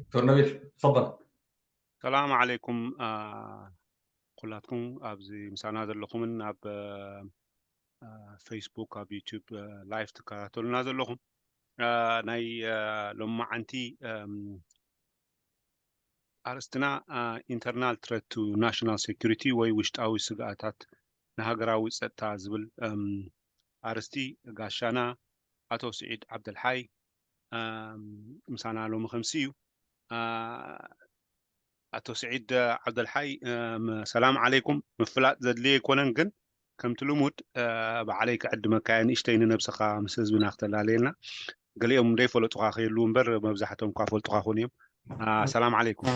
دكتور نبيل تفضل. ሰላም ዓለይኩም ኩላትኩም ኣብዚ ምሳና ዘለኹምን ኣብ ፌስቡክ ኣብ ዩቱብ live ትከታተሉና ዘለኹም፣ ናይ ሎማዓንቲ ኣርእስትና internal threat to national security ወይ ውሽጣዊ ስግኣታት ንሃገራዊ ፀጥታ ዝብል ኣርስቲ፣ ጋሻና ኣቶ ስዒድ ዓብደልሓይ ምሳና ሎሚ ከምሲ እዩ። ኣቶ ስዒድ ዓብደልሓይ ሰላም ዓለይኩም። ምፍላጥ ዘድልየ ኣይኮነን፣ ግን ከምቲ ልሙድ ባዕለይ ክዕድመካ እየ፣ ንእሽተይ ንነብስኻ ምስ ህዝብና ክተላለየልና። ገሊኦም ዘይፈለጡካ ከየልው እምበር መብዛሕትኦም ኳ ፈልጡካ ኮኑ እዮም። ሰላም ዓለይኩም።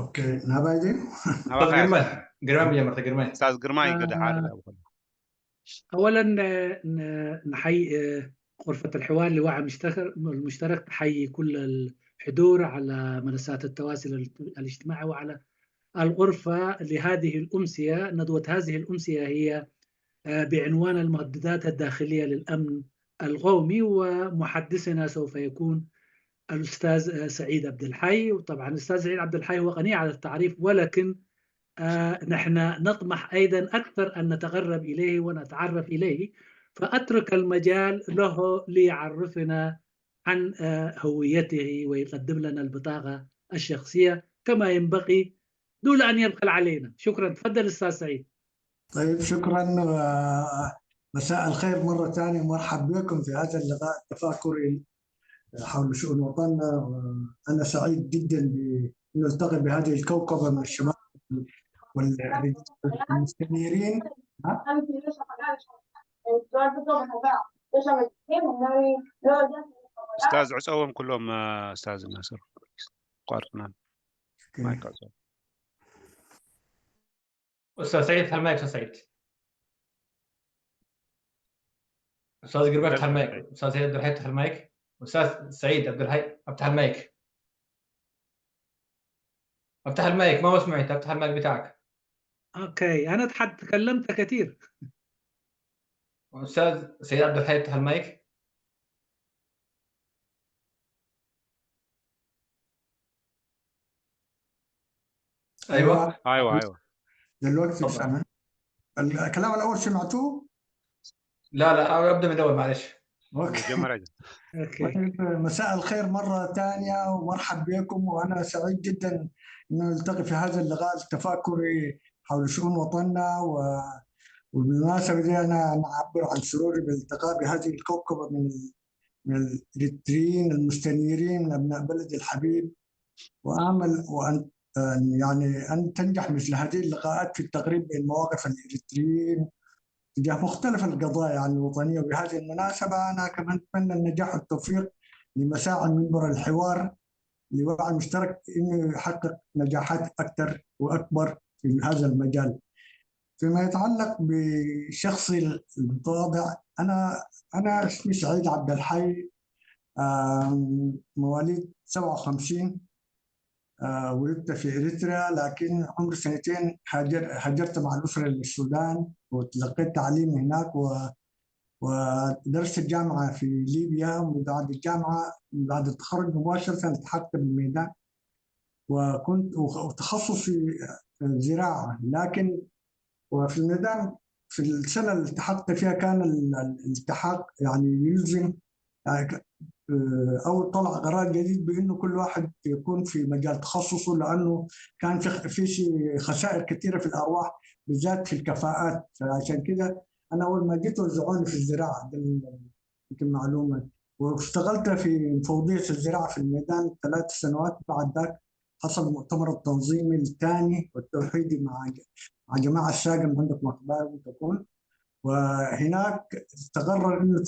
Okay፣ ናባይ ድዩ? أستاذ ግርማይ፣ ግርማይ መጀመርታ ግርማይ። أستاذ ግርማይ ገድሓር። اولا نحيي غرفة الحوار لوعي المشترك، تحيي كل الحضور على منصات التواصل الاجتماعي وعلى الغرفة لهذه الأمسية. ندوة هذه الأمسية هي بعنوان المهددات الداخلية للأمن القومي، ومحدثنا سوف يكون الأستاذ سعيد عبد الحي. وطبعا الأستاذ سعيد عبد الحي هو غني عن التعريف، ولكن نحن نطمح أيضا أكثر أن نتقرب إليه ونتعرف إليه، فأترك المجال له ليعرفنا عن هويته ويقدم لنا البطاقة الشخصية كما ينبغي دون أن يبخل علينا. شكرا، تفضل أستاذ سعيد. طيب، شكرا، مساء الخير مرة ثانية، مرحب بكم في هذا اللقاء التفاكري حول شؤون وطننا. أنا سعيد جدا بأن نلتقي بهذه الكوكبة من الشباب والمستنيرين. ها؟ أستاذ عصوم كلهم، أستاذ ناصر قارنا مايك عصوم. أستاذ سعيد افتح المايك، أستاذ سعيد، أستاذ قربي افتح المايك، أستاذ سعيد عبد الحي افتح المايك، أستاذ سعيد عبد الحي افتح المايك، افتح المايك، ما مسموع، انت افتح المايك بتاعك. Okay، انا تكلمت كثير. أستاذ سعيد عبد الحي افتح المايك. ايوه. ايوه. دلوقتي تفضل. سامع؟ الكلام الأول سمعتوه؟ لا لا، ابدا من الاول معلش. Okay. مجمع. Okay. طيب، مساء الخير مرة ثانية ومرحب بكم، وأنا سعيد جدا أن نلتقي في هذا اللقاء التفاكري حول شؤون وطننا. وبالمناسبة دي أنا أعبر عن سروري بالالتقاء بهذه الكوكبة من الإريتريين المستنيرين من أبناء بلدي الحبيب، وآمل وأن يعني أن تنجح مثل هذه اللقاءات في التقريب بين مواقف الإريتريين تجاه مختلف القضايا يعني الوطنية. وبهذه المناسبة أنا كمان أتمنى النجاح والتوفيق لمساعي منبر الحوار لوعي المشترك إنه يحقق نجاحات أكثر وأكبر في هذا المجال. فيما يتعلق بشخصي المتواضع، أنا اسمي سعيد عبد الحي، مواليد 57، ولدت في إريتريا، لكن عمر سنتين هاجرت مع الأسرة للسودان وتلقيت تعليم هناك ودرست الجامعة في ليبيا، وبعد الجامعة بعد التخرج مباشرة التحقت بالميدان، وتخصصي زراعة. لكن وفي الميدان في السنة اللي التحقت فيها كان الالتحاق يعني يلزم يعني أو طلع قرار جديد بأنه كل واحد يكون في مجال تخصصه، لأنه كان في شيء خسائر كثيرة في الأرواح بالذات في الكفاءات. فعشان كده أنا أول ما جيت وزعوني في الزراعة، ده يمكن معلومة، واشتغلت في مفوضية الزراعة في الميدان 3 سنوات. بعد ذاك حصل المؤتمر التنظيمي الثاني والتوحيدي مع جماعة الساقم، عندكم أخبار تكون، وهناك تقرر إنه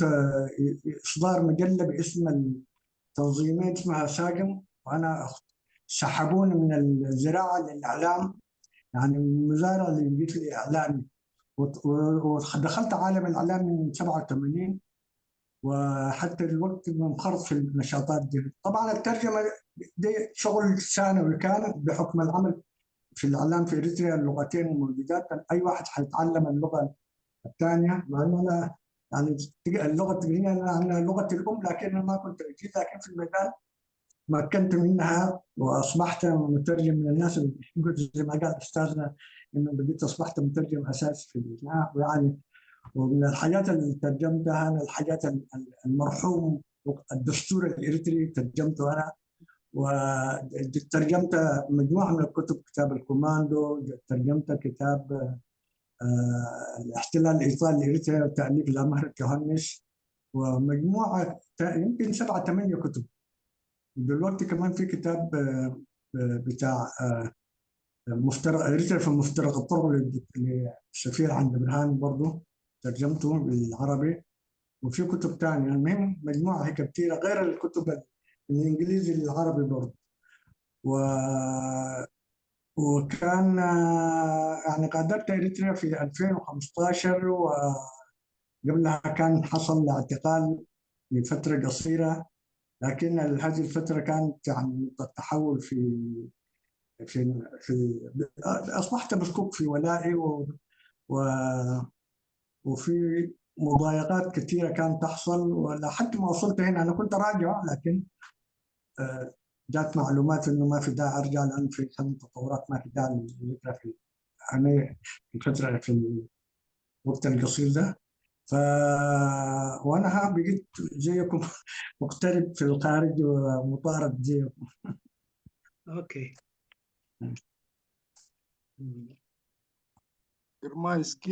إصدار مجلة باسم التنظيمين اسمها ساقم، وأنا سحبوني من الزراعة للإعلام، يعني من المزارع اللي جيت الإعلامي، ودخلت عالم الإعلام من 87 وحتى الوقت منخرط في النشاطات دي. طبعا الترجمة دي شغل ثانوي كان بحكم العمل في الإعلام في إريتريا، اللغتين موجودات، أي واحد حيتعلم اللغة الثانية، مع إنه أنا يعني اللغة التقنية أنا لغتي الأم، لكن أنا ما كنت أجيد، لكن في الميدان تمكنت منها واصبحت مترجم من الناس اللي زي ما قال استاذنا انه بقيت اصبحت مترجم اساسي في البتاع. يعني ومن الحاجات اللي ترجمتها انا الحاجات المرحوم الدستور الاريتري ترجمته انا، وترجمت مجموعة من الكتب، كتاب الكوماندو، ترجمت كتاب الاحتلال الايطالي لاريتريا تاليف لمهرة يوهانس، ومجموعة يمكن 7 8 كتب. دلوقتي كمان في كتاب بتاع مفترق اريتريا في مفترق الطرق للسفير عند برهان، برضه ترجمته بالعربي، وفي كتب ثانية. المهم مجموعة هيك كثيرة غير الكتب من الانجليزي للعربي برضه. وكان يعني غادرت اريتريا في 2015، وقبلها كان حصل اعتقال لفترة قصيرة، لكن هذه الفترة كانت يعني نقطة تحول في في في اصبحت مشكوك في ولائي و وفي مضايقات كثيرة كانت تحصل، ولحد ما وصلت هنا انا كنت راجع، لكن جات معلومات انه ما في داعي ارجع، لان في تطورات ما في داعي للذكرى في يعني الفترة في الوقت القصير ده. ف وانا بقيت زيكم مغترب في الخارج ومطارد زيكم. okay ግርማይ እስኪ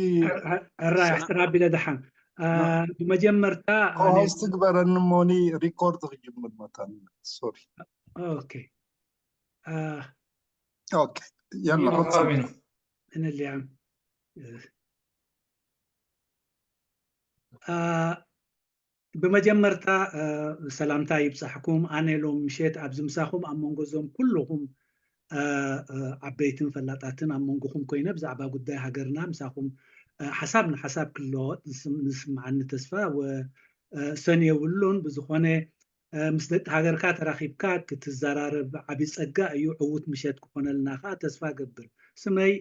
ሕራይ ኣሕፅር ኣቢለ ድሓን ብመጀመርታ co-host ግበረኒ ሞኒ record ክጅምር መታን sorry. okay. okay يلا. امين. انا اللي عم ብመጀመርታ ሰላምታ ይብፃሕኩም። ኣነ ሎም ምሸት ኣብዚ ምሳኹም ኣብ መንጎ ዞም ኩልኹም ዓበይትን ፈላጣትን ኣብ መንጎኹም ኮይነ ብዛዕባ ጉዳይ ሃገርና ምሳኹም ሓሳብ ንሓሳብ ክለዋወጥ ንስምዓኒ ተስፋ ወሰን የብሉን። ብዝኾነ ምስ ደቂ ሃገርካ ተራኺብካ ክትዘራረብ ዓብይ ፀጋ እዩ። ዕዉት ምሸት ክኾነልና ከዓ ተስፋ ገብር። ስመይ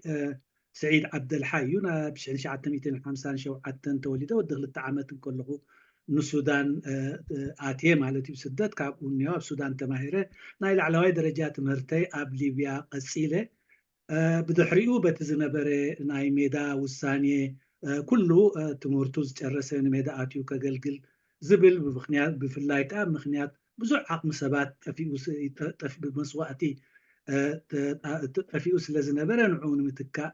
ስዒድ ዓብደልሓይ እዩ። ናብ 1957 ተወሊደ፣ ወዲ 2 ዓመት እንከለኹ ንሱዳን ኣትየ ማለት እዩ ስደት። ካብኡ እኒኦ ኣብ ሱዳን ተማሂረ፣ ናይ ላዕለዋይ ደረጃ ትምህርተይ ኣብ ሊብያ ቀፂለ። ብድሕሪኡ በቲ ዝነበረ ናይ ሜዳ ውሳኔ ኩሉ ትምህርቱ ዝጨረሰ ንሜዳ ኣትዩ ከገልግል ዝብል ብምክንያት፣ ብፍላይ ከዓ ምክንያት ብዙሕ ዓቕሚ ሰባት ብመስዋእቲ ጠፊኡ ስለ ዝነበረ ንዕኡ ንምትካእ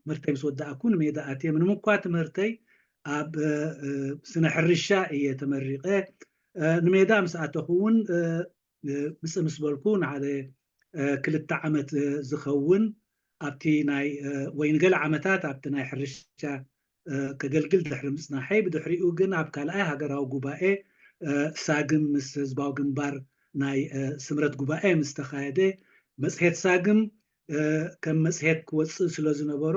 ትምህርተይ ምስ ወዳእኩ ንሜዳ ኣትየ። ምንም እኳ ትምህርተይ ኣብ ስነ ሕርሻ እየ ተመሪቐ፣ ንሜዳ ምስ ኣተኹ እውን ምፅእ ምስ በልኩ ንሓደ 2 ዓመት ዝኸውን ኣብቲ ናይ ወይ ንገለ ዓመታት ኣብቲ ናይ ሕርሻ ከገልግል ድሕሪ ምፅናሐይ፣ ብድሕሪኡ ግን ኣብ ካልኣይ ሃገራዊ ጉባኤ ሳግም ምስ ህዝባዊ ግንባር ናይ ስምረት ጉባኤ ምስ ተካየደ፣ መፅሄት ሳግም ከም መፅሄት ክወፅእ ስለ ዝነበሮ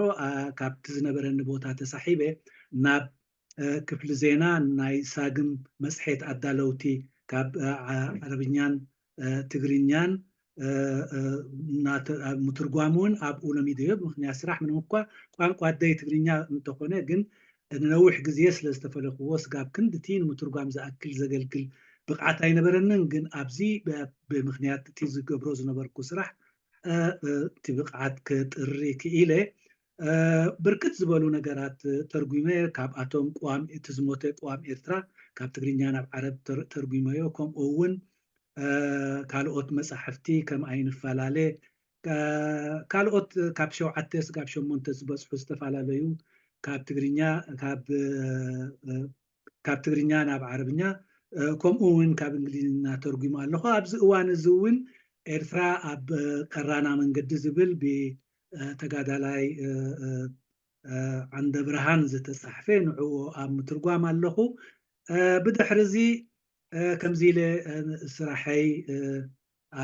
ካብቲ ዝነበረኒ ቦታ ተሳሒበ ናብ ክፍሊ ዜና ናይ ሳግም መፅሄት ኣዳለውቲ ካብ ዓረብኛን ትግርኛን ምትርጓም እውን ኣብኡ ለሚደዮ ብምክንያት ስራሕ። ምንም እኳ ቋንቋ ኣደይ ትግርኛ እንተኾነ ግን ንነዊሕ ግዜ ስለ ዝተፈለኽዎ ስጋብ ክንድቲ ንምትርጓም ዝኣክል ዘገልግል ብቕዓት ኣይነበረንን። ግን ኣብዚ ብምክንያት እቲ ዝገብሮ ዝነበርኩ ስራሕ እቲ ብቕዓት ክጥሪ ክኢለ ብርክት ዝበሉ ነገራት ተርጉመ። ካብኣቶም ቅዋም፣ እቲ ዝሞተ ቅዋም ኤርትራ ካብ ትግርኛ ናብ ዓረብ ተርጉመዮ፣ ከምኡ እውን ካልኦት መፃሕፍቲ ከም ኣይንፈላለ፣ ካልኦት ካብ 7 ስጋብ 8 ዝበፅሑ ዝተፈላለዩ ካብ ትግርኛ ናብ ዓረብኛ ከምኡ እውን ካብ እንግሊዝኛ ተርጉሙ ኣለኹ። ኣብዚ እዋን እዚ እውን ኤርትራ ኣብ ቀራና መንገዲ ዝብል ብተጋዳላይ ዓንደ ብርሃን ዝተፃሕፈ ንዕኡ ኣብ ምትርጓም ኣለኹ። ብድሕሪ እዚ ከምዚ ኢለ ስራሐይ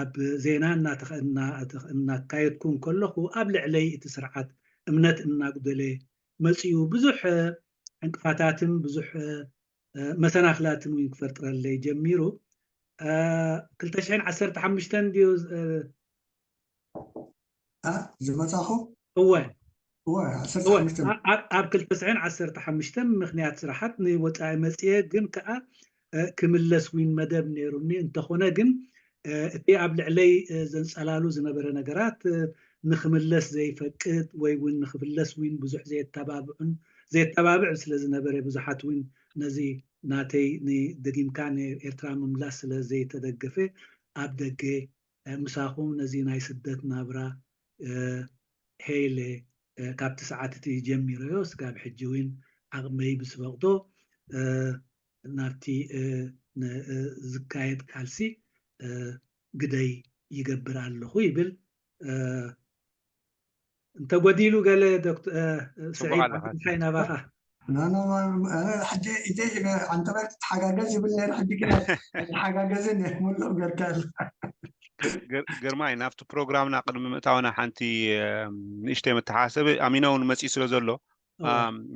ኣብ ዜና እናካየድኩ ከለኹ ኣብ ልዕለይ እቲ ስርዓት እምነት እናጉደለ መፂኡ፣ ብዙሕ ዕንቅፋታትን ብዙሕ መሰናክላትን እውን ክፈጥረለይ ጀሚሩ። 215 ድዩ? ዝመፃኹ? እወ። እወ። ኣብ 215 ምክንያት ስራሓት ንወፃኢ መፅአ፣ ግን ከዓ ክምለስ እውን መደብ ነይሩኒ። እንተኾነ ግን እቲ ኣብ ልዕለይ ዘንፀላሉ ዝነበረ ነገራት ንክምለስ ዘይፈቅድ ወይ እውን ንክፍለስ እውን ብዙሕ ዘየተባብዑን ዘየተባብዕ ስለ ዝነበረ፣ ብዙሓት እውን ነዚ ናተይ ንደጊምካ ንኤርትራ ምምላስ ስለ ዘይተደገፈ፣ ኣብ ደገ ምሳኹም ነዚ ናይ ስደት ናብራ ሄለ ካብቲ ሰዓት እቲ ጀሚረዮ ስጋብ ሕጂ እውን ዓቕመይ ብዝፈቅዶ ናብቲ ዝካየድ ቃልሲ ግደይ ይገብር ኣለኹ ይብል። እንተጎዲሉ ገለ ስዒድ ዓብዱልሓይ ናባኻ። انا ሕጂ ኢደይ አንተ ትሓጋገዝ ይብል ነይረ፣ ሕጂ ግን ተሓጋገዝን ሙሉእ ጌርካ። ግርማይ፣ ናብቲ ፕሮግራምና ቅድሚ ምእታውና ሓንቲ ንእሽተይ መተሓሳሰቢ። ኣሚኖ እውን መፂኡ ስለ ዘሎ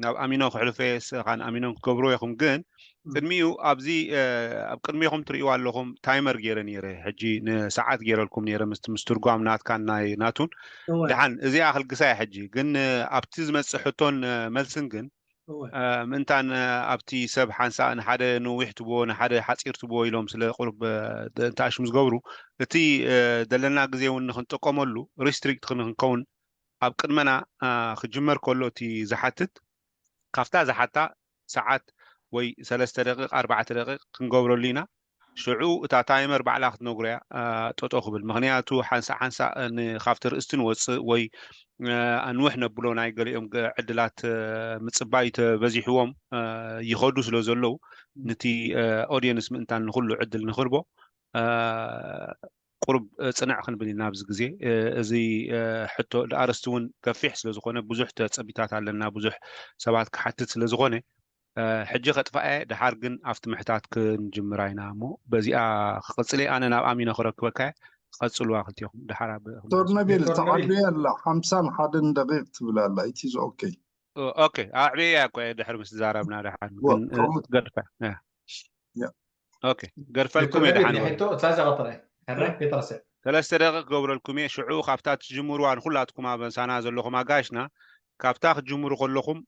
ናብ ኣሚኖ ክሕልፈ፣ ስኻን ኣሚኖን ክገብሮ ኢኹም። ግን ቅድሚኡ ኣብዚ ኣብ ቅድሚኹም ትርእይዋ ኣለኹም timer ገይረ ነይረ፣ ሕጂ ንሰዓት ገይረልኩም ነይረ ምስ ትርጓም ናትካን ናይ ናቱን። ድሓን እዚኣ ክልግሳ እየ። ሕጂ ግን ኣብቲ ዝመፅእ ሕቶን መልስን ግን ምእንታን ኣብቲ ሰብ ሓንሳእ ንሓደ ነዊሕ ትብዎ ንሓደ ሓፂር ትብዎ ኢሎም ስለ ቁርብ እንተኣሽሙ ዝገብሩ፣ እቲ ዘለና ግዜ እውን ንክንጥቀመሉ restrict ንክንከውን፣ ኣብ ቅድመና ክጅመር ከሎ እቲ ዝሓትት ካብታ ዝሓታ ሰዓት ወይ 3 ደቂቕ 4 ደቂቕ ክንገብረሉ ኢና። ሽዑ እታ timer ባዕላ ክትነግሮ እያ ጠጦ ክብል። ምክንያቱ ሓንሳእ ሓንሳእ ካብቲ ርእስቲ ንወፅእ ወይ ኣንውሕ ነብሎ፣ ናይ ገሊኦም ዕድላት ምፅባይ ተበዚሕዎም ይኸዱ ስለ ዘለው፣ ነቲ audience ምእንታን ንኩሉ ዕድል ንክርቦ ቁርብ ፅንዕ ክንብል ኢና። ኣብዚ ግዜ እዚ ሕቶ ኣርስቲ እውን ገፊሕ ስለ ዝኾነ፣ ብዙሕ ተፀቢታት ኣለና፣ ብዙሕ ሰባት ክሓትት ስለ ዝኾነ፣ ሕጂ ከጥፋአ፣ ድሓር ግን ኣብቲ ምሕታት ክንጅምራ ኢና። እሞ በዚኣ ክቅፅለ ኣነ ናብ ኣሚኖ ክረክበካ። ቀፅልዋ ክልቲኹም ድሓር። دكتور نبيل تعبي ኣላ 51 ደቂቕ ትብል ኣላ፣ it is okay. Okay፣ ኣዕብያ እኮ ድሕሪ ምስ ተዛረብና ድሓን ግን ገድፈ። Okay፣ ገድፈልኩም እየ ድሓን። ሕቶ ትሳዘ ቀጥረ ሕራይ ከይተረስዕ። 3 ደቂቕ ክገብረልኩም እየ። ሽዑ ካብታ ትጅምርዋ ንኩላትኩም ኣብ ሳና ዘለኹም ኣጋይሽና ካብታ ክትጅምሩ ከለኹም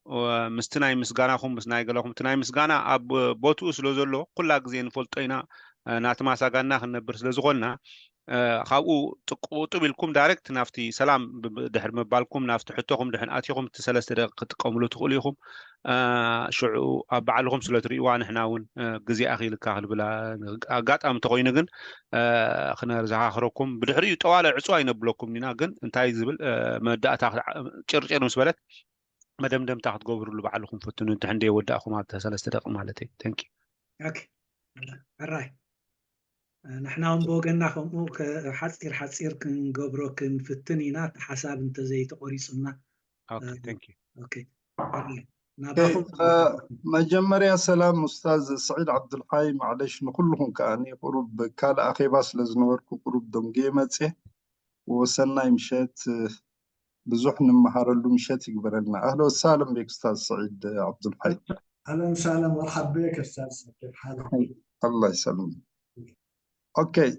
ምስቲ ናይ ምስጋናኹም ምስ ናይ ገለኹም፣ እቲ ናይ ምስጋና ኣብ ቦትኡ ስለ ዘሎ ኩላ ግዜ ንፈልጦ ኢና፣ ናቲ ማሳጋና ክንነብር ስለ ዝኾንና፣ ካብኡ ቁጡብ ኢልኩም direct ናብቲ ሰላም ድሕሪ ምባልኩም ናብቲ ሕቶኹም ድሕን ኣትኹም እቲ 3 ደቂቕ ክትጥቀምሉ ትኽእሉ ኢኹም። ሽዑ ኣብ ባዕልኹም ስለ ትርእይዋ ንሕና እውን ግዜ ኣኺልካ ክንብላ ኣጋጣሚ እንተኮይኑ ግን ክነዘኻኽረኩም። ብድሕሪኡ ጠዋለ ዕፁ ኣይነብለኩም ኢና፣ ግን እንታይ ዝብል መወዳእታ ጭርጭር ምስ በለት መደምደምታ ክትገብርሉ ባዕልኩም ፍትኑ እንድሕን ወዳእኹም ኣብታ 3 ደቂቕ ማለት እዩ። Thank you. Okay ሕራይ፣ ንሕና እውን ብወገና ከምኡ ሓፂር ሓፂር ክንገብሮ ክንፍትን ኢና፣ እቲ ሓሳብ እንተዘይተቆሪፁና። Thank you. Okay፣ ናባኹም። መጀመርያ ሰላም ኡስታዝ ስዒድ ዓብዱልሓይ፣ معلش ንኩልኩም ከዓኒ ቁሩብ ካልእ ኣኼባ ስለ ዝነበርኩ ቁሩብ ደንጌ መፅአ። ወሰናይ ምሸት፣ ብዙሕ ንመሃረሉ ምሸት ይግበረልና። أهلا وسهلا بك أستاذ سعيد عبد الحي. اهلا وسهلا، مرحبا بك استاذ، كيف حالك؟ الله يسلمك. Okay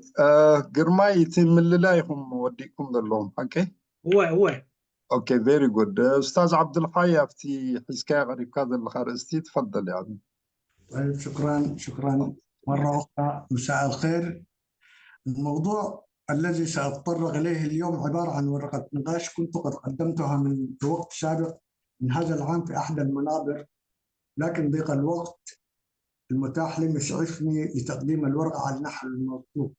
ግርማይ፣ እቲ ምልላይ ኢኹም ወዲእኩም ዘለዎም okay? هو هو. Okay, very good. ኡስታዝ ዓብዱልሓይ፣ ኣብቲ ሒዝካዮ ቀሪብካ ዘለካ ርእስቲ تفضل يعني. طيب، شكرا شكرا مرة أخرى، مساء الخير. الموضوع الذي سأتطرق إليه اليوم عبارة عن ورقة نقاش كنت قد قدمتها من في وقت سابق من هذا العام في أحد المنابر، لكن ضيق الوقت المتاح لم يسعفني لتقديم الورقة على النحو المطلوب.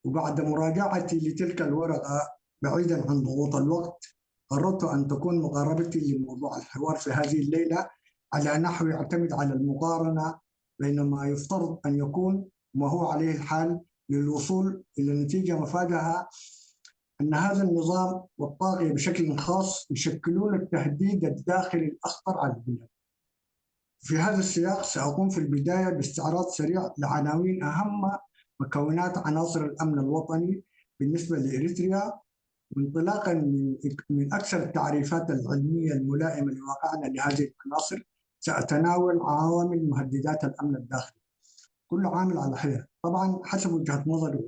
وبعد مراجعتي لتلك الورقة بعيدا عن ضغوط الوقت، قررت أن تكون مقاربتي لموضوع الحوار في هذه الليلة على نحو يعتمد على المقارنة بين ما يفترض أن يكون وما هو عليه الحال، للوصول إلى نتيجة مفادها أن هذا النظام والطاغية بشكل خاص يشكلون التهديد الداخلي الأخطر على البلاد. في هذا السياق سأقوم في البداية باستعراض سريع لعناوين أهم مكونات عناصر الأمن الوطني بالنسبة لإريتريا، وانطلاقا من أكثر التعريفات العلمية الملائمة لواقعنا لهذه العناصر، سأتناول عوامل مهددات الأمن الداخلي، كل عامل على حدة طبعا حسب وجهة نظري،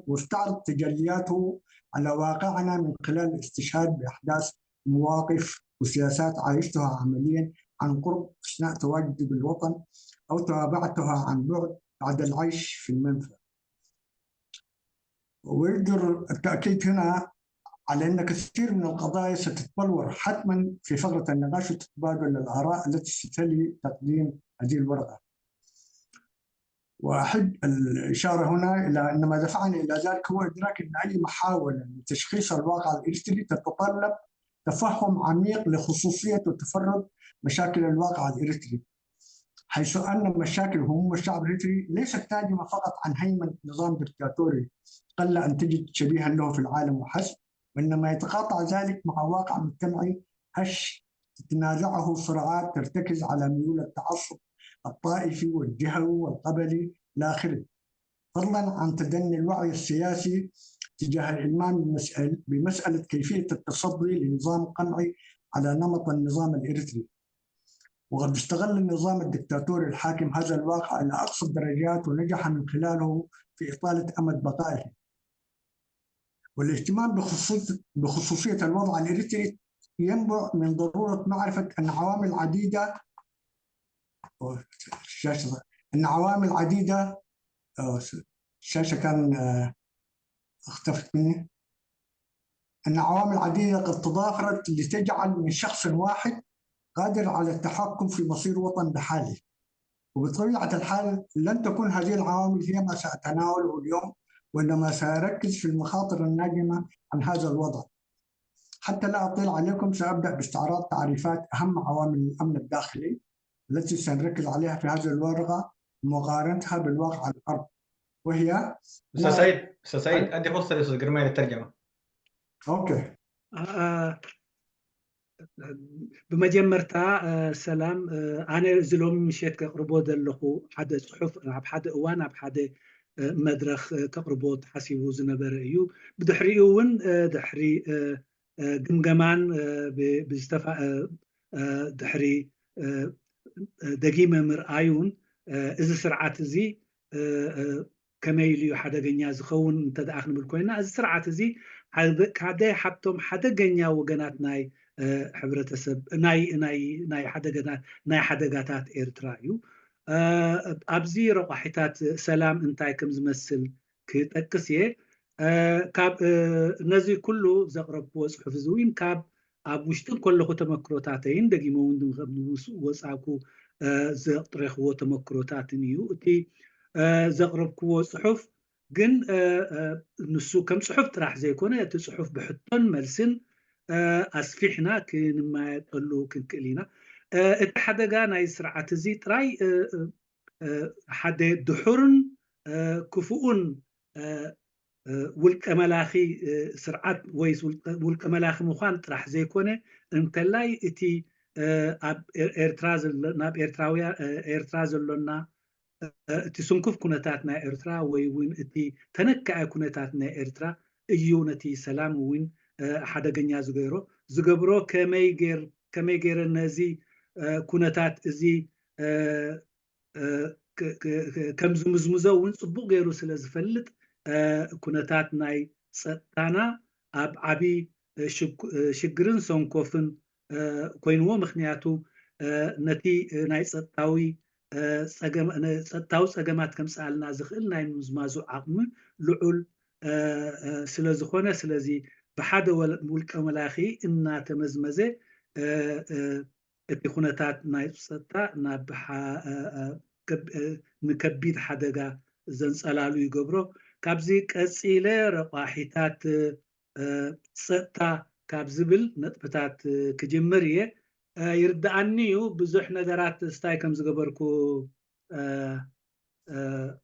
واستعرض تجلياته على واقعنا من خلال الاستشهاد بأحداث، مواقف وسياسات عايشتها عمليا عن قرب أثناء تواجدي بالوطن أو تابعتها عن بعد بعد العيش في المنفى. ويقدر التأكيد هنا على أن كثير من القضايا ستتبلور حتما في فقرة النقاش وتتبادل الآراء التي ستلي تقديم هذه الورقة. وأحب الإشارة هنا إلى أن ما دفعني إلى ذلك هو إدراك أن أي محاولة لتشخيص الواقع الإريتري تتطلب تفهم عميق لخصوصية وتفرد مشاكل الواقع الإريتري، حيث أن مشاكل هموم الشعب الإريتري ليست ناجمة فقط عن هيمنة نظام دكتاتوري قل أن تجد شبيها له في العالم وحسب، وإنما يتقاطع ذلك مع واقع مجتمعي هش تتنازعه صراعات ترتكز على ميول التعصب الطائفي والجهوي والقبلي إلى آخره، فضلا عن تدني الوعي السياسي تجاه الإلمام بمسألة كيفية التصدي لنظام قمعي على نمط النظام الإريتري. وقد استغل النظام الدكتاتوري الحاكم هذا الواقع إلى أقصى الدرجات ونجح من خلاله في إطالة أمد بقائه. والاهتمام بخصوصية الوضع الإريتري ينبع من ضرورة معرفة أن عوامل عديدة أن عوامل عديدة الشاشة كان اختفت مني، أن عوامل عديدة قد تضافرت لتجعل من شخص واحد قادر على التحكم في مصير وطن بحاله. وبطبيعة الحال لن تكون هذه العوامل هي ما سأتناوله اليوم، وإنما سأركز في المخاطر الناجمة عن هذا الوضع. حتى لا أطيل عليكم سأبدأ باستعراض تعريفات أهم عوامل الأمن الداخلي التي سنركز عليها في هذه الورقة ومقارنتها بالواقع على الأرض، وهي أستاذ سعيد، أستاذ سعيد، أدي فرصة لأستاذ جرماي للترجمة. okay. ብመጀመርታ ሰላም። ኣነ እዚ ሎሚ ምሸት ከቅርቦ ዘለኹ ሓደ ፅሑፍ ኣብ ሓደ እዋን ኣብ ሓደ መድረክ ከቅርቦ ተሓሲቡ ዝነበረ እዩ። ብድሕሪኡ እውን ድሕሪ ግምገማን ድሕሪ ደጊመ ምርኣዩን እዚ ስርዓት እዚ ከመይ ኢሉ እዩ ሓደገኛ ዝኸውን እንተደኣ ክንብል ኮይና፣ እዚ ስርዓት እዚ ሓደ ካብቶም ሓደገኛ ወገናት ናይ ሕብረተሰብ ናይ ሓደጋታት ኤርትራ እዩ። ኣብዚ ረቋሒታት ሰላም እንታይ ከም ዝመስል ክጠቅስ እየ። ካብ ነዚ ኩሉ ዘቕረብክዎ ፅሑፍ እዚ እውን ካብ ኣብ ውሽጢ ከለኹ ተመክሮታተይን ደጊሞ እውን ወፃእኩ ዘጥረኽዎ ተመክሮታትን እዩ። እቲ ዘቕረብክዎ ፅሑፍ ግን ንሱ ከም ፅሑፍ ጥራሕ ዘይኮነ እቲ ፅሑፍ ብሕቶን መልስን ኣስፊሕና ክንመያየጠሉ ክንክእል ኢና። እቲ ሓደጋ ናይ ስርዓት እዚ ጥራይ ሓደ ድሑርን ክፉኡን ውልቀ መላኺ ስርዓት ወይ ውልቀ መላኺ ምኳን ጥራሕ ዘይኮነ፣ እንተላይ እቲ ኣብ ኤርትራ ናብ ኤርትራ ዘሎና እቲ ስንኩፍ ኩነታት ናይ ኤርትራ ወይ እውን እቲ ተነካኢ ኩነታት ናይ ኤርትራ እዩ ነቲ ሰላም እውን ሓደገኛ ዝገብሮ። ከመይ ገይረ ነዚ ኩነታት እዚ ከም ዝምዝምዞ እውን ፅቡቅ ገይሩ ስለ ዝፈልጥ ኩነታት ናይ ፀጥታና ኣብ ዓብይ ሽግርን ሰንኮፍን ኮይንዎ፣ ምክንያቱ ነቲ ናይ ፀጥታዊ ፀገማት ከምፅኣልና ዝኽእል ናይ ምዝማዙ ዓቕሚ ልዑል ስለ ዝኾነ። ስለዚ ብሓደ ውልቀ መላኺ እናተመዝመዘ እቲ ኩነታት ናይ ፀጥታ ናብ ንከቢድ ሓደጋ ዘንፀላሉ ይገብሮ። ካብዚ ቀፂለ ረቋሒታት ፀጥታ ካብ ዝብል ነጥብታት ክጅምር እየ። ይርዳእኒ እዩ ብዙሕ ነገራት ስታይ ከም ዝገበርኩ።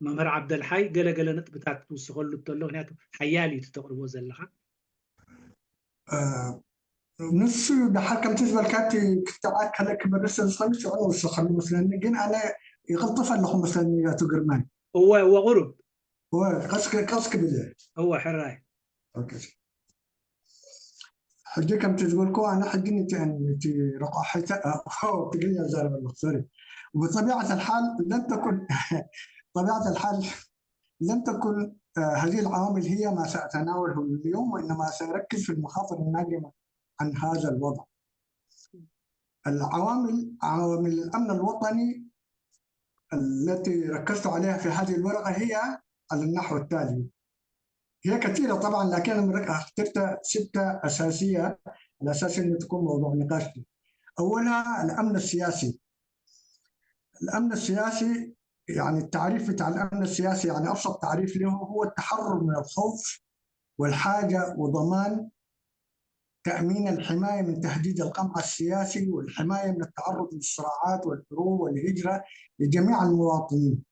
መምህር ዓብደልሓይ ገለገለ ነጥብታት ትውስኸሉ እንተሎ፣ ምክንያቱ ሓያል እዩ ተቕርቦ ዘለካ። ንሱ ድሓር ከምቲ ዝበልካ እቲ ክትዓት ከለ ክበርስ ዝኽእል ሽዑ ንውስኸሉ መስለኒ፣ ግን ኣነ ይቕልጥፍ ኣለኹ መስለኒ ኣቶ ግርማይ። እወ እወ፣ ቁሩብ። እወ፣ ቀስ ክብል እየ። እወ፣ ሕራይ። okay፣ ሕጂ ከምቲ ዝበልኩ ኣነ ሕጂ ነቲ ረቋሒታ ትግርኛ ዛረብ ኣለኹ፣ sorry። وبطبيعة الحال لم تكن طبيعة الحال لم تكن هذه العوامل هي ما سأتناوله اليوم، وإنما سأركز في المخاطر الناجمة عن هذا الوضع. عوامل الأمن الوطني التي ركزت عليها في هذه الورقة هي على النحو التالي: هي كثيرة طبعا، لكن أنا اخترت 6 أساسية على أساس أنه تكون موضوع نقاشنا. أولها الأمن السياسي. الأمن السياسي يعني التعريف بتاع الأمن السياسي، يعني أبسط تعريف له هو التحرر من الخوف والحاجة وضمان تأمين الحماية من تهديد القمع السياسي والحماية من التعرض للصراعات والحروب والهجرة لجميع المواطنين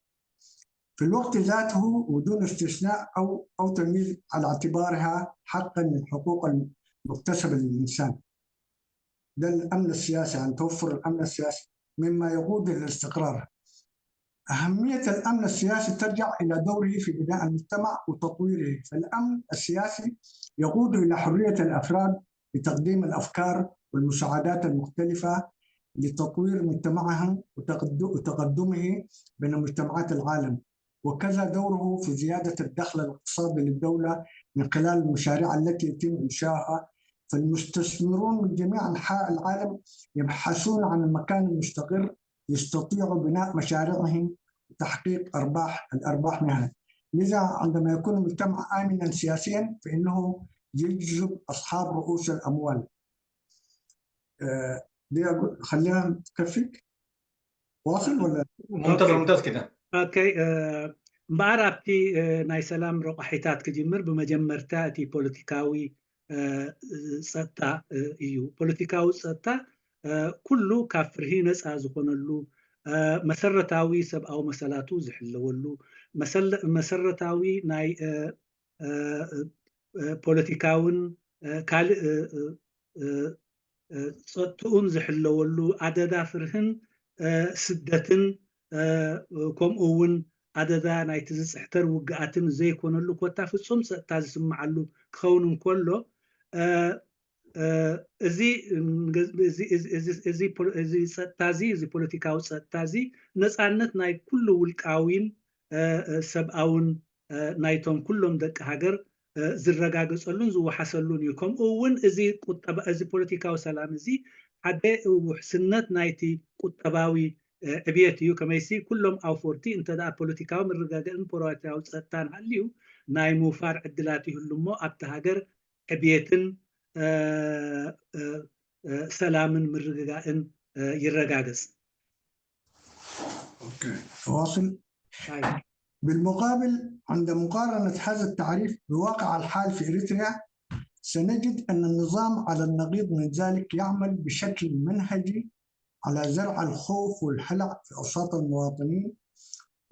في الوقت ذاته ودون استثناء أو تمييز، على اعتبارها حقا من حقوق المكتسبة للإنسان. ده الأمن السياسي، يعني توفر الأمن السياسي مما يقود إلى الاستقرار. أهمية الأمن السياسي ترجع إلى دوره في بناء المجتمع وتطويره، فالأمن السياسي يقود إلى حرية الأفراد بتقديم الأفكار والمساعدات المختلفة لتطوير مجتمعهم وتقدمه بين مجتمعات العالم، وكذا دوره في زيادة الدخل الاقتصادي للدولة من خلال المشاريع التي يتم إنشاؤها. فالمستثمرون من جميع أنحاء العالم يبحثون عن المكان المستقر يستطيعوا بناء مشاريعهم وتحقيق الأرباح منها. لذا عندما يكون المجتمع آمنا سياسيا فإنه يجذب أصحاب رؤوس الأموال. دي أقول خليها تكفيك. واصل ولا؟ ممتاز ممتاز كده. Okay، እምበኣር ኣብቲ ናይ ሰላም ረቋሒታት ክጅምር። ብመጀመርታ እቲ ፖለቲካዊ ፀጥታ እዩ። ፖለቲካዊ ፀጥታ ኩሉ ካብ ፍርሂ ነፃ ዝኾነሉ፣ መሰረታዊ ሰብኣዊ መሰላቱ ዝሕለወሉ፣ መሰረታዊ ናይ ፖለቲካውን ካልእ ፀጥትኡን ዝሕለወሉ፣ ኣደዳ ፍርህን ስደትን ከምኡ እውን ኣደዳ ናይቲ ዝፅሕተር ውግኣትን ዘይኮነሉ፣ ኮታ ፍፁም ፀጥታ ዝስማዓሉ ክኸውን እንከሎ፣ እዚ እዚ ፀጥታ እዚ እዚ ፖለቲካዊ ፀጥታ እዚ ነፃነት ናይ ኩሉ ውልቃዊን ሰብኣውን ናይቶም ኩሎም ደቂ ሃገር ዝረጋገፀሉን ዝወሓሰሉን እዩ። ከምኡ እውን እዚ ቁጠባ፣ እዚ ፖለቲካዊ ሰላም እዚ ሓደ ውሕስነት ናይቲ ቁጠባዊ ዕብየት እዩ። ከመይሲ ኩሎም ኣውፈርቲ እንተደኣ ፖለቲካዊ ምርግጋእን ፖለቲካዊ ፀጥታን ሃልዩ ናይ ምውፋር ዕድላት ይህሉ እሞ ኣብቲ ሃገር ዕብየትን ሰላምን ምርግጋእን ይረጋገፅ። Okay، واصل. بالمقابل، عند مقارنة هذا التعريف بواقع الحال في إريتريا سنجد أن النظام على النقيض من ذلك يعمل بشكل منهجي على زرع الخوف والهلع في أوساط المواطنين،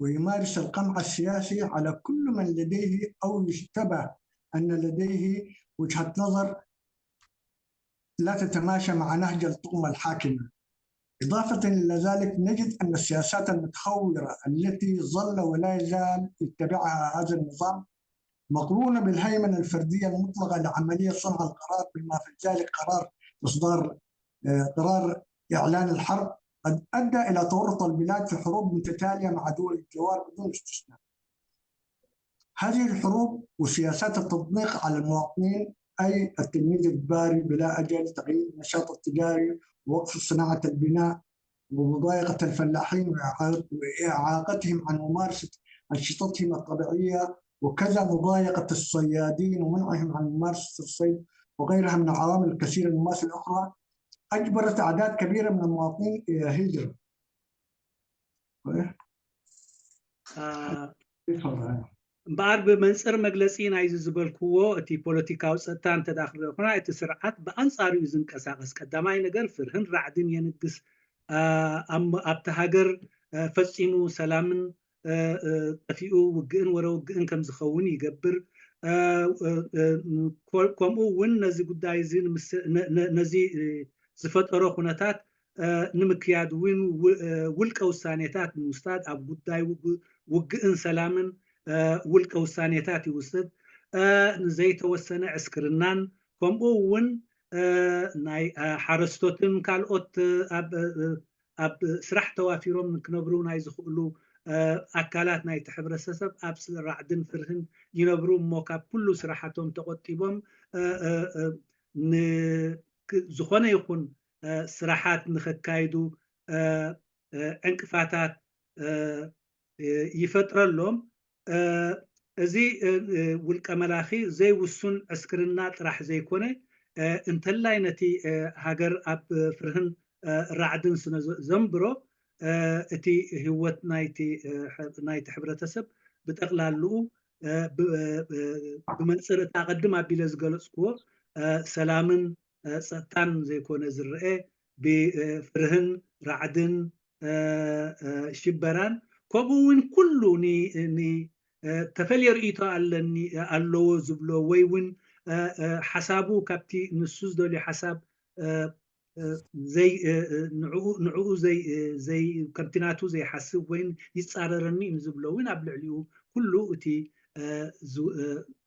ويمارس القمع السياسي على كل من لديه أو يشتبه أن لديه وجهة نظر لا تتماشى مع نهج الطغمة الحاكمة. إضافة إلى ذلك، نجد أن السياسات المتهورة التي ظل ولا يزال يتبعها هذا النظام مقرونة بالهيمنة الفردية المطلقة لعملية صنع القرار، بما في ذلك قرار إصدار قرار إعلان الحرب، قد أدى إلى تورط البلاد في حروب متتالية مع دول الجوار بدون استثناء. هذه الحروب وسياسات التضييق على المواطنين، أي التجنيد الإجباري بلا أجل، تقييد النشاط التجاري، ووقف صناعة البناء، ومضايقة الفلاحين وإعاقتهم عن ممارسة أنشطتهم الطبيعية، وكذا مضايقة الصيادين ومنعهم عن ممارسة الصيد، وغيرها من العوامل الكثيرة المماثلة الأخرى، أجبرت أعداد كبيرة من المواطنين إلى الهجرة. تفضل. እምበኣር ብመንፅር መግለፂ ናይዚ ዝበልክዎ እቲ ፖለቲካዊ ፀጥታ እንተዳ ክንሪኦ ኮና እቲ ስርዓት ብኣንፃሩ እዩ ዝንቀሳቀስ። ቀዳማይ ነገር ፍርህን ራዕድን የንግስ፣ ኣብቲ ሃገር ፈፂሙ ሰላምን ጠፊኡ ውግእን ወረ ውግእን ከም ዝኸውን ይገብር። ከምኡ እውን ነዚ ጉዳይ እዚ ነዚ ዝፈጠሮ ኩነታት ንምክያድ እውን ውልቀ ውሳኔታት ንምውሳድ፣ ኣብ ጉዳይ ውግእን ሰላምን ውልቀ ውሳኔታት ይውስድ፣ ንዘይተወሰነ ዕስክርናን ከምኡ እውን ናይ ሓረስቶትን ካልኦት ኣብ ስራሕ ተዋፊሮም ክነብሩ ናይ ዝኽእሉ ኣካላት ናይቲ ሕብረተሰብ ኣብ ራዕድን ፍርህን ይነብሩ እሞ ካብ ኩሉ ስራሕቶም ተቆጢቦም ዝኾነ ይኹን ስራሓት ንከካይዱ ዕንቅፋታት ይፈጥረሎም። እዚ ውልቀ መላኺ ዘይውሱን ዕስክርና ጥራሕ ዘይኮነ እንተላይ ነቲ ሃገር ኣብ ፍርህን ራዕድን ስለ ዘንብሮ እቲ ህይወት ናይቲ ሕብረተሰብ ብጠቕላልኡ ብመንፅር እታ ቅድም ኣቢለ ዝገለፅክዎ ሰላምን ፀጥታን ዘይኮነ ዝረአ ብፍርህን ራዕድን ሽበራን ከምኡ እውን ኩሉ ተፈልየ ርእይቶ ኣለኒ ኣለዎ ዝብሎ ወይ እውን ሓሳቡ ካብቲ ንሱ ዝደልዮ ሓሳብ ንዕኡ ከምቲ ናቱ ዘይሓስብ ወይ ይፃረረኒ እዩ ዝብሎ እውን ኣብ ልዕሊኡ ኩሉ እቲ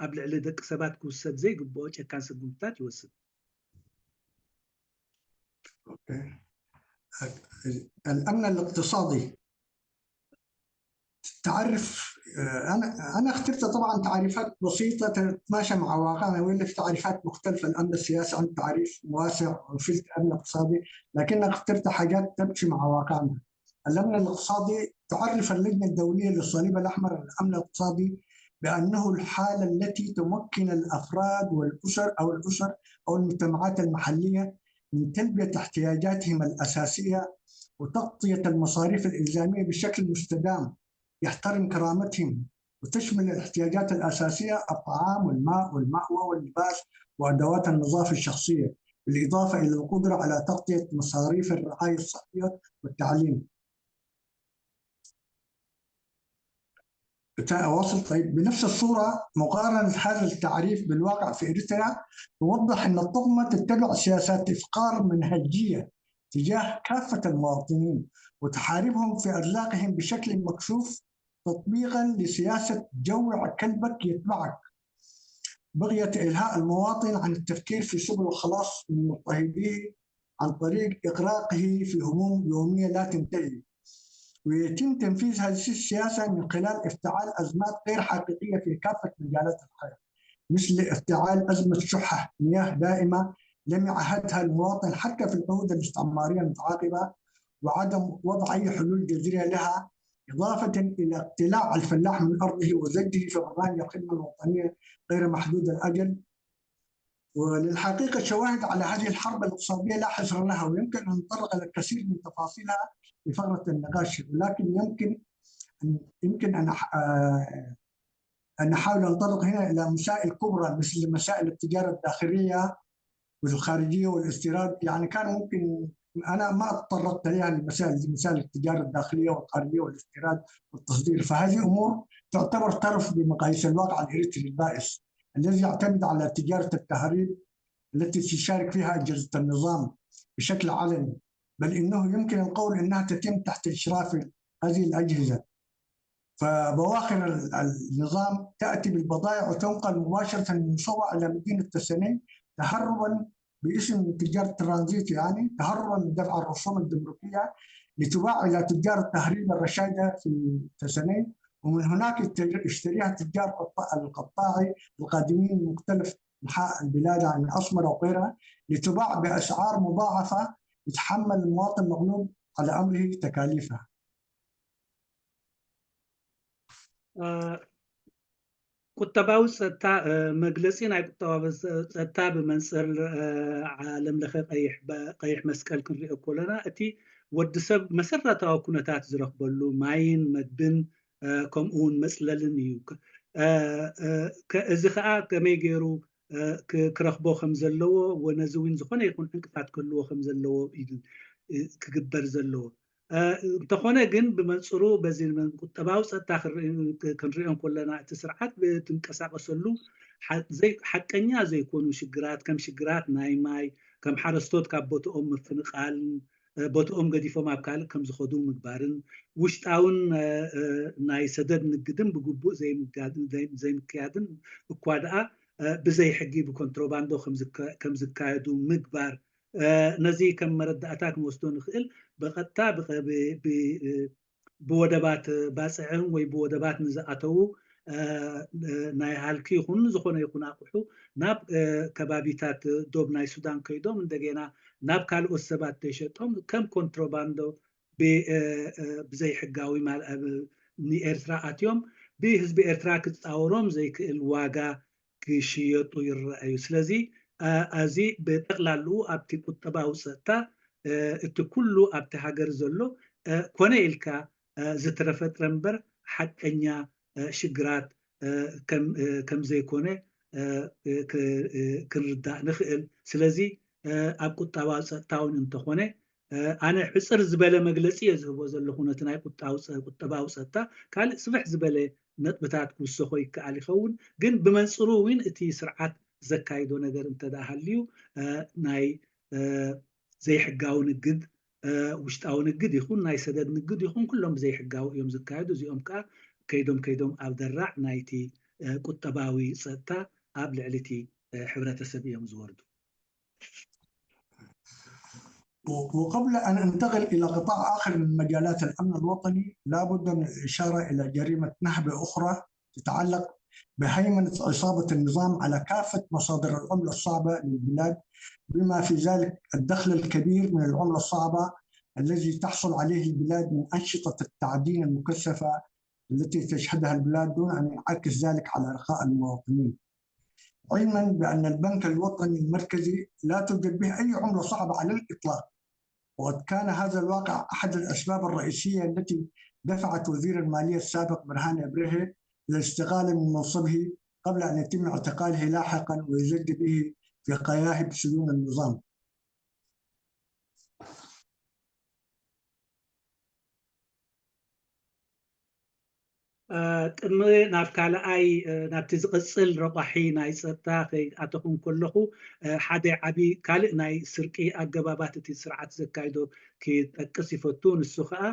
ኣብ ልዕሊ ደቂ ሰባት ክውሰድ ዘይግብኦ ጨካን ስጉምትታት ይወስድ። Okay. الأمن الاقتصادي تعرف، انا اخترت طبعا تعريفات بسيطه تتماشى مع واقعنا، والا في تعريفات مختلفه. الامن السياسي عنده تعريف واسع وفي الامن الاقتصادي، لكن اخترت حاجات تمشي مع واقعنا. الامن الاقتصادي، تعرف اللجنه الدوليه للصليب الاحمر الامن الاقتصادي بانه الحاله التي تمكن الافراد والاسر او الاسر او المجتمعات المحليه من تلبيه احتياجاتهم الاساسيه وتغطيه المصاريف الالزاميه بشكل مستدام يحترم كرامتهم، وتشمل الاحتياجات الأساسية الطعام والماء والمأوى واللباس وأدوات النظافة الشخصية، بالإضافة إلى القدرة على تغطية مصاريف الرعاية الصحية والتعليم. أواصل. طيب، بنفس الصورة مقارنة هذا التعريف بالواقع في إريتريا توضح أن الطغمة تتبع سياسات إفقار منهجية تجاه كافة المواطنين وتحاربهم في أرزاقهم بشكل مكشوف، تطبيقا لسياسة جوع كلبك يتبعك، بغية إلهاء المواطن عن التفكير في سبل الخلاص من مضطهديه عن طريق إغراقه في هموم يومية لا تنتهي. ويتم تنفيذ هذه السياسة من خلال افتعال أزمات غير حقيقية في كافة مجالات الحياة، مثل افتعال أزمة شحة مياه دائمة لم يعهدها المواطن حتى في العهود الاستعمارية المتعاقبة، وعدم وضع أي حلول جذرية لها، إضافة إلى اقتلاع الفلاح من أرضه وزجه في برنامج الخدمة الوطنية غير محدود الأجل. وللحقيقة الشواهد على هذه الحرب الاقتصادية لا حصر لها، ويمكن أن نتطرق إلى الكثير من تفاصيلها في فقرة النقاش، ولكن يمكن أن نحاول أن نتطرق هنا إلى مسائل كبرى مثل مسائل التجارة الداخلية والخارجية والاستيراد. يعني كان ممكن أنا ما تطرقت لها المسائل دي، مسائل التجارة الداخلية والخارجية والاستيراد والتصدير، فهذه أمور تعتبر طرف بمقاييس الواقع الإريتري البائس الذي يعتمد على تجارة التهريب التي تشارك فيها أجهزة النظام بشكل علني، بل إنه يمكن القول إنها تتم تحت إشراف هذه الأجهزة. فبواخر النظام تأتي بالبضائع وتنقل مباشرة من مصوع إلى مدينة تسني تهربا باسم تجارة الترانزيت، يعني تهربا من دفع الرسوم الجمركية، لتباع إلى تجار التهريب الرشايدة في تسني، ومن هناك يشتريها تجار القطاعي القادمين من مختلف أنحاء البلاد، يعني أسمر وغيرها، لتباع بأسعار مضاعفة يتحمل المواطن المغلوب على أمره تكاليفها. ቁጠባዊ ፀጥታ፣ መግለፂ ናይ ቁጠባዊ ፀጥታ ብመንፅር ዓለም ለኸ ቀይሕ መስቀል ክንሪኦ ከለና፣ እቲ ወዲ ሰብ መሰረታዊ ኩነታት ዝረክበሉ ማይን መግብን ከምኡ እውን መፅለልን እዩ። እዚ ከዓ ከመይ ገይሩ ክረክቦ ከም ዘለዎ፣ ነዚ እውን ዝኾነ ይኹን ዕንቅፋት ክህልዎ ከም ዘለዎ ክግበር ዘለዎ። እንተኾነ ግን ብመንፅሩ በዚ ቁጠባዊ ፀጥታ ክንሪኦ ከለና፣ እቲ ስርዓት ብትንቀሳቀሰሉ ሓቀኛ ዘይኮኑ ሽግራት፣ ከም ሽግራት ናይ ማይ፣ ከም ሓረስቶት ካብ ቦትኦም ምፍንቃልን ቦትኦም ገዲፎም ኣብ ካልእ ከም ዝኸዱ ምግባርን፣ ውሽጣውን ናይ ሰደድ ንግድን ብግቡእ ዘይምክያድን፣ እኳ ደኣ ብዘይ ሕጊ ብኮንትሮባንዶ ከም ዝካየዱ ምግባር። ነዚ ከም መረዳእታ ክንወስዶ ንኽእል ብቐጥታ ብወደባት ባፅዕን ወይ ብወደባት ንዝኣተዉ ናይ ሃልኪ ይኹን ዝኾነ ይኹን ኣቑሑ ናብ ከባቢታት ዶብ ናይ ሱዳን ከይዶም እንደገና ናብ ካልኦት ሰባት ተሸጦም ከም ኮንትሮባንዶ ብዘይሕጋዊ ንኤርትራ ኣትዮም። ብህዝቢ ኤርትራ ክፃወሮም ዘይክእል ዋጋ ክሽየጡ ይረኣዩ። ስለዚ እዚ ብጠቕላልኡ ኣብቲ ቁጠባዊ ፀጥታ እቲ ኩሉ ኣብቲ ሃገር ዘሎ ኮነ ኢልካ ዝተፈጥረ እምበር ሓቀኛ ሽግራት ከም ዘይኮነ ክንርዳእ ንኽእል። ስለዚ ኣብ ቁጠባዊ ፀጥታ እውን እንተኾነ ኣነ ሕፅር ዝበለ መግለፂ እየ ዝህቦ ዘለኹ ነቲ ናይ ቁጠባዊ ፀጥታ። ካልእ ስፍሕ ዝበለ ነጥብታት ክውሰኾ ይከኣል ይኸውን፣ ግን ብመንፅሩ እውን እቲ ስርዓት ዘካይዶ ነገር እንተደኣ ሃልዩ ናይ ዘይሕጋዊ ንግድ፣ ውሽጣዊ ንግድ ይኹን ናይ ሰደድ ንግድ ይኹን ኩሎም ብዘይሕጋዊ እዮም ዝካየዱ። እዚኦም ከዓ ከይዶም ከይዶም ኣብ ደራዕ ናይቲ ቁጠባዊ ፀጥታ ኣብ ልዕሊ እቲ ሕብረተሰብ እዮም ዝወርዱ። وقبل أن أنتقل إلى قطاع آخر من مجالات الأمن الوطني، لا بد من الإشارة إلى جريمة نهب أخرى تتعلق بهيمنة عصابة النظام على كافة مصادر العملة الصعبة للبلاد، بما في ذلك الدخل الكبير من العملة الصعبة الذي تحصل عليه البلاد من أنشطة التعدين المكثفة التي تشهدها البلاد دون أن ينعكس ذلك على رخاء المواطنين، علما بأن البنك الوطني المركزي لا توجد به أي عملة صعبة على الإطلاق. وقد كان هذا الواقع أحد الأسباب الرئيسية التي دفعت وزير المالية السابق برهان أبرهة للاستقالة من منصبه قبل أن يتم اعتقاله لاحقا ويزج به في قياهب سجون النظام. ቅድሚ ናብ ካልኣይ ናብቲ ዝቕፅል ረቋሒ ናይ ፀጥታ ከይኣተኹም ከለኹ ሓደ ዓብይ ካልእ ናይ ስርቂ ኣገባባት እቲ ስርዓት ዘካይዶ ክጠቅስ ይፈቱ። ንሱ ከዓ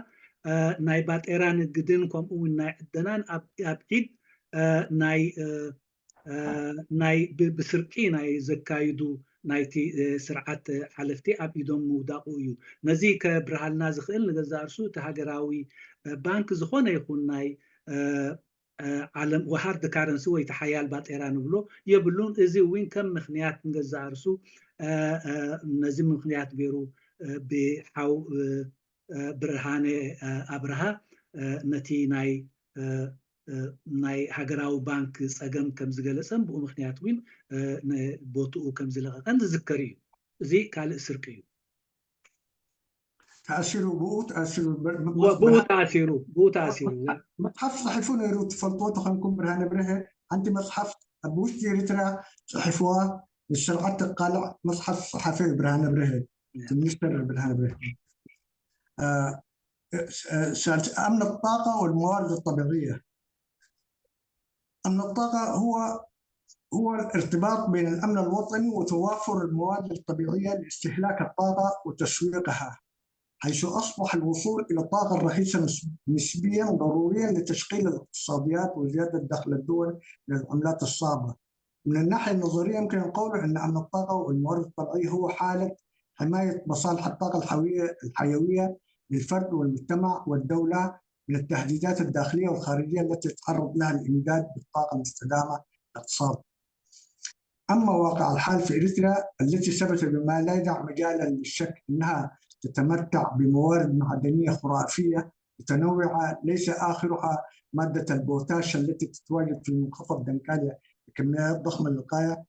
ናይ ባጤራ ንግድን ከምኡ እውን ናይ ዕደናን ኣብ ኢድ ናይ ብስርቂ ናይ ዘካይዱ ናይቲ ስርዓት ሓለፍቲ ኣብ ኢዶም ምውዳቁ እዩ። ነዚ ከብርሃልና ዝኽእል ንገዛእ ርእሱ እቲ ሃገራዊ ባንክ ዝኾነ ይኹን ናይ ዓለም hard currency ወይ ሓያል ባጤራ ንብሎ የብሉን። እዚ እውን ከም ምክንያት ንገዛእ ርእሱ ነዚ ምክንያት ገይሩ ብሓው ብርሃነ ኣብርሃ ነቲ ናይ ሃገራዊ ባንክ ፀገም ከም ዝገለፀን ብኡ ምክንያት እውን ቦትኡ ከም ዝለቐቐን ዝዝከር እዩ። እዚ ካልእ ስርቂ እዩ። ተኣሲሩ ብኡ ተኣሲሩ። ብኡ ተኣሲሩ፣ ብኡ ተኣሲሩ። መፅሓፍ ፅሒፉ ነይሩ፣ ትፈልጥዎ ተኮንኩም። ብርሃነ ብርሀ ሓንቲ መፅሓፍ ኣብ ውሽጢ ኤርትራ ፅሒፍዋ ንስርዓት ተቃልዕ መፅሓፍ ፀሓፈ ብርሃነ ብርሀ፣ ሚኒስተር ብርሃነ ብርሀ። أمن الطاقة والموارد الطبيعية. أمن الطاقة هو الارتباط بين الأمن الوطني وتوافر المواد الطبيعية لاستهلاك الطاقة وتسويقها، حيث أصبح الوصول إلى الطاقة الرخيصة نسبيا ضروريا لتشغيل الاقتصاديات وزيادة دخل الدول من العملات الصعبة. من الناحية النظرية يمكن القول أن أمن الطاقة والموارد الطبيعية هو حالة حماية مصالح الطاقة الحيوية للفرد والمجتمع والدولة من التهديدات الداخلية والخارجية التي يتعرض لها الإمداد بالطاقة المستدامة للاقتصاد. أما واقع الحال في إريتريا التي ثبت بما لا يدع مجالا للشك أنها تتمتع بموارد معدنية خرافية متنوعة ليس آخرها مادة البوتاش التي تتواجد في منخفض دنكاليا بكميات ضخمة للغاية،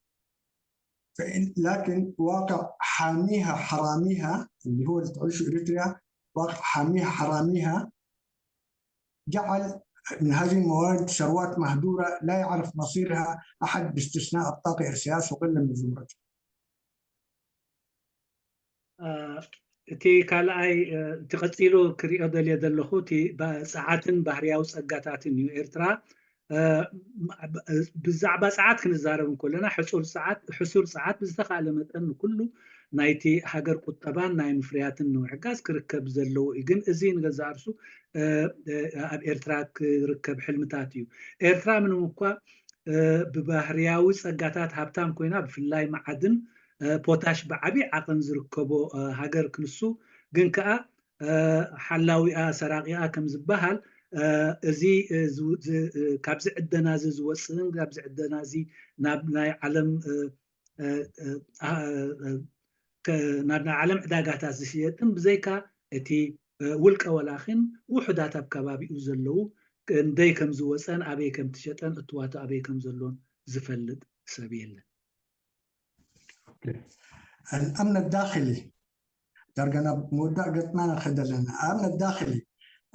لكن واقع حاميها حراميها اللي هو اللي تعيشه إريتريا، واقع حاميها حراميها جعل من هذه الموارد ثروات مهدورة لا يعرف مصيرها أحد باستثناء الطاقة إرسياس وقلة من زمرته. እቲ ካልኣይ እቲ ቀፂሉ ክሪኦ ደልየ ዘለኹ እቲ ፀዓትን ባህርያዊ ፀጋታትን እዩ። ኤርትራ ብዛዕባ ፀዓት ክንዛረብ እንከለና ሕፁር ፀዓት፣ ሕሱር ፀዓት ብዝተኻእለ መጠን ንኩሉ ናይቲ ሃገር ቁጠባን ናይ ምፍርያትን ንምሕጋዝ ክርከብ ዘለዎ እዩ። ግን እዚ ንገዛእ ርእሱ ኣብ ኤርትራ ክርከብ ሕልምታት እዩ። ኤርትራ ምንም እኳ ብባህርያዊ ፀጋታት ሃብታም ኮይና ብፍላይ ማዓድን ፖታሽ ብዓብይ ዓቐን ዝርከቦ ሃገር ክንሱ፣ ግን ከዓ ሓላዊኣ ሰራቂኣ ከም ዝበሃል እዚ ካብዚ ዕደና እዚ ዝወፅእን ካብዚ ዕደና እዚ ናብ ናይ ዓለም ዕዳጋታት ዝሽየጥን ብዘይካ እቲ ውልቀ ወላኺን ውሑዳት ኣብ ከባቢኡ ዘለው ክንደይ ከም ዝወፀን ኣበይ ከም ትሸጠን እትዋቱ ኣበይ ከም ዘሎን ዝፈልጥ ሰብ የለን። الأمن الداخلي درجنا مودع قطنا خدلنا. الأمن الداخلي،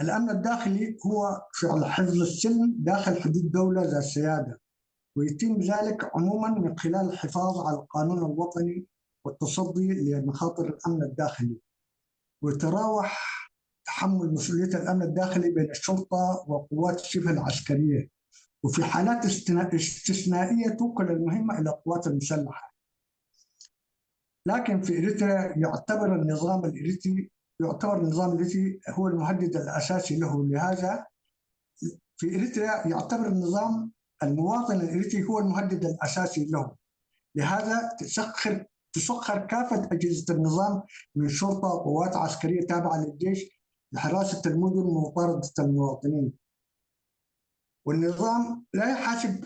الأمن الداخلي هو فعل حفظ السلم داخل حدود دولة ذات سيادة، ويتم ذلك عموما من خلال الحفاظ على القانون الوطني والتصدي لمخاطر الأمن الداخلي. ويتراوح تحمل مسؤولية الأمن الداخلي بين الشرطة وقوات شبه العسكرية، وفي حالات استثنائية توكل المهمة إلى القوات المسلحة. لكن في إريتريا يعتبر النظام الإريتري هو المهدد الأساسي له، لهذا في إريتريا يعتبر النظام المواطن الإريتري هو المهدد الأساسي له، لهذا تسخر كافة أجهزة النظام من شرطة وقوات عسكرية تابعة للجيش لحراسة المدن ومطاردة المواطنين. والنظام لا يحاسب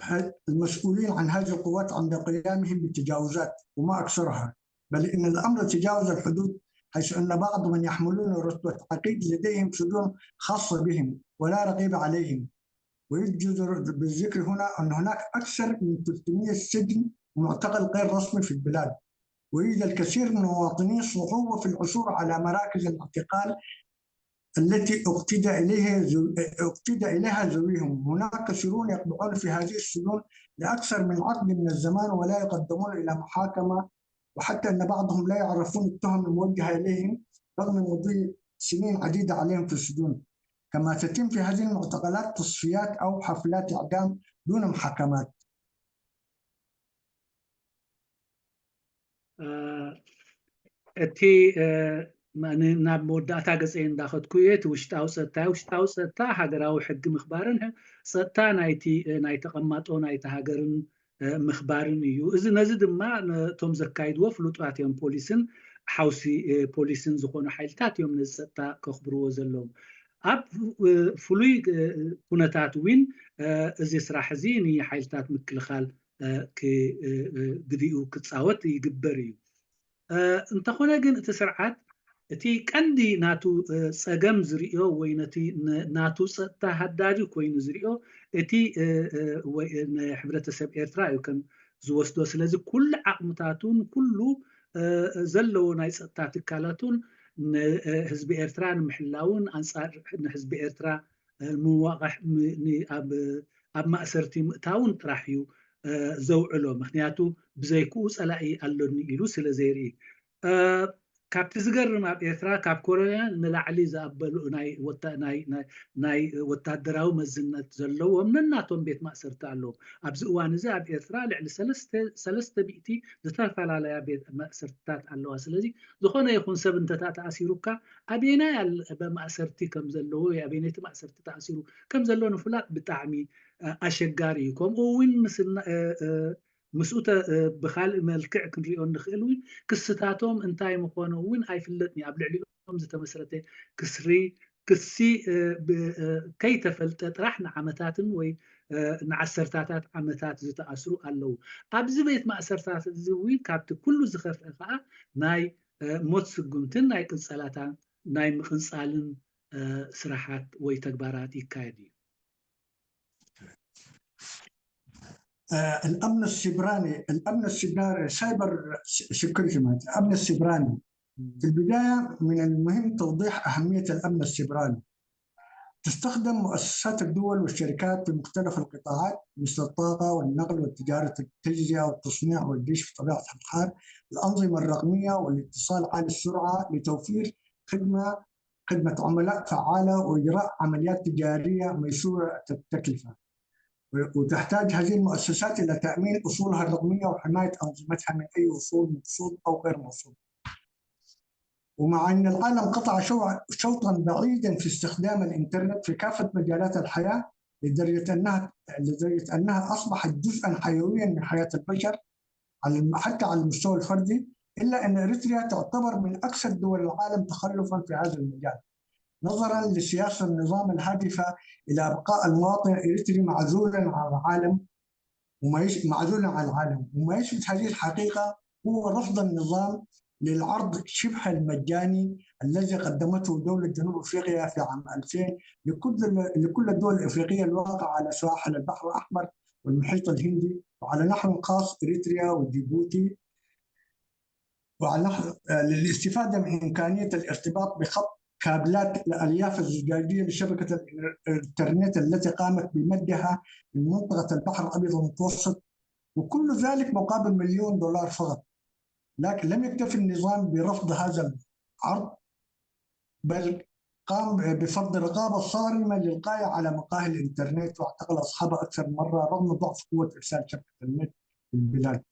المسؤولين عن هذه القوات عند قيامهم بالتجاوزات وما أكثرها، بل إن الأمر تجاوز الحدود، حيث أن بعض من يحملون رتبة عقيد لديهم سجون خاصة بهم ولا رقيب عليهم. ويجدر بالذكر هنا أن هناك أكثر من 300 سجن ومعتقل غير رسمي في البلاد، ويوجد الكثير من المواطنين صعوبة في العثور على مراكز الاعتقال التي اقتدى إليها ذويهم. هناك كثيرون يقبعون في هذه السجون لأكثر من عقد من الزمان ولا يقدمون إلى محاكمة، وحتى أن بعضهم لا يعرفون التهم الموجهة إليهم رغم مضي سنين عديدة عليهم في السجون. كما تتم في هذه المعتقلات تصفيات أو حفلات إعدام دون محاكمات. እቲ ናብ መወዳእታ ገፀ እንዳኸድኩ እየ። እቲ ውሽጣዊ ፀጥታ፣ ውሽጣዊ ፀጥታ ሃገራዊ ሕጊ ምኽባርን ፀጥታ ናይቲ ናይ ተቐማጦ ናይቲ ሃገርን ምኽባርን እዩ። እዚ ነዚ ድማ ነቶም ዘካይድዎ ፍሉጣት እዮም፣ ፖሊስን ሓውሲ ፖሊስን ዝኾኑ ሓይልታት እዮም ነዚ ፀጥታ ከኽብርዎ ዘለዎም። ኣብ ፍሉይ ኩነታት እውን እዚ ስራሕ እዚ ንሓይልታት ምክልኻል ግዲኡ ክፃወት ይግበር እዩ። እንተኾነ ግን እቲ ስርዓት እቲ ቀንዲ ናቱ ፀገም ዝርዮ ወይ ነቲ ናቱ ፀጥታ ሃዳዲ ኮይኑ ዝርዮ እቲ ንሕብረተሰብ ኤርትራ እዩ ከም ዝወስዶ። ስለዚ ኩሉ ዓቕምታቱን ኩሉ ዘለዎ ናይ ፀጥታ ትካላቱን ንህዝቢ ኤርትራ ንምሕላውን ኣንፃር ንህዝቢ ኤርትራ ምዋቃሕ ኣብ ማእሰርቲ ምእታውን ጥራሕ እዩ ዘውዕሎ፣ ምክንያቱ ብዘይክኡ ፀላኢ ኣሎኒ ኢሉ ስለ ዘይርኢ። ካብቲ ዝገርም ኣብ ኤርትራ ካብ ኮሎኔል ንላዕሊ ዝኣበሉ ናይ ወታደራዊ መዝነት ዘለዎም ነናቶም ቤት ማእሰርቲ ኣለዎም። ኣብዚ እዋን እዚ ኣብ ኤርትራ ልዕሊ 300 ዝተፈላለያ ቤት ማእሰርትታት ኣለዋ። ስለዚ ዝኾነ ይኹን ሰብ እንተታ ተኣሲሩካ ኣበየናይ ማእሰርቲ ከም ዘለዎ ወይ ኣበየናይቲ ማእሰርቲ ተኣሲሩ ከም ዘሎ ንፍላጥ ብጣዕሚ ኣሸጋሪ እዩ። ከምኡ እውን ምስኡ ብካልእ መልክዕ ክንሪኦ ንኽእል እውን ክስታቶም እንታይ ምኾኑ እውን ኣይፍለጥን እዩ። ኣብ ልዕሊኦም ዝተመስረተ ክሲ ከይተፈልጠ ጥራሕ ንዓመታትን ወይ ንዓሰርታታት ዓመታት ዝተኣስሩ ኣለዉ። ኣብዚ ቤት ማእሰርታት እዚ እውን ካብቲ ኩሉ ዝኸፍአ ከዓ ናይ ሞት ስጉምትን ናይ ቅንፀላታን ናይ ምቅንፃልን ስራሓት ወይ ተግባራት ይካየድ እዩ። الامن السيبراني، الامن السيبراني cyber security، الامن السيبراني. في البدايه من المهم توضيح اهميه الامن السيبراني. تستخدم مؤسسات الدول والشركات في مختلف القطاعات مثل الطاقه والنقل والتجاره التجزئه والتصنيع والجيش في طبيعه الحال الانظمه الرقميه والاتصال عالي السرعه لتوفير خدمه عملاء فعاله واجراء عمليات تجاريه ميسوره التكلفه. وتحتاج هذه المؤسسات إلى تأمين أصولها الرقمية وحماية أنظمتها من أي وصول مقصود أو غير مقصود. ومع أن العالم قطع شوطا بعيدا في استخدام الإنترنت في كافة مجالات الحياة لدرجة أنها أصبحت جزءا حيويا من حياة البشر حتى على المستوى الفردي، إلا أن إريتريا تعتبر من أكثر دول العالم تخلفا في هذا المجال، نظرا لسياسة النظام الهادفة إلى إبقاء المواطن الإريتري معزولا عن العالم وما يثبت هذه الحقيقة هو رفض النظام للعرض شبه المجاني الذي قدمته دولة جنوب أفريقيا في عام 2000 لكل الدول الأفريقية الواقعة على سواحل البحر الأحمر والمحيط الهندي، وعلى نحو خاص إريتريا وجيبوتي، وعلى نحو للاستفادة من إمكانية الارتباط بخط كابلات الألياف الزجاجية لشبكة الإنترنت التي قامت بمدها من منطقة البحر الأبيض المتوسط، وكل ذلك مقابل 1 مليون دولار فقط. لكن لم يكتفي النظام برفض هذا العرض، بل قام بفرض رقابة صارمة للغاية على مقاهي الإنترنت، واعتقل أصحابها أكثر من مرة رغم ضعف قوة إرسال شبكة النت في البلاد.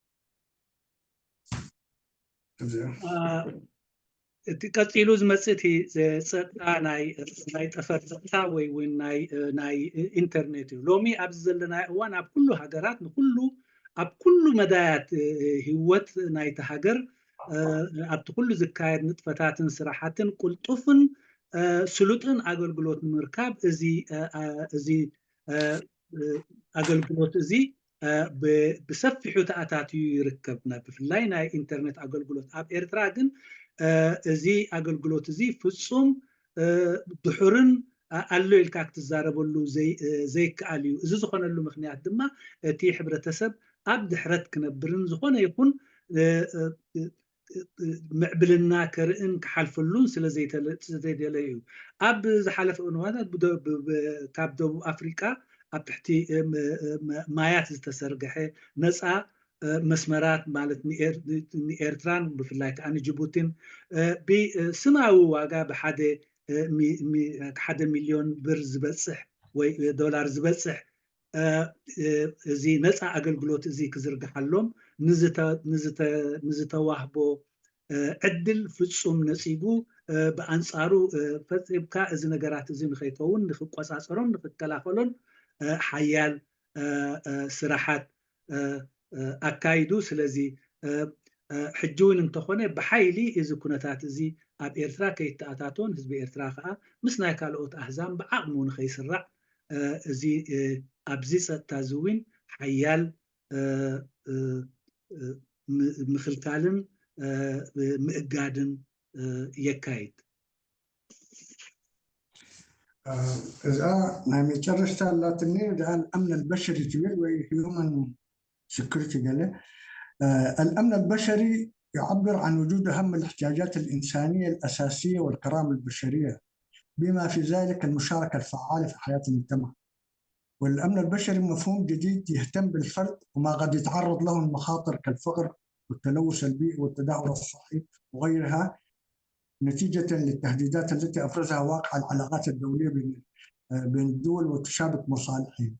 እቲ ቀፂሉ ዝመፅእ እቲ ፀጥታ ናይ ጠፈር ፀጥታ ወይ እውን ናይ ኢንተርኔት እዩ። ሎሚ ኣብዚ ዘለና እዋን ኣብ ኩሉ ሃገራት ንኩሉ ኣብ ኩሉ መዳያት ሂወት ናይቲ ሃገር፣ ኣብቲ ኩሉ ዝካየድ ንጥፈታትን ስራሓትን ቁልጡፍን ስሉጥን ኣገልግሎት ንምርካብ እዚ ኣገልግሎት እዚ ብሰፊሑ ተኣታትዩ ይርከብ፣ ብፍላይ ናይ ኢንተርኔት ኣገልግሎት። ኣብ ኤርትራ ግን እዚ ኣገልግሎት እዚ ፍፁም ድሑርን ኣሎ ኢልካ ክትዛረበሉ ዘይከኣል እዩ። እዚ ዝኾነሉ ምክንያት ድማ እቲ ሕብረተሰብ ኣብ ድሕረት ክነብርን ዝኾነ ይኹን ምዕብልና ከርእን ክሓልፈሉን ስለዘይደለ እዩ። ኣብ ዝሓለፈ እዋናት ካብ ደቡብ ኣፍሪቃ ኣብ ትሕቲ ማያት ዝተሰርግሐ ነፃ መስመራት፣ ማለት ንኤርትራን ብፍላይ ከዓ ንጅቡትን ብስማዊ ዋጋ ብ1 ሚልዮን ብር ዝበፅሕ ወይ ዶላር ዝበፅሕ እዚ ነፃ ኣገልግሎት እዚ ክዝርግሓሎም ንዝተዋህቦ ዕድል ፍፁም ነፂጉ፣ ብኣንፃሩ ፈፂምካ እዚ ነገራት እዚ ንከይከውን ንክቆፃፀሮን ንክከላኸሎን ሓያል ስራሓት ኣካይዱ። ስለዚ ሕጂ እውን እንተኾነ ብሓይሊ እዚ ኩነታት እዚ ኣብ ኤርትራ ከይተኣታቶን ህዝቢ ኤርትራ ከዓ ምስ ናይ ካልኦት ኣህዛብ ብዓቕሙ ንከይስራዕ እዚ ኣብዚ ፀጥታ እዚ እውን ሓያል ምክልካልን ምእጋድን የካይድ። እዛ ናይ መጨረሻ ኣላትኒ፣ እዛ الأمن البشري ትብል ወይ human security قال. الأمن البشري يعبر عن وجود أهم الاحتياجات الإنسانية الأساسية والكرامة البشرية، بما في ذلك المشاركة الفعالة في حياة المجتمع. والأمن البشري مفهوم جديد يهتم بالفرد وما قد يتعرض له من مخاطر كالفقر والتلوث البيئي والتدهور الصحي وغيرها، نتيجة للتهديدات التي أفرزها واقع العلاقات الدولية بين الدول وتشابك مصالحهم.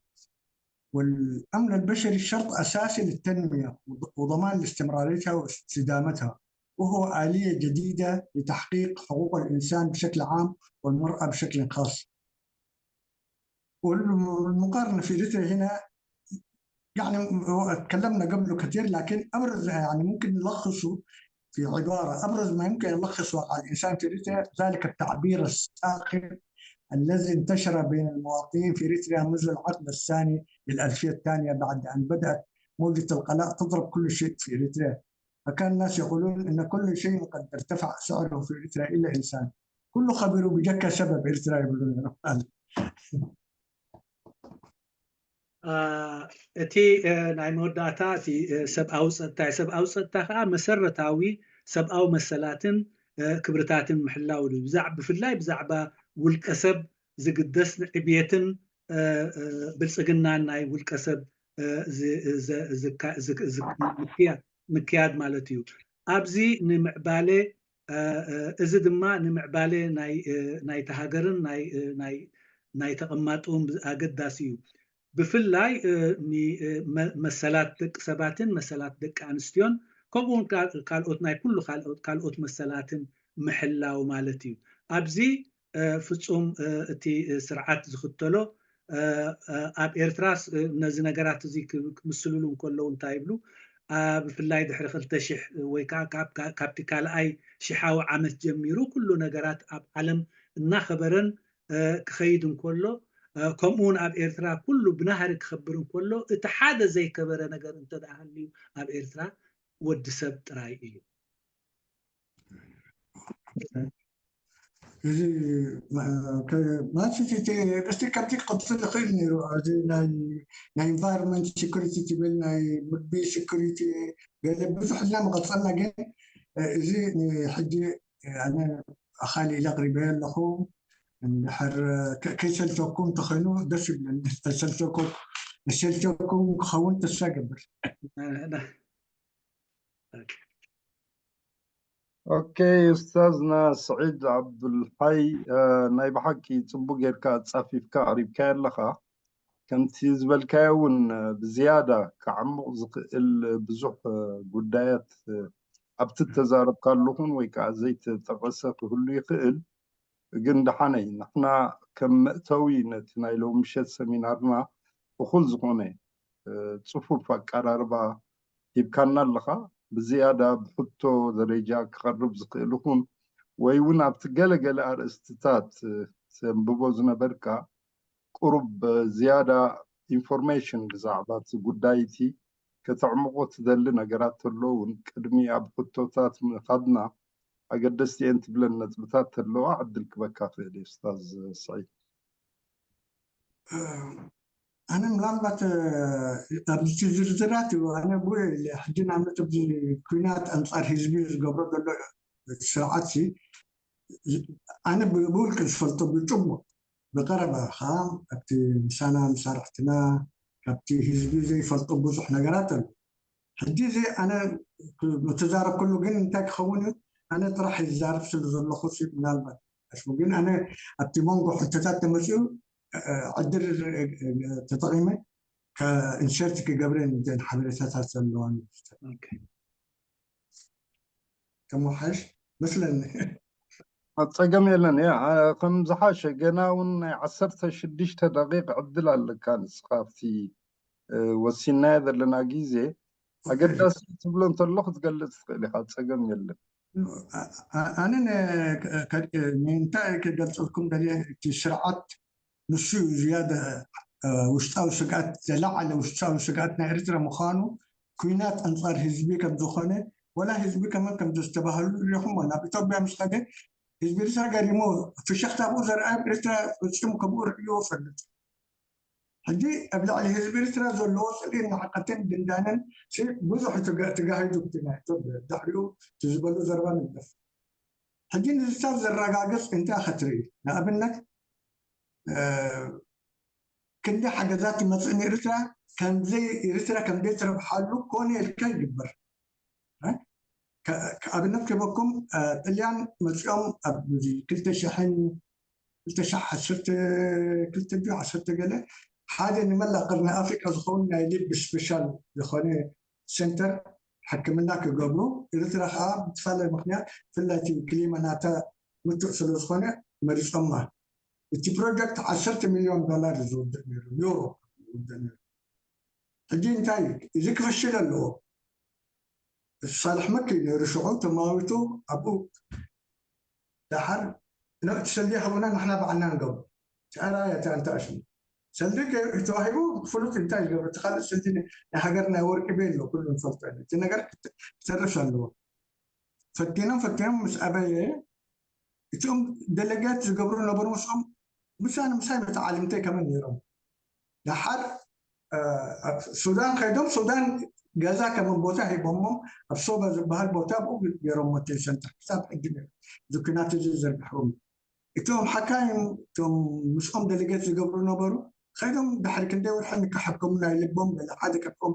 والأمن البشري شرط أساسي للتنمية وضمان لاستمراريتها واستدامتها، وهو آلية جديدة لتحقيق حقوق الإنسان بشكل عام والمرأة بشكل خاص. والمقارنة في إريتريا هنا، يعني تكلمنا قبله كثير، لكن أبرز يعني ممكن نلخصه في عبارة: أبرز ما يمكن أن يلخص واقع الإنسان في إريتريا ذلك التعبير الساخر الذي انتشر بين المواطنين في إريتريا منذ العقد الثاني للألفية الثانية، بعد أن بدأت موجة الغلاء تضرب كل شيء في إريتريا، فكان الناس يقولون أن كل شيء قد ارتفع سعره في إريتريا إلا إنسان، كله خبروا بجكة سبب إريتريا يقولون. እቲ ናይ መወዳእታ እቲ ሰብኣዊ ፀጥታ። ሰብኣዊ ፀጥታ ከዓ መሰረታዊ ሰብኣዊ መሰላትን ክብርታትን ምሕላው እዩ። ብፍላይ ብዛዕባ ውልቀ ሰብ ዝግደስ ዕብየትን ብልፅግናን ናይ ውልቀ ሰብ ምክያድ ማለት እዩ። ኣብዚ ንምዕባለ እዚ ድማ ንምዕባለ ናይቲ ሃገርን ናይ ተቐማጡን ኣገዳሲ እዩ። ብፍላይ መሰላት ደቂ ሰባትን መሰላት ደቂ ኣንስትዮን ከምኡውን ካልኦት ናይ ኩሉ ካልኦት መሰላትን ምሕላው ማለት እዩ። ኣብዚ ፍፁም እቲ ስርዓት ዝኽተሎ ኣብ ኤርትራ ነዚ ነገራት እዚ ክምስልሉ እንከለዉ እንታይ ይብሉ? ብፍላይ ድሕሪ 2000 ወይ ከዓ ካብቲ ካልኣይ ሽሓዊ ዓመት ጀሚሩ ኩሉ ነገራት ኣብ ዓለም እናኸበረን ክኸይድ እንከሎ፣ ከምኡውን ኣብ ኤርትራ ኩሉ ብናህሪ ክኸብር እንከሎ፣ እቲ ሓደ ዘይከበረ ነገር እንተደኣ ሃልዩ ኣብ ኤርትራ ወዲ ሰብ ጥራይ እዩ። እዚ ማለት እስቲ ከምቲ ክቅፅል ይኽእል ነይሩ። እዚ ናይ environment security ትብል፣ ናይ ምግቢ security ገለ ብዙሕ ኢልና ምቐፀልና፣ ግን እዚ ሕጂ ኣነ ኣኻሊ ኢለ ኣቕሪበ ኣለኹ። እንድሕር ከይሰልቸኩም እንተኮይኑ ደስ ይብለኒ። ሰልቸኩም ክኸውን ተስፋ ይገብር። Okay ኡስታዝና ስዒድ ዓብዱልሓይ፣ ናይ ብሓቂ ፅቡቅ ጌርካ ኣፃፊፍካ ኣቕሪብካ ኣለኻ። ከምቲ ዝበልካዮ እውን ብዝያዳ ክዓሙቕ ዝኽእል ብዙሕ ጉዳያት ኣብቲ ተዛረብካሉ ኹን ወይ ከዓ ዘይተጠቐሰ ክህሉ ይኽእል። ግን ደሓነይ ንሕና ከም መእተዊ ነቲ ናይ ሎሚ ምሸት ሰሚናርና እኹል ዝኾነ ፅፉፍ ኣቀራርባ ሂብካና ኣለኻ። ብዝያዳ ብሕቶ ደረጃ ክቐርብ ዝኽእል ይኹን ወይ እውን ኣብቲ ገለገለ ኣርእስትታት ተንብቦ ዝነበርካ ቁሩብ ዝያዳ information ብዛዕባ እቲ ጉዳይ እቲ ከተዕምቆ ትደሊ ነገራት ተሎ እውን፣ ቅድሚ ኣብ ሕቶታት ምኻድና ኣገደስቲ እየን ትብለን ነጥብታት ተለዋ ዕድል ክበካ ክእል እየ ኡስታዝ ስዒድ። ኣነ ምናልባት ኣብዚ ዝርዝራት እዩ። ኣነ ሕጂ ንኣብነት ኣብዚ ኩናት ኣንፃር ህዝቢ ዝገብሮ ዘሎ ስርዓት ኣነ ብውልቂ ዝፈልጦ ብፅቡቅ ብቀረባ ከዓ ኣብቲ ምሳና መሳርሕትና ካብቲ ህዝቢ ዘይፈልጦ ብዙሕ ነገራት ኣሎ። ሕጂ እዚ ኣነ ተዛረብ ከሉ ግን እንታይ ክኸውን እዩ፣ ኣነ ጥራሕ ይዛረብ ስለ ዘለኹ ምናልባት፣ ግን ኣነ ኣብቲ መንጎ ሕቶታት ተመፅኡ ዕድል ተጠቂመ insert ክገብረን እዘን ሓበሬታታት ዘለዋን ከመሓሽ መስለኒ። ፀገም የለን። Yeah፣ ከም ዝሓሸ ገና እውን ናይ 16 ደቂቕ ዕድል ኣለካ ንስኻ። ኣብቲ ወሲናዮ ዘለና ግዜ ኣገዳሲ ትብሎ እንተሎ ክትገልፅ ትኽእል ኢኻ፣ ፀገም የለን። ኣነ እንታይ ክገልፀልኩም ደልየ፣ እቲ ስርዓት ንሱ ዝያደ ውሽጣዊ ስግኣት፣ ዘለዓለ ውሽጣዊ ስግኣት ናይ ኤርትራ ምዃኑ፣ ኩናት ኣንፃር ህዝቢ ከም ዝኾነ፣ ወላ ህዝቢ ከመን ከም ዝተባሃሉ ሪኢኹም። ናብ ኢትዮጵያ ምስ ከደ ህዝቢ ኤርትራ ገሪሞ ፍሽኽታ ኣብኡ ዘርኣየ ኤርትራ ፈፂሙ ከምኡ ርእዮ ፈልጥ። ሕጂ ኣብ ልዕሊ ህዝቢ ኤርትራ ዘለዎ ፅልኢን ንዕቀትን ድንዳንን ብዙሕ ተጋሂዱ ናይ ኢትዮጵያ። ድሕሪኡ እቲ ዝበሉ ዘረባ ንግደፍ። ሕጂ ንዝታት ዘረጋግፅ እንታይ ክትርኢ፣ ንኣብነት ክንደይ ሓገዛት ይመፅእ ንኤርትራ፣ ከምዘይ ኤርትራ ከምዘይ ትረብሓሉ ኮነ ኢልካ ይግበር። ኣብነት ክበኩም፣ ጥልያን መፂኦም ኣብ 2012 ድዩ 10 ገለ ሓደ ንመላእ ቀርኒ ኣፍሪቃ ዝኸውን ናይ ልቢ special ዝኾነ center ሕክምና ክገብሩ፣ ኤርትራ ከዓ ብተፈላለየ ምክንያት ብፍላይ እቲ ክሊማ ናታ ምቹእ ስለ ዝኾነ መሪፆማ። እቲ ፕሮጀክት 10 ሚልዮን ዶላር ዝውድእ ነይሩ፣ ዩሮ ዝውድእ ነይሩ። ሕጂ እንታይ እዚ ክፈሽል ኣለዎ። ሳልሕ መኪ ነይሩ ሽዑ ተማዊቱ ኣብኡ። ድሓር እቲ ሰልዲ ሃቡና ንሕና ባዕልና ንገብሮ ጨራያ እንተ ኣሽሙ ሰልዲ ተዋሂቡ ፍሉጥ እንታይ ዝገብሮ። እቲ ካልእ ሰልዲ ናይ ሃገር ናይ ወርቂ ቤሎ ኩሉ ንፈልጦ። እቲ ነገር ክተርፍ ኣለዎ። ፈቲኖም ፈቲኖም ምስ ኣበየ እቲኦም delegate ዝገብሩ ነበሩ ምስኦም ምሳነ ምሳይ መተዓሊምተይ ከመን ነይሮም። ድሓር ኣብ ሱዳን ከይዶም፣ ሱዳን ገዛ ከም ቦታ ሂቦሞም፣ ኣብ ሶባ ዝበሃል ቦታ ብኡ ገይሮሞ እቲ center ክሳብ ሕጂ እዚ ኩናት እዚ ዘርግሕዎም። እቶም ሓካይም እቶም ምስኦም delegate ዝገብሩ ነበሩ ከይዶም ድሕሪ ክንደይ ወርሒ ንክሕከሙ ናይ ልቦም ገለ፣ ሓደ ካብኦም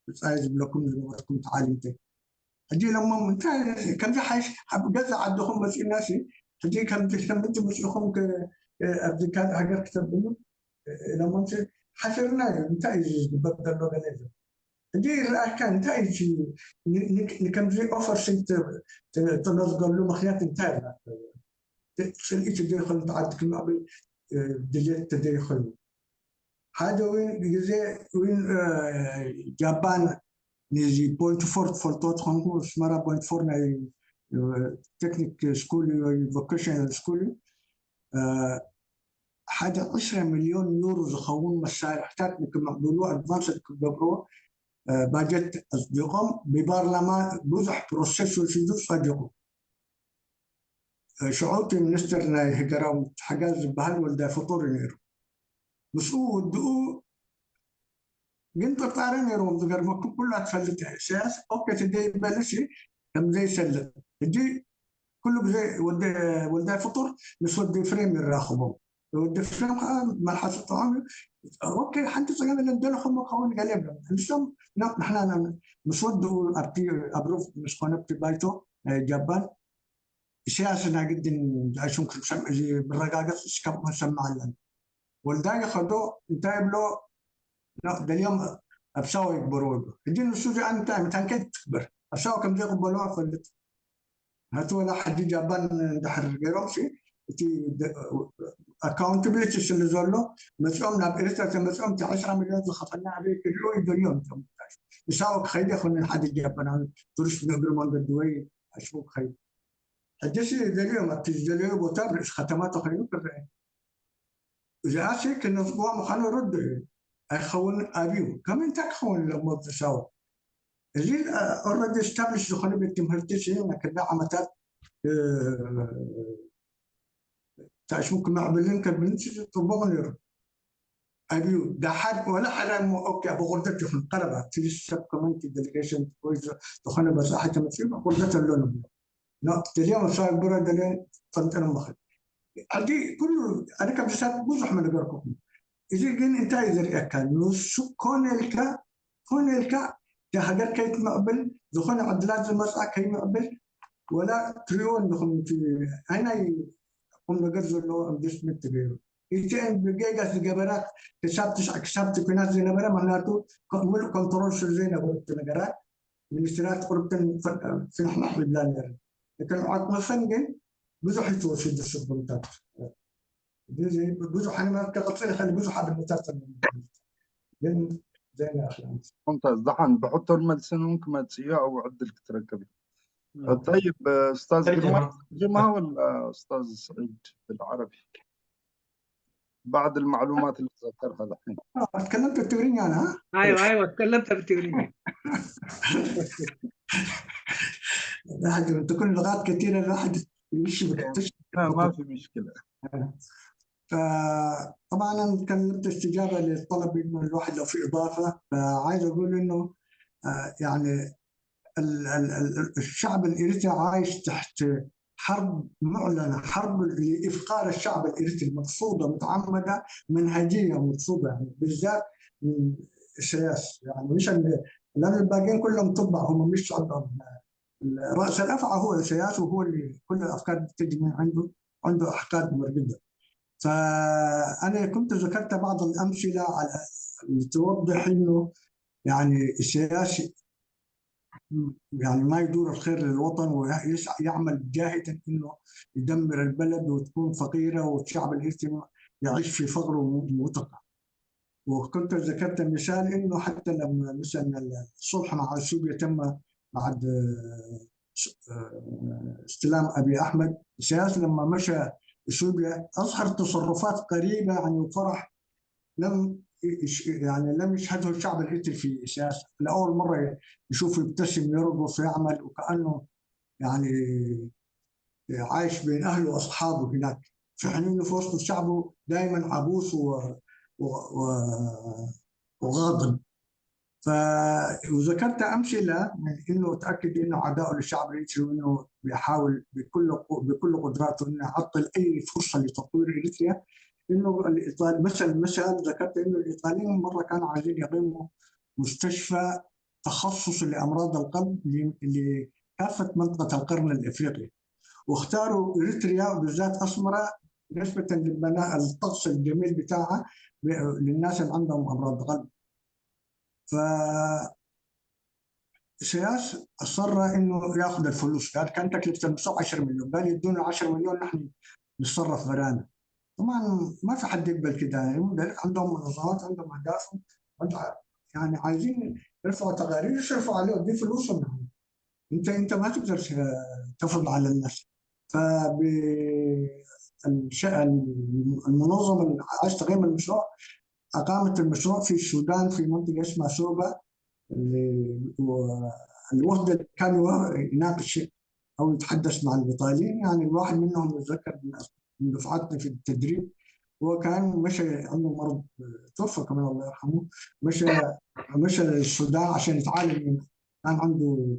ብፃይ ዝብለኩም ዝነበርኩም ተዓሊምተይ። ሕጂ ኢሎሞም እንታይ ከምዚ ሓይሽ ኣብ ገዛ ዓድኹም መፂና ሲ ሕጂ ከምዚ ከምዚ መፂኹም ኣብዚ ካልእ ሃገር ክተብሉ ኢሎሞም። ሓፊርና እዩ፣ እንታይ እዩ ዝግበር ዘሎ ገለ እዩ። ሕጂ ይረኣየካ እንታይ እዩ ንከምዚ offer ትነዝገሉ ምክንያት እንታይ እዩ? ፅልኢ ተዘይኮይኑ፣ ዓዲ ክምዕብል ድሌት ተዘይኮይኑ። ሓደ እውን ግዜ እውን ጃፓን ነዚ Point Four ትፈልጦ ትኾንኩ፣ ኣስመራ Point Four ናይ ቴክኒክ school ወይ vocational school እዩ፣ ሓደ 20 ሚልዮን ዩሮ ዝኸውን መሳርሕታት ንክምዕብሉ advance ክገብርዎ ባጀት ኣፅዲቆም፣ ብፓርላማ ብዙሕ process ወሲዱ ፀዲቁ። ሽዑ እቲ ሚኒስትር ናይ ሃገራዊ ምትሕግጋዝ ዝበሃል ወልዳይ ፍጡር እዩ ነይሩ። ምስኡ ውድኡ ግን ጥርጣረ ነይርዎም። ዝገርመኩም ኩላ ትፈልጥ እያ ኢሳያስ okay ተዘይበልሲ ከም ዘይሰልጥ። ሕጂ ኩሉ ግዜ ወልዳይ ፍጡር ምስ ወዲ ኤፍሬም ይራኸቦም። ወዲ ኤፍሬም ከዓ መልሓሱ ጥዑም እዩ። Okay ሓንቲ ፀገም የለን፣ ደለኹሞ ክኸውን ገለ የብሎም። ንሶም ንሕና ምስ ወድኡ ኣብቲ approve ምስ ኮነ ኣብቲ ባይቶ ናይ ጃፓን፣ ኢሳያስ ናይ ግድን ዝኣሽም ክንሰምዕ እዚ ምረጋገፅ እስካብ ክንሰምዕ ኣለና። ወልዳይ ይኸዶ እንታይ ይብሎ፣ ደልዮም ኣብ ሳዋ ይግበርዎ ይብሎ። ሕጂ ንሱ እዚኣ እንታይ ምንታይ ከይትግበር ኣብ ሳዋ ከም ዘይቅበልዋ ፈልጥ። ምክንያቱ ወላ ሕጂ ጃፓን እንድሕር ገይሮም እቲ accountability ስለ ዘሎ መፂኦም ናብ ኤርትራ ተመፂኦም እቲ 20 ሚልዮን ዝኸፈልና ኣበይ ክሪኦ ይደልዮም። ንሳዋ ክኸይድ ይኮነ ሓደ ጃፓናዊ ቱሪስት ንእግሪ መንገዲ ወይ ኣሽቡ ክኸይድ። ሕጂ ደልዮም ኣብቲ ዝደለዮ ቦታ ርእሲ ከተማ ተኮይኑ ክረአ እዚኣ ክነፅግዋ ምዃኑ ርዱእ እዩ። ኣይኸውን ኣብዩ ከመይ እንታይ ክኸውን ኢሎሞ ብሳዋ እዚ already establish ዝኾነ ቤት ትምህርቲ ክንደይ ዓመታት ተኣሽሙ ክምዕብልን ከብልን ፅቡቅ ነይሩ። ኣብዩ ዳሓር ወላ ሓደ እሞ okay ኣብ ቁርደት ይኹን ቀረባ እቲ ሰብ community delegation ወይ ዝኾነ በፃሒ ተመፂኡ ቁርደት ኣሎ ንብሎ። ደልዮም ኣብ ሳዋ ይግበሮ፣ ደልዮም ጠንጠኖም መኽእል። ሕጂ ኩሉ ኣነ ከምዝሳት ብዙሕ መነገርኩኹም። እዚ ግን እንታይ እዩ ዘርእየካ? ንሱ ኮነ ኢልካ ኮነ ኢልካ እቲ ሃገር ከይትምዕብል፣ ዝኾነ ዕድላት ዝመፅኣ ከይምዕብል። ወላ ትሪእዎ እንዲኹም ኣይናይ ቁም ነገር ዘለዎ ኢንቨስትመንት ተገይሩ። እቲአን ብጌጋ ዝገበራ ክሳብ እቲ ኩናት ዝነበረ፣ ምክንያቱ ሙሉእ control ስለ ዘይነበሩ እቲ ነገራት ሚኒስትራት ቁርብተን ፍንሕንሕ ይብላ ነይረን። لكن ዓቅምኸን ግን ብዙሕ ዝተወስዱ ስጉምታት ብዙሕ። ኣነ ክቅፅል ይኽእል፣ ብዙሕ ኣብነታት ግን ዘይንኣኽላ። ممتاز، دحن بحط الملسن እውን ክመፅእ እዩ፣ ኣብኡ ዕድል ክትረክብ። طيب استاذ ترجمة. قرما ترجمها ولا استاذ سعيد بالعربي بعد المعلومات اللي ذكرها الحين؟ تكلمت التجريني انا ها؟ ايوه، تكلمت بالتجريني. الواحد تكون لغات كثيره الواحد يشبك. لا ما في مشكله. فطبعا انا تكلمت استجابه للطلب انه الواحد لو في اضافه، فعايز اقول انه يعني الشعب الاريتري عايش تحت حرب معلنه، حرب لافقار الشعب الاريتري مقصوده، متعمده، منهجيه مقصوده، يعني بالذات من السياس، يعني مش لان الباقيين كلهم تبع، هم مش عندهم راس الافعى هو السياس، وهو اللي كل الافكار بتجي من عنده، عنده احقاد مرجده. فانا كنت ذكرت بعض الامثله على اللي توضح انه يعني السياسي يعني ما يدور الخير للوطن ويعمل جاهدا انه يدمر البلد وتكون فقيره والشعب الاريتري يعيش في فقر ومتقع. وكنت ذكرت مثال انه حتى لما مثلا الصلح مع اثيوبيا تم بعد استلام ابي احمد، السياسي لما مشى اثيوبيا اظهر تصرفات قريبه يعني وفرح لم يعني لم يشهده الشعب الاريتري في السياسه. لاول مره يشوفه يبتسم، يرقص، يعمل وكانه يعني عايش بين اهله واصحابه هناك، في حين انه في وسط شعبه دائما عبوس وغاضب. وذكرت امثله من انه تاكد انه عداؤه للشعب الاريتري وانه بيحاول بكل قدراته انه يعطل اي فرصه لتطوير اريتريا. انه الايطال مثلا ذكرت انه الايطاليين مره كانوا عايزين يقيموا مستشفى تخصصي لامراض القلب لكافه منطقه القرن الافريقي، واختاروا اريتريا وبالذات اسمره نسبه للبناء الطقس الجميل بتاعها للناس اللي عندهم امراض قلب. ف سياس اصر انه ياخذ الفلوس، قال كان تكلفه المشروع 10 مليون، قال يدونا 10 مليون نحن نتصرف برانا. طبعا ما في حد يقبل كده، يعني عندهم منظمات، عندهم اهداف، يعني عايزين يرفعوا تقارير يصرفوا عليه، دي فلوسهم، يعني انت ما تقدر تفرض على الناس. فب المنظمه اللي عايز تقيم المشروع اقامت المشروع في السودان في منطقه اسمها سوبا. الوفد اللي كان يناقش او يتحدث مع الايطاليين. يعني الواحد منهم اتذكر من دفعتنا في التدريب، هو كان مشى عنده مرض، توفى كمان الله يرحمه، مشى للسودان عشان يتعالج من كان عنده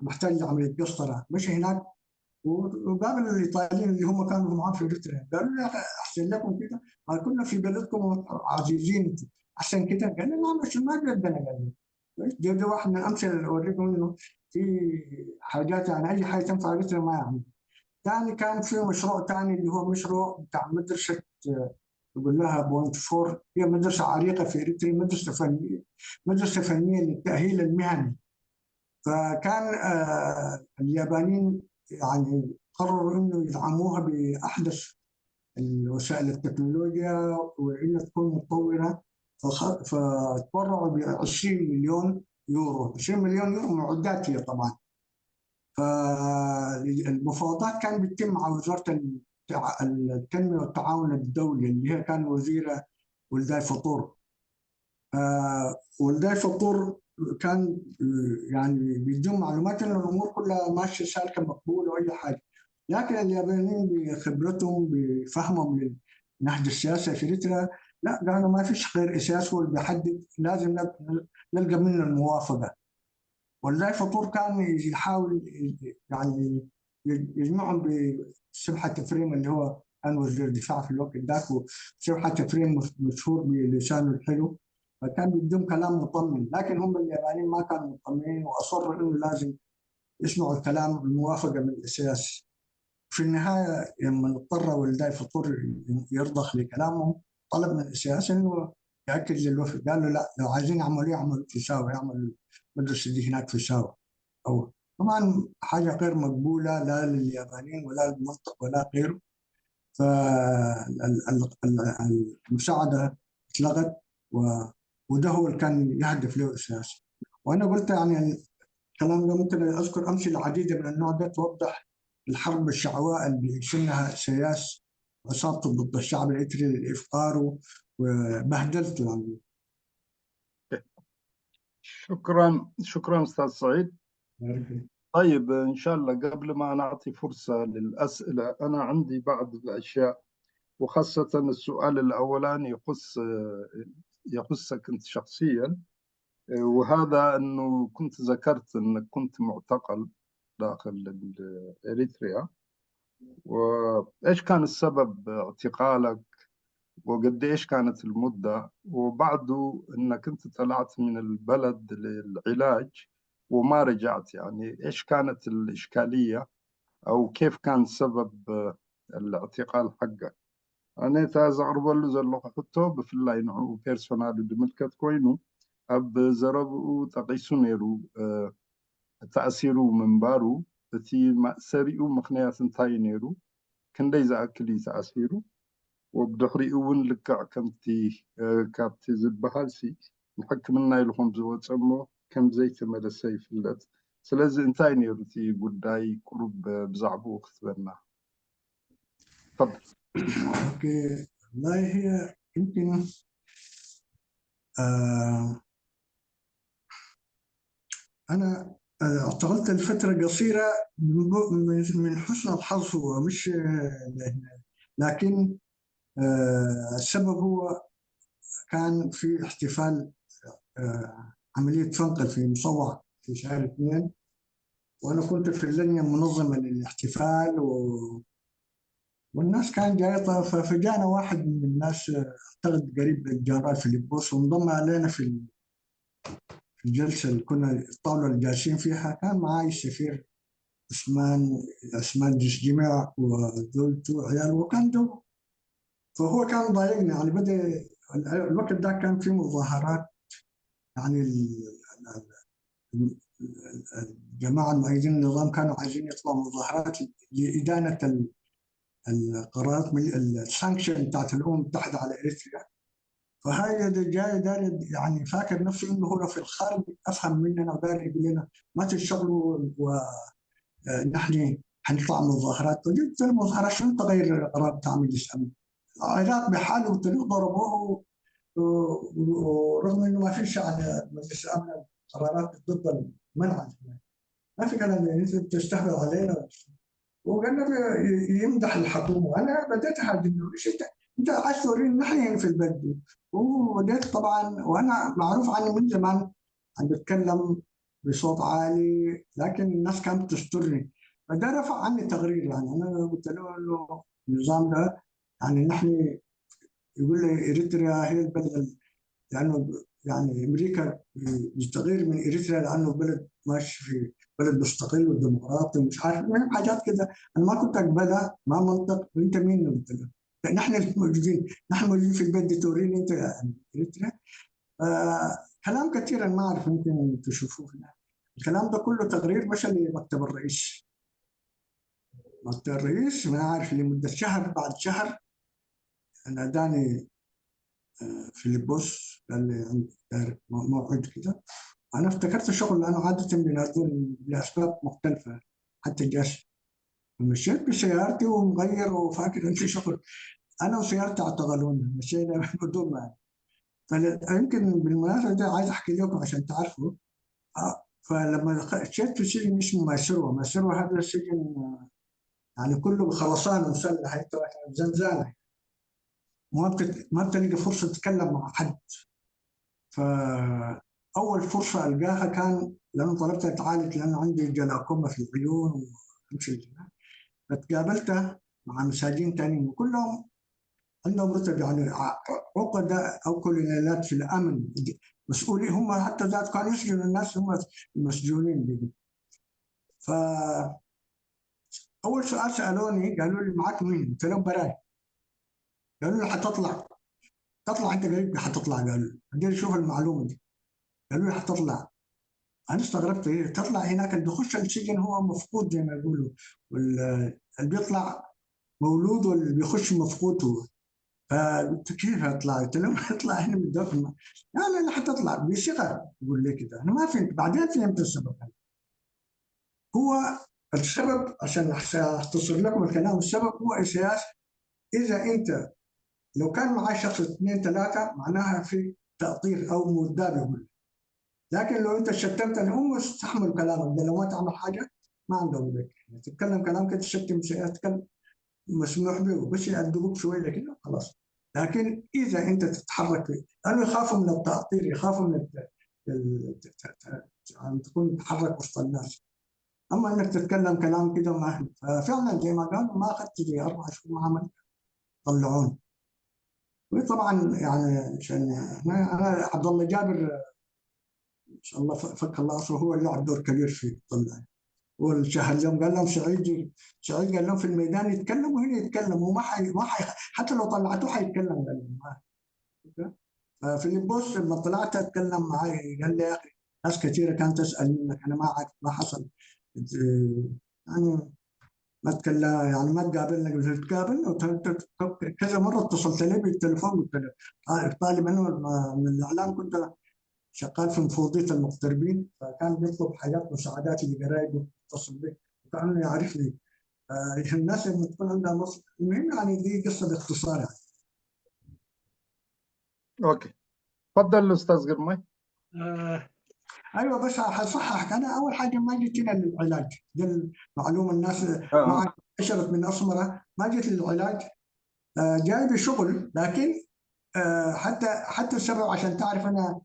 محتاج لعملية قسطره. مشى هناك وقابل الايطاليين اللي هم كانوا معاه في اريتريا، قالوا له يا اخي احسن لكم كده، ما كنا في بلدكم عزيزين احسن كده. قال لنا لا مش ما بيدنا. قال لي ده واحد من الامثلة اللي اوريكم انه في حاجات يعني اي حاجة تنفع اريتريا ما يعمل. ثاني كان في مشروع ثاني اللي هو مشروع بتاع مدرسه يقول لها Point Four، هي مدرسه عريقة في اريتريا، مدرسه فنيه للتاهيل المهني. فكان اليابانيين يعني قرروا انه يدعموها باحدث الوسائل التكنولوجيا وانها تكون متطورة، فتبرعوا ب 20 مليون يورو. 20 مليون يورو معدات هي طبعا. فالمفاوضات كان بتتم مع وزارة التنمية والتعاون الدولي اللي هي كان وزيره ولداي فطور. ولداي فطور كان يعني بيديهم معلومات انه الامور كلها ماشية سالكة مقبولة واي حاجة، لكن اليابانيين بخبرتهم بفهمهم لنهج السياسة في اريتريا، لا، قالوا ما فيش غير اساياس هو اللي بيحدد، لازم نلقى منه الموافقة. ولداي فطور كان يحاول يعني يجمعهم بسبحة افريم اللي هو كان وزير الدفاع في الوقت ذاك، وسبحة افريم مشهور بلسانه الحلو، فكان بيديهم كلام مطمن. لكن هم اليابانيين ما كانوا مطمئنين واصروا انه لازم يسمعوا الكلام الموافقة من الاساس. في النهاية لما اضطر ولداي فطور يرضخ لكلامهم، طلب من الاساس انه ياكد للوفد. قالوا لا، لو عايزين يعملوا يعملوا في ساوى، يعملوا المدرسة دي هناك في ساوى. أو طبعا حاجة غير مقبولة لا لليابانيين ولا للمنطق ولا غيره. فالمساعده اتلغت وده هو اللي كان يهدف له اساس. وانا قلت يعني الكلام ده ممكن اذكر امثلة عديدة من النوع ده توضح الحرب الشعواء اللي بيشنها اساياس عصابته ضد الشعب الاريتري لافقاره وبهدلته يعني. شكرا شكرا استاذ سعيد. طيب، ان شاء الله قبل ما نعطي فرصة للاسئلة، انا عندي بعض الاشياء، وخاصة السؤال الاولاني يخصك انت شخصيا، وهذا انه كنت ذكرت انك كنت معتقل داخل اريتريا، وايش كان السبب اعتقالك، وقد ايش كانت المدة، وبعده انك انت طلعت من البلد للعلاج وما رجعت، يعني ايش كانت الاشكالية او كيف كان سبب الاعتقال حقك؟ ኣነ እታ ዘቕርበሉ ዘለኹ ሕቶ ብፍላይ ንዕኡ personally ዝምልከት ኮይኑ፣ ኣብ ዘረብኡ ጠቂሱ ነይሩ ተኣሲሩ ምንባሩ። እቲ ማእሰሪኡ ምክንያት እንታይ ነይሩ፣ ክንደይ ዝኣክል እዩ ተኣሲሩ፣ ወብድሕሪኡ እውን ልክዕ ከምቲ ካብቲ ዝበሃል ሲ ንሕክምና ኢሉ ከም ዝወፀ እሞ ከም ዘይተመለሰ ይፍለጥ። ስለዚ እንታይ ነይሩ እቲ ጉዳይ፣ ቁሩብ ብዛዕባኡ ክትበና تفضل. okay، والله هي يمكن انا اعتقلت لفترة قصيرة من حسن الحظ، هو مش لكن السبب هو كان في احتفال عملية فنقل في مصوع في شهر 2، وانا كنت في اللجنة المنظمة للاحتفال والناس كان جايطه. فجانا واحد من الناس اعتقد قريب للجنرال فيليبوس، وانضم علينا في الجلسة اللي كنا الطاولة اللي جالسين فيها. كان معاي السفير عثمان جميع وزوجته وعياله، وكان جو. فهو كان ضايقني يعني، بدا الوقت ده كان في مظاهرات، يعني الجماعة المؤيدين للنظام كانوا عايزين يطلعوا مظاهرات لادانه القرارات ال sanction بتاعت الامم المتحدة على اريتريا. فهاي جاي داري يعني فاكر نفسه انه هو في الخارج افهم مننا، وداري يقول لنا ما تشتغلوا ونحن حنطلع مظاهرات. وجبت المظاهرات شنو تغير القرار بتاع مجلس الامن؟ العراق بحاله ضربوه، ورغم انه ما فيش على مجلس الامن قرارات ضد المنع. ما في كلام، يعني انت بتستهبل علينا. وقال يمدح الحكومة. انا بديت اهاجم، ايش انت عايز توريني نحن هنا في البلد دي. وبديت طبعا، وانا معروف عني من زمان عم بتكلم بصوت عالي، لكن الناس كانت تسترني، فده رفع عني تقرير. يعني انا قلت له انه النظام ده يعني نحن، يقول لي اريتريا هي البلد، لانه يعني امريكا بتغير من اريتريا لانه بلد ماشي في بلد مستقل وديمقراطي ومش عارف، المهم حاجات كده انا ما كنت اقبلها، ما منطق. وانت مين؟ قلت له نحن موجودين، نحن موجودين في البلد دي، توريني انت يعني اريتريا. كلام كثير انا ما اعرف، يمكن تشوفوه هنا. الكلام ده كله تقرير مشى لمكتب الرئيس. مكتب الرئيس ما اعرف لمدة شهر، بعد شهر ناداني فيليبوس، قال لي عندك موعد كده. انا افتكرت الشغل لانه عادة بينادوني لاسباب مختلفة حتى الجيش. مشيت بسيارتي ومغير وفاكر انت شغل، انا وسيارتي اعتقلونا، مشينا بدون ما. فيمكن بالمناسبة ده عايز احكي لكم عشان تعرفوا. فلما مشيت في سجن اسمه ماسروا، ماسروا هذا السجن يعني كله خرسانه مسلحة، زنزانة، ما بتلقى فرصة تتكلم مع حد. فاول فرصة القاها كان لانه طلبت اتعالج لانه عندي جلاكوما في العيون وامشي، فتقابلت مع مساجين تانيين وكلهم عندهم رتب، يعني عقدة او كولونيلات في الامن، مسؤولين هم، حتى ذات كانوا يسجنوا الناس هم المسجونين دي. ف اول سؤال سالوني قالوا لي معك مين؟ قلت لهم براي. قالوا لي حتطلع، تطلع انت قريب حتطلع. قالوا لي بدي اشوف المعلومة دي. قالوا لي حتطلع. انا استغربت، ايه تطلع؟ هناك اللي بيخش السجن هو مفقود زي ما يقولوا، واللي بيطلع مولود واللي بيخش مفقود هو. فقلت كيف اطلع؟ قلت لهم اطلع هنا من الدفن. لا لا لا حتطلع بثقة، يقول لي كده. انا ما فهمت، بعدين فهمت السبب. هو السبب عشان اختصر لكم الكلام، السبب هو اساس اذا انت لو كان معي شخص اثنين ثلاثة معناها في تأطير او مداب يقول، لكن لو انت شتمت هم استحملوا كلامك ده، لو ما تعمل حاجة ما عندهم بك، يعني تتكلم كلام كده تشتم تتكلم مسموح به، بس يأدبوك شوية كده خلاص. لكن اذا انت تتحرك، لانه يخافوا من التأطير، يخافوا من يعني تكون تتحرك وسط الناس. اما انك تتكلم كلام كده ما، ففعلا زي ما قالوا ما اخذت زي 4 شهور ما عملت طلعوني. وطبعا يعني عشان انا عبد الله جابر ان شاء الله فك الله اسره، هو اللي لعب دور كبير في طلع. هو الشهر اليوم قال لهم سعيد، سعيد قال لهم في الميدان يتكلم وهنا يتكلم، وما حي ما حي حتى لو طلعتوه حيتكلم. قال لهم فيليبوس لما طلعت اتكلم معي قال لي يا اخي ناس كثيرة كانت تسال منك، انا ما عارف ما حصل، يعني ما تكلم، يعني ما تقابلنا. قلت تقابلنا كذا مرة، اتصلت لي بالتليفون قلت له طالب انا من الاعلام، كنت شغال في مفوضيه المغتربين، فكان بيطلب حاجات مساعدات لقرايبه، اتصل بي وكانه يعرفني. الناس لما تكون عندها مصر، المهم يعني دي قصة باختصار يعني. okay تفضل استاذ قرمي. ايوه بس حصحح، انا اول حاجة ما جيت هنا للعلاج، دي المعلومة الناس ما انتشرت من اسمره، ما جيت للعلاج، جاي بشغل، لكن حتى السبب عشان تعرف انا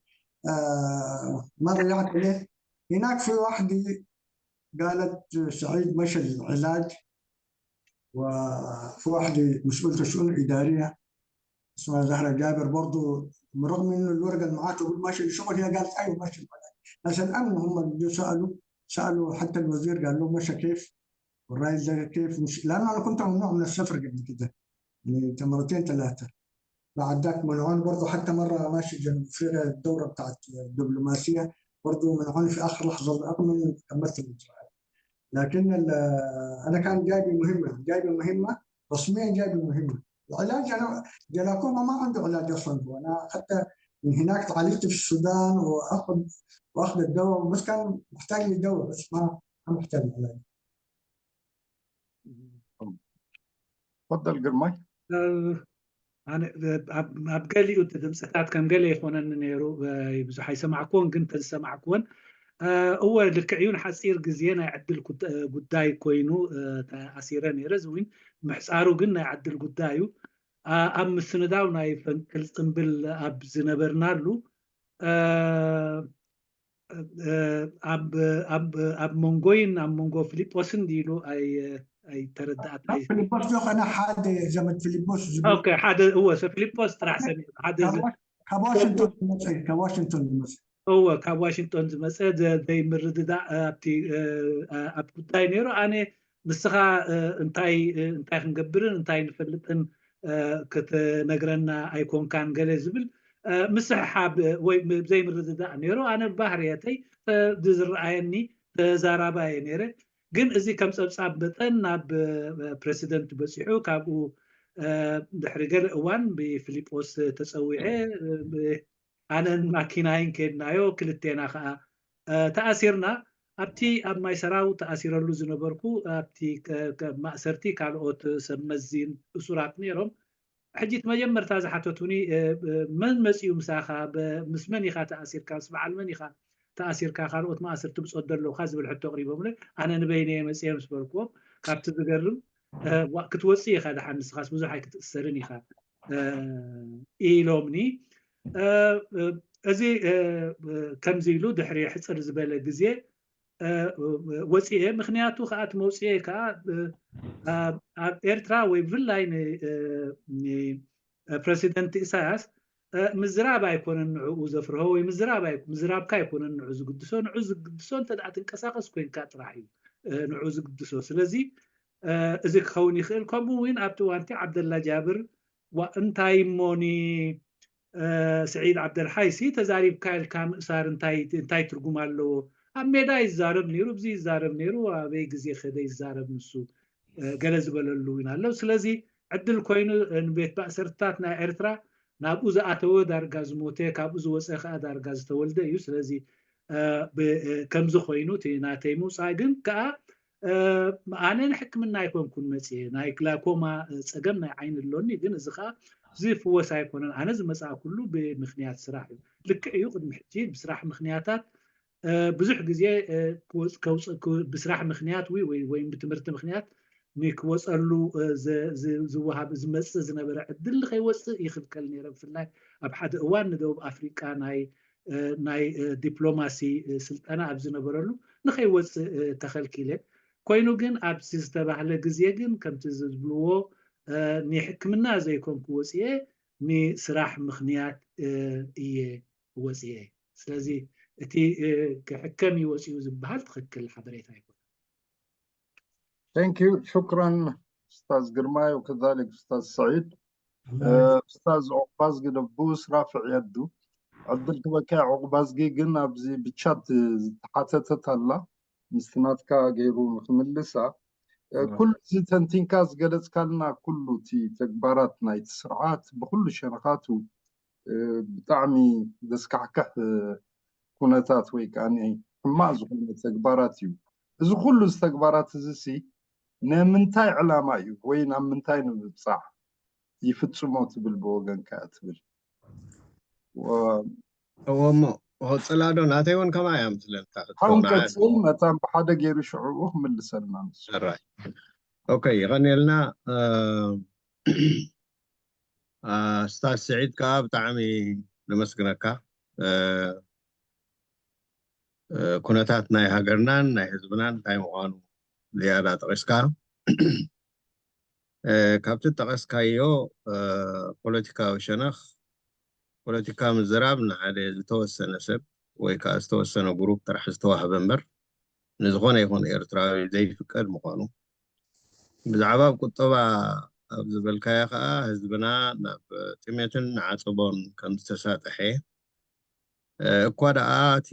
ما رجعت ليه. هناك في واحدة قالت سعيد مشى للعلاج، وفي واحدة مسؤولة الشؤون الإدارية اسمها زهرة جابر برضو، برغم انه الورقة اللي معاه تقول ماشي للشغل، هي قالت ايوه ماشي للعلاج. ناس الامن هم اللي سالوا حتى الوزير قال له مشى كيف؟ والراجل ده كيف؟ مش لانه انا كنت ممنوع من السفر قبل كده يعني مرتين ثلاثة، بعد ذاك منعوني برضه، حتى مرة ماشي جنوب افريقيا الدورة بتاعت الدبلوماسية برضه منعوني في اخر لحظة رغم اني كملت الاجراءات. لكن انا كان جايبي مهمة، جايبي مهمة رسميا، جايبي مهمة. العلاج انا جلاكوما ما عنده علاج اصلا، هو انا حتى من هناك تعالجت في السودان واخذ الدواء، بس كان محتاج لي دواء، بس ما محتاج علاج. تفضل قرمي. ኣነ ኣብ ገሊኡ ድምፅታት ከም ገለ ይኮነኒ ነይሩ፣ ብዙሕ ኣይሰማዕክዎን፣ ግን ተዝሰማዕክዎን እወ ልክዕ እዩ ንሓፂር ግዜ ናይ ዕድል ጉዳይ ኮይኑ ተኣሲረ ነይረ። እዚ እውን ምሕፃሩ ግን ናይ ዕድል ጉዳይ እዩ። ኣብ ምስንዳው ናይ ፈንቅል ፅምብል ኣብ ዝነበርናሉ ኣብ መንጎይን ኣብ መንጎ ፊሊጶስን ኢሉ ኣይተረዳእት። ፊሊጶስ ዝኾነ ሓደ ዘመድ ፊሊጶስ። Okay፣ ሓደ እወ ፊሊጶስ ጥራሕ ሰሚዑ ሓደ። ካብ ዋሽንግቶን ዝመፀ፣ ካብ ዋሽንግቶን ዝመፀ። እወ፣ ካብ ዋሽንግቶን ዝመፀ ዘይምርድዳእ ኣብቲ ኣብ ጉዳይ ነይሩ። ኣነ ንስኻ እንታይ እንታይ ክንገብርን እንታይ ንፈልጥን ክትነግረና ኣይኮንካን ገለ ዝብል ምስሕሓብ ወይ ዘይምርድዳእ ነይሩ። ኣነ ባህርየተይ ዝረኣየኒ ተዛራባ እየ ነይረ። ግን እዚ ከም ፀብፃብ መጠን ናብ ፕረሲደንት በፂሑ፣ ካብኡ ድሕሪ ገለ እዋን ብፊሊጶስ ተፀዊዐ፣ ኣነን ማኪናይን ከድናዮ፣ ክልቴና ከዓ ተኣሲርና። ኣብቲ ኣብ ማይ ሰራው ተኣሲረሉ ዝነበርኩ ኣብቲ ማእሰርቲ ካልኦት ሰብ መዚን እሱራት ነይሮም። ሕጂ እቲ መጀመርታ ዝሓተቱኒ መን መፅኡ ምሳኻ፣ ምስ መን ኢኻ ተኣሲርካ፣ ምስ በዓል መን ኢኻ ተኣሲርካ፣ ካልኦት ማእሰርቲ ብፆት ዘለውካ ዝብል ሕቶ ኣቅሪቦም። ኣነ ንበይነየ መፅየ ምስ በልክዎም፣ ካብቲ ዝገርም ክትወፅእ ኢኻ ድሓን ንስኻስ ብዙሕ ኣይክትእሰርን ኢኻ ኢሎምኒ። እዚ ከምዚ ኢሉ ድሕሪ ሕፅር ዝበለ ግዜ ወፂአ። ምክንያቱ ከዓ እቲ መውፅኤ ከዓ ኣብ ኤርትራ ወይ ብፍላይ ንፕረሲደንት ኢሳያስ ምዝራብ ኣይኮነን ንዕኡ ዘፍርሆ፣ ወይ ምዝራብካ ኣይኮነን ንዑ ዝግድሶ። ንዑ ዝግድሶ እንተ ትንቀሳቀስ ኮንካ ጥራሕ እዩ ንዑ ዝግድሶ። ስለዚ እዚ ክኸውን ይኽእል። ከምኡ እውን ኣብቲ እዋንቲ ዓብደላ ጃብር እንታይ እሞኒ ስዒድ ዓብደልሓይሲ ተዛሪብካ ኢልካ ምእሳር እንታይ ትርጉም ኣለዎ? ኣብ ሜዳ ይዛረብ ነይሩ፣ ብዚ ይዛረብ ነይሩ፣ ኣበይ ግዜ ከደ ይዛረብ ንሱ ገለ ዝበለሉ እውን ኣሎ። ስለዚ ዕድል ኮይኑ ንቤት ማእሰርትታት ናይ ኤርትራ ናብኡ ዝኣተወ ዳርጋ ዝሞተ፣ ካብኡ ዝወፀ ከዓ ዳርጋ ዝተወልደ እዩ። ስለዚ ከምዚ ኮይኑ እቲ ናተይ ምውፃእ። ግን ከዓ ኣነ ንሕክምና ኣይኮንኩን መፅየ። ናይ ግላኮማ ፀገም ናይ ዓይኒ ኣሎኒ፣ ግን እዚ ከዓ ዝፍወስ ኣይኮነን። ኣነ ዝመፃእ ኩሉ ብምክንያት ስራሕ እዩ። ልክዕ እዩ፣ ቅድሚ ሕጂ ብስራሕ ምክንያታት ብዙሕ ግዜ ብስራሕ ምክንያት ወይ ብትምህርቲ ምክንያት ንክወፀሉ ዝወሃብ ዝመፅእ ዝነበረ ዕድል ንከይወፅእ ይክልከል ነይረ። ብፍላይ ኣብ ሓደ እዋን ንደቡብ ኣፍሪቃ ናይ ዲፕሎማሲ ስልጠና ኣብ ዝነበረሉ ንከይወፅእ ተኸልኪለ። ኮይኑ ግን ኣብዚ ዝተባህለ ግዜ ግን ከምቲ ዝብልዎ ንሕክምና ዘይኮንኩ ወፅየ፣ ንስራሕ ምክንያት እየ ወፅየ። ስለዚ እቲ ክሕከም እዩ ወፂኡ ዝበሃል ትክክል ሓበሬታ ኣይኮነን። Thank you. شكرا أستاذ جرماي وكذلك أستاذ سعيد. أستاذ عقبازجي دبوس رافع يده، ዕድል ክበካ ዕቁባዝጊ። ግን ኣብዚ ብ chat ዝተሓተተት ኣላ ምስትናትካ ገይሩ ንክምልሳ። ኩሉ እዚ ተንቲንካ ዝገለፅካልና ኩሉ እቲ ተግባራት ናይቲ ስርዓት ብኩሉ ሸነኻቱ ብጣዕሚ ዘስካሕክሕ ኩነታት ወይ ከዓ ሕማቅ ዝኾነ ተግባራት እዩ። እዚ ኩሉ እዚ ተግባራት እዚ ሲ ንምንታይ ዕላማ እዩ ወይ ናብ ምንታይ ንምብፃሕ ይፍፅሞ ትብል ብወገንካ ትብል? እዎ እሞ ክቅፅላ ዶ? ናተይ እውን ከማ እያ ምስለልካ። ሓውን ቀፅል፣ መታን ብሓደ ገይሩ ሽዑኡ ክምልሰልና ንሱ። Right, okay፣ ይቀኒልና أستاذ ስዒድ ከዓ ብጣዕሚ ነመስግነካ። ኩነታት ናይ ሃገርናን ናይ ህዝብናን እንታይ ምኳኑ ዝያዳ ጠቂስካ። ካብቲ ጠቀስካዮ ፖለቲካዊ ሸነኽ፣ ፖለቲካ ምዝራብ ንሓደ ዝተወሰነ ሰብ ወይ ከዓ ዝተወሰነ group ጥራሕ ዝተዋህበ እምበር ንዝኾነ ይኹን ኤርትራዊ ዘይፍቀድ ምኳኑ፣ ብዛዕባ ቁጠባ ኣብ ዝበልካዮ ከዓ ህዝብና ናብ ጥሜትን ዓፀቦን ከም ዝተሳጥሐ፣ እኳ ደኣ እቲ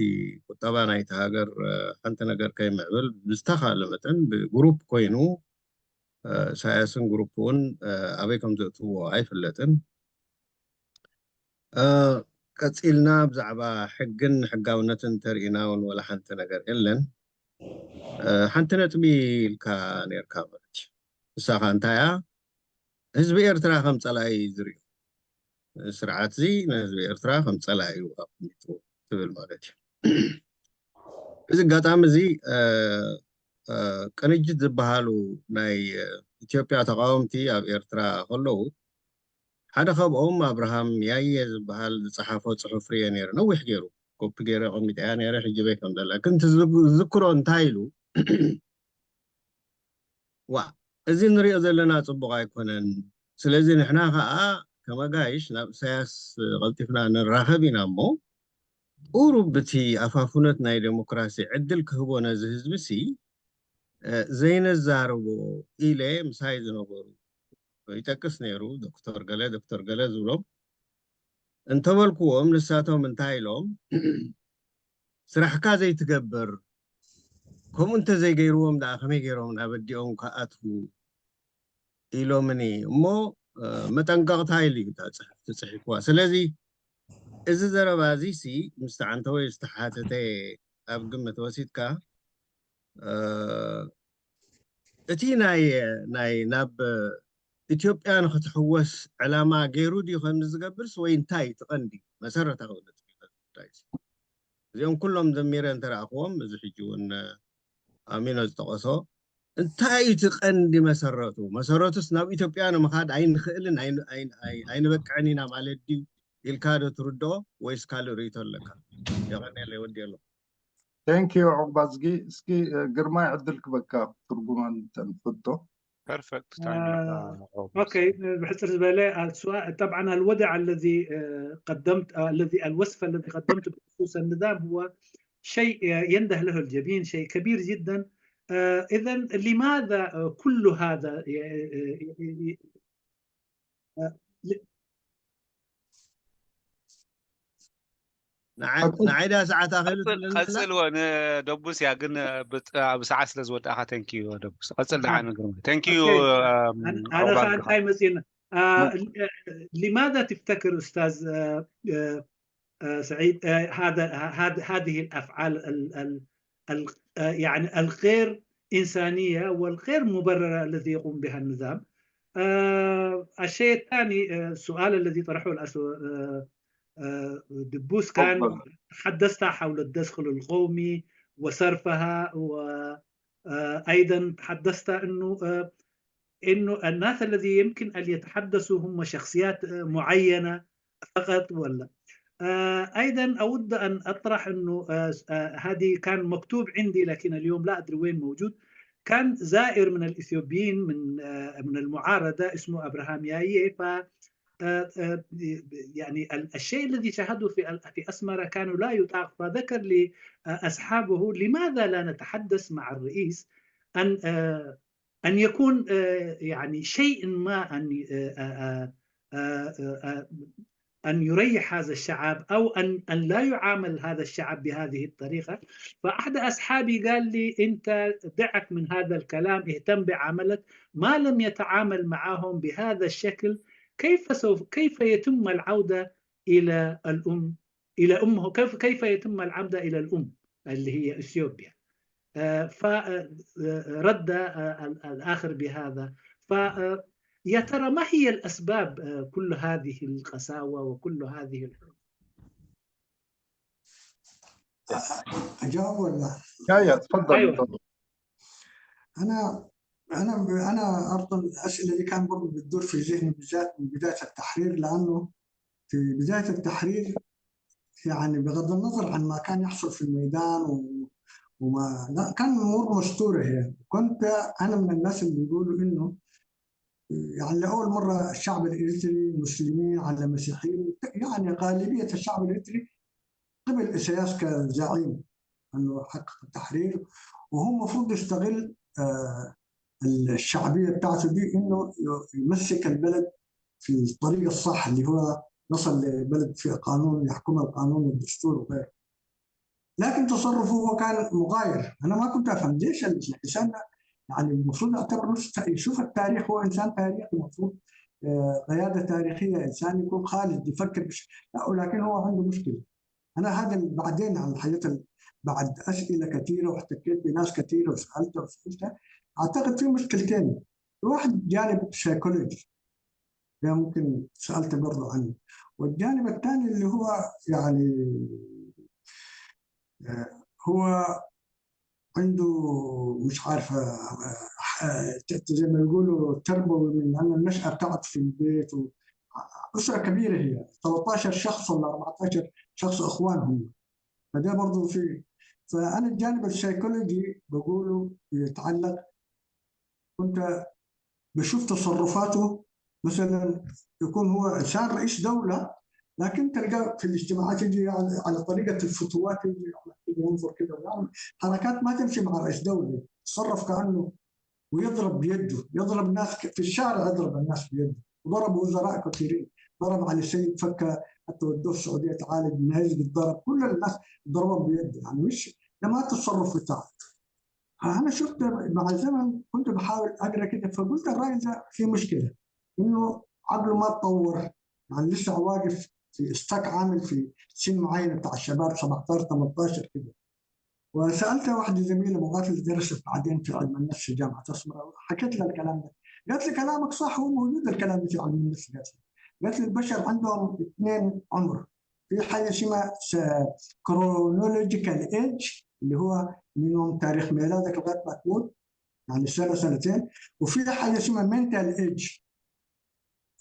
ቁጠባ ናይቲ ሃገር ሓንቲ ነገር ከይምዕብል ብዝተኻእለ መጠን ብ group ኮይኑ ኢሳያስን group እውን ኣበይ ከም ዘእትውዎ ኣይፍለጥን። ቀፂልና ብዛዕባ ሕግን ሕጋውነትን እንተሪእና እውን ወላ ሓንቲ ነገር የለን። ሓንቲ ነጥቢ ኢልካ ነርካ ማለት እዩ። ንሳ ኸ እንታይ እያ? ህዝቢ ኤርትራ ከም ፀላኢ ዝርዩ ስርዓት እዚ ንህዝቢ ኤርትራ ከም ፀላኢ እዩ ኣቐሚጡ ትብል ማለት እዩ። እዚ ኣጋጣሚ እዚ ቅንጅት ዝበሃሉ ናይ ኢትዮጵያ ተቃወምቲ ኣብ ኤርትራ ከለዉ ሓደ ካብኦም ኣብርሃም ያየ ዝበሃል ዝፀሓፎ ፅሑፍ ርየ ነይረ። ነዊሕ ገይሩ ኮፒ ገይረ ቀሚጠያ ነይረ፣ ሕጂ በይ ከም ዘላ ግን ዝዝክሮ እንታይ ኢሉ፣ ዋ እዚ ንሪኦ ዘለና ፅቡቅ ኣይኮነን፣ ስለዚ ንሕና ከዓ ከመጋይሽ ናብ ኢሳያስ ቀልጢፍና ንራኸብ ኢና እሞ ቁሩብ እቲ ኣፋፉነት ናይ ዴሞክራሲ ዕድል ክህቦ ነዚ ህዝቢ ሲ ዘይነዛርቦ ኢለ ምሳይ ዝነበሩ ይጠቅስ ነይሩ፣ ዶክተር ገለ ዶክተር ገለ ዝብሎም እንተበልክዎም ንሳቶም እንታይ ኢሎም፣ ስራሕካ ዘይትገብር ከምኡ እንተዘይገይርዎም ደኣ ከመይ ገይሮም ናብ ኣዲኦም ክኣትዉ ኢሎምኒ እሞ መጠንቀቕታ ኢሉ እዩ እታ ፅሕፍቲ ፅሒፍዋ። ስለዚ እዚ ዘረባ እዚ ሲ ምስቲ ዓንተወይ ዝተሓተተ ኣብ ግምት ወሲድካ እቲ ናይ ናብ ኢትዮጵያ ንክትሕወስ ዕላማ ገይሩ ድዩ ከምዚ ዝገብርስ ወይ እንታይ እቲ ቀንዲ መሰረታዊ ነጥቢ ጉዳይ? እዚኦም ኩሎም ዘሚረ እንተረኣኽዎም እዚ ሕጂ እውን ኣሚኖ ዝጠቐሶ እንታይ እዩ እቲ ቀንዲ መሰረቱ? መሰረቱስ ናብ ኢትዮጵያ ንምኻድ ኣይንክእልን ኣይንበቅዕን ኢና ማለት ድዩ ኢልካ ዶ ትርድኦ ወይስ ካልእ ርእቶ ኣለካ? የቀኒየለይ፣ ወዲ ኣሎ። Thank you ዕቁባዝጊ። እስኪ ግርማይ ዕድል ክበካ ትርጉማን ተንፍቶ። Perfect time. Okay، بحصر زبالة السؤال. طبعا الوضع الذي قدمت، الذي الوصف الذي قدمته بخصوص النظام هو شيء ينده له الجبين، شيء كبير جدا. اذا لماذا كل هذا؟ ንዓይዳ ሰዓት ኣኺሉ። ቀፅል ንደቡስ እያ ግን ብሰዓት ስለ ዝወዳእካ thank you ደቡስ፣ ቀፅል ድሓን ግርማ፣ thank you. انا እንታይ መፂና። لماذا تفتكر استاذ سعيد هذا هذه الافعال ال ال يعني الغير انسانيه والغير مبرره الذي يقوم بها النظام؟ الشيء الثاني، السؤال الذي طرحه دبوس، كان تحدثت حول التدخل القومي وصرفها، وايضا تحدثت انه الناس الذي يمكن ان يتحدثوا هم شخصيات معينه فقط ولا. ايضا اود ان اطرح انه هذه كان مكتوب عندي لكن اليوم لا ادري وين موجود. كان زائر من الاثيوبيين من المعارضه اسمه ابراهام يايي، ف يعني الشيء الذي شاهده في اسمره كانوا لا يطاق، فذكر لاصحابه لماذا لا نتحدث مع الرئيس ان يكون يعني شيء ما ان يريح هذا الشعب او ان لا يعامل هذا الشعب بهذه الطريقه. فاحد اصحابي قال لي انت دعك من هذا الكلام، اهتم بعملك، ما لم يتعامل معهم بهذا الشكل كيف يتم العوده الى الام، الى امه، كيف يتم العوده الى الام اللي هي اثيوبيا؟ فرد الاخر بهذا. ف يا ترى ما هي الاسباب كل هذه القساوه وكل هذه الحروب؟ اجاوب ولا؟ يا تفضل. أيوة. انا ارض الاسئله دي كان برضه بتدور في ذهني بالذات من بدايه التحرير، لانه في بدايه التحرير يعني بغض النظر عن ما كان يحصل في الميدان وما لا، كان امور مستوره هي. كنت انا من الناس اللي بيقولوا انه يعني لاول مره الشعب الاريتري مسلمين على مسيحيين، يعني غالبيه الشعب الاريتري قبل اسياس كزعيم انه حقق التحرير، وهو المفروض يستغل الشعبيه بتاعته دي انه يمسك البلد في الطريق الصح اللي هو نصل لبلد فيه قانون يحكم القانون والدستور وغيره. لكن تصرفه هو كان مغاير. انا ما كنت افهم ليش الانسان يعني المفروض يعتبر نفسه يشوف التاريخ، هو انسان تاريخي، المفروض قياده تاريخيه، انسان يكون خالد يفكر لا، ولكن هو عنده مشكله. انا هذا بعدين عن الحاجات بعد اسئله كثيره واحتكيت بناس كثيره وسالتها وسالتها، اعتقد في مشكلتين. واحد جانب سيكولوجي ده ممكن سالت برضه عنه، والجانب الثاني اللي هو يعني هو عنده مش عارفه، زي ما يقولوا تربوي، من ان النشأة بتاعته في البيت اسره كبيرة، هي 13 شخص ولا 14 شخص اخوان هم، فده برضه في. فانا الجانب السيكولوجي بقوله يتعلق، كنت بشوف تصرفاته، مثلا يكون هو انسان رئيس دولة لكن تلقاه في الاجتماعات يجي على طريقه الفتوات، يجي ينظر كده ويعمل حركات ما تمشي مع رئيس دولة، يتصرف كانه، ويضرب بيده، يضرب ناس في الشارع، يضرب الناس بيده، وضرب وزراء كثيرين، ضرب علي سيد فكه حتى ودوه السعودية تعالج من هزق الضرب، كل الناس ضربهم بيده، يعني مش ده ما التصرف بتاعه. انا شفت مع الزمن، كنت بحاول اقرا كده، فقلت الراجل ده في مشكلة انه عقله ما تطور، يعني لسه واقف في stuck، عامل في سن معين بتاع الشباب 17 18 كده. وسالت واحدة زميله مقاتله درست بعدين في علم النفس في جامعه اسمره، حكيت لها الكلام ده، قالت لي كلامك صح، هو موجود الكلام ده في علم النفس. قالت لي البشر عندهم اثنين عمر، في حاجة اسمها chronological age اللي هو من يوم تاريخ ميلادك لغاية ما تموت، يعني سنة سنتين، وفي حاجة اسمها mental age.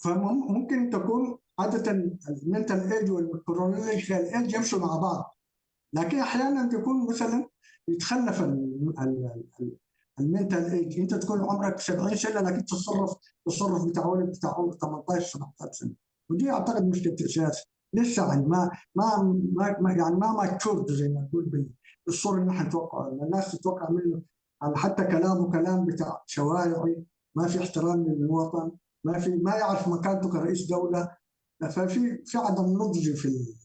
فممكن تكون عادة ال mental age وال chronological age يمشوا مع بعض، لكن احيانا تكون مثلا يتخلف ال mental age، انت تكون عمرك 70 سنة لكن تتصرف تصرف بتاع ولد بتاع عمر 18 17 سنة. ودي اعتقد مشكلة السياسة لسه، يعني ما يعني ما matured زي ما نقول بالصورة اللي نحن نتوقع، الناس تتوقع منه. يعني حتى كلامه كلام بتاع شوارعي، ما في احترام للوطن، ما في، ما يعرف مكانته كرئيس دولة، ففي عدم نضج في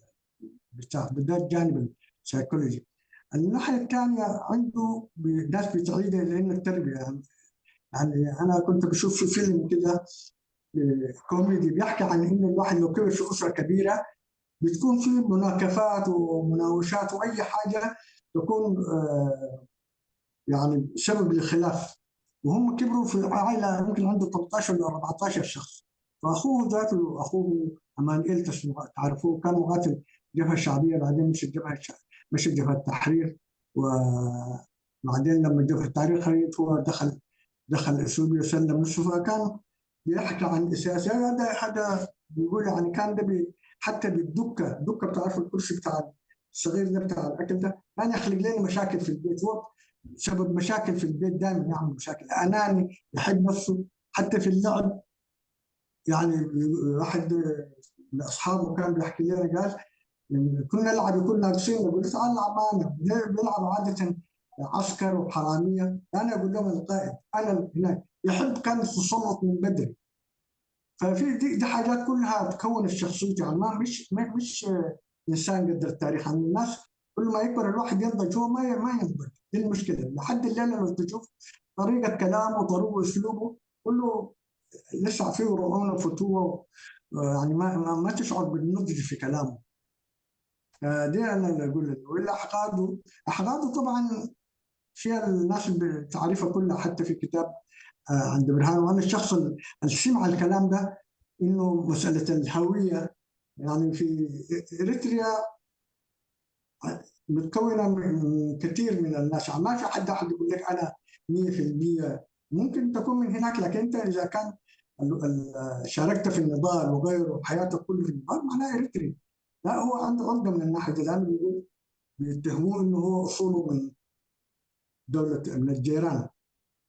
بتاع ده الجانب السيكولوجي. الناحية الثانية عنده ناس بتعيده لان التربية، يعني انا كنت بشوف في فيلم كده كوميدي بيحكي عن انه الواحد لو كبر في اسره كبيرة بتكون في مناكفات ومناوشات واي حاجة تكون يعني سبب للخلاف، وهم كبروا في عائلة يمكن عنده 13 ولا 14 شخص. فاخوه ذاته، اخوه امانئيل تعرفوه، كان مقاتل الجبهة الشعبية، بعدين مشي جبهة التحرير، وبعدين لما جبهة التحرير خرجت هو دخل اثيوبيا وسلم نفسه. فكان بيحكي عن اساس هذا بيقول يعني كان ده حتى بالدكه، الدكة بتعرف الكرسي بتاع الصغير ده بتاع الاكل ده، كان يخلق لنا مشاكل في البيت، هو سبب مشاكل في البيت، دائما يعمل مشاكل، اناني، يحب نفسه حتى في اللعب. يعني واحد من اصحابه كان بيحكي لنا، قال لما كنا نلعب يكون ناقصين نقول له تعال العب معنا، بيلعب عادة عسكر وحراميه، انا اقول لهم القائد انا هناك، يحب كان التسلط من بدري. ففي دي حاجات كلها تكون الشخصية، يعني ما مش انسان قدر التاريخ. يعني الناس كل ما يكبر الواحد ينضج، هو ما ينضج، دي المشكلة. لحد الليلة لو تشوف طريقه كلامه وطريقه اسلوبه كله لسه فيه رعونة فتوه، يعني ما تشعر بالنضج في كلامه. دي انا اللي اقول لك. والا احقاده طبعا فيها الناس بتعرفها كلها، حتى في كتاب عند برهان، وانا الشخص اللي سمع الكلام ده انه مسالة الهوية، يعني في اريتريا متكونه من كثير من الناس، يعني ما في حد احد يقول لك انا 100%، ممكن تكون من هناك، لكن انت اذا كان شاركت في النضال وغيره وحياتك كله في النضال معناها اريتري. لا، هو عنده عقده من الناحية دي، لانه بيقول بيتهموه انه هو اصوله من دولة من الجيران،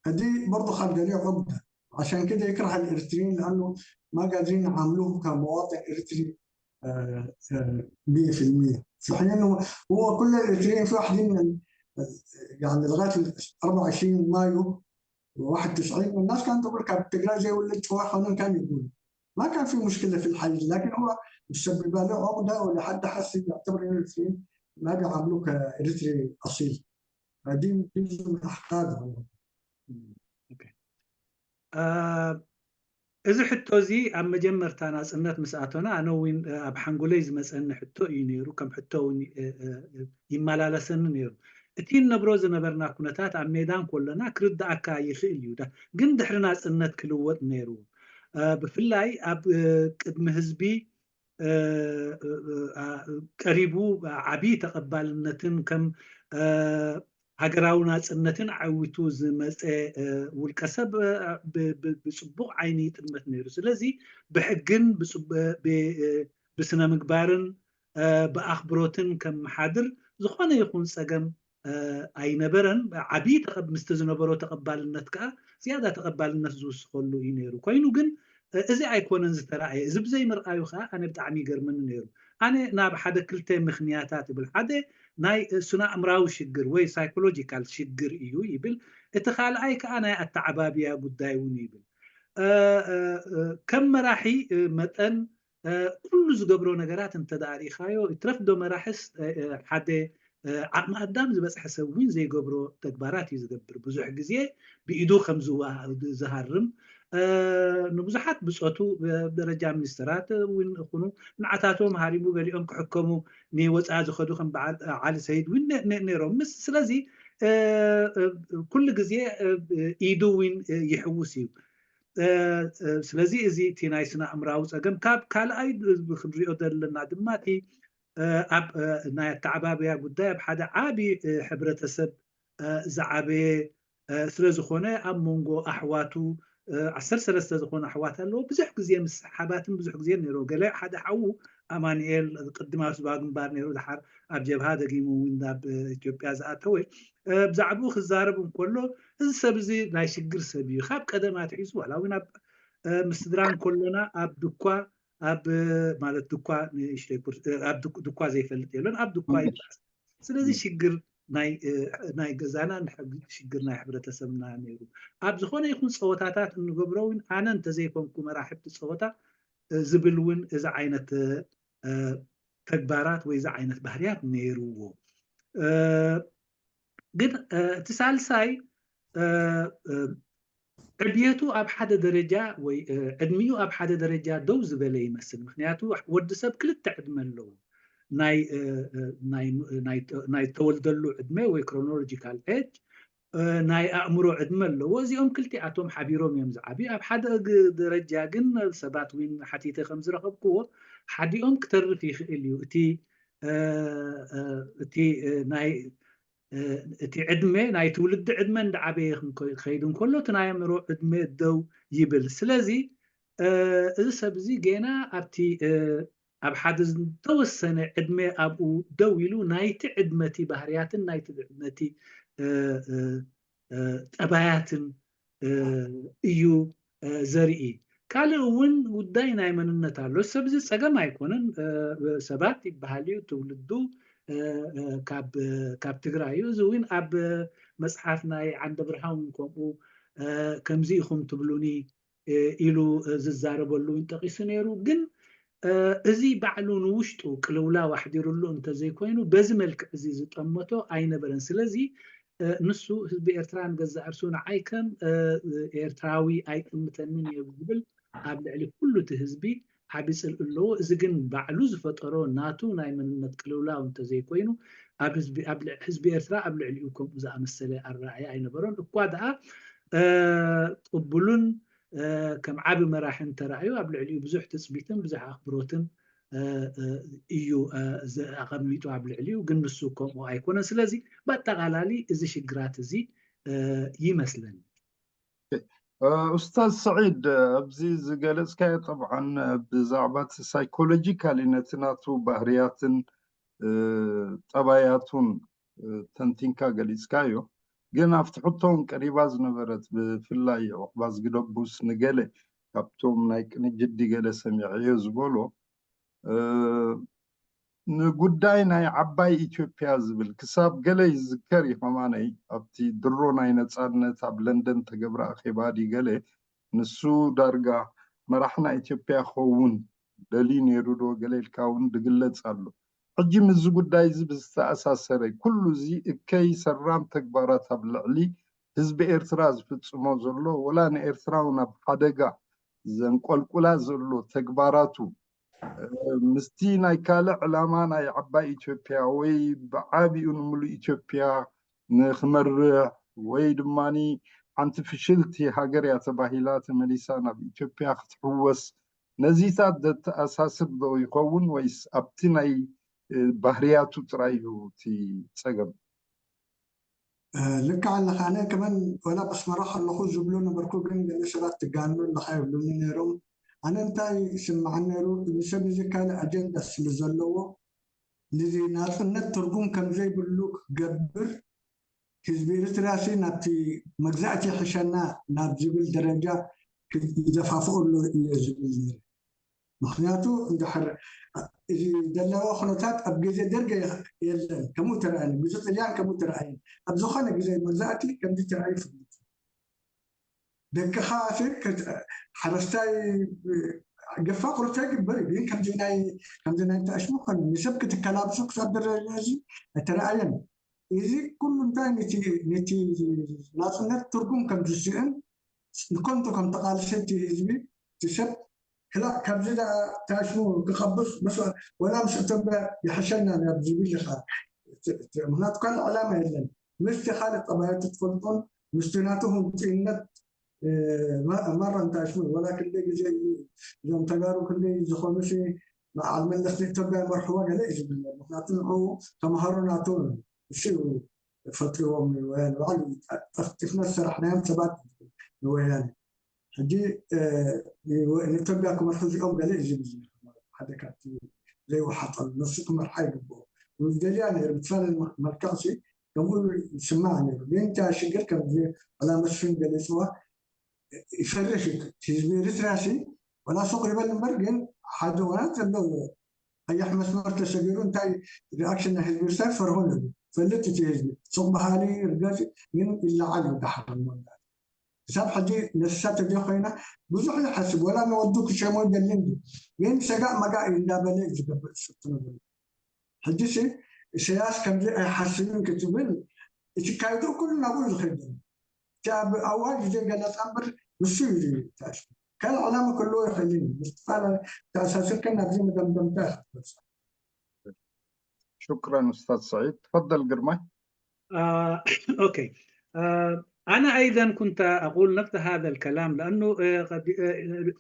فدي برضه خلق له عقده، عشان كده يكره الاريتريين لانه ما قادرين يعاملوه كمواطن اريتري 100%، في حين انه هو كل الاريتريين في واحدين من يعني لغاية 24 مايو 91 الناس كانت تقول كان تقرا زي ولا هو كان يقول ما كان في مشكلة في الحي، لكن هو مسبب له عقده، ولحد حس يعتبر انه الاريتريين ما بيعاملوه كاريتري اصيل، فدي جزء من احقاده. okay እዚ ሕቶ እዚ ኣብ መጀመርታ ናፅነት ምስ ኣተና ኣነ እውን ኣብ ሓንጎለይ ዝመፀኒ ሕቶ እዩ ነይሩ፣ ከም ሕቶ እውን ይመላለሰኒ ነይሩ። እቲ ንነብሮ ዝነበርና ኩነታት ኣብ ሜዳን ከለና ክርዳእካ ይኽእል እዩ፣ ግን ድሕሪ ናፅነት ክልወጥ ነይሩ፣ ብፍላይ ኣብ ቅድሚ ህዝቢ ቀሪቡ ዓብይ ተቐባልነትን ከም ሃገራዊ ናጽነትን ኣዐዊቱ ዝመጸ ውልቀ ሰብ ብጽቡቕ ዓይኒ ይጥመት ነይሩ። ስለዚ ብሕግን ብስነ ምግባርን ብኣኽብሮትን ከመሓድር ዝኾነ ይኹን ጸገም ኣይነበረን። ዓብዪ ምስቲ ዝነበሮ ተቐባልነት ከኣ ዝያዳ ተቐባልነት ዝውስኸሉ እዩ ነይሩ። ኮይኑ ግን እዚ ኣይኮነን ዝተራእየ። እዚ ብዘይምርኣዩ ከኣ ኣነ ብጣዕሚ ይገርመኒ ነይሩ። ኣነ ናብ ሓደ ክልተ ምኽንያታት ይብል። ሓደ ናይ ስነ-ኣእምራዊ ሽግር ወይ psychological ሽግር እዩ ይብል። እቲ ካልኣይ ከኣ ናይ ኣተዓባብያ ጉዳይ እውን ይብል። ከም መራሒ መጠን ኩሉ ዝገብሮ ነገራት እንተድኣ ርኢኻዮ ይትረፍ ዶ መራሕስ ሓደ ዓቕሚ ኣዳም ዝበጽሐ ሰብ እውን ዘይገብሮ ተግባራት እዩ ዝገብር። ብዙሕ ግዜ ብኢዱ ከም ዝሃርም ንብዙሓት ብጾቱ ብደረጃ ሚኒስተራት እውን ይኹኑ ንዓታቶም ሃሪሙ ገሊኦም ክሕከሙ ንወጻኢ ዝኸዱ ከም በዓል ዓሊ ሰይድ እውን ነይሮም። ስለዚ ኩሉ ግዜ ኢዱ እውን ይሕውስ እዩ። ስለዚ እዚ እቲ ናይ ስነ ኣእምራዊ ጸገም ካብ ካልኣይ ክንሪኦ ዘለና ድማ እቲ ኣብ ናይ ኣተዓባብያ ጉዳይ ኣብ ሓደ ዓቢ ሕብረተሰብ ዝዓበየ ስለ ዝኾነ ኣብ መንጎ ኣሕዋቱ 13 ዝኾኑ ኣሕዋት ኣለዎ ብዙሕ ግዜ ምስሕሓባትን ብዙሕ ግዜ ነይርዎ ገለ ሓደ ሓዉ ኣማኒኤል ቅድም ኣብ ህዝባዊ ግንባር ነይሩ ድሓር ኣብ ጀብሃ ደጊሙ እውን ናብ ኢትዮጵያ ዝኣተወ ብዛዕባኡ ክዛረብ እንከሎ እዚ ሰብ እዚ ናይ ሽግር ሰብ እዩ ካብ ቀደም ኣትሒዙ ዋላ እውን ኣብ ምስ ስድራ እንከሎና ኣብ ድኳ ኣብ ማለት ድኳ ንእሽተይ ኣብ ድኳ ዘይፈልጥ የሎን ኣብ ድኳ ይበኣስ ስለዚ ሽግር ናይ ገዛና ሽግር ናይ ሕብረተሰብና ነይሩ ኣብ ዝኾነ ይኹን ፀወታታት እንገብሮ እውን ኣነ እንተዘይኮንኩ መራሕቲ ፀወታ ዝብል እውን እዚ ዓይነት ተግባራት ወይ እዚ ዓይነት ባህርያት ነይርዎ። ግን እቲ ሳልሳይ ዕብየቱ ኣብ ሓደ ደረጃ ወይ ዕድሚኡ ኣብ ሓደ ደረጃ ደው ዝበለ ይመስል። ምክንያቱ ወዲ ሰብ ክልተ ዕድመ ኣለዎ። ናይ ተወልደሉ ዕድመ ወይ chronological age፣ ናይ ኣእምሮ ዕድመ ኣለዎ። እዚኦም ክልቲኣቶም ሓቢሮም እዮም ዝዓብዩ። ኣብ ሓደ ደረጃ ግን ሰባት እውን ሓቲተ ከም ዝረኸብክዎ ሓዲኦም ክተርፍ ይኽእል እዩ። እቲ እቲ ናይ እቲ ዕድመ ናይ ትውልዲ ዕድመ እንዳዓበየ ክኸይድ እንከሎ እቲ ናይ ኣእምሮ ዕድመ ደው ይብል። ስለዚ እዚ ሰብ እዚ ጌና ኣብቲ ኣብ ሓደ ዝተወሰነ ዕድመ ኣብኡ ደው ኢሉ ናይቲ ዕድመቲ ባህርያትን ናይቲ ዕድመቲ ጠባያትን እዩ ዘርኢ። ካልእ እውን ጉዳይ ናይ መንነት ኣሎ። እዚ ሰብ እዚ ጸገም ኣይኮነን ሰባት ይበሃል እዩ ትውልዱ ካብ ትግራይ እዩ። እዚ እውን ኣብ መጽሓፍ ናይ ዓንደብርሃን እውን ከምኡ ከምዚ ኢኹም ትብሉኒ ኢሉ ዝዛረበሉ እውን ጠቒሱ ነይሩ። ግን እዚ ባዕሉ ንውሽጡ ቅልውላው ኣሕዲርሉ እንተዘይኮይኑ በዚ መልክዕ እዚ ዝጠመቶ ኣይነበረን። ስለዚ ንሱ ህዝቢ ኤርትራ ንገዛእ ርእሱ ንዓይ ከም ኤርትራዊ ኣይጥምተንን እየ ዝብል ኣብ ልዕሊ ኩሉ እቲ ህዝቢ ዓቢ ጽልኢ ኣለዎ። እዚ ግን ባዕሉ ዝፈጠሮ ናቱ ናይ መንነት ቅልውላው እንተዘይኮይኑ ኣብ ህዝቢ ኣብ ህዝቢ ኤርትራ ኣብ ልዕሊኡ ከምኡ ዝኣመሰለ ኣረኣእያ ኣይነበሮን። እኳ ደኣ ቅቡልን ከም ዓቢ መራሕን ተራእዩ ኣብ ልዕሊኡ ብዙሕ ትጽቢትን ብዙሕ ኣኽብሮትን እዩ ኣቐሚጡ ኣብ ልዕሊኡ ግን ንሱ ከምኡ ኣይኮነን። ስለዚ ብኣጠቓላሊ እዚ ሽግራት እዚ ይመስለኒ። ኡስታዝ ሰዒድ ኣብዚ ዝገለጽካዮ ጠብዓን ብዛዕባ እቲ psychologically ነቲ ናቱ ባህርያትን ጠባያቱን ተንቲንካ ገሊጽካዮ ግን ኣብቲ ሕቶ እውን ቀሪባ ዝነበረት ብፍላይ ዑቕባዝጊ ደቡስ ንገለ ካብቶም ናይ ቅንጅት ገለ ሰሚዐዮ ዝበሎ ንጉዳይ ናይ ዓባይ ኢትዮጵያ ዝብል ክሳብ ገለ ይዝከር እዩ ከማነይ ኣብቲ ድሮ ናይ ነጻነት ኣብ ለንደን ተገብረ ኣኼባ ድዩ ገለ ንሱ ዳርጋ መራሒ ናይ ኢትዮጵያ ክኸውን ደልዩ ነይሩ ዶ ገለ ኢልካ እውን ድግለጽ ኣሎ። ሕጂ ምስዚ ጉዳይ እዚ ብዝተኣሳሰረ ኩሉ እዚ እከይ ሰራም ተግባራት ኣብ ልዕሊ ህዝቢ ኤርትራ ዝፍጽሞ ዘሎ ወላ ንኤርትራ እውን ኣብ ሓደጋ ዘንቆልቁላ ዘሎ ተግባራቱ ምስቲ ናይ ካልእ ዕላማ ናይ ዓባይ ኢትዮጵያ ወይ ብዓቢኡ ንምሉእ ኢትዮጵያ ንክመርሕ ወይ ድማ ሓንቲ ፍሽልቲ ሃገር እያ ተባሂላ ተመሊሳ ናብ ኢትዮጵያ ክትሕወስ ነዚታት ዘተኣሳስር ዶ ይኸውን ወይስ ኣብቲ ናይ ባህርያቱ ጥራይ እዩ እቲ ጸገም? ልክዕ ኣለኻ። ኣነ ከመን ወላ ብኣስመራ ከለኹ ዝብሉ ነበርኩ፣ ግን ገለ ሰባት ትጋኑ ኣለኻ ይብሉኒ ነይሮም። ኣነ እንታይ ይስምዓኒ ነይሩ፣ እዚ ሰብ እዚ ካልእ ኣጀንዳ ስለ ዘለዎ ነዚ ናፅነት ትርጉም ከም ዘይብሉ ክገብር፣ ህዝቢ ኤርትራ ሲ ናብቲ መግዛእቲ ሕሸና ናብ ዝብል ደረጃ ይደፋፍአሉ እየ ዝብል ነይረ። ምክንያቱ እንድሕር እዚ ዘለዎ ኩነታት ኣብ ግዜ ደርገ የለን ከምኡ ተረኣየኒ፣ ግዜ ጥልያን ከምኡ ተረኣየኒ፣ ኣብ ዝኾነ ግዜ መግዛእቲ ከምዚ ተረኣዩ ይፍልጥ። ደቅኻ ሓረስታይ ገፋ ቁርታ ይግበር እዩ፣ ግን ከምዚ ናይ ተኣሽሙ ኮነ ንሰብ ክትከላብሱ ክሳብ ደረጃ እዚ ኣይተረኣየን። እዚ ኩሉ እንታይ ነቲ ናፅነት ትርጉም ከም ዝስእን፣ ንከንቱ ከም ተቃልሰ እቲ ህዝቢ እቲ ሰብ ክላእ ካብዚ ተኣሽሙ ክኸብስ ወላ ምስ ኢትዮጵያ ይሕሸና ናብ ዝብል ኢኻ። ምክንያቱ ካልእ ዕላማ የለን። ምስቲ ካልእ ጠባያቱ ትፈልጦን ምስቲ ናቱ ህንጡይነት መራ እንተኣሽሙ፣ ወላ ክንደይ ግዜ እዞም ተጋሩ ክንደይ ዝኾኑ በዓል መለስ ንኢትዮጵያ ይመርሕዋ ገለ እዩ ዝብል። ምክንያቱ ንዕኡ ተምሃሮ ናቱ እሱ ፈጥሪዎም ንወያነ፣ ባዕሉ ጠፍጢፍና ዝሰራሕናዮም ሰባት ንወያነ ሕጂ ንኢትዮጵያ ክመርሑ እዚኦም ገለ እዩ ዝብል። ሓደ ካብቲ ዘይወሓጠሉ ንሱ ክመርሓ ይግብኦ ደልያ ነይሩ ብዝተፈላለየ መልክዕ ከምኡ ይስማዕ ነይሩ። ግን እታ ሽግር ከምዚ ወላ መስፍን ገሊፅዋ ይፈርሕ እዩ ህዝቢ ኤርትራ ሲ፣ ወላ ሱቅ ይበል እምበር፣ ግን ሓደ እዋናት ዘሎ ቀያሕ መስመር ተሰጊሩ እንታይ reaction ናይ ህዝቢ ኤርትራ ፈርሆ ነይሩ ፈልጥ። እቲ ህዝቢ ሱቅ ባህሊ ርገፅ ግን ይለዓል እዩ ዳሕር። ክሳብ ሕጂ ነሳ ተዘይ ኮይና ብዙሕ ይሓስብ፣ ወላ ንወዱ ክሸሞ ይደልን፣ ግን ሰጋእ መጋእ እዩ እንዳበለ እዩ ዝገብር ዝፍትኖ ዘሎ። ሕጂ ሲ ኢሳያስ ከምዚ ኣይሓስብን ክትብል፣ እቲ ካይዱ ኩሉ ናብኡ ዝኸይድ ዘሎ እቲ ኣብ ኣዋጅ ዘይገለፃ እምበር ንሱ እዩ ተኣሽሙ። ካልእ ዕላማ ክህልዎ ይኽእል እዩ። ምስ ተኣሳስርከ ናብዚ መደምደምታ ኢኻ ትበፅሕ። شكرا أستاذ سعيد، تفضل قرماي. Okay، أنا أيضا كنت أقول نفس هذا الكلام، لأنه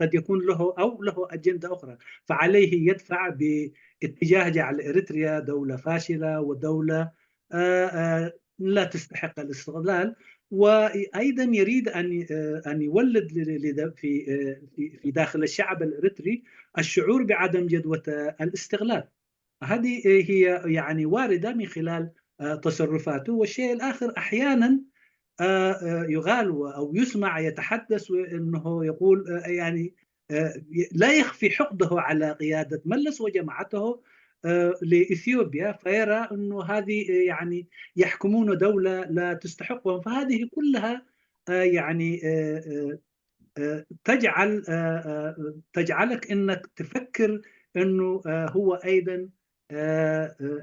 قد يكون له أو له أجندة أخرى، فعليه يدفع باتجاه جعل إريتريا دولة فاشلة ودولة لا تستحق الاستقلال، وايضا يريد ان يولد في داخل الشعب الاريتري الشعور بعدم جدوى الاستقلال. هذه هي يعني وارده من خلال تصرفاته. والشيء الاخر، احيانا يغال او يسمع يتحدث انه يقول يعني لا يخفي حقده على قيادة ملس وجماعته لاثيوبيا، فيرى انه هذه يعني يحكمون دولة لا تستحقهم. فهذه كلها يعني تجعلك انك تفكر انه هو ايضا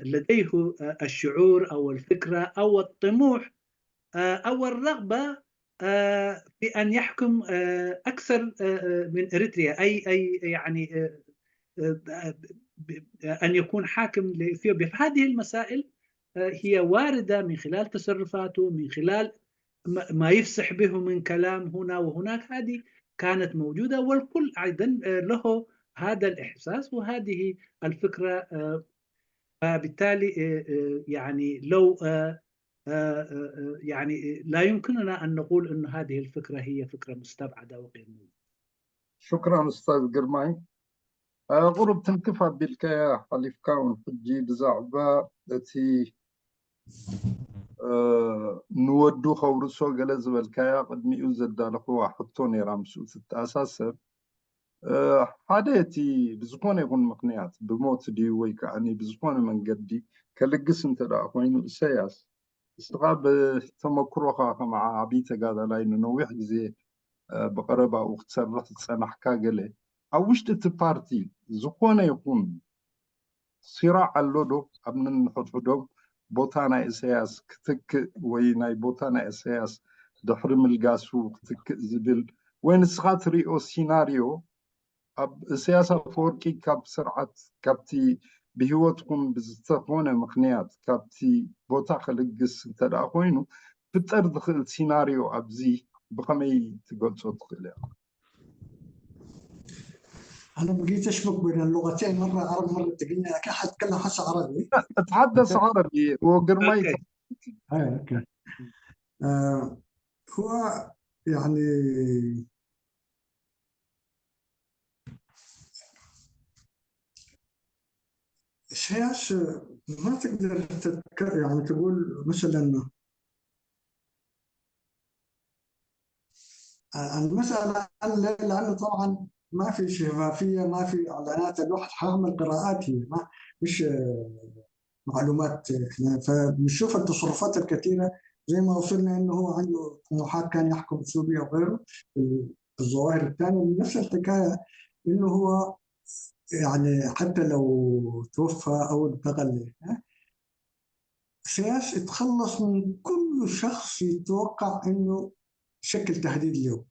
لديه الشعور او الفكرة او الطموح او الرغبة في ان يحكم اكثر من اريتريا، اي يعني ان يكون حاكم لاثيوبيا. فهذه المسائل هي وارده من خلال تصرفاته، من خلال ما يفصح به من كلام هنا وهناك. هذه كانت موجودة، والكل ايضا له هذا الاحساس وهذه الفكره. فبالتالي يعني لو يعني لا يمكننا ان نقول ان هذه الفكرة هي فكرة مستبعده وغير موجودة. شكرا استاذ ግርማይ። ቁሩብ ትንክፍ ኣቢልካያ ሓሊፍካ እውን ሕጂ ብዛዕባ እቲ ንወዱ ከውርሶ ገለ ዝበልካያ፣ ቅድሚኡ ዘዳለኽዋ ሕቶ ነይራ ምስኡ ትተኣሳሰር። ሓደ እቲ ብዝኾነ ይኹን ምክንያት ብሞት ድዩ ወይ ከዓኒ ብዝኾነ መንገዲ ከልግስ እንተደኣ ኮይኑ ኢሳያስ፣ እስኻ ብተመክሮኻ ከም ዓብይ ተጋዳላይ ንነዊሕ ግዜ ብቀረባኡ ክትሰርሕ ዝፀናሕካ ገለ፣ ኣብ ውሽጢ እቲ ፓርቲ ዝኾነ ይኹን صراع ኣሎ ዶ ኣብ ነንሕድሕዶም ቦታ ናይ ኢሳያስ ክትክእ ወይ ናይ ቦታ ናይ ኢሳያስ ድሕሪ ምልጋሱ ክትክእ ዝብል፣ ወይ ንስኻ ትሪኦ ሲናርዮ ኣብ ኢሳያስ ኣፈወርቂ ካብ ስርዓት ካብቲ ብሂወትኩም ብዝተኾነ ምክንያት ካብቲ ቦታ ከልግስ እንተደኣ ኮይኑ ፍጠር ዝኽእል ሲናርዮ ኣብዚ ብከመይ ትገልፆ ትኽእል እያ? انا بقيت اشبك بين اللغتين، مرة عربي مرة تقني، لكن حتكلم هسه عربي. اتحدث عربي وقرماي. Okay. Okay. هو يعني سياسة ما تقدر يعني تقول مثلا المسألة، لأنه طبعا ما في شفافية، ما في إعلانات، الواحد حيعمل قراءات، هي ما مش معلومات. احنا فبنشوف التصرفات الكثيرة زي ما وصلنا انه هو عنده طموحات كان يحكم سوريا وغيره. الظواهر الثانية نفس الحكاية، انه هو يعني حتى لو توفى او انتقل، سياسة تخلص من كل شخص يتوقع انه شكل تهديد له.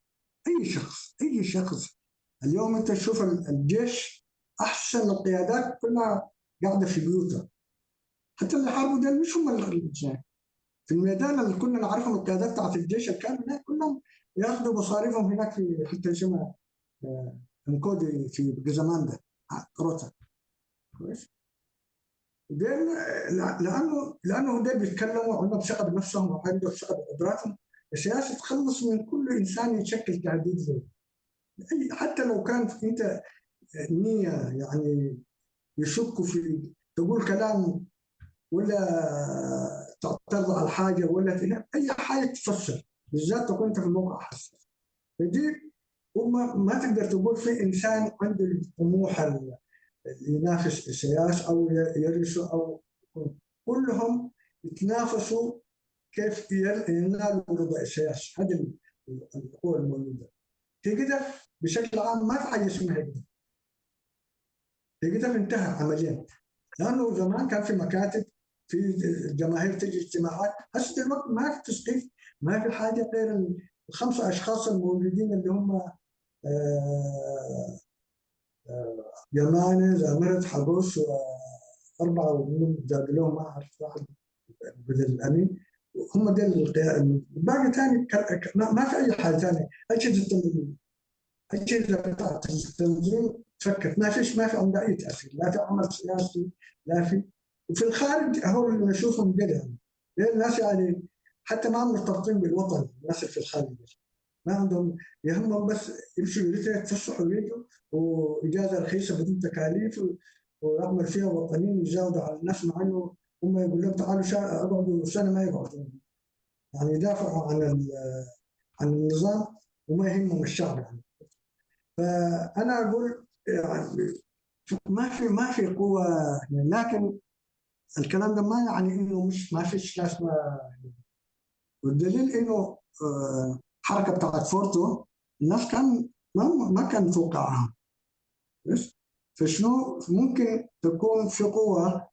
اي شخص، اي شخص. اليوم انت تشوف الجيش احسن القيادات كلها قاعدة في بيوتها، حتى اللي حاربوا دول مش هم اللي في الميدان اللي كنا نعرفهم، القيادات بتاعت الجيش اللي كانوا هناك كلهم ياخذوا مصاريفهم هناك في حتة اسمها انكودي في جزماندا روتا. كويس؟ ديل لانه ديل بيتكلموا عندهم ثقة بنفسهم وعندهم ثقة بقدراتهم. السياسة تخلص من كل انسان يشكل تهديد له، حتى لو كان انت نيه يعني يشكوا في تقول كلام ولا تعترض على حاجة ولا اي حاجة تفسر، بالذات تكون انت في موقع حساس. فدي وما ما تقدر تقول في انسان عنده الطموح اللي ينافس السياسة او يرثه، او كلهم يتنافسوا كيف ينالوا رضا السياسة. هذه القوى الموجودة كده بشكل عام. ما في حاجة اسمها كده، كده انتهى عمليا. لانه زمان كان في مكاتب، في الجماهير تجي اجتماعات، هسه دلوقتي ما في تسقيف، ما في حاجة غير الخمسة اشخاص الموجودين اللي هم يمانه، زامرت، حبوس، واربعة منهم زاد لهم ما اعرف واحد بدل الامين، هم دول الباقي ثاني ما في اي حاجة ثانية. اجهزة بتاعت التنظيم تفكت، ما فيش، ما في عندها اي تاثير، لا في عمل سياسي لا في. وفي الخارج هو اللي نشوفهم كده يعني الناس يعني حتى ما مرتبطين بالوطن، الناس في الخارج ما عندهم يهمهم بس يمشوا يتفسحوا ويجوا، واجازه رخيصة بدون تكاليف، ويعمل فيها وطنيين يزودوا على الناس، مع انه هم يقول لهم تعالوا اقعدوا سنة ما يقعدوا، يعني يدافعوا عن النظام وما يهمهم الشعب يعني. فانا اقول يعني ما في قوة، لكن الكلام ده ما يعني انه مش ما فيش ناس ما. والدليل انه الحركة بتاعت فورتو الناس كان ما كان متوقعها، بس فشنو ممكن تكون في قوة.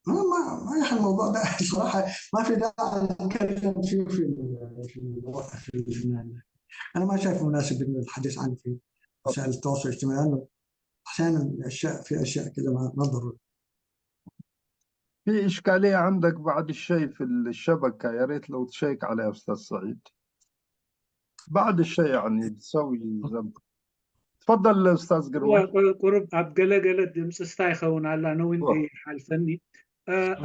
ما ما الموضوع ده صراحة ما في داعي نتكلم فيه في في انا ما شايف مناسب انه الحديث عنه في وسائل التواصل الاجتماعي، لانه احيانا اشياء في اشياء كده ما ضروري. في إشكالية عندك بعد الشيء في الشبكة، يا ريت لو تشيك عليها أستاذ سعيد بعد الشيء يعني تسوي زم. تفضل أستاذ قرمي. قرب ኣብ ገለገለ ድምፂ ስታ ይኸውን ኣላ ነዊን ሓልፈኒ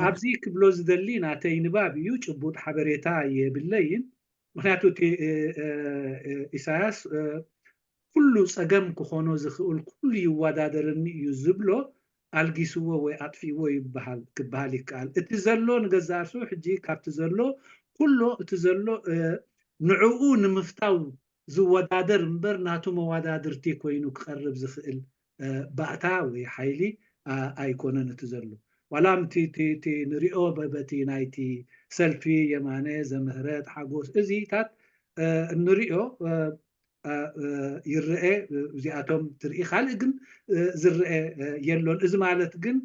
ኣብዚ ክብሎ ዝደሊ ናተይ ንባብ እዩ፣ ጭቡጥ ሓበሬታ የብለይን። ምክንያቱ እቲ ኢሳያስ ኩሉ ፀገም ክኾኖ ዝኽእል ኩሉ ይወዳደረኒ እዩ ዝብሎ ኣልጊስዎ ወይ ኣጥፊእዎ ይበሃል ክበሃል ይከኣል። እቲ ዘሎ ንገዛእ ርእሱ ሕጂ ካብቲ ዘሎ ኩሎ እቲ ዘሎ ንዕኡ ንምፍታው ዝወዳደር እምበር ናቱ መወዳድርቲ ኮይኑ ክቐርብ ዝኽእል ባእታ ወይ ሓይሊ ኣይኮነን እቲ ዘሎ። ዋላ እቲ ንሪኦ በቲ ናይቲ ሰልፊ የማነ ዘምህረት ሓጎስ እዚታት እንሪኦ ይርአ እዚኣቶም ትርኢ፣ ካልእ ግን ዝርአ የሎን። እዚ ማለት ግን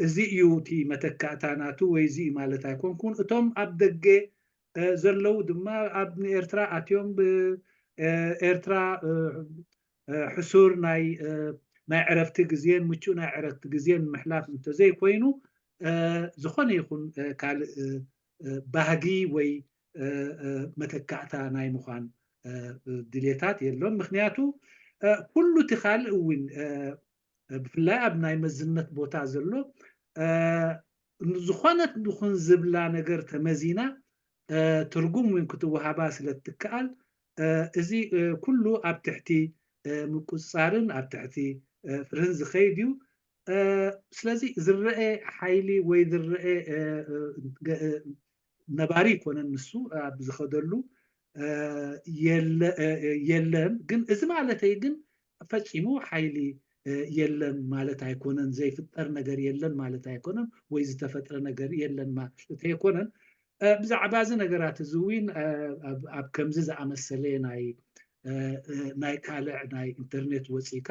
እዚ እዩ እቲ መተካእታ ናቱ ወይ እዚ እዩ ማለት ኣይኮንኩን። እቶም ኣብ ደገ ዘለው ድማ ኣብ ንኤርትራ ኣትዮም ብኤርትራ ሕሱር ናይ ዕረፍቲ ግዜን ምቹእ ናይ ዕረፍቲ ግዜን ምሕላፍ እንተዘይኮይኑ ዝኾነ ይኹን ካልእ ባህጊ ወይ መተካእታ ናይ ምኳን ድሌታት የሎን። ምክንያቱ ኩሉ እቲ ካልእ እውን ብፍላይ ኣብ ናይ መዝነት ቦታ ዘሎ ዝኾነት ንኹን ዝብላ ነገር ተመዚና ትርጉም እውን ክትወሃባ ስለ እትከኣል፣ እዚ ኩሉ ኣብ ትሕቲ ምቁፅፃርን ኣብ ትሕቲ ፍርህን ዝኸይድ እዩ። ስለዚ ዝረአ ሓይሊ ወይ ዝረአ ነባሪ ኣይኮነን፣ ንሱ ኣብ ዝኸደሉ የለን። ግን እዚ ማለተይ ግን ፈፂሙ ሓይሊ የለን ማለት ኣይኮነን፣ ዘይፍጠር ነገር የለን ማለት ኣይኮነን፣ ወይ ዝተፈጥረ ነገር የለን ማለት ኣይኮነን። ብዛዕባ እዚ ነገራት እዚ እውን ኣብ ከምዚ ዝኣመሰለ ናይ ካልዕ ናይ ኢንተርኔት ወፂእካ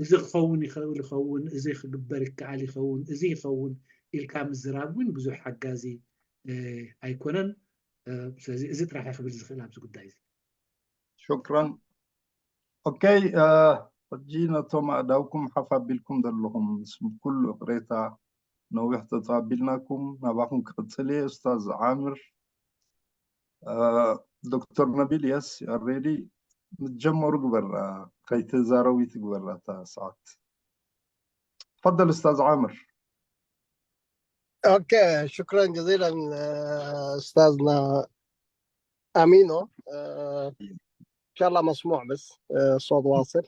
እዚ ክኸውን ይኽእል ይኸውን፣ እዚ ክግበር ይከኣል ይኸውን፣ እዚ ይኸውን ኢልካ ምዝራብ እውን ብዙሕ ሓጋዚ ኣይኮነን። ስለዚ እዚ ጥራሕ ክብል ዝኽእል ኣብዚ ጉዳይ እዚ። شكرا. Okay, ሕጂ ነቶም ኣእዳውኩም ሓፍ ኣቢልኩም ዘለኹም ምስ ኩሉ ቅሬታ ነዊሕ ተተባቢልናኩም ናባኹም ክቅፅል እየ። ኡስታዝ ዓምር፣ ዶክተር ነቢል፣ yes, already ምትጀመሩ ግበራ፣ ከይተዛረቢ ትግበራ እታ ሰዓት። تفضل استاذ عامر. Okay، شكرا جزيلا استاذنا امينو. ان شاء الله مسموع، بس الصوت واصل؟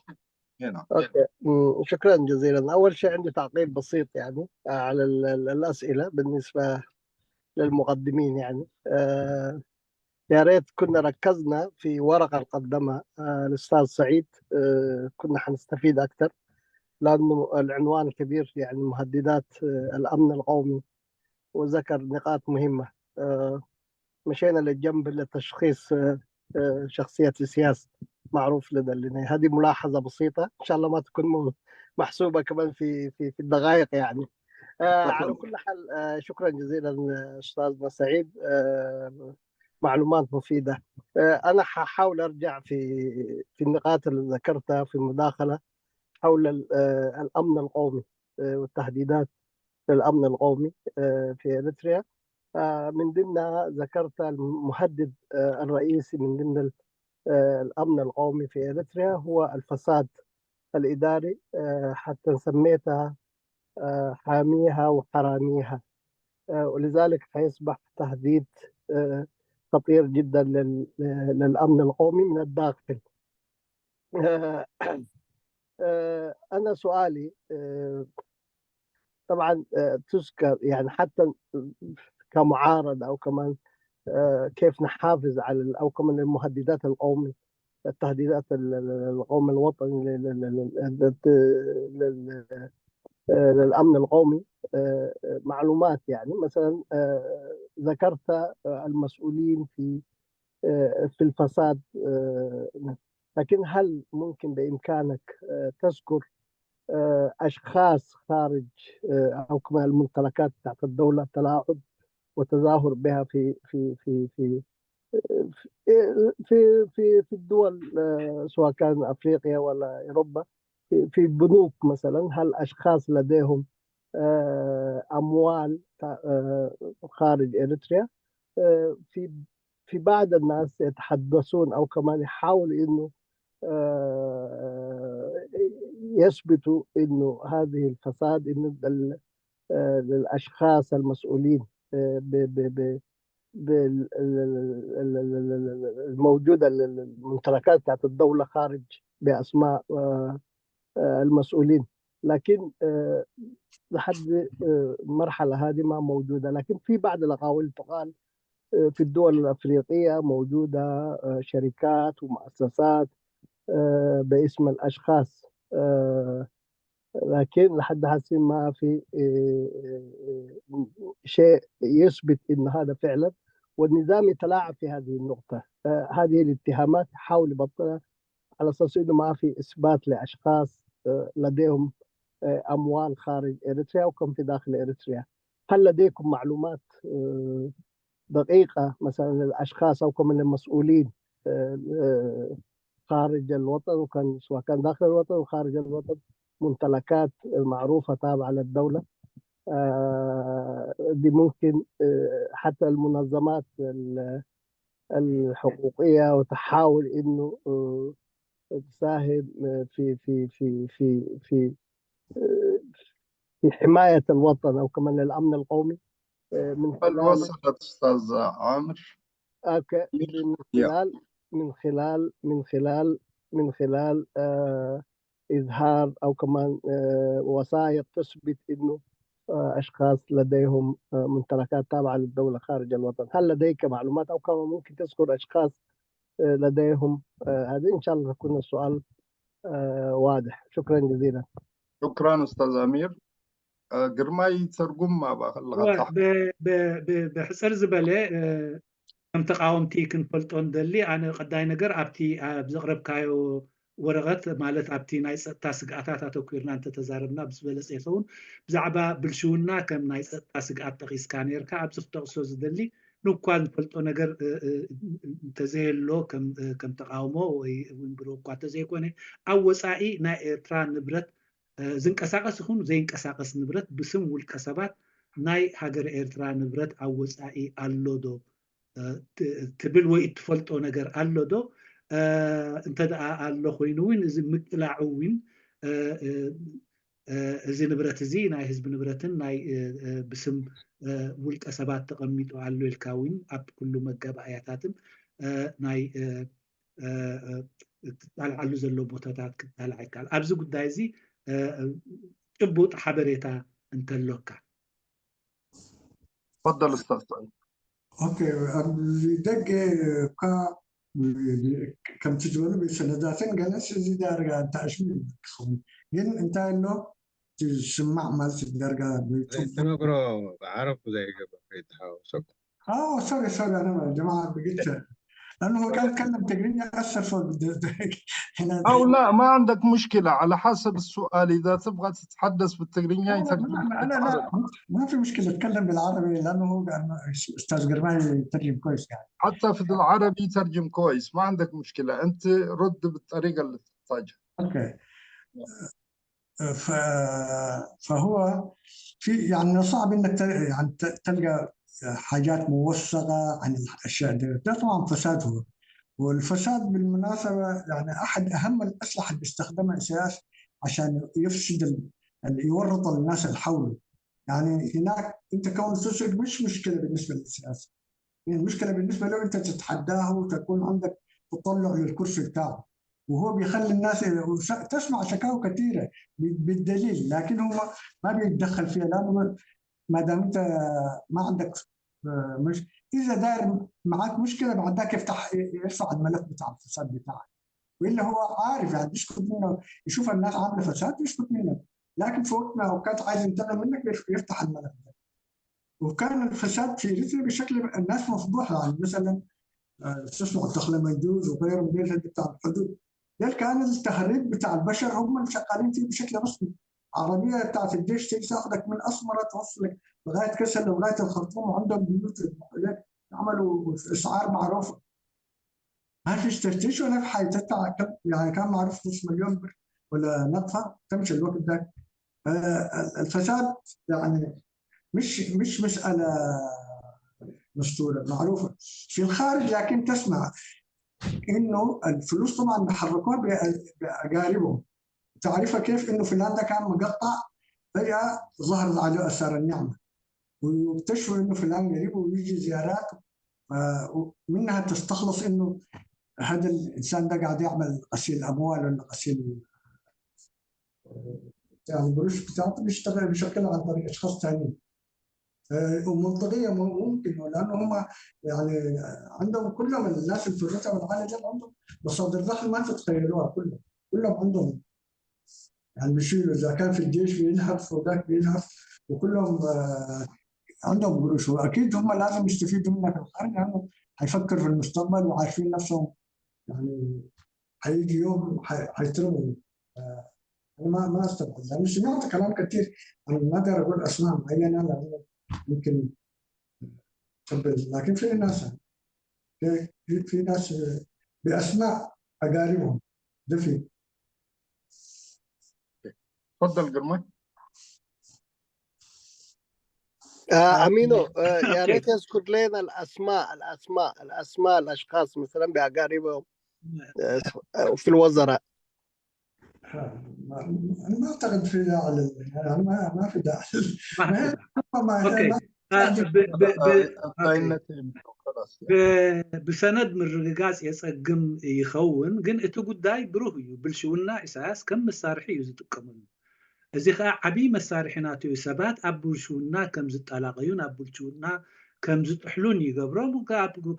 نعم. Okay، شكرا جزيلا. اول شيء عندي تعقيب بسيط يعني على الاسئله بالنسبه للمقدمين. يعني يا ريت كنا ركزنا في ورقه اللي قدمها الاستاذ سعيد، كنا حنستفيد اكثر، لانه العنوان كبير، يعني مهددات الامن القومي، وذكر نقاط مهمه. مشينا للجنب لتشخيص شخصية السياسة معروف لدى لنا. هذه ملاحظة بسيطة، إن شاء الله ما تكون محسوبة كمان في الدقائق يعني. على كل حال، شكرا جزيلا أستاذنا سعيد، معلومات مفيدة. أنا ححاول أرجع في النقاط اللي ذكرتها في المداخلة حول الأمن القومي والتهديدات للأمن القومي في إريتريا. من ضمنها ذكرت المهدد الرئيسي من ضمن الأمن القومي في إريتريا هو الفساد الإداري، حتى سميتها حاميها وحراميها، ولذلك حيصبح تهديد خطير جدا للأمن القومي من الداخل. أنا سؤالي، طبعا تذكر يعني حتى كمعارضة أو كمان كيف نحافظ على أو كمان المهددات القومي، التهديدات القومي الوطني للأمن القومي، معلومات يعني مثلا ذكرت المسؤولين في الفساد، لكن هل ممكن بإمكانك تذكر أشخاص خارج أو كمان الممتلكات بتاعت الدولة تلاعب وتظاهر بها في الدول، سواء كان افريقيا ولا اوروبا، في بنوك مثلا؟ هل اشخاص لديهم اموال خارج اريتريا؟ في بعض الناس يتحدثون او كمان يحاولوا انه يثبتوا انه هذه الفساد انه للاشخاص المسؤولين الموجودة الممتلكات بتاعت الدولة خارج بأسماء المسؤولين، لكن لحد المرحلة هذه ما موجودة. لكن في بعض الأقاويل تقال في الدول الأفريقية موجودة شركات ومؤسسات باسم الأشخاص، لكن لحد هسه ما في شيء يثبت ان هذا فعلا، والنظام يتلاعب في هذه النقطة. هذه الاتهامات يحاول يبطلها على اساس انه ما في اثبات لاشخاص لديهم اموال خارج اريتريا وكم في داخل اريتريا. هل لديكم معلومات دقيقة مثلا للاشخاص او كم من المسؤولين خارج الوطن، وكان سواء كان داخل الوطن وخارج الوطن، ممتلكات معروفة تابعة للدولة؟ دي ممكن حتى المنظمات الحقوقية وتحاول إنه تساهم في في حماية الوطن أو كمان الأمن القومي من هل خلال وصلت أستاذ عامر؟ okay من يا خلال من خلال من خلال من خلال إظهار أو كمان وثائق تثبت إنه أشخاص لديهم ممتلكات تابعة للدولة خارج الوطن. هل لديك معلومات أو كمان ممكن تذكر أشخاص لديهم هذه؟ إن شاء الله يكون السؤال واضح. شكرا جزيلا. شكرا أستاذ أمير. ግርማይ ተርጉም هو ብሕፅር ዝበለ ከም ተቃወምቲ ክንፈልጦ ንደሊ ኣነ ቀዳይ ነገር ኣብቲ ኣብ ዘቕረብካዮ ወረቐት ማለት ኣብቲ ናይ ፀጥታ ስግኣታት ኣተኪርና እንተተዛረብና ብዝበለፀ ይኸውን። ብዛዕባ ብልሽውና ከም ናይ ፀጥታ ስግኣት ጠቂስካ ነርካ። ኣብዚ ክጠቕሶ ዝደሊ ንኳ ንፈልጦ ነገር እንተዘየሎ ከም ተቃውሞ ወይ እውን ብሮ እኳ እንተዘይኮነ ኣብ ወፃኢ ናይ ኤርትራ ንብረት ዝንቀሳቀስ ይኹን ዘይንቀሳቀስ ንብረት ብስም ውልቀ ሰባት ናይ ሃገር ኤርትራ ንብረት ኣብ ወፃኢ ኣሎ ዶ ትብል ወይ እትፈልጦ ነገር ኣሎ ዶ? እንተ ደኣ ኣሎ ኮይኑ እውን እዚ ምቅላዑ እውን እዚ ንብረት እዚ ናይ ህዝቢ ንብረትን ናይ ብስም ውልቀ ሰባት ተቐሚጡ ኣሎ ኢልካ እውን ኣብ ኩሉ መጋባእያታትን ናይ ክጣልዓሉ ዘሎ ቦታታት ክጣልዓ ይከኣል። ኣብዚ ጉዳይ እዚ ጭቡጥ ሓበሬታ እንተሎካ። تفضل أستاذ سعيد. okay ኣብዚ ደገ እኳ ከምቲ ዝበሉ ብሰነዳትን ገለስ እዚ ዳርጋ እንተኣሽሙ ክኸውን ግን እንታይ ኣሎ ዝስማዕ ማለት ዳርጋ ብፅቡቅ ዘይተነግሮ ብዓረብ ዘይገበር ከይተሓዋወሰኩ። اه sorry sorry، انا يا جماعه بقيت لانه هو كان يتكلم تجريني اثر فوق هنا. أو لا، ما عندك مشكلة، على حسب السؤال، إذا تبغى تتحدث بالتجرينيا لا يترجم لا انا بالعربي. لا ما في مشكله اتكلم بالعربي لانه هو استاذ جرماي يترجم كويس يعني. حتى في العربي يترجم كويس، ما عندك مشكلة، أنت رد بالطريقة اللي تحتاجها. okay ف... فهو في يعني صعب انك يعني تلقى حاجات موثقه عن الاشياء دي. ده طبعا فساد هو، والفساد بالمناسبه يعني احد اهم الاسلحه اللي بيستخدمها السياسه عشان يفسد يورط الناس اللي حوله. يعني هناك انت كون تسرق مش مشكله بالنسبه للسياسه، يعني المشكله بالنسبه له انت تتحداه وتكون عندك تطلع للكرسي بتاعه، وهو بيخلي الناس تسمع شكاوى كثيره بالدليل، لكن هو ما بيتدخل فيها لانه ما دام انت ما عندك مش اذا داير معاك مشكله بعد ذاك يفتح يرفع الملف بتاع الفساد بتاعك، والا هو عارف يعني بيسكت منه، يشوف الناس عامله فساد يسكت منه، لكن في وقت ما اوقات عايز ينتقم منك يفتح الملف ده. وكان الفساد في اريتريا بشكل الناس مفضوحه، يعني مثلا تسمع الدخل منجوز وغيرهم ديل بتاع الحدود ديل كان التهريب بتاع البشر هم اللي شغالين فيه بشكل رسمي. عربيه بتاعت الجيش تيجي تاخذك من اسمره توصلك لغايه كسل لغايه الخرطوم، وعندهم بيوت عملوا اسعار معروفه، ما فيش تفتيش ولا في حاجه تدفع كم، يعني كان معروف نص مليون ولا نقفه تمشي الوقت ده. الفساد يعني مش مساله مستوره معروفه في الخارج، لكن تسمع انه الفلوس طبعا بيحركوها باقاربهم. تعرفها كيف انه فلان ده كان مقطع فجاه ظهرت عليه اثار النعمه، ويكتشفوا انه فلان قريب ويجي زيارات، ومنها تستخلص انه هذا الانسان ده قاعد يعمل غسيل اموال ولا غسيل يعني القروش بتاعته بيشتغل بيشكلها عن طريق اشخاص ثانيين. ومنطقيه ممكن لانه هم يعني عندهم كلهم الناس اللي في الرتب العاليه دي عندهم مصادر دخل ما تتخيلوها، كلهم عندهم يعني بيشيلوا اذا كان في الجيش بيلهف وذاك بيلهف، وكلهم عندهم قروش، واكيد هم لازم يستفيدوا منها في الخارج لانه حيفكروا في المستقبل وعارفين نفسهم يعني حيجي يوم حيترموا. انا ما استبعد لانه سمعت كلام كثير، انا ما اقدر اقول اسماء معينه لانه ممكن قبل، لكن في ناس في ناس باسماء اقاربهم ده في. تفضل جرماي. امينو، يا ريت يذكر لنا الاسماء الاشخاص مثلا باقاربهم في الوزراء. انا ما اعتقد في داعي يعني ما في داعي. ما ما في ما okay ما ብ ብ ብ okay خلاص ብሰነድ ምርግጋፅ የፀግም ይኸውን፣ ግን እቲ ጉዳይ ብሩህ እዩ። ብልሽውና ኢሳያስ ከም መሳርሒ እዩ ዝጥቀመሉ። እዚ ከዓ ዓብይ መሳርሒ ናቱ እዩ። ሰባት ኣብ ብልሽውና ከም ዝጠላቀዩን ኣብ ብልሽውና ከም ዝጥሕሉን ይገብሮም።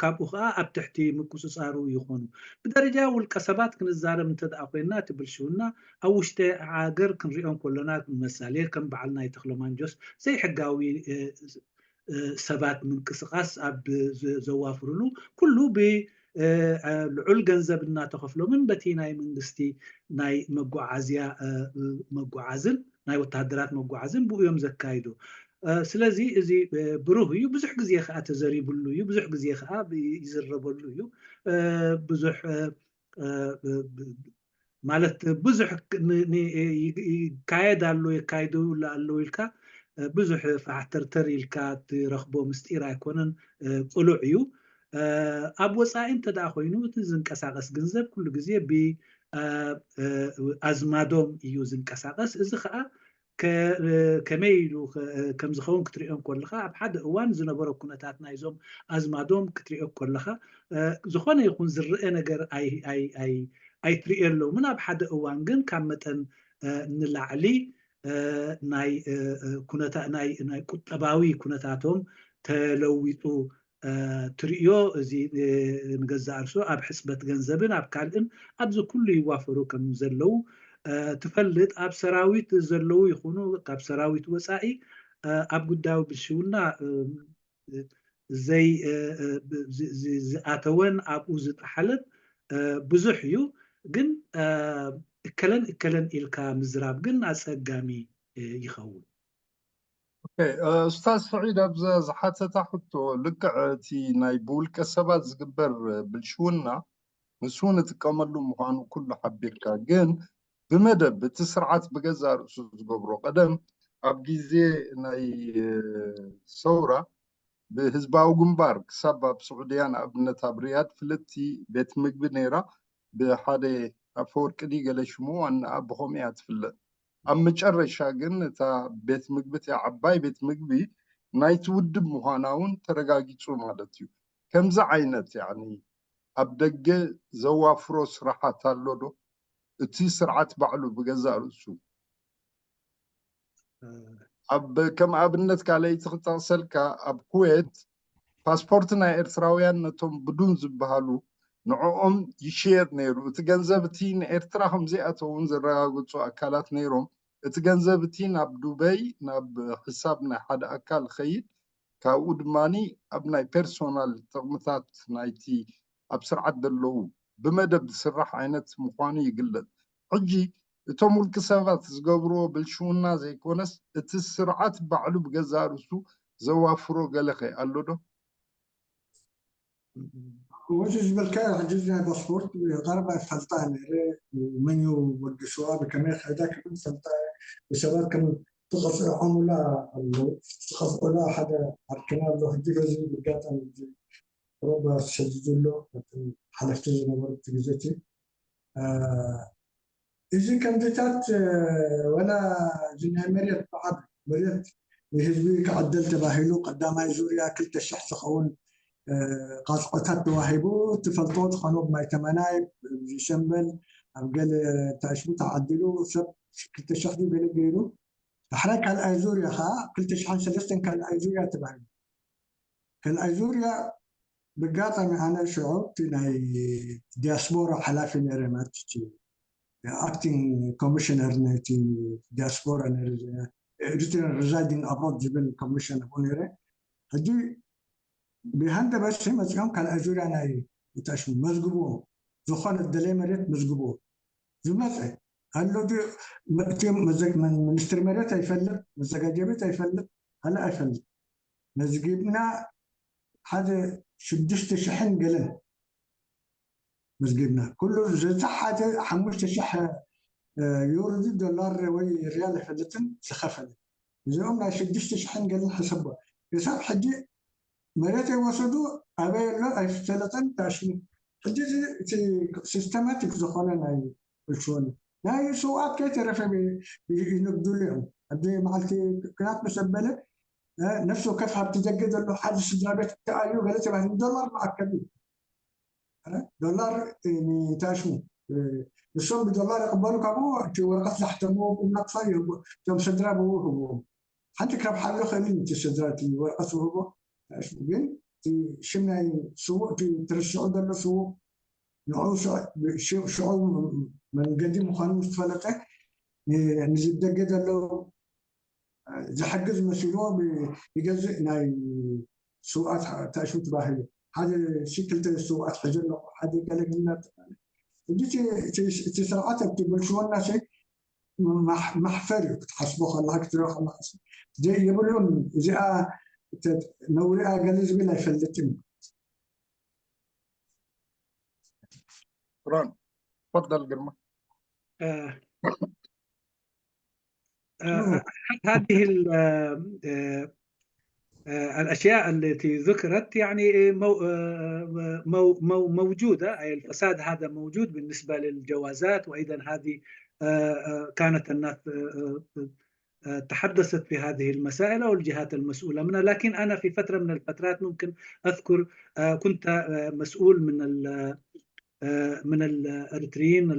ካብኡ ከዓ ኣብ ትሕቲ ምቁፅፃሩ ይኾኑ። ብደረጃ ውልቀ ሰባት ክንዛረብ እንተደኣ ኮይና፣ እቲ ብልሽውና ኣብ ውሽጢ ሃገር ክንሪኦም ከለና መሳሌ ከም በዓል ናይ ተክለ ማንጆስ ዘይሕጋዊ ሰባት ምንቅስቃስ ኣብ ዘዋፍርሉ፣ ኩሉ ብልዑል ገንዘብ እናተኸፍሎምን በቲ ናይ መንግስቲ ናይ መጓዓዝያ መጓዓዝን ናይ ወተሃደራት መጓዓዝን ብኡ እዮም ዘካይዱ። ስለዚ እዚ ብሩህ እዩ። ብዙሕ ግዜ ከዓ ተዘሪብሉ እዩ፣ ብዙሕ ግዜ ከዓ ይዝረበሉ እዩ። ብዙሕ ማለት ብዙሕ ይካየድ ኣሎ፣ የካይዱ ኣለዉ ኢልካ ብዙሕ ፋሕተርተር ኢልካ ትረክቦ ምስጢር ኣይኮነን፣ ቅሉዕ እዩ። ኣብ ወፃኢ እንተደኣ ኮይኑ እቲ ዝንቀሳቀስ ገንዘብ ኩሉ ግዜ ብኣዝማዶም እዩ ዝንቀሳቀስ። እዚ ከዓ ከመይ ኢሉ ከም ዝኸውን ክትሪኦ ከለካ፣ ኣብ ሓደ እዋን ዝነበሮ ኩነታት ናይዞም ኣዝማዶም ክትሪኦ ከለካ ዝኾነ ይኹን ዝርአ ነገር ኣይትሪእየሎምን። ኣብ ሓደ እዋን ግን ካብ መጠን ንላዕሊ ናይ ናይ ቁጠባዊ ኩነታቶም ተለዊጡ ትርእዮ። እዚ ንገዛእ ርእሱ ኣብ ሕፅበት ገንዘብን ኣብ ካልእን ኣብዚ ኩሉ ይዋፈሩ ከም ዘለው ትፈልጥ። ኣብ ሰራዊት ዘለው ይኹኑ ካብ ሰራዊት ወፃኢ ኣብ ጉዳዩ ብልሽውና ዘይ ዝኣተወን ኣብኡ ዝጠሓለን ብዙሕ እዩ። ግን እከለን እከለን ኢልካ ምዝራብ ግን ኣፀጋሚ ይኸውን። ኡስታዝ ስዒድ፣ ኣብዛ ዝሓተታ ሕቶ ልክዕ እቲ ናይ ብውልቀ ሰባት ዝግበር ብልሽውና ንሱ ንጥቀመሉ ምኳኑ ኩሉ ሓቢርካ፣ ግን ብመደብ እቲ ስርዓት ብገዛ ርእሱ ዝገብሮ፣ ቀደም ኣብ ግዜ ናይ ሰውራ ብህዝባዊ ግንባር ክሳብ ኣብ ስዑድያ ንኣብነት ኣብ ርያድ ፍልጥቲ ቤት ምግቢ ነይራ፣ ብሓደ ኣፈወርቂ ዲ ገለ ሽሙ ዋናኣ ብከምኡ እያ ትፍለጥ። ኣብ መጨረሻ ግን እታ ቤት ምግቢ እቲኣ ዓባይ ቤት ምግቢ ናይቲ ውድብ ምኳና እውን ተረጋጊፁ ማለት እዩ። ከምዚ ዓይነት يعني ኣብ ደገ ዘዋፍሮ ስራሓት ኣሎ ዶ እቲ ስርዓት ባዕሉ ብገዛእ ርእሱ? ኣብ ከም ኣብነት ካልአይቲ ክጠቕሰልካ፣ ኣብ ኩዌት ፓስፖርት ናይ ኤርትራውያን ነቶም ብዱን ዝበሃሉ ንዕኦም ይሽየጥ ነይሩ። እቲ ገንዘብ እቲ ንኤርትራ ከምዘይኣተውን ዘረጋግፁ ኣካላት ነይሮም። እቲ ገንዘብ እቲ ናብ ዱበይ ናብ ሕሳብ ናይ ሓደ ኣካል ከይድ፣ ካብኡ ድማኒ ኣብ ናይ personal ጥቕምታት ናይቲ ኣብ ስርዓት ዘለዉ ብመደብ ዝስራሕ ዓይነት ምኳኑ ይግለፅ። ሕጂ እቶም ውልቂ ሰባት ዝገብርዎ ብልሽውና ዘይኮነስ እቲ ስርዓት ባዕሉ ብገዛእ ርእሱ ዘዋፍሮ ገለ ኸ ኣሎ ዶ? ወዚ ዝበልካዮ ሕጂ ናይ ፓስፖርት ቀረባ ፈልጣ ነይረ። መን ወዲ ሸዋ ብከመይ ከይዳ ክብል ፈልጣ። ብሰባት ከም ተቐፅዖሙላ ኣለዉ፣ ዝቐፅዑላ ሓደ ዓርክና ኣሎ። ሕጂ በዚ ብጋጣሚ ረባ ተሰዲዱ ኣሎ፣ ሓለፍቲ ዝነበሩ እቲ ግዜ እቲ። እዚ ከምዚታት ወላ እዚ ናይ መሬት በዓል መሬት ንህዝቢ ክዕደል ተባሂሉ ቀዳማይ ዙርያ 2,000 ዝኸውን ቃፅዖታት ተዋሂቡ ትፈልጦ ትኾኑ፣ ማይ ተመናይ ሸምበል ኣብ ገለ ተኣሽሙ ተዓዲሉ ሰብ 2,000 ድዩ ገለ ገይሩ። ዳሕራይ ካልኣይ ዙርያ ከዓ 2003 ካልኣይ ዙርያ ተባሂሉ። ካልኣይ ዙርያ ብጋጣሚ ኣነ ሽዑ እቲ ናይ ዲያስፖራ ሓላፊ ነይረ፣ ማለት እቲ acting commissioner ናይቲ ዲያስፖራ ነይረ፣ Eritrean residing abroad ዝብል ኮሚሽን ኣብኡ ነይረ። ሕጂ ብሃንደበት መፂኦም ካልኣይ ዙርያ ናይ ተኣሽሙ መዝግብዎ፣ ዝኾነ ደለየ መሬት መዝግብዎ ዝመፀ ኣሎ። እቲ ሚኒስትሪ መሬት ኣይፈልጥ፣ መዘጋጃ ቤት ኣይፈልጥ፣ ካልእ ኣይፈልጥ። መዝጊብና ሓደ 6,000ን ገለን መዝጊብና። ኩሉ ዝተሓተ 5,000 ዩሮ ዶላር ወይ ሪያል ኣይፈልጥን ዝኸፈለ። እዚኦም ናይ 6,000ን ገለን ሕሰቦ። ክሳብ ሕጂ መሬት ኣይወሰዱ፣ ኣበይ ኣሎ ኣይፈለጠን። ተኣሽሙ ሕጂ እቲ systematic ዝኾነ ናይ ብልሽውና ናይ ስውኣት ከይተረፈ ይነግዱ እዮም። ኣብዚ መዓልቲ ኩናት ምስ ኣበለ ነፍሲ ወከፍ ሃብቲ ደገ ዘሎ ሓደ ስድራ ቤት ተኣልዩ ገለ ተባሂሉ ዶላር መኣከቢ ዶላር ንታሽሙ ንሶም ብዶላር ይቕበሉ፣ ካብኡ እቲ ወረቐት ዝሓተምዎ ብናቕፋ ይህቡ፣ እቶም ስድራ ብኡ ይህብዎም። ሓንቲ ክረብሓሉ ይኽእል እዩ እቲ ስድራ እቲ ወረቐት ዝህቦ ግን እቲ ሽም ናይ ስዉእ እቲ ትርስዑ ዘሎ ስዉእ ንዕኡ ሽዑ መንገዲ ምዃኑ ምስ ተፈለጠ ንዝደገ ዘሎ ዝሕግዝ መሲልዎ ይገዝእ። ናይ ስውኣት ታእሽሙ ተባሂሉ ሓደ ክልተ ስውኣት ሒዙ ኣለኹ ሓደ ገለ ሕጂ እቲ ስርዓት ኣብቲ ብልሽወና መሕፈር እዩ። ክትሓስቦ ከለካ ክትሪኦ ከለካ የብሉን፣ እዚኣ ነውሪኣ ገለ ዝብል ኣይፈልጥን። شكرا، تفضل ግርማ። هذه الأشياء التي ذكرت يعني مو مو مو موجودة، أي الفساد هذا موجود بالنسبة للجوازات، وأيضا هذه كانت الناس تحدثت في هذه المسائل أو الجهات المسؤولة منها. لكن أنا في فترة من الفترات ممكن أذكر كنت مسؤول من الأريتريين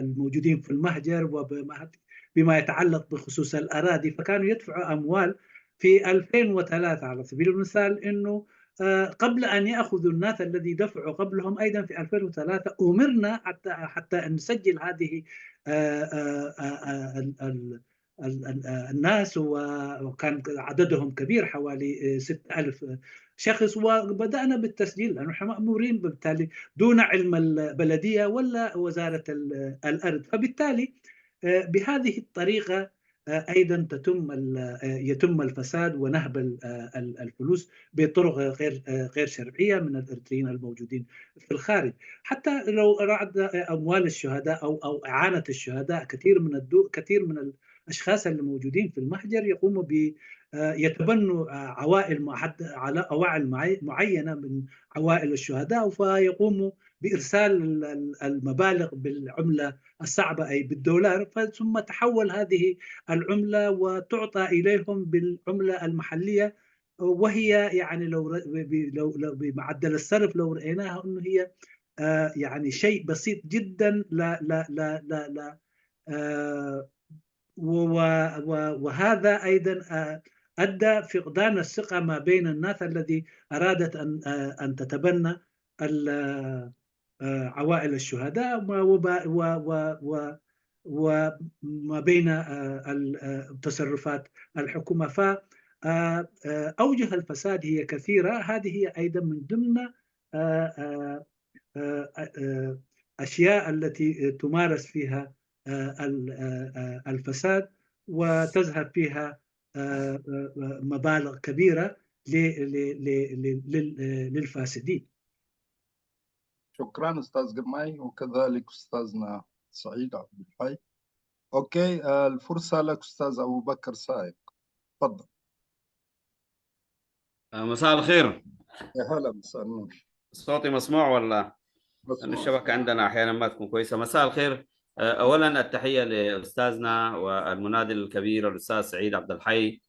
الموجودين في المهجر وبما يتعلق بخصوص الأراضي، فكانوا يدفعوا أموال في 2003 على سبيل المثال، أنه قبل أن يأخذوا الناس الذي دفعوا قبلهم أيضا في 2003 أمرنا حتى أن نسجل هذه الناس، وكان عددهم كبير حوالي 6000 شخص، وبدأنا بالتسجيل لأنه نحن مأمورين بالتالي دون علم البلدية ولا وزارة الأرض. فبالتالي بهذه الطريقة أيضا يتم الفساد ونهب الفلوس بطرق غير شرعية من الإريتريين الموجودين في الخارج. حتى لو رعد أموال الشهداء أو إعانة الشهداء، كثير من الأشخاص اللي موجودين في المهجر يقوموا ب يتبنوا عوائل عوائل معينة من عوائل الشهداء، فيقوموا بإرسال المبالغ بالعملة الصعبة أي بالدولار، ثم تحول هذه العملة وتعطى إليهم بالعملة المحلية، وهي يعني لو بمعدل الصرف لو رأيناها أنه هي يعني شيء بسيط جدا. لا لا لا لا لا وهذا أيضا أدى فقدان الثقة ما بين الناس الذي أرادت أن تتبنى عوائل الشهداء وما بين تصرفات الحكومة. فأوجه الفساد هي كثيرة، هذه هي أيضا من ضمن أشياء التي تمارس فيها الفساد وتذهب فيها مبالغ كبيرة للفاسدين. شكرا أستاذ جرماي، وكذلك أستاذنا سعيد عبد الحي. okay، الفرصة لك أستاذ أبو بكر سائق، تفضل. مساء الخير. يا هلا، مساء النور. صوتي مسموع ولا؟ لأن الشبكة عندنا أحيانا ما تكون كويسة. مساء الخير. أولا التحية لأستاذنا والمنادل الكبير الأستاذ سعيد عبد الحي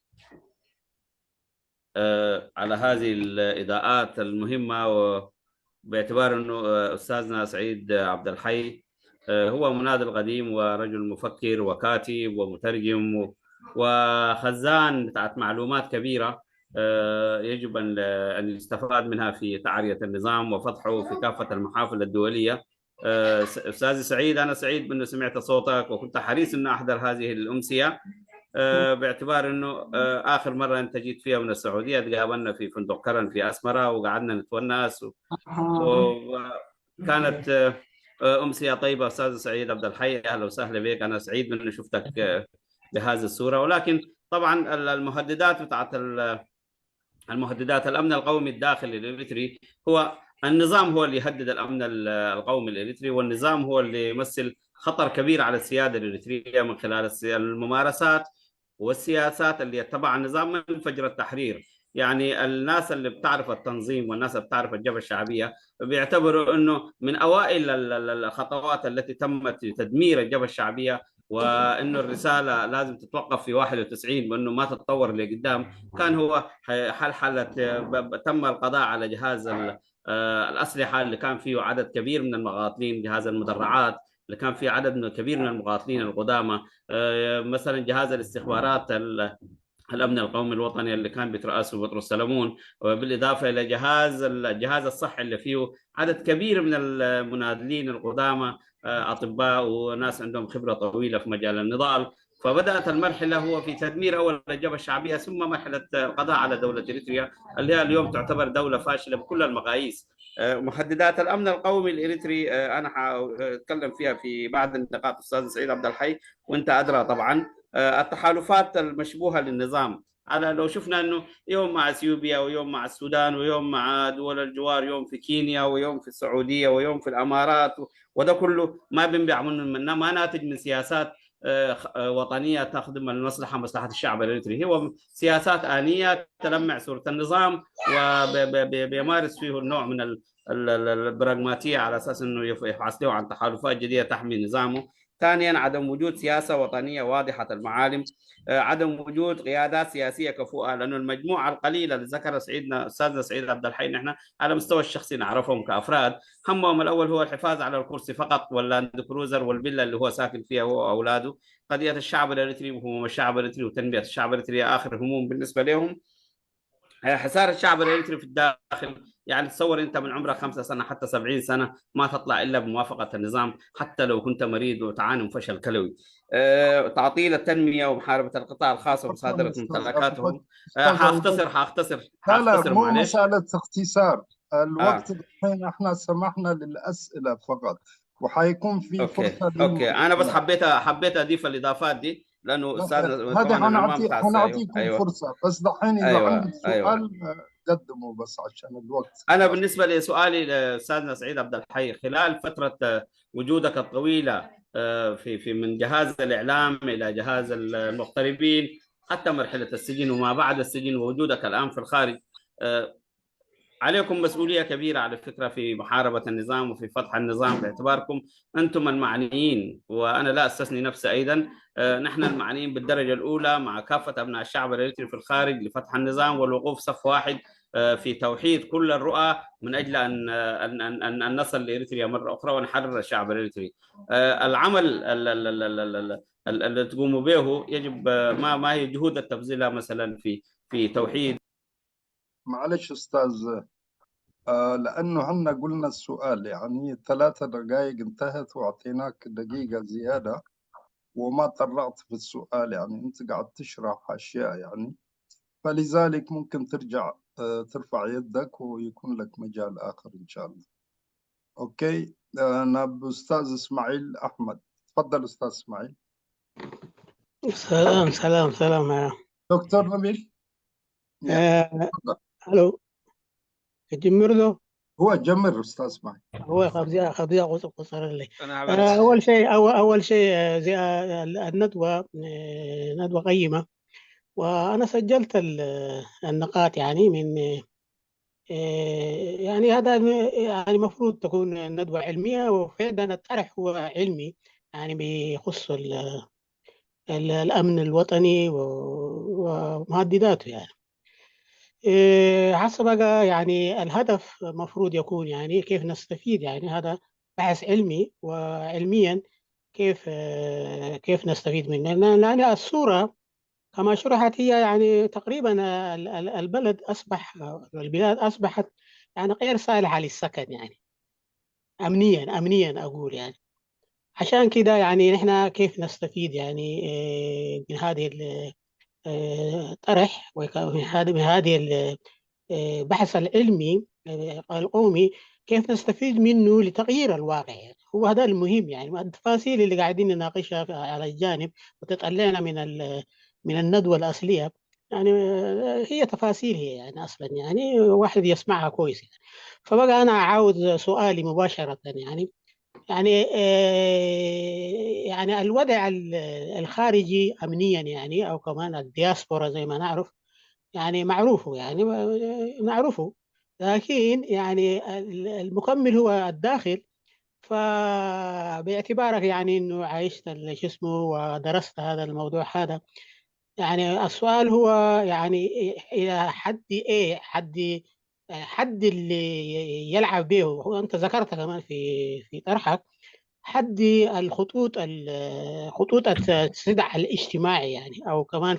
على هذه الإضاءات المهمة، وباعتبار أنه أستاذنا سعيد عبد الحي هو منادل قديم ورجل مفكر وكاتب ومترجم وخزان بتاعت معلومات كبيرة يجب أن يستفاد منها في تعرية النظام وفتحه في كافة المحافل الدولية. أستاذ سعيد، أنا سعيد بأنه سمعت صوتك وكنت حريص أنه أحضر هذه الأمسية، باعتبار أنه آخر مرة أنت جيت فيها من السعودية تقابلنا في فندق كرن في أسمرة وقعدنا نتونس وكانت أمسية طيبة. أستاذ سعيد عبد الحي، أهلا وسهلا بك. أنا سعيد بأنه شفتك بهذه الصورة. ولكن طبعا المهددات بتاعت المهددات الأمن القومي الداخلي الإريتري، هو النظام هو اللي يهدد الأمن القومي الإريتري، والنظام هو اللي يمثل خطر كبير على السيادة الإريترية من خلال الممارسات والسياسات اللي يتبعها النظام من فجر التحرير. يعني الناس اللي بتعرف التنظيم والناس اللي بتعرف الجبهة الشعبية بيعتبروا انه من اوائل الخطوات التي تمت تدمير الجبهة الشعبية، وانه الرسالة لازم تتوقف في 91 وانه ما تتطور لقدام، كان هو حلحله، تم القضاء على جهاز الاسلحة اللي كان فيه عدد كبير من المقاتلين، جهاز المدرعات اللي كان فيه عدد كبير من المقاتلين القدامى، مثلا جهاز الاستخبارات الامن القومي الوطني اللي كان بيترأسه بطرس سلمون، وبالاضافة الى الجهاز الصحي اللي فيه عدد كبير من المناضلين القدامى، اطباء وناس عندهم خبره طويلة في مجال النضال. فبدات المرحلة هو في تدمير اول الجبهة الشعبية، ثم مرحلة القضاء على دولة اريتريا اللي هي اليوم تعتبر دولة فاشلة بكل المقاييس. مهددات الامن القومي الاريتري انا حاتكلم فيها في بعض النقاط استاذ سعيد عبد الحي وانت ادرى طبعا. التحالفات المشبوهة للنظام، على لو شفنا انه يوم مع اثيوبيا ويوم مع السودان ويوم مع دول الجوار، يوم في كينيا ويوم في السعودية ويوم في الامارات، وده كله ما بينبع من ما ناتج من سياسات وطنية تخدم المصلحة، مصلحة الشعب الاريتري. هو سياسات انية تلمع صوره النظام وبيمارس فيه النوع من البراغماتيه على اساس انه يبحث له عن تحالفات جديدة تحمي نظامه. ثانيا، عدم وجود سياسة وطنية واضحة المعالم، عدم وجود قيادات سياسية كفؤه، لانه المجموعة القليلة اللي ذكر سعيدنا استاذنا سعيد عبد الحي نحن على مستوى الشخصي نعرفهم كافراد، همهم الاول هو الحفاظ على الكرسي فقط واللاند كروزر والفيلا اللي هو ساكن فيها هو واولاده. قضية الشعب الاريتري وهموم الشعب الاريتري وتنميه الشعب الاريتري اخر هموم بالنسبة لهم. حصار الشعب الاريتري في الداخل، يعني تصور انت من عمرك 5 سنة حتى 70 سنة ما تطلع الا بموافقة النظام، حتى لو كنت مريض وتعاني من فشل كلوي. تعطيل التنمية ومحاربه القطاع الخاص ومصادره ممتلكاتهم. حاختصر حاختصر. لا لا، مو مسالة اختصار، الوقت الحين احنا سمحنا للاسئلة فقط وحيكون في فرصة. okay، انا بس حبيت اضيف الاضافات دي لانه استاذ هذه حنعطيكم فرصة، بس دحين اذا عندك سؤال قدموا بس عشان الوقت. انا بالنسبة لسؤالي لاستاذنا سعيد عبد الحي، خلال فترة وجودك الطويلة في من جهاز الاعلام الى جهاز المغتربين حتى مرحلة السجن وما بعد السجن ووجودك الان في الخارج، عليكم مسؤولية كبيرة على فكرة في محاربة النظام وفي فضح النظام، باعتباركم أنتم المعنيين، وأنا لا أستثني نفسي أيضا. نحن المعنيين بالدرجة الأولى مع كافة أبناء الشعب الإريتري في الخارج لفضح النظام والوقوف صف واحد في توحيد كل الرؤى من أجل أن نصل لإريتريا مرة أخرى ونحرر الشعب الإريتري. العمل اللي تقوموا به يجب ما هي جهود التبذلها مثلا في توحيد معلش استاذ، لانه احنا قلنا السؤال يعني 3 دقائق انتهت واعطيناك دقيقة زيادة وما طرقت في السؤال، يعني انت قاعد تشرح اشياء يعني، فلذلك ممكن ترجع ترفع يدك ويكون لك مجال اخر ان شاء الله. okay، انا استاذ اسماعيل احمد، تفضل استاذ اسماعيل. سلام سلام سلام. دكتور نبيل. الو، جمر ده. هو جمر استاذ اسماعيل. هو خبزية قصر لي. اول شيء اول شيء زي الندوة ندوه قيمه، وانا سجلت النقاط يعني من يعني هذا يعني المفروض تكون ندوه علمية، وفعلا الطرح هو علمي يعني بيخص الامن الوطني ومهدداته. يعني حسب بقى يعني الهدف المفروض يكون يعني كيف نستفيد، يعني هذا بحث علمي وعلميا كيف نستفيد منه، لأن الصورة كما شرحت هي يعني تقريبا البلد أصبح، البلاد أصبحت يعني غير صالحة للسكن، يعني أمنيا أمنيا أقول. يعني عشان كده يعني نحن كيف نستفيد يعني من هذه الطرح ومن هذه البحث العلمي القومي، كيف نستفيد منه لتغيير الواقع؟ يعني هو هذا المهم. يعني التفاصيل اللي قاعدين نناقشها على الجانب وتطلعنا من الندوة الأصلية، يعني هي تفاصيل هي يعني أصلا يعني واحد يسمعها كويس يعني. فبقى أنا عاوز سؤالي مباشرة، يعني الوضع الخارجي أمنيا يعني أو كمان الدياسبورا زي ما نعرف. يعني معروفه، يعني معروفه، لكن يعني المكمل هو الداخل. فباعتبارك يعني انه عايشت شو اسمه ودرست هذا الموضوع هذا، يعني السؤال هو يعني الى حد ايه، حد اللي يلعب به، هو انت ذكرت كمان في طرحك حد الخطوط، خطوط الصدع الاجتماعي يعني، او كمان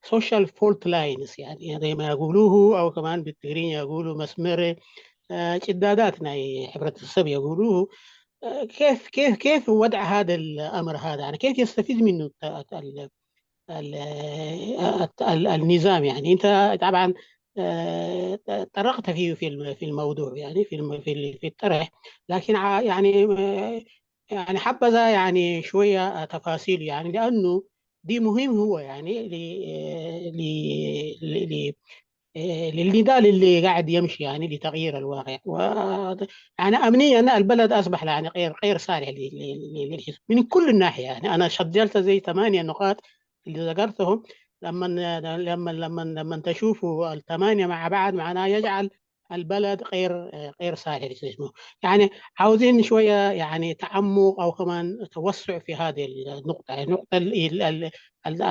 social fault lines يعني زي ما يقولوه، او كمان بالتقرين يقولوا مسمر جدادات حبرة السب يقولوه. كيف وضع هذا الامر هذا، يعني كيف يستفيد منه ال ال ال النظام؟ يعني انت طبعا طرقت فيه في الموضوع يعني في الطرح، لكن يعني حبذا يعني شويه تفاصيل، يعني لانه دي مهم هو يعني ل ل للنضال اللي قاعد يمشي يعني لتغيير الواقع. و يعني امنيا البلد اصبح يعني غير صالح للحزب من كل الناحيه. يعني انا سجلت زي 8 نقاط اللي ذكرتهم، لما تشوفوا الثمانيه مع بعض معناه يجعل البلد غير صالح للحزب. يعني عاوزين شويه يعني تعمق او كمان توسع في هذه النقطه، يعني نقطه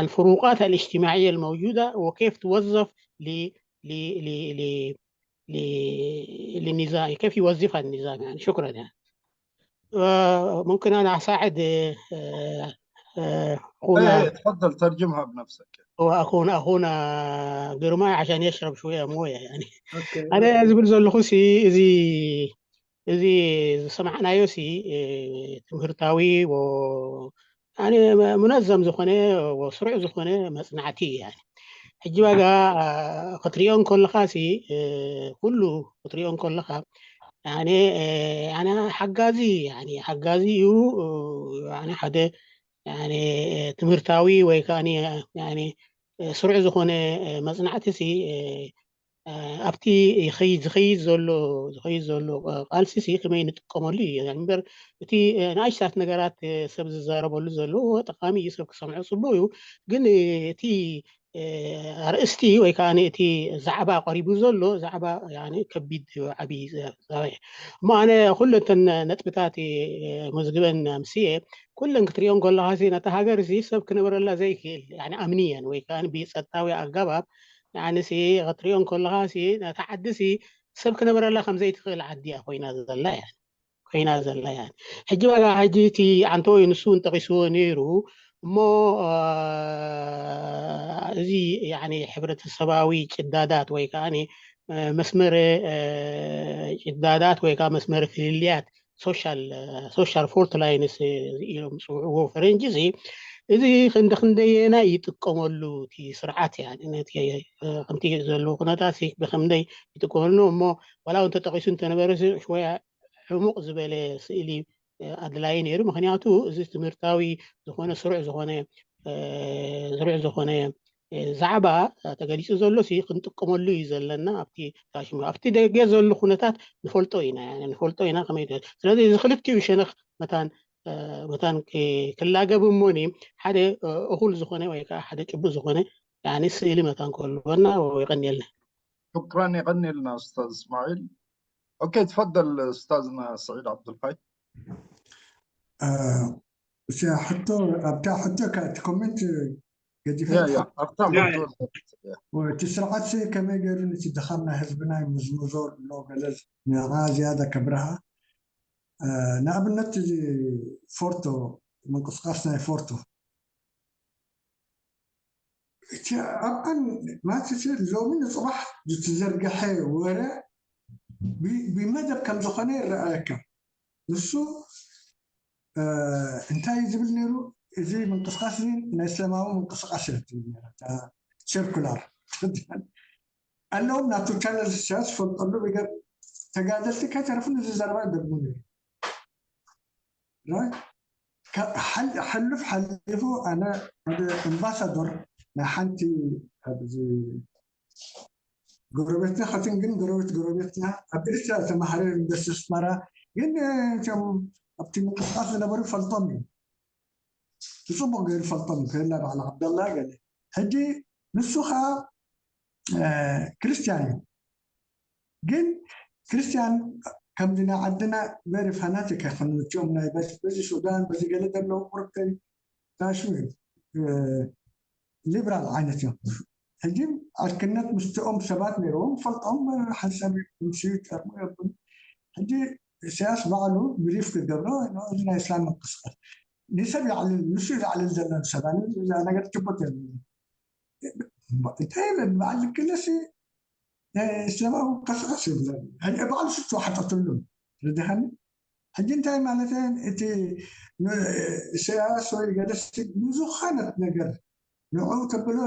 الفروقات الاجتماعيه الموجوده وكيف توظف ل ل ل ل للنظام، كيف يوظفها النظام يعني. شكرا يعني. ممكن انا اساعد اخونا. ايه تفضل ترجمها بنفسك. هو اخونا جرماي عشان يشرب شويه مويه يعني. okay. ኣነ ዝብል ዘለኹ ሲ እዚ ዝሰማዕናዮ ሲ ትምህርታዊ يعني منظم ዝኾነ ስሩዕ ዝኾነ መፅናዕቲ እዩ። يعني ሕጂ ዋጋ ክትሪኦ ከለካ ሲ ኩሉ ክትሪኦ ከለካ يعني ኣነ ሓጋዚ يعني ሓጋዚ እዩ፣ يعني ሓደ يعني ትምህርታዊ ወይ ከዓኒ يعني ስሩዕ ዝኾነ መፅናዕቲ ሲ ኣብቲ ዝኸይድ ዘሎ ቃልሲ ሲ ከመይ ንጥቀመሉ እዩ እምበር፣ እቲ ንኣሽታት ነገራት ሰብ ዝዛረበሉ ዘሎ ጠቃሚ እዩ፣ ሰብ ክሰምዖ ፅቡቅ እዩ። ግን እቲ ኣርእስቲ ወይ ከዓ እቲ ዛዕባ ቀሪቡ ዘሎ ዛዕባ ከቢድ ዓብይ ዛዕባ እዩ። እሞ ኣነ ኩለን እተን ነጥብታት መዝግበን ኣምስየ ኩለን ክትሪኦን ከለካ ነታ ሃገር እዚ ሰብ ክነበረላ ዘይክእል أمنيا ወይ ከዓ ብፀጥታዊ ኣገባብ يعني ሲ ክትሪኦን ከለካ ሲ ነታ ዓዲ ሲ ሰብ ክነበረላ ከም ዘይትኽእል ዓዲ እያ ኮይና ዘላ يعني ኮይና ዘላ። يعني ሕጂ በጋ ሕጂ እቲ ዓንተ ወይ ንሱ እውን ጠቂስዎ ነይሩ። እሞ እዚ يعني ሕብረተሰባዊ ጭዳዳት ወይ ከዓኒ መስመር ጭዳዳት ወይ ከዓ መስመር ፍልልያት social fault lines ኢሎም ዝፅውዕዎ ፈረንጂ እዚ እዚ ክንዲ ክንደየና ይጥቀመሉ እቲ ስርዓት፣ ነቲ ከምቲ ዘለዎ ኩነታት ብከምደይ ይጥቀመሉ? እሞ ዋላ እውን ተጠቂሱ እንተነበረ ሽወያ ዕሙቕ ዝበለ ስእሊ ኣድላይ ነይሩ። ምክንያቱ እዚ ትምህርታዊ ዝኾነ ስሩዕ ዝኾነ ዛዕባ ተገሊፁ ዘሎ ሲ ክንጥቀመሉ እዩ ዘለና። ኣብቲ ደገ ዘሎ ኩነታት ንፈልጦ ኢና ከመይ። ስለዚ እዚ ክልቲኡ ሸነኽ መታን ክላገብ እሞኒ ሓደ እኩል ዝኾነ ወይ ከዓ ሓደ ጭቡጥ ዝኾነ ስእሊ መታን ክህልወና ይቀኒየልና። شكرا، يغني لنا استاذ اسماعيل. okay، تفضل استاذنا سعيد عبد الحي. ሕቶ ኣብታ ሕቶ comment ገዲፈ። yeah፣ ኣብታ ሕቶ። እቲ ስርዓት ከመይ ገይሩ ነቲ ድኻም ናይ ህዝብና ይምዝምዞ ኣሎ ገለ ንዓ ዝያዳ ከብርሃ። ንኣብነት እዚ ፎርቶ፣ ምንቅስቃስ ናይ ፎርቶ እቲ ኣብኣን ማለት ሎሚ ንፅባሕ ዝተዘርግሐ ወረ ብመደብ ከም ዝኾነ ይረኣየካ። ንሱ እንታይ ዝብል ነይሩ? እዚ ምንቅስቃስ እዚ ናይ እስላማዊ ምንቅስቃስ እያ ትብል ነራ። Circular ኣለዎም ናቱ channel ዝፈልጠሉ ብገር ተጋደልቲ ከይተረፉ ነዚ ዘረባ ይደግሙ ነይሩ። ሕልፍ ሓሊፉ ኣነ ሓደ ኣምባሳዶር ናይ ሓንቲ ኣብዚ ጎረቤትና ከትን ግን ጎረቤት ጎረቤትና ኣብ ኤርትራ ተማሃረ ዩኒቨርሲቲ ኣስመራ፣ ግን እቶም ኣብቲ ምንቅስቃስ ዝነበሩ ይፈልጦም እዩ፣ ብፅቡቅ ገይሩ ይፈልጦም እዩ። ከላ በዓል ዓብደላ ገለ ሕጂ ንሱ ከዓ ክርስቲያን እዩ። ግን ክርስቲያን ከምዚ ናይ ዓድና very fanatic ኣይኮኑን። እቲኦም ናይ በዚ ሱዳን በዚ ገለ ዘለዉ ቁርብተይ ታሽሙ እዩ ሊበራል ዓይነት እዮም። ሕጂ ዕርክነት ምስቲኦም ሰባት ነይርዎም፣ ፈልጦም ሓንሳብ ምስዩ ጠርሙ የብሉ። ሕጂ ኢሳያስ ባዕሉ brief ክገብሮ እዚ ናይ እስላም ምንቅስቃስ ንሰብ ይዕልል፣ ንሱ ዝዕልል ዘሎ ንሰብ ነገር ጭቡጥ የብሉ። እንታይ በዓል ክለሲ እስላማዊ ምንቅስቃስ ይብለ ባዕሉ ስ ተዋሓጠትሉ ርድሃኒ። ሕጂ እንታይ ማለት እቲ ኢሳያስ ወይ ገለሲ ንዝኾነት ነገር ንዕኡ ተብሎ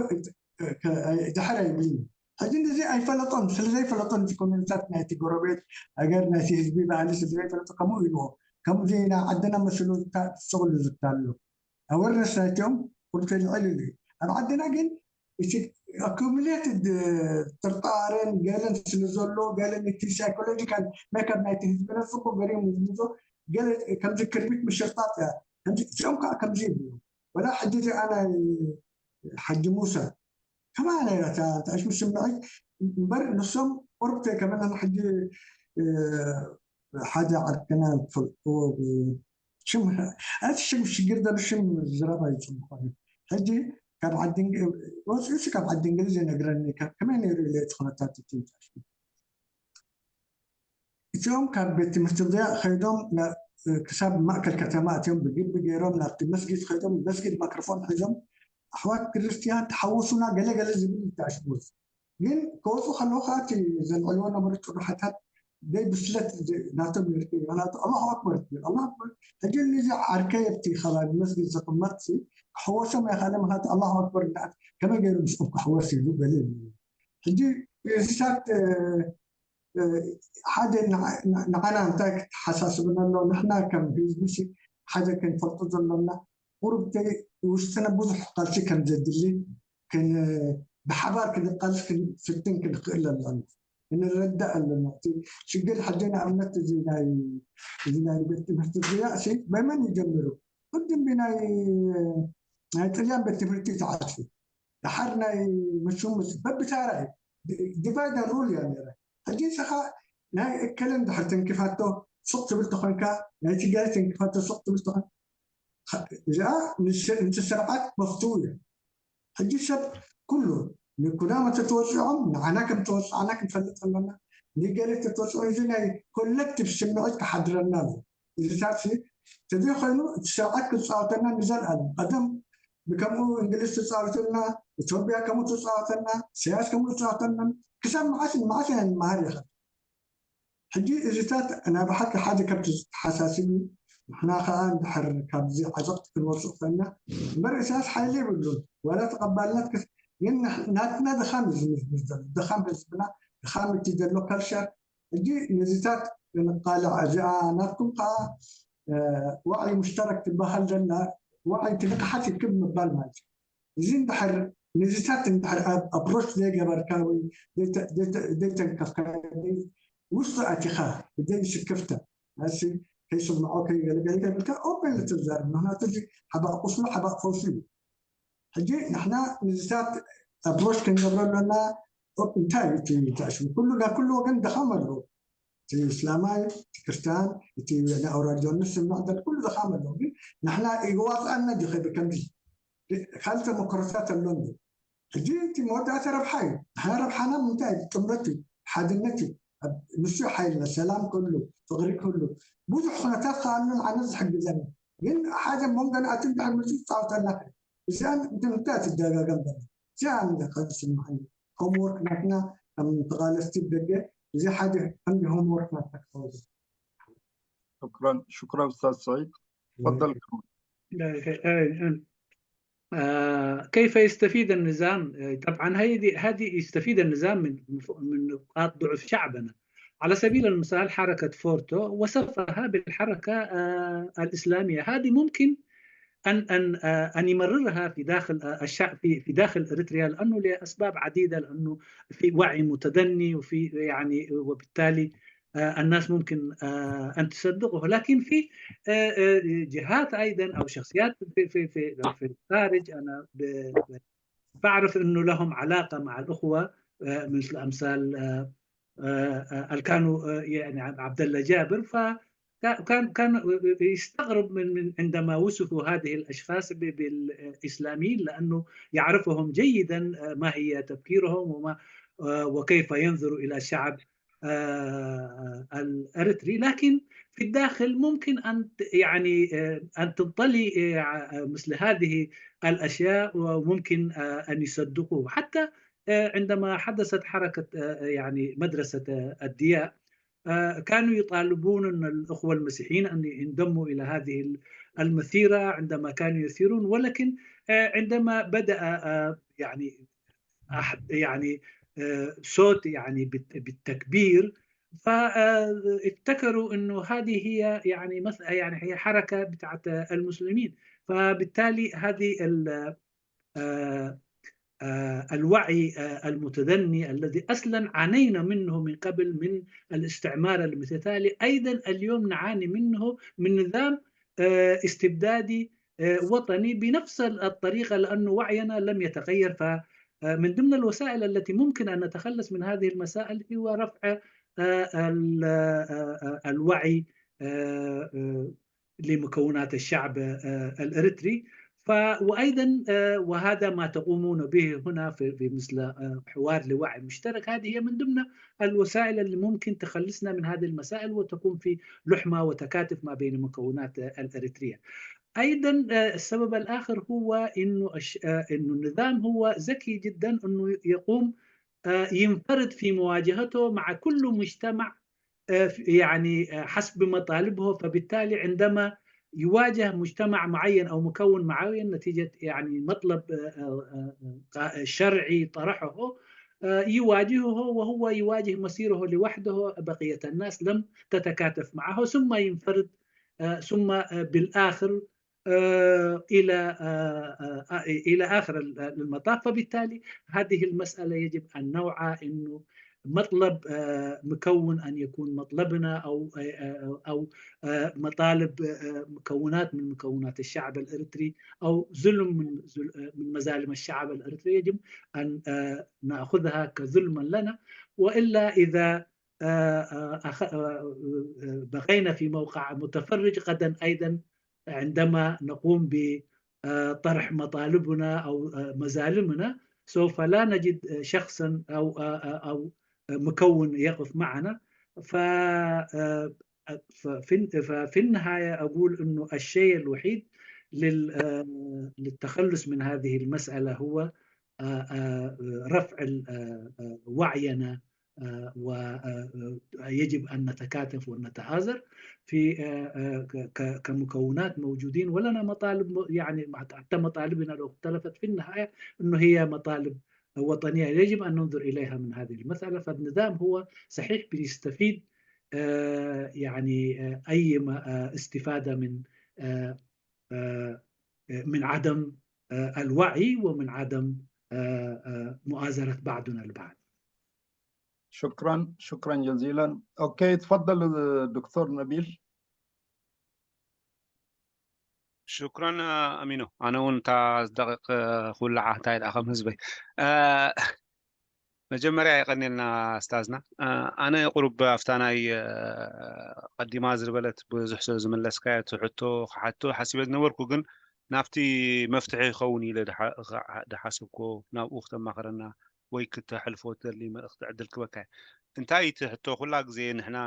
ድሕር ኣይብልን። ሕጂ ነዚ ኣይፈለጦን፣ ስለዘይፈለጦን እቲ community ታት ናይቲ ጎረቤት ሃገር ናይቲ ህዝቢ ባህሊ ስለዘይፈለጦ ከምኡ ኢልዎ። ከምዚ ናይ ዓድና መስሉ ዝሰቕሉ ዝታሉ awareness ናይቲኦም ቁርተ ልዕል ኢሉ እዩ። ኣብ ዓድና ግን እቲ accumulated ጥርጣረን ገለን ስለ ዘሎ ገለን እቲ psychological makeup ናይቲ ህዝብና ፅቡቅ ገሪም ዝምዞ ገለ ከምዚ ክርቢት ምሽርጣጥ እያ። እዚኦም ከዓ ከምዚ ይብሉ። ወላ ሕጂ እዚኣ ናይ ሓጂ ሙሳ ከማ ነይራ ተኣሽሙ ስምዒት እምበር ንሶም ቁርብተይ ከመና። ሕጂ ሓደ ዓርክና ትፈልጥዎ ሽም እቲ ሽም ሽግር ዘሎ ሽም ዝረባ ይፅቡቅ እዩ። ሕጂ ካብ ዓዲ ወፂኡሲ ካብ ዓዲ እንግሊዝ ይነግረኒ ከመይ ነይሩ ኢለ እቲ ኩነታት። እቲ እቲኦም ካብ ቤት ትምህርቲ ضياء ከይዶም ክሳብ ማእከል ከተማ እትዮም ብግቢ ገይሮም ናብቲ መስጊድ ከይዶም መስጊድ ማይክሮፎን ሒዞም ኣሕዋት ክርስትያን ተሓወሱና ገለገለ ዝብል ተኣሽሙዝ። ግን ክወፁ ከለዉ ከዓ እቲ ዘልዕልዎ ነበሩ ጭርሖታት ደይ ብስለት ናቶም ይርኢ። ምክንያቱ الله أكبر الله أكبر። ሕጂ እዚ ዓርከይ ኣብቲ ከባቢ መስጊድ ዝቕመጥ ክሕወሶም ኣይከኣለ፣ ምክንያቱ الله أكبر ከመይ ገይሩ ምስኦም ክሕወስ ኢሉ ገለ። ሕጂ እዚታት ሓደ ንዓና እንታይ ክትሓሳስብና ኣሎ፣ ንሕና ከም ህዝቢ ሓደ ክንፈልጦ ዘለና ቁርብተይ ውሽጥና ብዙሕ ቃልሲ ከም ዘድሊ ብሓባር ክንቃልስ ክንፍትን ክንክእል ኣለና፣ ክንረዳእ ኣለና እቲ ሽግር። ሕጂ ንኣብነት እዚ ናይ ቤት ትምህርቲ ضياء በመን ይጀምሩ? ቅድም ብናይ ናይ ጥልያን ቤት ትምህርቲ ተዓፅፉ፣ ድሓር ናይ ምሱም በብታራ እዩ። Divide rule እያ ነራ። ሕጂ ንስኻ ናይ እከለን ድሕር ተንኪፋቶ ሱቅ ትብል ተኮንካ፣ ናይ ትግራይ ተንኪፋቶ ሱቅ ትብል ተኮንካ፣ እዚኣ ነቲ ስርዓት መፍትው እዩ። ሕጂ ሰብ ኩሉ ንኩናማ ተተወፂዖም ንዓና ከም ተወፅዓና ክንፈልጥ ኣለና፣ ንገለ ተተወፅዖ እዚ ናይ collective ስምዒት ክሓድረና ኣሎ። እዚታት ተዘይኮይኑ እቲ ስርዓት ክፃወተና ንዘለኣለም። ቀደም ብከምኡ እንግሊዝ ትፃወተልና፣ ኢትዮጵያ ከምኡ ትፃወተና፣ ኢሳያስ ከምኡ ትፃወተና፣ ክሳብ መዓስ መዓስ ኢና ንመሃር ኢኻ። ሕጂ እዚታት ናይ ብሓቂ ሓደ ካብቲ ዝተሓሳስብ እዩ። ንሕና ከዓ እንድሕር ካብዚ ዓዘቕቲ ክንወፅእ ኮይና እምበር ኢሳያስ ሓይሊ የብሉን ዋላ ተቐባልነት፣ ግን ናትና ድኻም እዩ ዝምዝምዝ ዘሎ፣ ድኻም ህዝብና፣ ድኻም እቲ ዘሎ culture። ሕጂ ነዚታት ንቃልዕ። እዚኣ ናትኩም ከዓ وعي مشترك ትበሃል ዘላ وعي ትንቅሓት ይክብ ምባል ማለት እዩ። እዚ እንድሕር ነዚታት እንድሕር approach ዘይገበርካ ወይ ዘይተንከፍካ ውሽጡ ኣቲኻ ብዘይ ስክፍታ ከይስምዖ ከይገለገለ ከይብልካ open ትዛረብ፣ ምክንያቱ እዚ ሓባእ ቁስሉ ሓባእ ፈውሱ እዩ። ሕጂ ንሕና ነዚታት approach ክንገብሮ ኣለና። እንታይ እዩ እቲ ተኣሽሙ? ኩሉ ናብ ኩሉ ወገን ድኻም ኣለዎ። እቲ እስላማይ፣ እቲ ክርስትያን፣ እቲ ናይ ኣውራጃነት ስምዕ ዘሎ ኩሉ ድኻም ኣለዎ። ግን ንሕና ይዋፅኣና ዲ ከምዚ ካልእ ተመክሮታት ኣሎ። ሕጂ እቲ መወዳእታ ረብሓ እዩ። ንሕና ረብሓና ምንታይ እዩ? ጥምረት እዩ፣ ሓድነት እዩ። ንሱ ሓይልና። ሰላም ክህሉ፣ ፍቅሪ ክህሉ፣ ብዙሕ ኩነታት ከዓ ኣሎ ንዓና ዝሕግዘና። ግን ሓደ መንጎ ኣቲ እንድሕር መፅኡ ዝፃወተና ክእል እዚኣ እንታይ ትደጋገም ዘላ እዚኣ ከስማዓኒ homework ናትና ከም ተቃለስቲ ብደገ እዚ ሓደ ቀንዲ homework ናትና ክኸውን። شكرا شكرا استاذ سعيد، تفضل. كيف يستفيد النظام؟ طبعا هذه يستفيد النظام من نقاط ضعف شعبنا. على سبيل المثال حركة فورتو وصفها بالحركة الإسلامية، هذه ممكن ان يمررها في داخل الشعب في داخل اريتريا، لانه لاسباب عديده، لانه في وعي متدني وفي يعني وبالتالي الناس ممكن ان تصدقه. لكن في جهات ايضا او شخصيات في الخارج انا بعرف انه لهم علاقه مع الاخوه مثل امثال اللي كانوا يعني عبد الله جابر. فكان يستغرب من عندما وصفوا هذه الاشخاص بالاسلاميين، لانه يعرفهم جيدا ما هي تفكيرهم وما وكيف ينظروا الى الشعب الاريتري. لكن في الداخل ممكن ان يعني ان تنطلي مثل هذه الاشياء، وممكن ان يصدقوه. حتى عندما حدثت حركة يعني مدرسه الدياء، كانوا يطالبون ان الاخوة المسيحيين ان ينضموا الى هذه المسيرة عندما كانوا يسيرون، ولكن عندما بدا يعني احد يعني صوت يعني بالتكبير، فافتكروا انه هذه هي يعني مثلا يعني هي حركة بتاعت المسلمين. فبالتالي هذه الوعي المتدني الذي اصلا عانينا منه من قبل من الاستعمار المتتالي، ايضا اليوم نعاني منه من نظام استبدادي وطني بنفس الطريقة، لانه وعينا لم يتغير. فمن ضمن الوسائل التي ممكن ان نتخلص من هذه المسائل هو رفع الوعي لمكونات الشعب الاريتري. وايضا وهذا ما تقومون به هنا في مثل حوار لوعي مشترك، هذه هي من ضمن الوسائل اللي ممكن تخلصنا من هذه المسائل وتكون في لحمه وتكاتف ما بين مكونات الاريتريه. ايضا السبب الاخر هو انه النظام هو ذكي جدا، انه يقوم ينفرد في مواجهته مع كل مجتمع يعني حسب مطالبه. فبالتالي عندما يواجه مجتمع معين او مكون معين نتيجة يعني مطلب شرعي طرحه، يواجهه وهو يواجه مصيره لوحده، بقية الناس لم تتكاتف معه، ثم ينفرد، ثم بالاخر الى اخر المطاف. فبالتالي هذه المسالة يجب ان نوعى انه مطلب مكون ان يكون مطلبنا او مطالب مكونات من مكونات الشعب الاريتري او ظلم من مظالم الشعب الاريتري، يجب ان ناخذها كظلما لنا. والا اذا بقينا في موقع متفرج، غدا ايضا عندما نقوم بطرح مطالبنا او مظالمنا سوف لا نجد شخصا او مكون يقف معنا. ففي النهاية اقول انه الشيء الوحيد للتخلص من هذه المسالة هو رفع وعينا، ويجب ان نتكاتف ونتآزر في كمكونات موجودين ولنا مطالب، يعني حتى مطالبنا لو اختلفت في النهاية انه هي مطالب وطنية يجب ان ننظر اليها من هذه المسالة. فالنظام هو صحيح بيستفيد يعني اي استفاده من عدم الوعي ومن عدم مؤازره بعضنا البعض. شكرا، شكرا جزيلا. okay، تفضل دكتور نبيل. شكرا ኣሚኖ። ኣነ እውን እታ ዝደቂቕ ኩላዓ እንታይ ደኣ ከም ህዝበይ መጀመርያ የቀኒልና ስታዝና። ኣነ ቁሩብ ኣፍታ ናይ ቀዲማ ዝበለት ብዙሕ ስለ ዝመለስካዮ እቲ ሕቶ ክሓቶ ሓሲበ ዝነበርኩ፣ ግን ናብቲ መፍትሒ ይኸውን ኢለ ድሓሰብኮ ናብኡ ክተማኽረና ወይ ክተሕልፎ ትደሊ መልእክቲ ዕድል ክበካ። እንታይ እቲ ሕቶ? ኩላ ግዜ ንሕና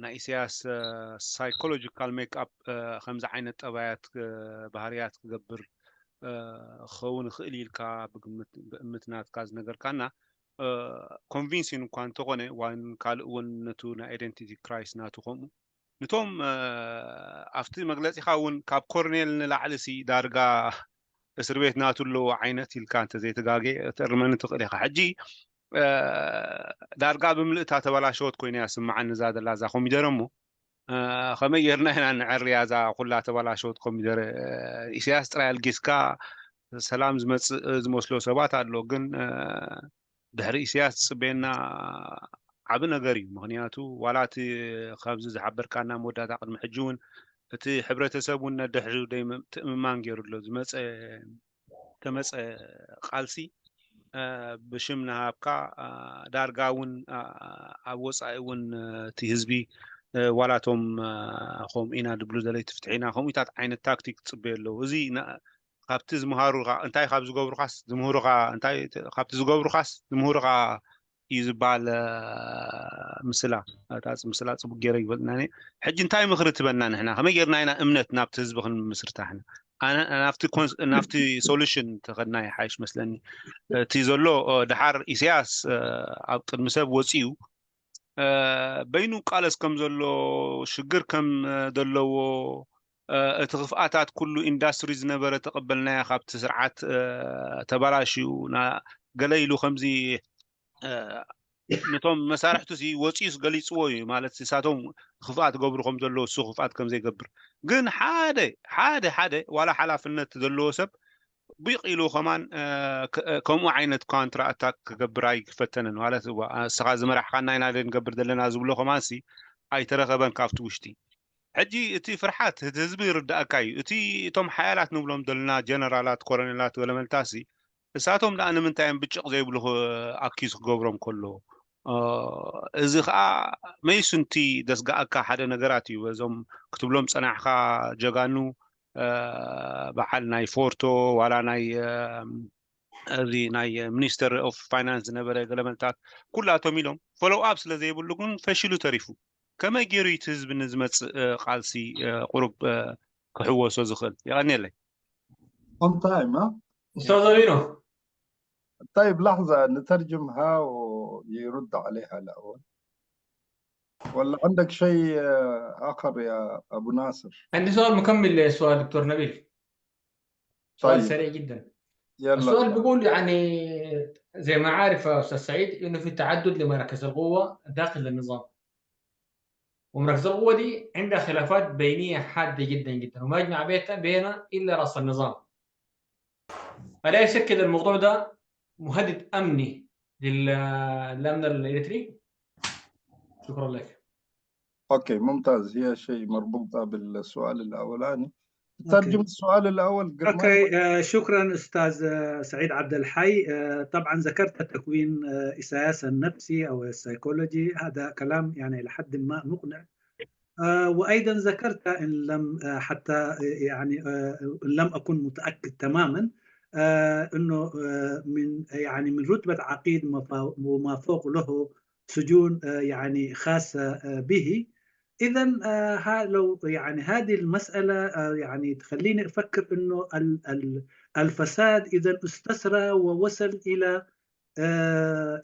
ናይ ኢሳያስ psychological makeup ከምዚ ዓይነት ጠባያት ባህርያት ክገብር ክኸውን ይኽእል ኢልካ ብግምት ብእምት ናትካ ዝነገርካና convincing እኳ እንተኾነ፣ ዋን ካልእ እውን ነቱ ናይ identity crisis ናቱ ከምኡ ነቶም ኣብቲ መግለፂኻ እውን ካብ ኮርኔል ንላዕሊ ሲ ዳርጋ እስር ቤት ናቱ ኣለዎ ዓይነት ኢልካ እንተዘይተጋጌ ትእርመኒ ትኽእል ኢኻ። ሕጂ ዳርጋ ብምልእታ ተበላሸወት ኮይና እያ ስማዓኒ እዛ ዘላ እዛ ኮሚደረ። እሞ ከመይ ጌርና ኢና ንዕርያ እዛ ኩላ ተበላሸወት ኮሚደረ? ኢሳያስ ጥራይ ኣልጊስካ ሰላም ዝመፅእ ዝመስሎ ሰባት ኣሎ፣ ግን ድሕሪ ኢሳያስ ዝፅበየና ዓብ ነገር እዩ። ምክንያቱ ዋላ እቲ ካብዚ ዝሓበርካና መወዳእታ ቅድሚ ሕጂ እውን እቲ ሕብረተሰብ እውን ነድሕሪ ትእምማን ገይሩ ኣሎ፣ ዝመፀ ተመፀ ቃልሲ። ብሽም ንሃብካ ዳርጋ እውን ኣብ ወፃኢ እውን እቲ ህዝቢ ዋላቶም ከምኡ ኢና ድብሉ ዘለይቲ ፍትሒ ኢና ከምኡታት ዓይነት tactic ዝፅበዩ ኣለዉ። እዚ ካብቲ ዝምሃሩካ እንታይ ካብ ዝገብሩካስ ዝምህሩካ፣ እንታይ ካብቲ ዝገብሩካስ ዝምህሩካ እዩ ዝበሃል ምስላ። እታ ምስላ ፅቡቅ ገይረ ይፈልጥና። ሕጂ እንታይ ምክሪ ትበና? ንሕና ከመይ ጌርና ኢና እምነት ናብቲ ህዝቢ ክንምስርታ? ሕና ናብቲ solution ተኸድና ይሓይሽ መስለኒ። እቲ ዘሎ ድሓር ኢሳያስ ኣብ ቅድሚ ሰብ ወፂኡ በይኑ ቃለስ ከም ዘሎ፣ ሽግር ከም ዘለዎ፣ እቲ ክፍኣታት ኩሉ industry ዝነበረ ተቐበልናዮ ካብቲ ስርዓት ተበላሽዩ ገለ ኢሉ ከምዚ ነቶም መሳርሕቱ ወፂኡስ ገሊፅዎ እዩ። ማለት ንሳቶም ክፍኣት ገብሩ ከም ዘለዎ፣ እሱ ክፍኣት ከም ዘይገብር ግን ሓደ ዋላ ሓላፍነት ዘለዎ ሰብ ቢቕ ኢሉ ከማን ከምኡ ዓይነት counter attack ክገብር ኣይክፈተንን። ማለት ንስኻ ዝመራሕካና ኢና ንገብር ዘለና ዝብሎ ከማንሲ ኣይተረኸበን ካብቲ ውሽጢ። ሕጂ እቲ ፍርሓት እቲ ህዝቢ ይርዳእካ እዩ። እቲ እቶም ሓያላት ንብሎም ዘለና ጀነራላት፣ ኮሎኔላት፣ ገለመልታሲ እሳቶም ደኣ ንምንታይ እዮም ብጭቕ ዘይብሉ accuse ክገብሮም ከሎ? እዚ ከዓ መይሱንቲ ደስጋኣካ ሓደ ነገራት እዩ። እዞም ክትብሎም ፀናሕካ ጀጋኑ በዓል ናይ ፎርቶ ዋላ ናይ እዚ ናይ Minister of Finance ዝነበረ ገለመልታት ኩላቶም ኢሎም follow up ስለ ዘይብሉ ግን ፈሽሉ ተሪፉ። ከመይ ገይሩ እቲ ህዝቢ ንዝመፅእ ቃልሲ ቁሩብ ክሕወሶ ዝኽእል? ይቐኒየለይ። On time ها. استاذ امينو. طيب لحظة، نترجمها ويرد عليها الأول، ولا عندك شيء آخر يا أبو ناصر؟ عندي سؤال مكمل لسؤال دكتور نبيل، سؤال سريع جدا. يلا. السؤال بيقول يعني زي ما عارف يا استاذ سعيد انه في تعدد لمراكز القوة داخل النظام، ومراكز القوة دي عندها خلافات بينيه حادة جدا جدا، وما يجمع بينها الا راس النظام. الا يشكل الموضوع ده مهدد امني للامن الاريتري؟ شكرا لك. okay ممتاز، هي شيء مربوطة بالسؤال الأولاني. ترجم السؤال الأول قرمان. okay، شكرا استاذ سعيد عبد الحي. طبعا ذكرت تكوين اساس النفسي او السيكولوجي، هذا كلام يعني لحد ما مقنع. وايضا ذكرت ان لم حتى يعني ان لم اكن متاكد تماما انه من يعني من رتبه عقيد وما فوق له سجون يعني خاصة به. اذا لو يعني هذه المسالة يعني تخليني افكر انه الفساد اذا استسرى ووصل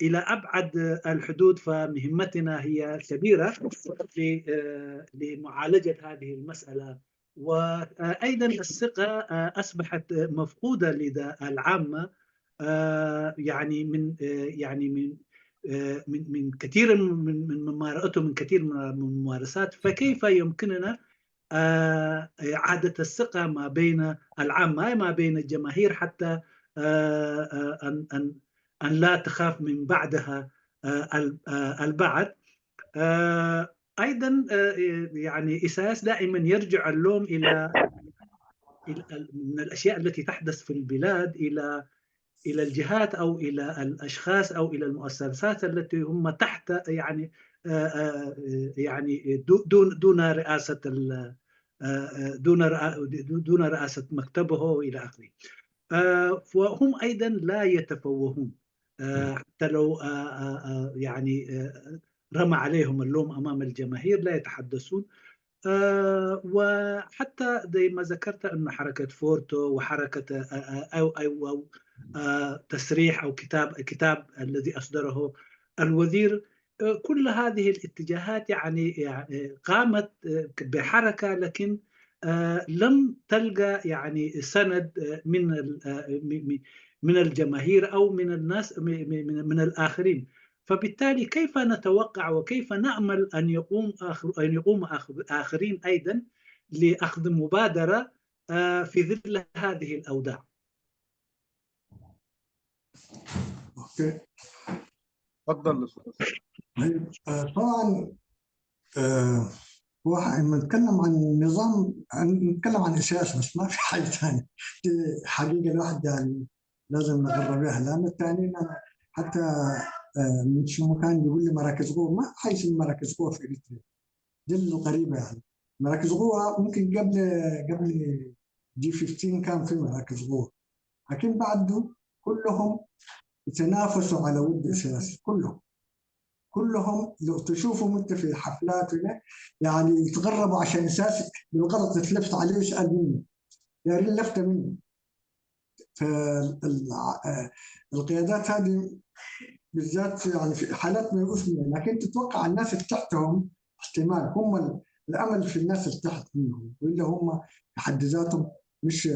الى ابعد الحدود، فمهمتنا هي كبيرة لمعالجة هذه المسالة. وايضا الثقة اصبحت مفقودة لدى العامة يعني من يعني من من من كثير من مما راته من كثير من الممارسات، فكيف يمكننا اعاده الثقة ما بين العامة، ما بين الجماهير، حتى ان لا تخاف من بعدها البعد؟ ايضا يعني اساس دائما يرجع اللوم الى من الاشياء التي تحدث في البلاد الى الجهات او الى الاشخاص او الى المؤسسات التي هم تحت يعني دون رئاسة مكتبه والى اخره. وهم ايضا لا يتفوهون حتى لو يعني رمى عليهم اللوم امام الجماهير، لا يتحدثون. وحتى زي ما ذكرت أن حركة فورتو وحركة أو تسريح أو كتاب الذي أصدره الوزير، كل هذه الاتجاهات يعني قامت بحركة لكن لم تلقى يعني سند من الجماهير او من الناس من الاخرين. فبالتالي كيف نتوقع وكيف نامل ان يقوم اخرين ايضا لاخذ مبادرة في ظل هذه الاوضاع؟ okay. تفضل استاذ. طيب، طبعا هو لما نتكلم عن نظام، نتكلم عن اساس بس ما في حاجة ثانية. دي حقيقة الواحد يعني لازم نغر بها، لأن الثانيين أنا حتى من شو كان بيقول لي مراكز قوة، ما حيث مراكز قوة في إريتريا دي الغريبة. يعني مراكز قوة ممكن قبل G 15 كان في مراكز قوة، لكن بعده كلهم يتنافسوا على ود سياسي، كلهم لو تشوفهم انت في حفلات يعني يتغربوا عشان اساس بالغلط تلفت عليه ويسال منه، يا ريت لفته منه. فالقيادات هذه بالذات يعني في حالات ما يقوس منها، لكن تتوقع الناس اللي تحتهم احتمال هم الامل في الناس اللي تحت منهم، والا هم بحد ذاتهم مش.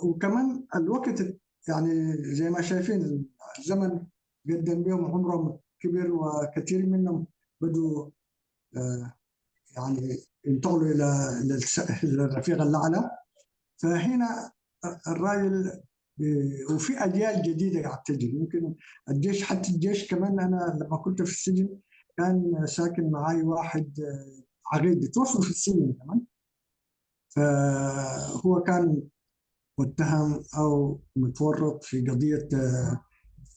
وكمان الوقت يعني زي ما شايفين الزمن قدم بهم، عمرهم كبر وكثير منهم بدوا يعني ينتقلوا الى الرفيق الاعلى. فهنا الراجل وفي اجيال جديدة قاعد تجي، يمكن الجيش حتى الجيش كمان. انا لما كنت في السجن كان ساكن معي واحد عقيد توفى في السجن كمان، فهو كان متهم او متورط في قضية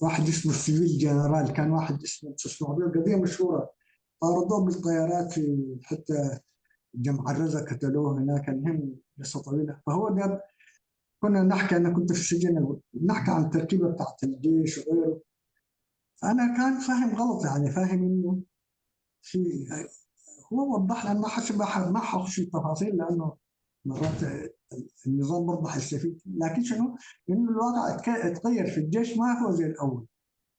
واحد اسمه السيفيل جنرال، كان واحد اسمه تسمع به، قضية مشهورة، طاردوه بالطيارات في حتى جمع الرزا قتلوه هناك. المهم قصة طويلة. فهو ده كنا نحكي، انا كنت في السجن نحكي عن التركيبة بتاعت الجيش وغيره، فانا كان فاهم غلط، يعني فاهم انه في، هو وضح لي، ما حسب ما حخش في التفاصيل لانه مرات النظام برضه حيستفيد، لكن شنو؟ انه الواقع اتغير في الجيش، ما هو زي الاول،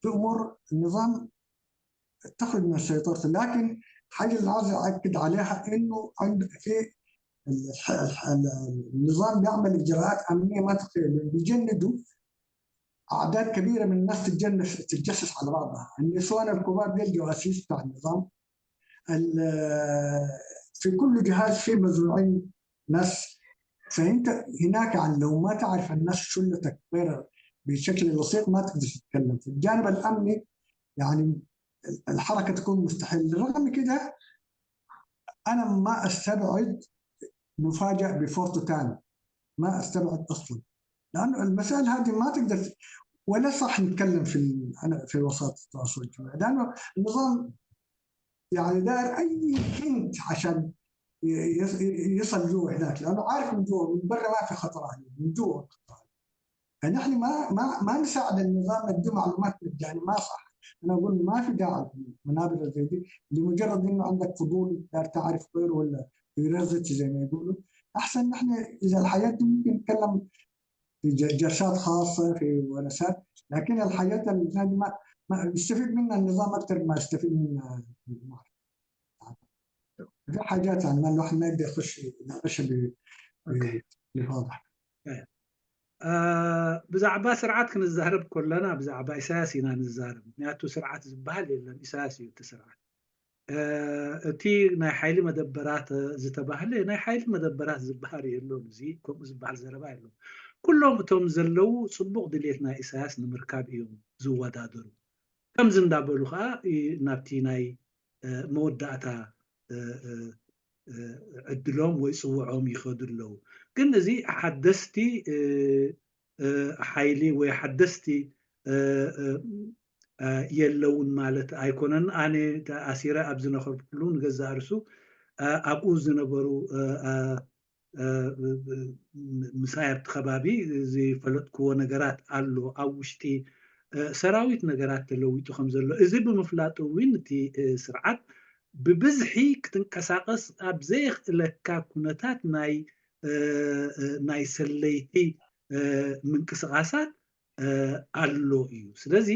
في امور النظام تخرج من سيطرته. لكن حاجة اللي عايز اكد عليها انه عند في النظام بيعمل اجراءات امنية ما تتخيل، بيجندوا اعداد كبيرة من الناس تتجسس على بعضها، النسوان الكبار ديل جواسيس بتاع النظام، في كل جهاز في مزروعين ناس. فانت هناك يعني لو ما تعرف الناس شلتك غير بشكل لصيق ما تقدر تتكلم. في الجانب الامني يعني الحركة تكون مستحيل. رغم كده انا ما استبعد نفاجأ بفورتو ثاني، ما استبعد اصلا، لانه المسائل هذه ما تقدر ولا صح نتكلم في في وسائل التواصل الاجتماعي، لانه النظام يعني داير اي hint عشان يصل جوا هناك، لانه عارف من جوا، من برا ما في خطر عليه، من جوا خطر عليه. فنحن ما نساعد النظام نديه معلومات مجانية، ما صح. انا اقول ما في داعي المنابر زي دي لمجرد انه عندك فضول دار تعرف غيره ولا curiosity زي ما يقولوا. احسن نحن اذا الحياة دي ممكن نتكلم في جلسات خاصة في ونسات، لكن الحياة اللي ما يستفيد منها النظام اكثر ما يستفيد منها المعرفة. في حاجات يعني ما الواحد ما يقدر يخش يناقشها بواضح. ብዛዕባ ስርዓት ክንዛረብ ከለና ብዛዕባ ኢሳያስ ኢና ንዛረብ፣ ምክንያቱ ስርዓት ዝበሃል የለን፣ ኢሳያስ እዩ እቲ ስርዓት። እቲ ናይ ሓይሊ መደበራት ዝተባህለ ናይ ሓይሊ መደበራት ዝበሃል የሎን፣ እዚ ከምኡ ዝበሃል ዘረባ የሎን። ኩሎም እቶም ዘለው ፅቡቅ ድሌት ናይ ኢሳያስ ንምርካብ እዮም ዝወዳደሩ። ከምዚ እንዳበሉ ከዓ ናብቲ ናይ መወዳእታ ዕድሎም ወይ ፅውዖም ይኸዱ ኣለው። ግን እዚ ሓደስቲ ሓይሊ ወይ ሓደስቲ የለውን ማለት ኣይኮነን። ኣነ ተኣሲረ ኣብ ዝነበርኩሉ ንገዛእ ርእሱ ኣብኡ ዝነበሩ ምሳይ ኣብቲ ከባቢ ዝፈለጥክዎ ነገራት ኣሎ፣ ኣብ ውሽጢ ሰራዊት ነገራት ተለዊጡ ከም ዘሎ። እዚ ብምፍላጡ እውን እቲ ስርዓት ብብዝሒ ክትንቀሳቀስ ኣብ ዘየኽእለካ ኩነታት ናይ ሰለይቲ ምንቅስቃሳት ኣሎ እዩ። ስለዚ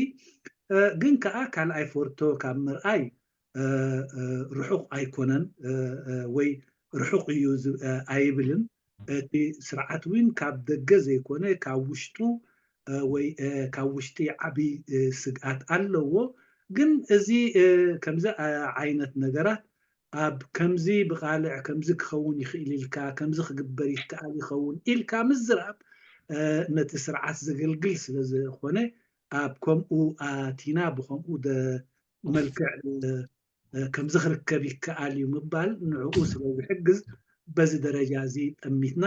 ግን ከዓ ካልኣይ ፎርቶ ካብ ምርኣይ ርሑቕ ኣይኮነን ወይ ርሑቕ እዩ ኣይብልን። እቲ ስርዓት እውን ካብ ደገ ዘይኮነ ካብ ውሽጡ ወይ ካብ ውሽጢ ዓብይ ስግኣት ኣለዎ። ግን እዚ ከምዚ ዓይነት ነገራት ኣብ ከምዚ ብቃልዕ ከምዚ ክኸውን ይኽእል ኢልካ ከምዚ ክግበር ይከኣል ይኸውን ኢልካ ምዝራብ ነቲ ስርዓት ዘገልግል ስለ ዝኾነ ኣብ ከምኡ ኣቲና ብከምኡ መልክዕ ከምዚ ክርከብ ይከኣል እዩ ምባል ንዕኡ ስለ ዝሕግዝ በዚ ደረጃ እዚ ጠሚትና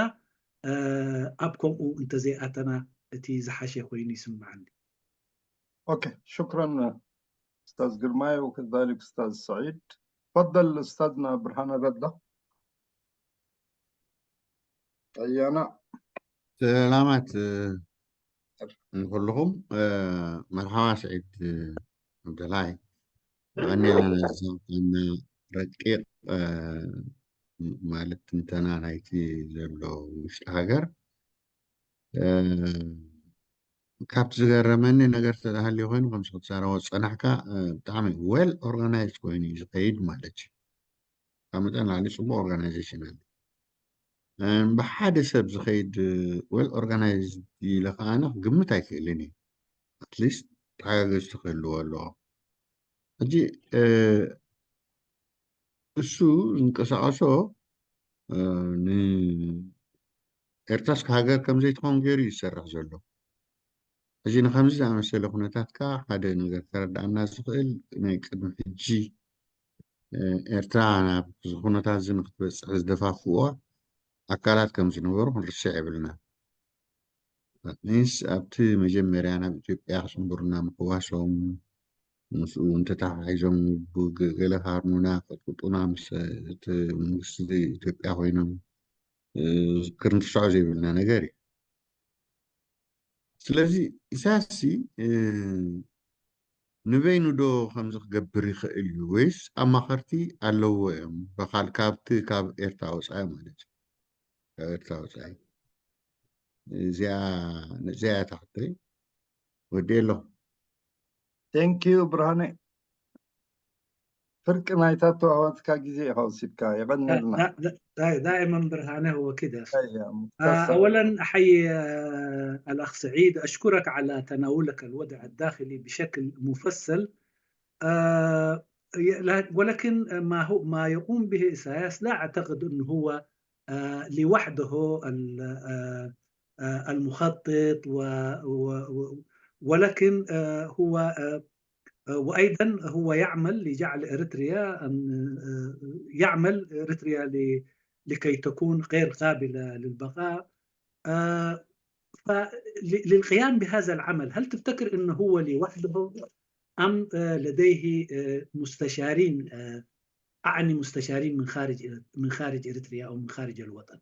ኣብ ከምኡ እንተዘይኣተና እቲ ዝሓሸ ኮይኑ ይስምዓኒ። Okay، شكرا استاذ جرماي وكذلك استاذ سعيد. تفضل استاذنا برهان الردة ايانا. ሰላማት ንኩልኩም። መርሓባ ስዒድ ዓብደልሃይ፣ የቐንየልና ነዚ ረቂቕ ማለት ትንተና ናይቲ ዘሎ ውሽጢ ሃገር። ካብቲ ዝገረመኒ ነገር ተሃልዩ ኮይኑ ከምዚ ክትዛረቦ ዝፀናሕካ ብጣዕሚ well organized ኮይኑ እዩ ዝኸይድ ማለት እዩ። ካብ መጠን ላዕሊ ፅቡቅ organization ኣሎ። ብሓደ ሰብ ዝኸይድ well organized ኢለ ከዓነ ክግምት ኣይክእልን እየ። At least ተሓጋገዝቲ ክህልዎ ኣለዎ። ሕጂ እሱ ዝንቀሳቀሶ ንኤርትራስ ሃገር ከምዘይትኸውን ገይሩ እዩ ዝሰርሕ ዘሎ። ሕጂ ንከምዚ ዝኣመሰለ ኩነታት ከዓ ሓደ ነገር ከረዳእና ዝኽእል ናይ ቅድሚ ሕጂ ኤርትራ ናብ ኩነታት እዚ ንክትበፅሕ ዝደፋፍእዋ ኣካላት ከም ዝነበሩ ክንርስዕ የብልና። Means ኣብቲ መጀመርያ ናብ ኢትዮጵያ ክፅምብሩና ምሕዋሶም፣ ምስኡ እንተተሓሒዞም ገለ ካርሙና ከጥቅጡና ምስ እቲ መንግስቲ ኢትዮጵያ ኮይኖም ክንርስዖ ዘይብልና ነገር እዩ። ስለዚ ኢሳያስ ንበይኑ ዶ ከምዚ ክገብር ይኽእል እዩ ወይስ ኣማኸርቲ ኣለዎ እዮም ካብቲ ካብ ኤርትራ ወፃኢ ማለት እዩ? ካብ ኤርትራ ወፃኢ እዚኣ እዚኣ ታሕተይ ወዲአ ኣለኹ። Thank you ብርሃነ። ፍርቂ ናይታ ተዋህበትካ ግዜ ኢኻ ወሲድካ፣ የቐንየልና። دائما برهانه هو كده. اولا احيي الاخ سعيد، اشكرك على تناولك الوضع الداخلي بشكل مفصل، ولكن ما هو ما يقوم به اساياس لا اعتقد انه هو لوحده المخطط، ولكن هو وايضا هو يعمل لجعل اريتريا ان يعمل اريتريا لكي تكون غير قابله للبقاء. فللقيام بهذا العمل هل تفتكر انه هو لوحده ام لديه مستشارين، اعني مستشارين من خارج اريتريا او من خارج الوطن؟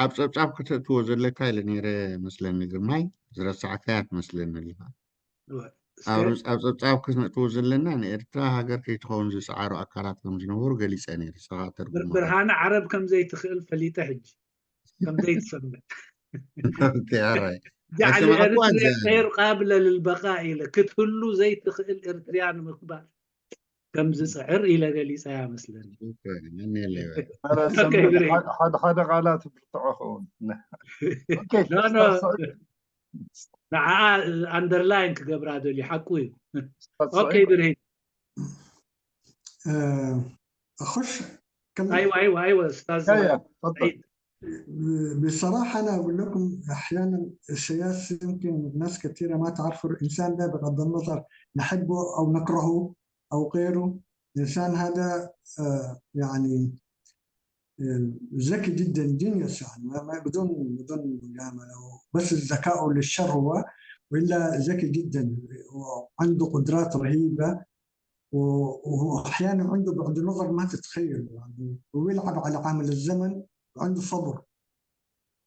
ኣብ ፀብፃብ ከተእትዎ ዘለካ ኢለ ነይረ መስለኒ ግርማይ፣ ዝረሳዕካያ ትመስለኒ ኣለካ። ኣብ ፀብፃብ ክነእትዎ ዘለና ንኤርትራ ሃገር ከይትኸውን ዝፀዓሩ ኣካላት ከም ዝነበሩ ገሊፀ ነይረ፣ ንስኻ ተርጉሞ። ብርሃነ ዓረብ ከም ዘይትኽእል ፈሊጠ ሕጂ፣ ከም ዘይትሰምዕ። جعل اريتريا غير قابله للبقاء ኢለ ክትህሉ ዘይትኽእል ኤርትርያ ንምክባር ከም ዝፅዕር ኢለ ገሊፀ እያ መስለኒ። ሓደ ሓደ ቃላት ብርትዖ ኸውን። No, no, ንዓኣ underline ክገብራ ደልዩ፣ ሓቁ እዩ። Okay ብርሂን። اخش؟ ايوه استاذ. تفضل. بصراحة أنا أقول لكم، أحيانا السياسي يمكن ناس كثيرة ما تعرفوا الإنسان ده، بغض النظر نحبه أو نكرهه أو غيره، الإنسان هذا يعني ذكي جدا، genius يعني ما بدون مجاملة، بس ذكاؤه للشر هو، وإلا ذكي جدا وعنده قدرات رهيبة، وأحيانا عنده بعد نظر ما تتخيل يعني، ويلعب على عامل الزمن وعنده صبر.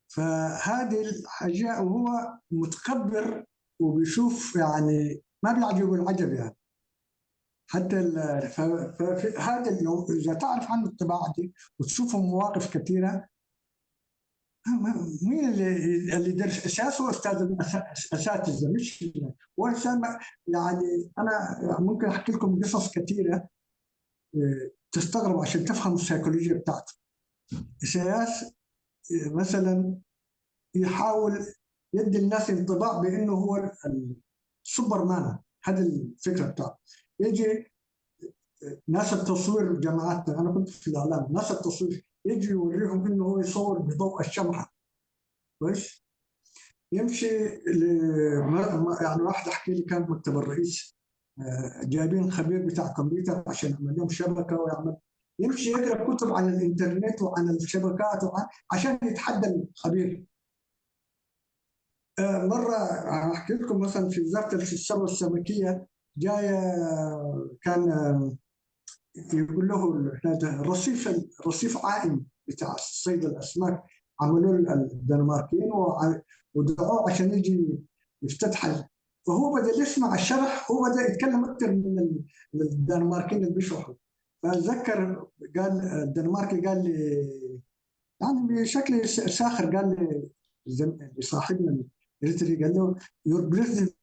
فهذه الحاجة وهو متكبر وبيشوف يعني ما بيعجبه العجب يعني حتى فهذا لو اذا تعرف عنه الطباع دي وتشوفه مواقف كثيره، مين اللي درس اساس هو استاذ اساتذه، مش هو انسان. يعني انا ممكن احكي لكم قصص كثيره تستغرب عشان تفهم السيكولوجيا بتاعته. اساس مثلا يحاول يدي الناس انطباع بانه هو السوبرمان، هذه الفكره بتاعته. يجي ناس التصوير، جماعتنا، انا كنت في الاعلام، ناس التصوير يجي يوريهم انه هو يصور بضوء الشمعه كويس. يمشي يعني واحد احكي لي، كان مكتب الرئيس جايبين خبير بتاع كمبيوتر عشان يعمل لهم شبكه ويعمل يمشي يقرا كتب عن الانترنت وعن الشبكات وعن عشان يتحدى الخبير. مرة احكي لكم مثلا في وزارة الثروة السمكيه جاية كان يقول له الرصيف، رصيف عائم بتاع صيد الاسماك عملوه الدنماركيين ودعوة عشان يجي يفتتح، فهو بدا يسمع الشرح، هو بدا يتكلم اكثر من الدنماركيين اللي بيشرحوا. فاتذكر قال الدنماركي، قال لي يعني بشكل ساخر، قال لي لصاحبنا الاريتري، قال له your president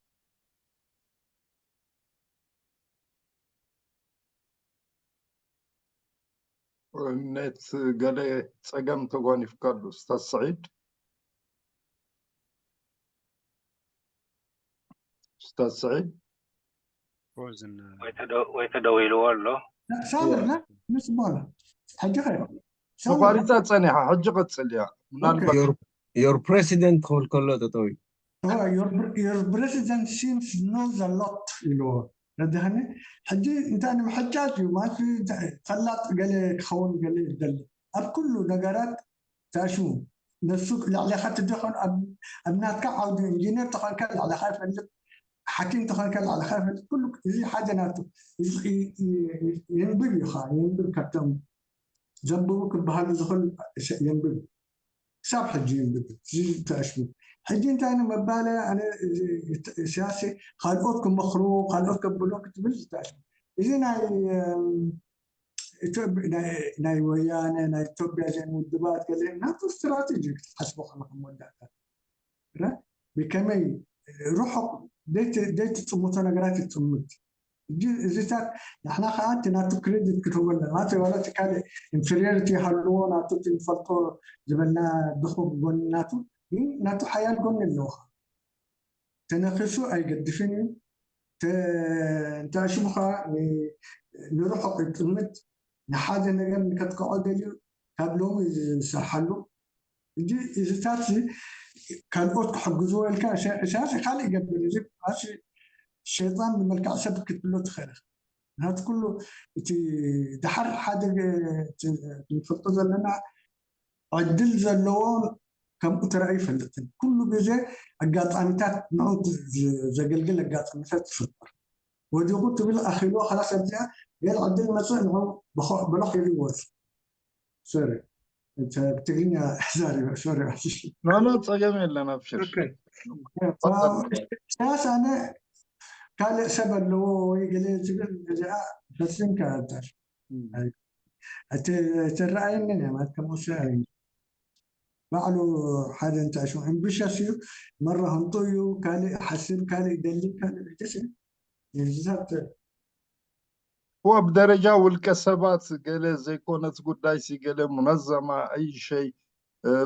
net ገለ ፀገም ተጓኒፍካ ኣሎ ኡስታዝ ስዒድ፣ ኡስታዝ ስዒድ። frozen. ወይ ተደዊልዎ ኣሎ። ሳምር لا مش بالا ሕጂ ኸ ሳምር ተቋሪፃ ፀኒሓ፣ ሕጂ ቅፅል እያ ምናልባት። Your president ክብል ከሎ ጠጠው ኢሉ። هو your president seems knows a lot ኢልዎ ረዲኸኒ። ሕጂ እንታይ ንምሕጫጭ እዩ ማለት ፈላጥ ገለ ክኸውን ገለ ይደሊ፣ ኣብ ኩሉ ነገራት ተኣሽሙ ነሱ ልዕሊኻ ትደኾን፣ ኣብ ናትካ ዓውዲ ኢንጂነር ተኾንካ ልዕሊኻ ይፈልጥ፣ ሓኪም ተኾንካ ልዕሊኻ ይፈልጥ። ኩሉ እዚ ሓደ ናቱ የንብብ እዩ ከዓ፣ የንብብ፣ ካብቶም ዘንብቡ ክበሃሉ ዝኽእል የንብብ፣ ክሳብ ሕጂ የንብብ። እዚ ተኣሽሙ ሕጂ እንታይ ንመባለ ኣነ ሲያሲ ካልኦት ክመክርዎ ካልኦት ከብሎ ክትብል ተኣሽሙ እዚ ናይ ወያነ ናይ ኢትዮጵያ ዘን ውድባት ገለ ናቱ ስትራቴጂ ክትሓስቦ ከለካ መወዳእታ ብከመይ ርሑቅ ዘይትፅምቶ ነገራት ይፅምት። እዚታት ንሕና ከዓ እቲ ናቱ credit ክትህቦ ኣለና ማለት ዋላ እቲ ካልእ inferiority ይሃልዎ ናቱ እቲ ንፈልጦ ዝበልና ድኹም ጎኒ ናቱ፣ ግን ናቱ ሓያል ጎኒ ኣለዎ። ተነኺሱ ኣይገድፍን እዩ፣ እንተኣሽሙ ከዓ ንርሑቅ ይጥምት፣ ንሓደ ነገር ንከጥቅዖ ደልዩ ካብ ሎሚ ዝሰርሓሉ። ሕጂ እዚታት ካልኦት ክሕግዝዎ ኢልካ እሳያስ ካልእ ይገብር። እዚ ሸይጣን ብመልክዕ ሰብ ክትብሎ ትኽእል ኢኻ። ምክንያቱ ኩሉ እቲ ድሓር ሓደ ንፈልጦ ዘለና ዕድል ዘለዎ ከምኡ ተራእዩ ይፈልጥን። ኩሉ ግዜ ኣጋጣሚታት ንዑ ዘገልግል ኣጋጣሚታት ይፍጠር። ወዲቑ ትብል ኣኺልዎ خلاص ኣብዚኣ ገለ ዕድል መፅእ ንዑ በሎኽ ኢሉ ይወፅእ። Sorry ብትግርኛ ዛሪበ፣ sorry። No no ፀገም የለን፣ ኣብሽር። ኢሳያስ ኣነ ካልእ ሰብ ኣለዎ ወይ ገለ ዝብል እዚኣ ፈፂምካ ትረኣየኒ ማለት ከምኡ ባዕሉ ሓደ እንታይ ሽሙ ambitious እዩ፣ መራ ህንጡ እዩ፣ ካልእ ሓስብ ካልእ ይደሊ ካልእ ደስ እዚታት። هو بدرجة ውልቀ ሰባት ገለ ዘይኮነት ጉዳይ ሲ ገለ منظمة أي شيء፣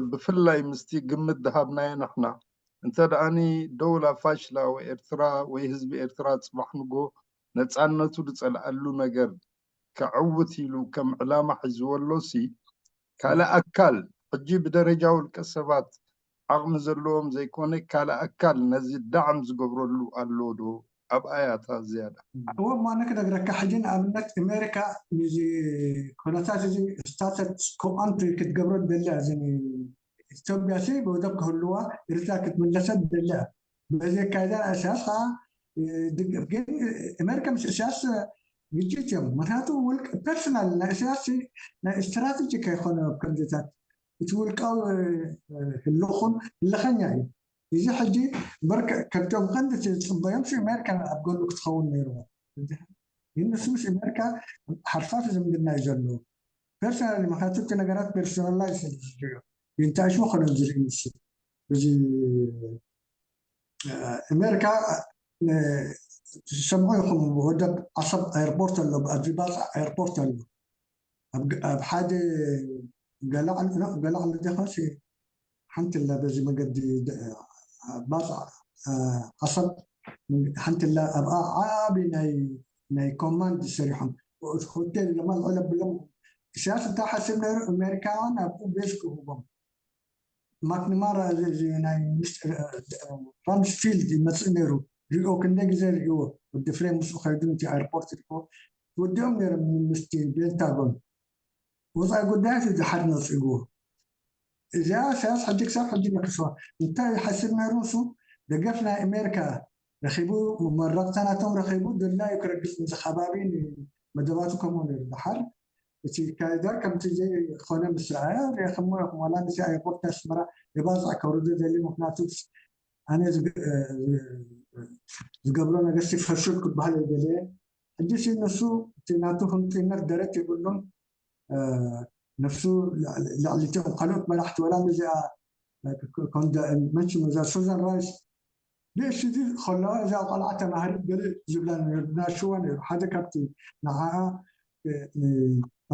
ብፍላይ ምስቲ ግምት ድሃብናዮ ንሕና እንተ ደኣኒ دولة فاشلة ወይ ኤርትራ ወይ ህዝቢ ኤርትራ ፅባሕ ንጎ ነፃነቱ ዝፀልኣሉ ነገር ከዕውት ኢሉ ከም ዕላማ ሒዝዎ ኣሎ ሲ ካልእ ኣካል ሕጂ ብደረጃ ውልቀ ሰባት ዓቕሚ ዘለዎም ዘይኮነ ካልእ ኣካል ነዚ دعم ዝገብረሉ ኣሎ ዶ? ኣብ ኣያታ ዝያዳ هو ما ክነግረካ ሕጂ ንኣብነት ኣሜሪካ ነዚ ኩነታት እዚ status quo ante ክትገብሮ ትደሊ፣ እዚ ኢትዮጵያ ሲ ብወደብ ክህልዋ ኤርትራ ክትምለሰ ትደሊ። በዚ ኣካይዳ ኢሳያስ ከዓ ግን ኣሜሪካ ምስ ኢሳያስ ግጭት እዮም። ምክንያቱ ውልቅ personal ናይ ኢሳያስ ናይ strategic ኣይኮነ፣ ከምዚታት እቲ ውልቃዊ ህልኹን ህልኸኛ እዩ። እዚ ሕጂ ካብቶም ቀንዲ ዝፅበዮም ኣሜሪካ ኣብ ጎኑ ክትኸውን ነይርዎ። ግን ንሱ ምስ ኣሜሪካ ሓርፋፍ ዝምድና እዩ ዘለዎ personally፣ ምክንያቱ እቲ ነገራት personalize ዝርዮ እንታይ ሽሙ ኮነ ዝርኢ ንሱ። እዚ ኣሜሪካ ዝሰምዑ ይኹም ወደብ ዓሰብ airport ኣሎ፣ ኣብዚ ባፅዕ airport ኣሎ፣ ኣብ ሓደ ገላዕሊ ዘይኮነስ ሓንቲ ላ በዚ መገዲ ባፅዕ ዓሰብ ሓንቲ ላ ኣብኣ ዓብይ ናይ command ሰሪሖም ሆቴል ለማልዕለ ብሎም። ኢሳያስ እንታይ ሓስብ ነይሩ? ኣሜሪካውያን ኣብኡ base ክህቦም ማክናማራ እዚ ናይ ራምስፊልድ ይመፅእ ነይሩ ሪኦ፣ ክንደይ ግዜ ሪእዎ ወዲ ፍሬም ምስኡ ከይዱ እቲ airport ሪኦ ወዲኦም ነይሮም ምስቲ ፔንታጎን። ወፃኢ ጉዳያት እዩ ድሓር ነፂግዎ። እዚኣ ኢሳያስ ሕጂ ክሳብ ሕጂ ነኪስዋ። እንታይ ይሓስብ ነይሩ ንሱ? ደገፍ ናይ ኣሜሪካ ረኺቡ፣ መመረቕታ ናቶም ረኺቡ፣ ድላዩ ክረግፅ ነዚ ከባቢ መደባቱ ከምኡ ነይሩ። ድሓር እቲ ካይዳ ከምቲ ዘይኮነ ምስ ረኣየ፣ ሪኢኹሞ ኢኹም፣ ዋላ ነቲ airport ኣስመራ ንባፅዕ ከውርዶ ደልዩ፣ ምክንያቱ ኣነ ዝገብሮ ነገር ፈሹል ክበሃል ኣይደለየን። ሕጂ ሲ ንሱ እቲ ናቱ ህንጡይነት ደረት የብሉን። ነፍሱ ልዕሊ እቲኦም ካልኦት መራሕቲ፣ ወላ ነዚኣ መን እዛ ሱዛን ራይስ PhD ከለዋ እዛ ቆልዓ ተማሃሪት ገለ ዝብላ ናሽዋ ነይሩ። ሓደ ካብቲ ንዓኣ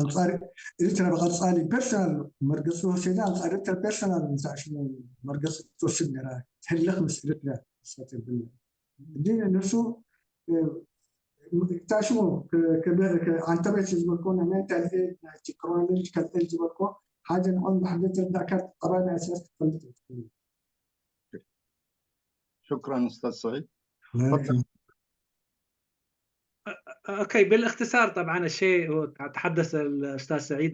ኣንፃር ኤርትራ ብቀፃሊ personal መርገፂ ወሲዳ፣ ኣንፃር ኤርትራ personal እንተኣሽሙ መርገፂ ትወስድ ነራ፣ ትህልኽ ምስ ኤርትራ ንሳ። ሕጂ ንሱ ታሽሙ ኣንተቤት ዝበልክዎ ናይ mental age፣ ናይቲ chronological age ዝበልክዎ ሓደ ንዖም ብሓደ ትርዳእካ ጠባይ ናይ ኢሳያስ ክትፈልጥ ትኽእል። شكرا استاذ سعيد، تفضل. okay، بالاختصار طبعا الشيء هو تحدث الاستاذ سعيد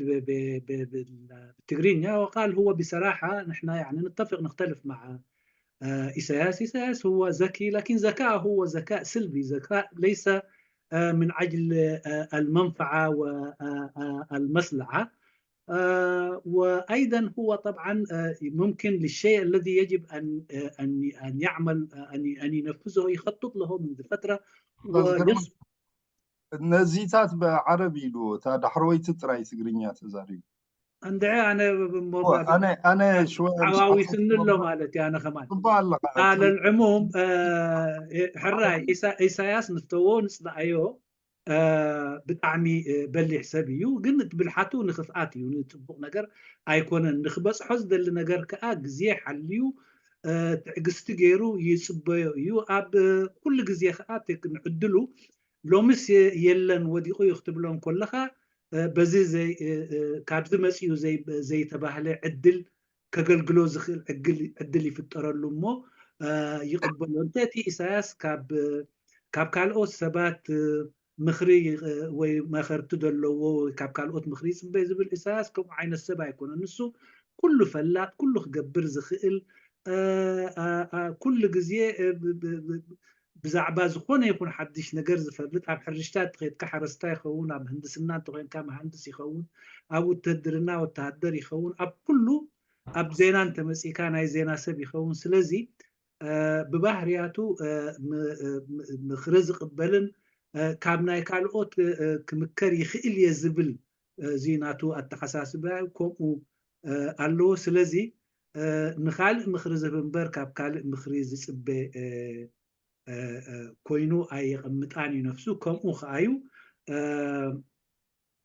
بالتجرينيا وقال هو بصراحه نحن يعني نتفق نختلف مع إساياس. إساياس هو ذكي، لكن ذكاءه هو ذكاء سلبي، ذكاء ليس من أجل المنفعة والمصلحة. وأيضا هو طبعا ممكن للشيء الذي يجب أن يعمل أن ينفذه يخطط له منذ فترة. أستاذ ነዚታት ብዓረብ ኢሉ፣ እታ ዳሕረወይቲ ጥራይ ትግርኛ ተዛሪቡ። እንድዒ ኣነ ኣነ شوي عواويسن له ማለት ኣነ ከማን ፅቡቅ ኣለካ። على العموم ሕራይ፣ ኢሳያስ ንፍተዎ ንፅላኣዮ ብጣዕሚ በሊሕ ሰብ እዩ፣ ግን ብልሓቱ ንክፍኣት እዩ፣ ንፅቡቅ ነገር ኣይኮነን። ንክበፅሖ ዝደሊ ነገር ከዓ ግዜ ሓልዩ ትዕግስቲ ገይሩ ይፅበዮ እዩ። ኣብ ኩሉ ግዜ ከዓ ንዕድሉ ሎምስ የለን ወዲቑ እዩ ክትብሎ ከለካ፣ በዚ ካብዚ መፂኡ ዘይተባህለ ዕድል ከገልግሎ ዝኽእል ዕድል ይፍጠረሉ እሞ ይቕበሎ። እንተ እቲ ኢሳያስ ካብ ካልኦት ሰባት ምክሪ ወይ መኸርቲ ዘለዎ ወይ ካብ ካልኦት ምክሪ ይፅበይ ዝብል፣ ኢሳያስ ከምኡ ዓይነት ሰብ ኣይኮነን። ንሱ ኩሉ ፈላጥ፣ ኩሉ ክገብር ዝኽእል፣ ኩሉ ግዜ ብዛዕባ ዝኾነ ይኹን ሓድሽ ነገር ዝፈልጥ፣ ኣብ ሕርሻ እንተኸድካ ሓረስታ ይኸውን፣ ኣብ ህንድስና እንተኮይንካ መሃንድስ ይኸውን፣ ኣብ ውትድርና ወተሃደር ይኸውን፣ ኣብ ኩሉ ኣብ ዜና እንተመፂእካ ናይ ዜና ሰብ ይኸውን። ስለዚ ብባህርያቱ ምክሪ ዝቕበልን ካብ ናይ ካልኦት ክምከር ይኽእል እየ ዝብል እዚ ናቱ ኣተሓሳስባ ከምኡ ኣለዎ። ስለዚ ንካልእ ምክሪ ዝህብ እምበር ካብ ካልእ ምክሪ ዝፅበ ኮይኑ ኣየቐምጣን እዩ ነፍሱ። ከምኡ ከኣዩ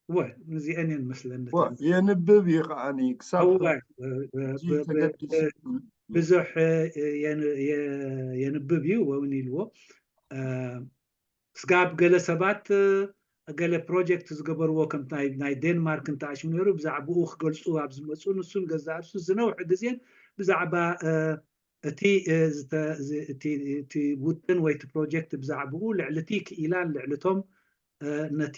ወ እዚአን እየን መስለኒ። የንብብ እዩ ከዓኒ ክሳብ ተገዲሱ። ብዙሕ የንብብ እዩ እውን ኢልዎ። ስጋብ ገለ ሰባት ገለ ፕሮጀክት ዝገበርዎ ከም ናይ ዴንማርክ እንተኣሽሙ ነይሩ ብዛዕባኡ ክገልፁ ኣብ ዝመፁ፣ ንሱን ገዛእ ርእሱ ዝነውሐ ግዜን ብዛዕባ እቲ ውጥን ወይ እቲ ፕሮጀክት ብዛዕባኡ ልዕሊ እቲ ክኢላን ልዕሊቶም ነቲ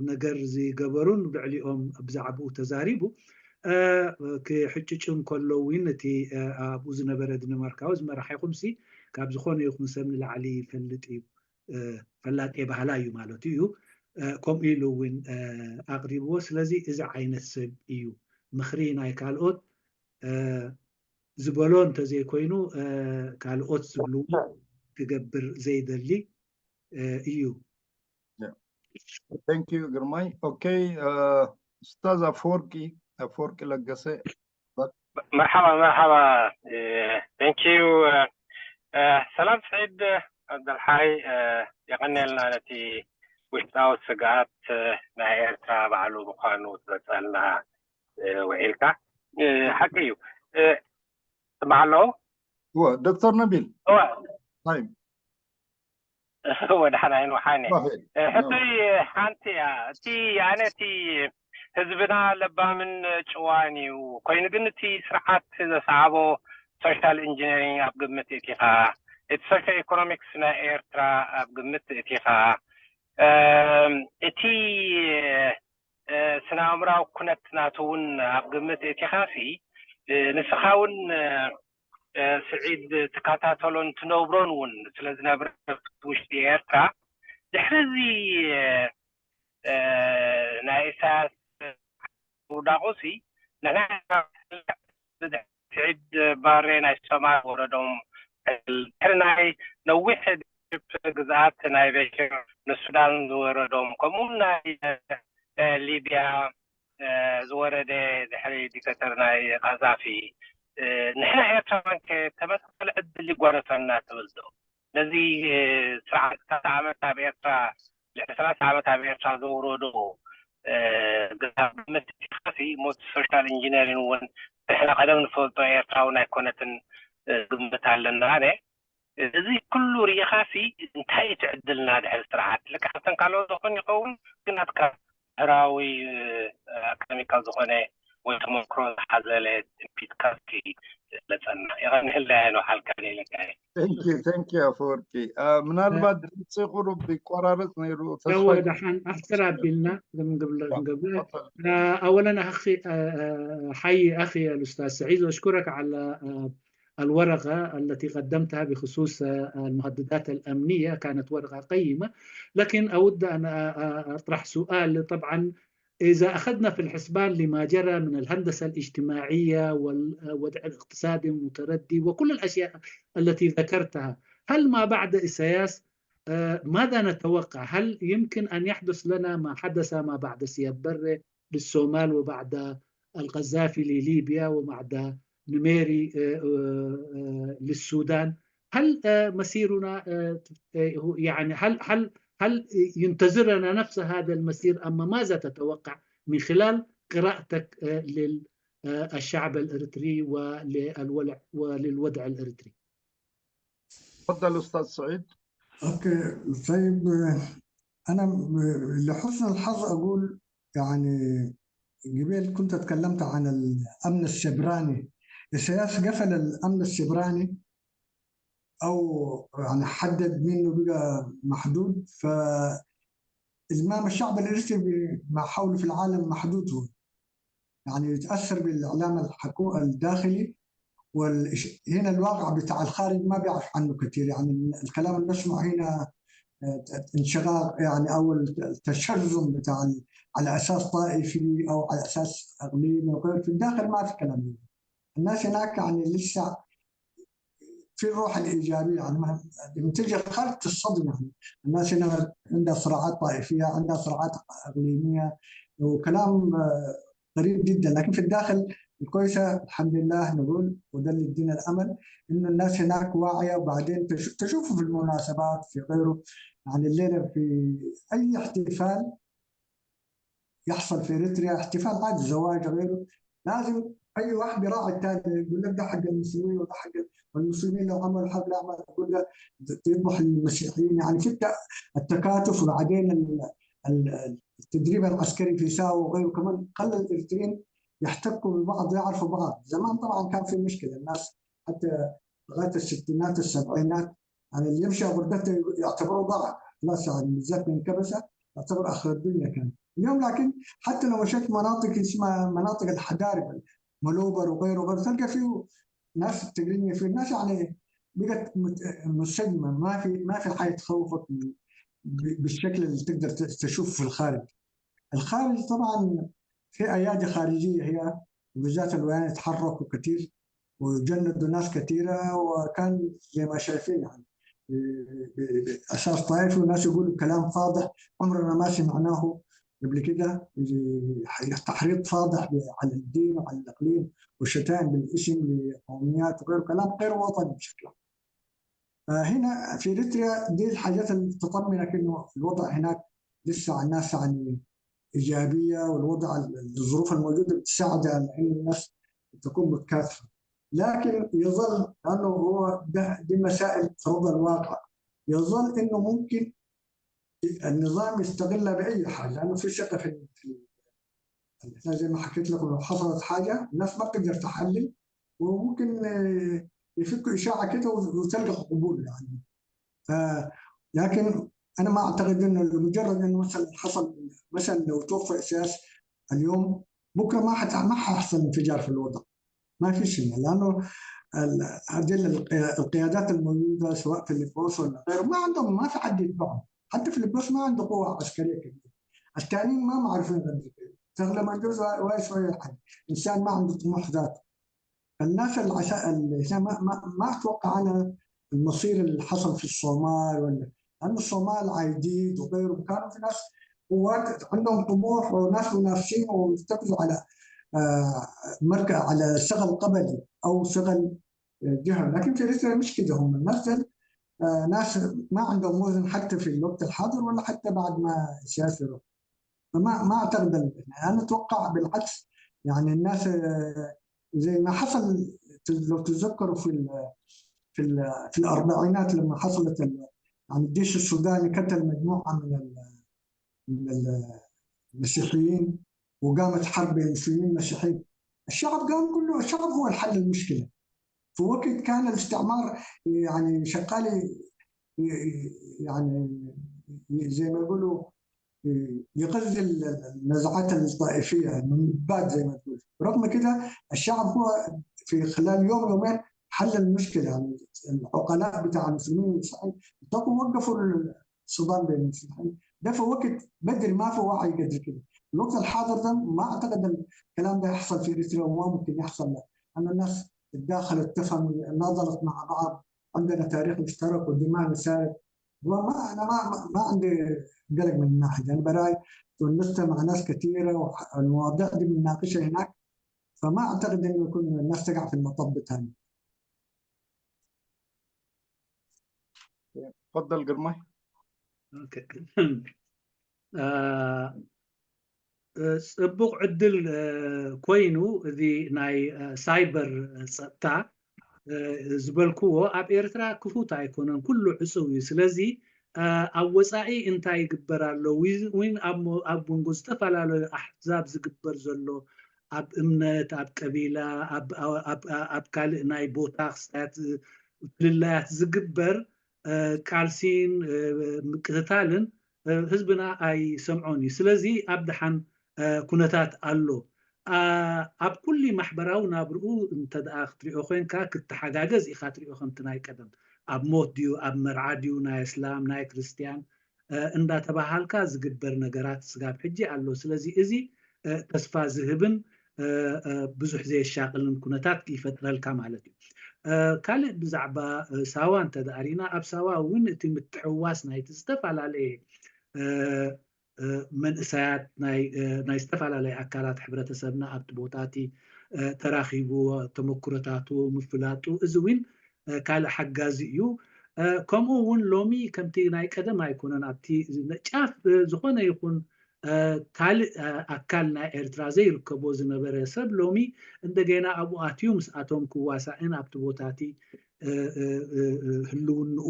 ነገር ዝገበሩን ልዕሊኦም ብዛዕባኡ ተዛሪቡ። ክሕጭጩ እንከሎ እውን እቲ ኣብኡ ዝነበረ ዴንማርካዊ ዝመራሒኹም ሲ ካብ ዝኾነ ይኹን ሰብ ንላዕሊ ይፈልጥ እዩ፣ ፈላጤ ባህላ እዩ ማለት እዩ፣ ከምኡ ኢሉ እውን ኣቅሪብዎ። ስለዚ እዚ ዓይነት ሰብ እዩ፣ ምክሪ ናይ ካልኦት ዝበሎ እንተዘይኮይኑ ካልኦት ዝብልዎ ክገብር ዘይደሊ እዩ። Thank you ግርማይ። Okay ኡስታዝ ኣፈወርቂ፣ ኣፈወርቂ ለገሰ። مرحبا مرحبا، thank you። ሰላም ስዒድ ዓብደልሓይ፣ የቀኒልና ነቲ ውሽጣዊ ስግኣት ናይ ኤርትራ ባዕሉ ምኳኑ ትበፀልና ውዒልካ። ሓቂ እዩ። ስማዕ ኣለዎ? ዶክተር ነቢል ታይም። ወድሓና ይንውሓኒ። ሕቶይ ሓንቲ እያ። እቲ ኣነ እቲ ህዝብና ለባምን ጭዋን እዩ፣ ኮይኑ ግን እቲ ስርዓት ዘሰዓቦ social engineering ኣብ ግምት እቲኻ፣ እቲ socio economics ናይ ኤርትራ ኣብ ግምት እቲኻ፣ እቲ ስነ ኣእምራዊ ኩነት ናቱ እውን ኣብ ግምት እቲኻሲ ንስኻ እውን ስዒድ ትከታተሎን ትነብሮን እውን ስለ ዝነብረ ውሽጢ ኤርትራ ድሕሪ እዚ ናይ ኢሳያስ ምውዳቑ ሲ ንሕና ስዒድ ባሬ ናይ ሶማል ወረዶም ድሕሪ ናይ ነዊሕ ግዝኣት ናይ በሽር ንሱዳን ዝወረዶም ከምኡ ናይ ሊብያ ዝወረደ ድሕሪ ዲክተተር ናይ ቃዛፊ ንሕና ኤርትራውያን ተመሳሳሊ ዕድል ይጓነፈና ትብል ዶ? ነዚ ስርዓት 30 ዓመት ኣብ ኤርትራ፣ ልዕሊ 30 ዓመት ኣብ ኤርትራ ዘውረዶ ግምት ሞት social engineering እውን ንሕና ቀደም ንፈልጦ ኤርትራውን ኣይኮነትን ግምት ኣለና። ኣነ እዚ ኩሉ ርኢኻሲ እንታይ እዩ ትዕድልና ድሕሪ ስርዓት ልክዕ ከምተን ካልኦት ዝኾን ይኸውን? ግን ናትካ ምሁራዊ academical ዝኾነ ወይ ተመክሮ ዝሓዘለ ትንቢትካ እስኪ ግለፀና። ይቐንየለይ ንሓልካ ኢለካ። Thank you ኣፈወርቂ። ምናልባት ድምፂ ቁሩብ ይቆራረፅ ነይሩ። ተስፋ دحين أحسر بلنا قبل قبل. أولا أخي حي أخي الأستاذ سعيد وأشكرك على الورقة التي قدمتها بخصوص المهددات الأمنية، كانت ورقة قيمة، لكن أود أن أطرح سؤال. طبعا إذا أخذنا في الحسبان لما جرى من الهندسة الاجتماعية والوضع الاقتصادي المتردي وكل الأشياء التي ذكرتها، هل ما بعد إسياس ماذا نتوقع؟ هل يمكن أن يحدث لنا ما حدث ما بعد سياد بري للصومال وبعد القذافي لليبيا وبعد نميري للسودان؟ هل مسيرنا يعني هل ينتظرنا نفس هذا المسير أم ماذا تتوقع من خلال قراءتك للشعب الإريتري وللولع وللوضع الإريتري؟ تفضل استاذ سعيد. okay، طيب، انا لحسن الحظ اقول يعني قبل كنت اتكلمت عن الامن السبراني، السياسة قفل الامن السبراني او يعني حدد منه، بقى محدود، فإلمام الشعب الاريتري ما حوله في العالم محدود، هو يعني يتاثر بالاعلام الحكومي الداخلي، وهنا الواقع بتاع الخارج ما بيعرف عنه كثير. يعني الكلام اللي نسمعه هنا انشقاق يعني او التشرذم بتاع على اساس طائفي او على اساس اقليمي وغيره، في الداخل ما في كلام. الناس هناك يعني لسه في الروح الايجابيه، يعني لما تيجي الخارج تصطدم، يعني الناس هنا عندها صراعات طائفيه، عندها صراعات اقليميه وكلام غريب جدا، لكن في الداخل الكويسه الحمد لله نقول، وده اللي يدينا الامل انه الناس هناك واعيه. وبعدين تشوفوا في المناسبات في غيره، يعني الليله في اي احتفال يحصل في اريتريا، احتفال عادي، زواج غيره، لازم اي واحد بيراعي الثاني، يقول لك ده حق المسلمين وده حق والمسلمين لو عملوا حفله عمل يقول له يذبح المسيحيين. يعني في التكاتف. وبعدين التدريب العسكري في ساو وغيره كمان خلى الاريتريين يحتكوا ببعض، يعرفوا بعض. زمان طبعا كان في مشكله، الناس حتى لغايه الستينات السبعينات يعني اللي يمشي غربته يعتبروه ضاع خلاص، يعني بالذات من كبسه يعتبر اخر الدنيا كان اليوم. لكن حتى لو مشيت مناطق اسمها مناطق الحدارب، ملوبر وغيره وغيره، تلقى فيه ناس تجرينيا، في الناس يعني بقت منسجمه، ما في حاجه تخوفك بالشكل اللي تقدر تشوفه في الخارج. الخارج طبعا في ايادي خارجيه هي، وبالذات الويانه تحركوا كثير وجندوا ناس كثيره، وكان زي ما شايفين يعني اساس طائفي، والناس يقولوا كلام فاضح عمرنا ما سمعناه قبل كده، تحريض فاضح على الدين وعلى الاقليم والشتائم بالاسم لقوميات وغيره، كلام غير وطني بشكل عام. هنا في اريتريا دي الحاجات اللي تطمنك انه الوضع هناك لسه الناس يعني ايجابيه، والوضع الظروف الموجوده بتساعد على ان الناس تكون متكاتفه، لكن يظل لانه هو ده دي مسائل فرض الواقع، يظل انه ممكن النظام يستغلها باي حاجه، لانه في ثقه في زي ما حكيت لكم، لو حصلت حاجه الناس ما بتقدر تحلل وممكن يفكوا اشاعه كده وتلقى قبول يعني. لكن انا ما اعتقد انه لمجرد انه مثلا حصل، مثلا لو توفى اساس اليوم بكره ما حيحصل انفجار في الوضع، ما في شيء، لانه هذه القيادات الموجودة سواء فيليبوس ولا غيره ما عندهم، ما في حد يتبعهم، حتى فيليبوس ما عنده قوة عسكرية كبيرة، الثانيين ما معروفين قدر كده، تغلى شوية شوية حد انسان ما عنده طموح ذاته. الناس اللي ما اتوقع انا المصير اللي حصل في الصومال، ولا لانه الصومال عايديد وغيره كانوا في ناس قوات عندهم طموح وناس منافسين ويرتكزوا على مركز، على شغل قبلي او شغل جهة، لكن في اريتريا مش كده، هم الناس ناس ما عندهم وزن حتى في الوقت الحاضر ولا حتى بعد ما السياسة يروح. فما ما اعتقد، انا اتوقع بالعكس، يعني الناس زي ما حصل لو تتذكروا في الاربعينات لما حصلت يعني الجيش السوداني قتل مجموعة من المسيحيين وقامت حرب بين المسلمين والمسيحيين، الشعب قام كله، الشعب هو الحل المشكلة. في وقت كان الاستعمار يعني شغال يعني زي ما يقولوا يغذي النزعات الطائفية من بعد زي ما تقول، رغم كده الشعب هو في خلال يوم يومين حل المشكلة، يعني العقلاء بتاع المسلمين والمسيحيين اتفقوا وقفوا الصدام بين المسيحيين، ده في وقت بدري ما في وعي قدر كده. الوقت الحاضر ده ما اعتقد الكلام ده يحصل في اريتريا وما ممكن يحصل، لان الناس تداخلت تفهم ناضلت مع بعض، عندنا تاريخ مشترك ودماء نشارك، وما انا ما عندي قلق من الناحية دي، انا براي تونست مع ناس كثيرة والمواضيع دي بنناقشها هناك، فما اعتقد انه يكون الناس تقع في المطب الثاني. تفضل قرماي. okay ፅቡቅ ዕድል ኮይኑ እዚ ናይ cyber ፀጥታ ዝበልክዎ ኣብ ኤርትራ ክፉት ኣይኮነን፣ ኩሉ ዕፁው እዩ። ስለዚ ኣብ ወፃኢ እንታይ ይግበር ኣሎ ወይን ኣብ መንጎ ዝተፈላለዩ ኣሕዛብ ዝግበር ዘሎ ኣብ እምነት፣ ኣብ ቀቢላ፣ ኣብ ካልእ ናይ ቦታ ክስታያት ፍልላያት ዝግበር ቃልሲን ምቅትታልን ህዝብና ኣይሰምዖን እዩ። ስለዚ ኣብ ድሓን ኩነታት ኣሎ። ኣብ ኩሉ ማሕበራዊ ናብርኡ እንተደኣ ክትሪኦ ኮንካ ክትሓጋገዝ ኢኻ ትሪኦ ከምቲ ናይ ቀደም ኣብ ሞት ድዩ ኣብ መርዓ ድዩ ናይ እስላም ናይ ክርስትያን እንዳተባሃልካ ዝግበር ነገራት ስጋብ ሕጂ ኣሎ። ስለዚ እዚ ተስፋ ዝህብን ብዙሕ ዘየሻቅልን ኩነታት ይፈጥረልካ ማለት እዩ። ካልእ ብዛዕባ ሳዋ እንተደኣ ሪኢና ኣብ ሳዋ እውን እቲ ምትሕውዋስ ናይቲ ዝተፈላለየ መንእሰያት ናይ ዝተፈላለዩ ኣካላት ሕብረተሰብና ኣብቲ ቦታ እቲ ተራኺቡ ተመክሮታቱ ምፍላጡ እዚ እውን ካልእ ሓጋዚ እዩ። ከምኡ እውን ሎሚ ከምቲ ናይ ቀደም ኣይኮነን፣ ኣብቲ ጫፍ ዝኾነ ይኹን ካልእ ኣካል ናይ ኤርትራ ዘይርከቦ ዝነበረ ሰብ ሎሚ እንደገና ኣብኡ ኣትዩ ምስኣቶም ክዋሳእን ኣብቲ ቦታ እቲ ህልውንኡ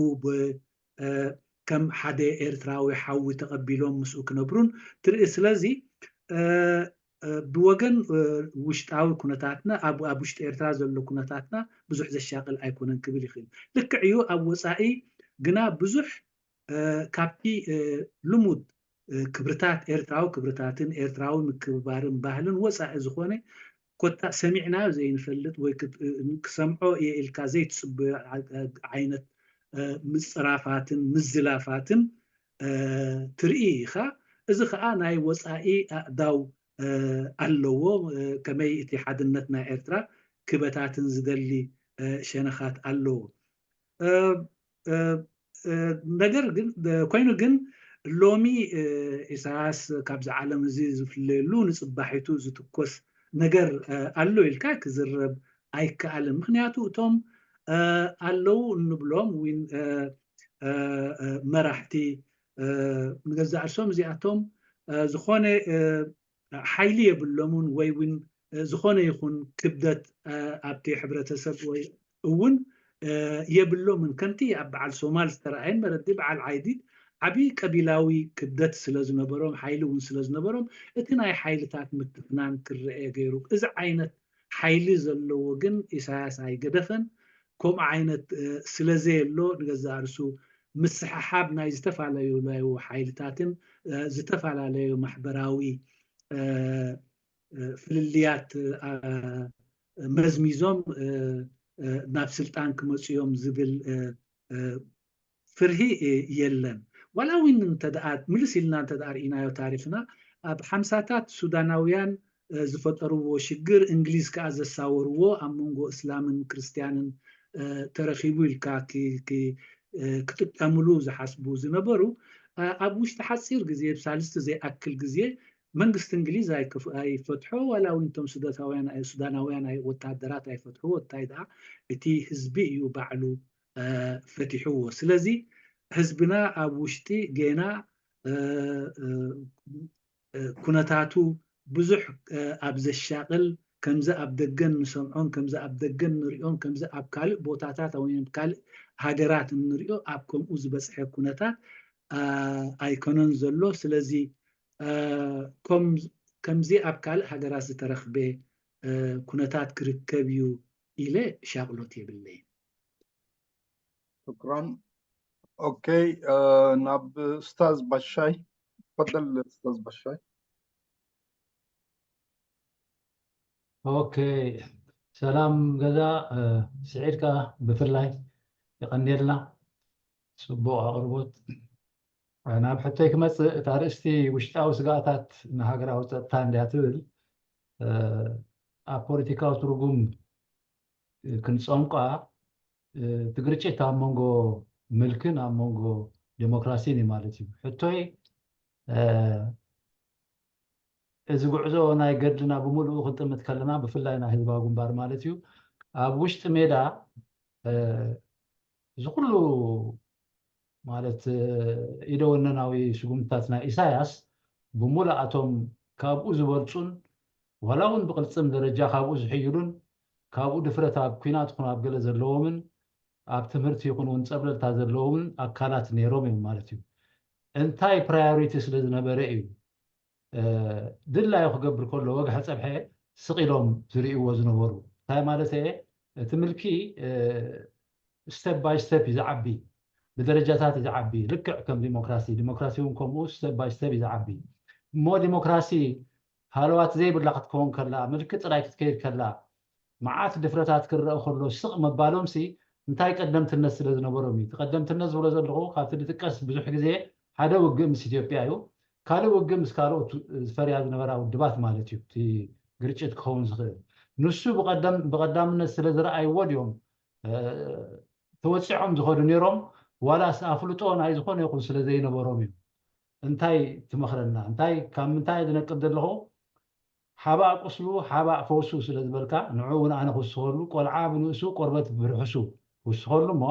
ከም ሓደ ኤርትራዊ ሓዊ ተቐቢሎም ምስኡ ክነብሩን ትርኢ። ስለዚ ብወገን ውሽጣዊ ኩነታትና ኣብ ውሽጢ ኤርትራ ዘሎ ኩነታትና ብዙሕ ዘሻቅል ኣይኮነን ክብል ይኽእል። ልክዕ እዩ ኣብ ወፃኢ ግና ብዙሕ ካብቲ ልሙድ ክብርታት ኤርትራዊ ክብርታትን ኤርትራዊ ምክብባርን ባህልን ወፃኢ ዝኾነ ኮታ ሰሚዕናዮ ዘይንፈልጥ ወይ ክሰምዖ እየ ኢልካ ዘይትፅበዮ ዓይነት ምፅራፋትን ምዝላፋትን ትርኢ ኢኻ። እዚ ከዓ ናይ ወፃኢ ኣእዳው ኣለዎ፣ ከመይ እቲ ሓድነት ናይ ኤርትራ ክበታትን ዝደሊ ሸነኻት ኣለዎ። ነገር ግን ኮይኑ ግን ሎሚ ኢሳያስ ካብዚ ዓለም እዚ ዝፍለየሉ ንፅባሒቱ ዝትኮስ ነገር ኣሎ ኢልካ ክዝረብ ኣይከኣልን። ምክንያቱ እቶም ኣለው እንብሎም ውን መራሕቲ ንገዛእ ርእሶም እዚኣቶም ዝኾነ ሓይሊ የብሎምን ወይ እውን ዝኾነ ይኹን ክብደት ኣብቲ ሕብረተሰብ ወይ እውን የብሎምን። ከምቲ ኣብ በዓል ሶማል ዝተረኣየን መረዲ በዓል ዓይዲድ ዓብይ ቀቢላዊ ክብደት ስለ ዝነበሮም ሓይሊ እውን ስለ ዝነበሮም እቲ ናይ ሓይልታት ምትፍናን ክረአ ገይሩ። እዚ ዓይነት ሓይሊ ዘለዎ ግን ኢሳያስ ኣይገደፈን፣ ከምኡ ዓይነት ስለዘየሎ ንገዛእ ርእሱ ምስሕሓብ ናይ ዝተፈላለዩ ሓይልታትን ዝተፈላለዩ ማሕበራዊ ፍልልያት መዝሚዞም ናብ ስልጣን ክመፁ እዮም ዝብል ፍርሂ የለን። ዋላ እውን እንተደኣ ምልስ ኢልና እንተደኣ ርኢናዮ ታሪኽና ኣብ ሓምሳታት ሱዳናውያን ዝፈጠርዎ ሽግር እንግሊዝ ከኣ ዘሳወርዎ ኣብ መንጎ እስላምን ክርስትያንን ተረኺቡ ኢልካ ክጥቀምሉ ዝሓስቡ ዝነበሩ ኣብ ውሽጢ ሓጺር ግዜ ብሳልስቲ ዘይኣክል ግዜ መንግስቲ እንግሊዝ ኣይፈትሖ ዋላ እውን እቶም ሱዳናውያን ሱዳናውያን ወተሃደራት ኣይፈትሕዎ እንታይ ደኣ እቲ ህዝቢ እዩ ባዕሉ ፈቲሕዎ። ስለዚ ህዝብና ኣብ ውሽጢ ጌና ኩነታቱ ብዙሕ ኣብ ዘሻቕል ከምዚ ኣብ ደገ እንሰምዖን ከምዚ ኣብ ደገ እንሪኦን ከምዚ ኣብ ካልእ ቦታታት ወይ ኣብ ካልእ ሃገራት እንሪኦ ኣብ ከምኡ ዝበጽሐ ኩነታት ኣይኮነን ዘሎ። ስለዚ ከምዚ ኣብ ካልእ ሃገራት ዝተረኽበ ኩነታት ክርከብ እዩ ኢለ ሻቕሎት የብለይን። شكرا okay ናብ ኡስታዝ ባሻይ تفضل ኡስታዝ ባሻይ። okay ሰላም ገዛ ስዒድ ከኣ ብፍላይ የቀንየልና ጽቡቅ ኣቅርቦት። ናብ ሕቶይ ክመጽእ እታ ኣርእስቲ ውሽጣዊ ስግኣታት ንሃገራዊ ጸጥታ እንድያ ትብል ኣብ ፖለቲካዊ ትርጉም ክንጸምቋ እቲ ግርጭት ኣብ መንጎ ምልክን ኣብ መንጎ ዴሞክራሲን እዩ ማለት እዩ። ሕቶይ እዚ ጉዕዞ ናይ ገድልና ብምሉኡ ክንጥምት ከለና ብፍላይ ናይ ህዝባዊ ግንባር ማለት እዩ ኣብ ውሽጢ ሜዳ እዚ ኩሉ ማለት ኢደወነናዊ ስጉምትታት ናይ ኢሳያስ ብሙሉኣቶም ካብኡ ዝበልጹን ዋላ እውን ብቅልጽም ደረጃ ካብኡ ዝሕይሉን ካብኡ ድፍረት ኣብ ኩናት ይኹን ኣብ ገለ ዘለዎምን ኣብ ትምህርቲ ይኹን እውን ጸብለልታ ዘለዎምን ኣካላት ነይሮም እዮም ማለት እዩ። እንታይ priority ስለ ዝነበረ እዩ ድላዩ ክገብር ከሎ ወግሐ ጸብሐ ስቕ ኢሎም ዝርእይዎ ዝነበሩ? እንታይ ማለተየ እቲ ምልኪ step by step እዩ ዝዓቢ፣ ብደረጃታት እዩ ዝዓቢ፣ ልክዕ ከም ዲሞክራሲ፣ ዲሞክራሲ እውን ከምኡ step by step እዩ ዝዓቢ። እሞ ዲሞክራሲ ሃለዋት ዘይብላ ክትከውን ከላ፣ ምልኪ ጥራይ ክትከይድ ከላ፣ መዓት ድፍረታት ክረኣ ከሎ ስቕ ምባሎምሲ እንታይ ቀደምትነት ስለ ዝነበሮም እዩ? እቲ ቀደምትነት ዝብሎ ዘለኹ ካብቲ ዝጥቀስ ብዙሕ ግዜ ሓደ ውግእ ምስ ኢትዮጵያ እዩ፣ ካልእ ውግእ ምስ ካልኦት ዝፈርያ ዝነበራ ውድባት ማለት እዩ እቲ ግርጭት ክኸውን ዝኽእል። ንሱ ብቐዳምነት ስለ ዝረኣይዎ ድዮም ተወጺዖም ዝኸዱ ነይሮም ዋላስ ኣፍልጦ ናይ ዝኾነ ይኹን ስለ ዘይነበሮም እዩ? እንታይ ትመኽረና? እንታይ ካብ ምንታይ እየ ዝነቅፍ ዘለኹ? ሓባእ ቁስሉ ሓባእ ፈውሱ ስለ ዝበልካ ንዕኡ ውን ኣነ ክውስኸሉ ቆልዓ ብንእሱ ቆርበት ብርሑሱ ክውስኸሉ እሞ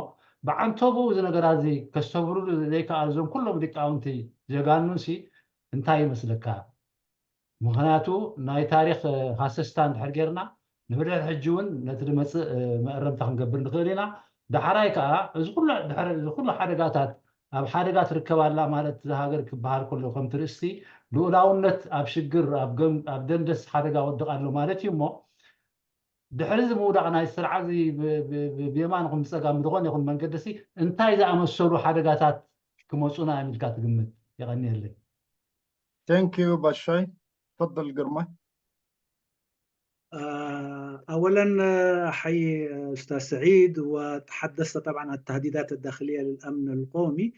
ብዓንተብኡ እዚ ነገራት እዚ ከስተብህልሉ ዘይከኣሉ እዞም ኩሎም ሊቃውንቲ ጀጋኑንሲ እንታይ ይመስለካ? ምኽንያቱ ናይ ታሪኽ ሃሰስታ እንድሕር ጌርና ንብድሕሪ ሕጂ ውን ነቲ ዝመጽእ መእረምታ ክንገብር ንኽእል ኢና። ዳሕራይ ከኣ እዚ ኩሉ ድሕሪ እዚ ኩሉ ሓደጋታት ኣብ ሓደጋ ትርከብ ኣላ ማለት እዛ ሃገር ክበሃል ከሎ ከምቲ ርእስቲ ልኡላውነት ኣብ ሽግር ኣብ ኣብ ደንደስ ሓደጋ ወድቕ ኣሎ ማለት እዩ እሞ ድሕሪ እዚ ምውዳቕ ናይ ስርዓት እዚ ብየማን ይኹን ብጸጋም ብዝኾነ ይኹን መንገዲሲ እንታይ ዝኣመሰሉ ሓደጋታት ክመጹና እዮም ኢልካ ትግምት? የቐንየለይ። Thank you ባሻይ تفضل ግርማይ። أولا أحيي أستاذ سعيد، وتحدثت طبعا عن التهديدات الداخلية للأمن القومي.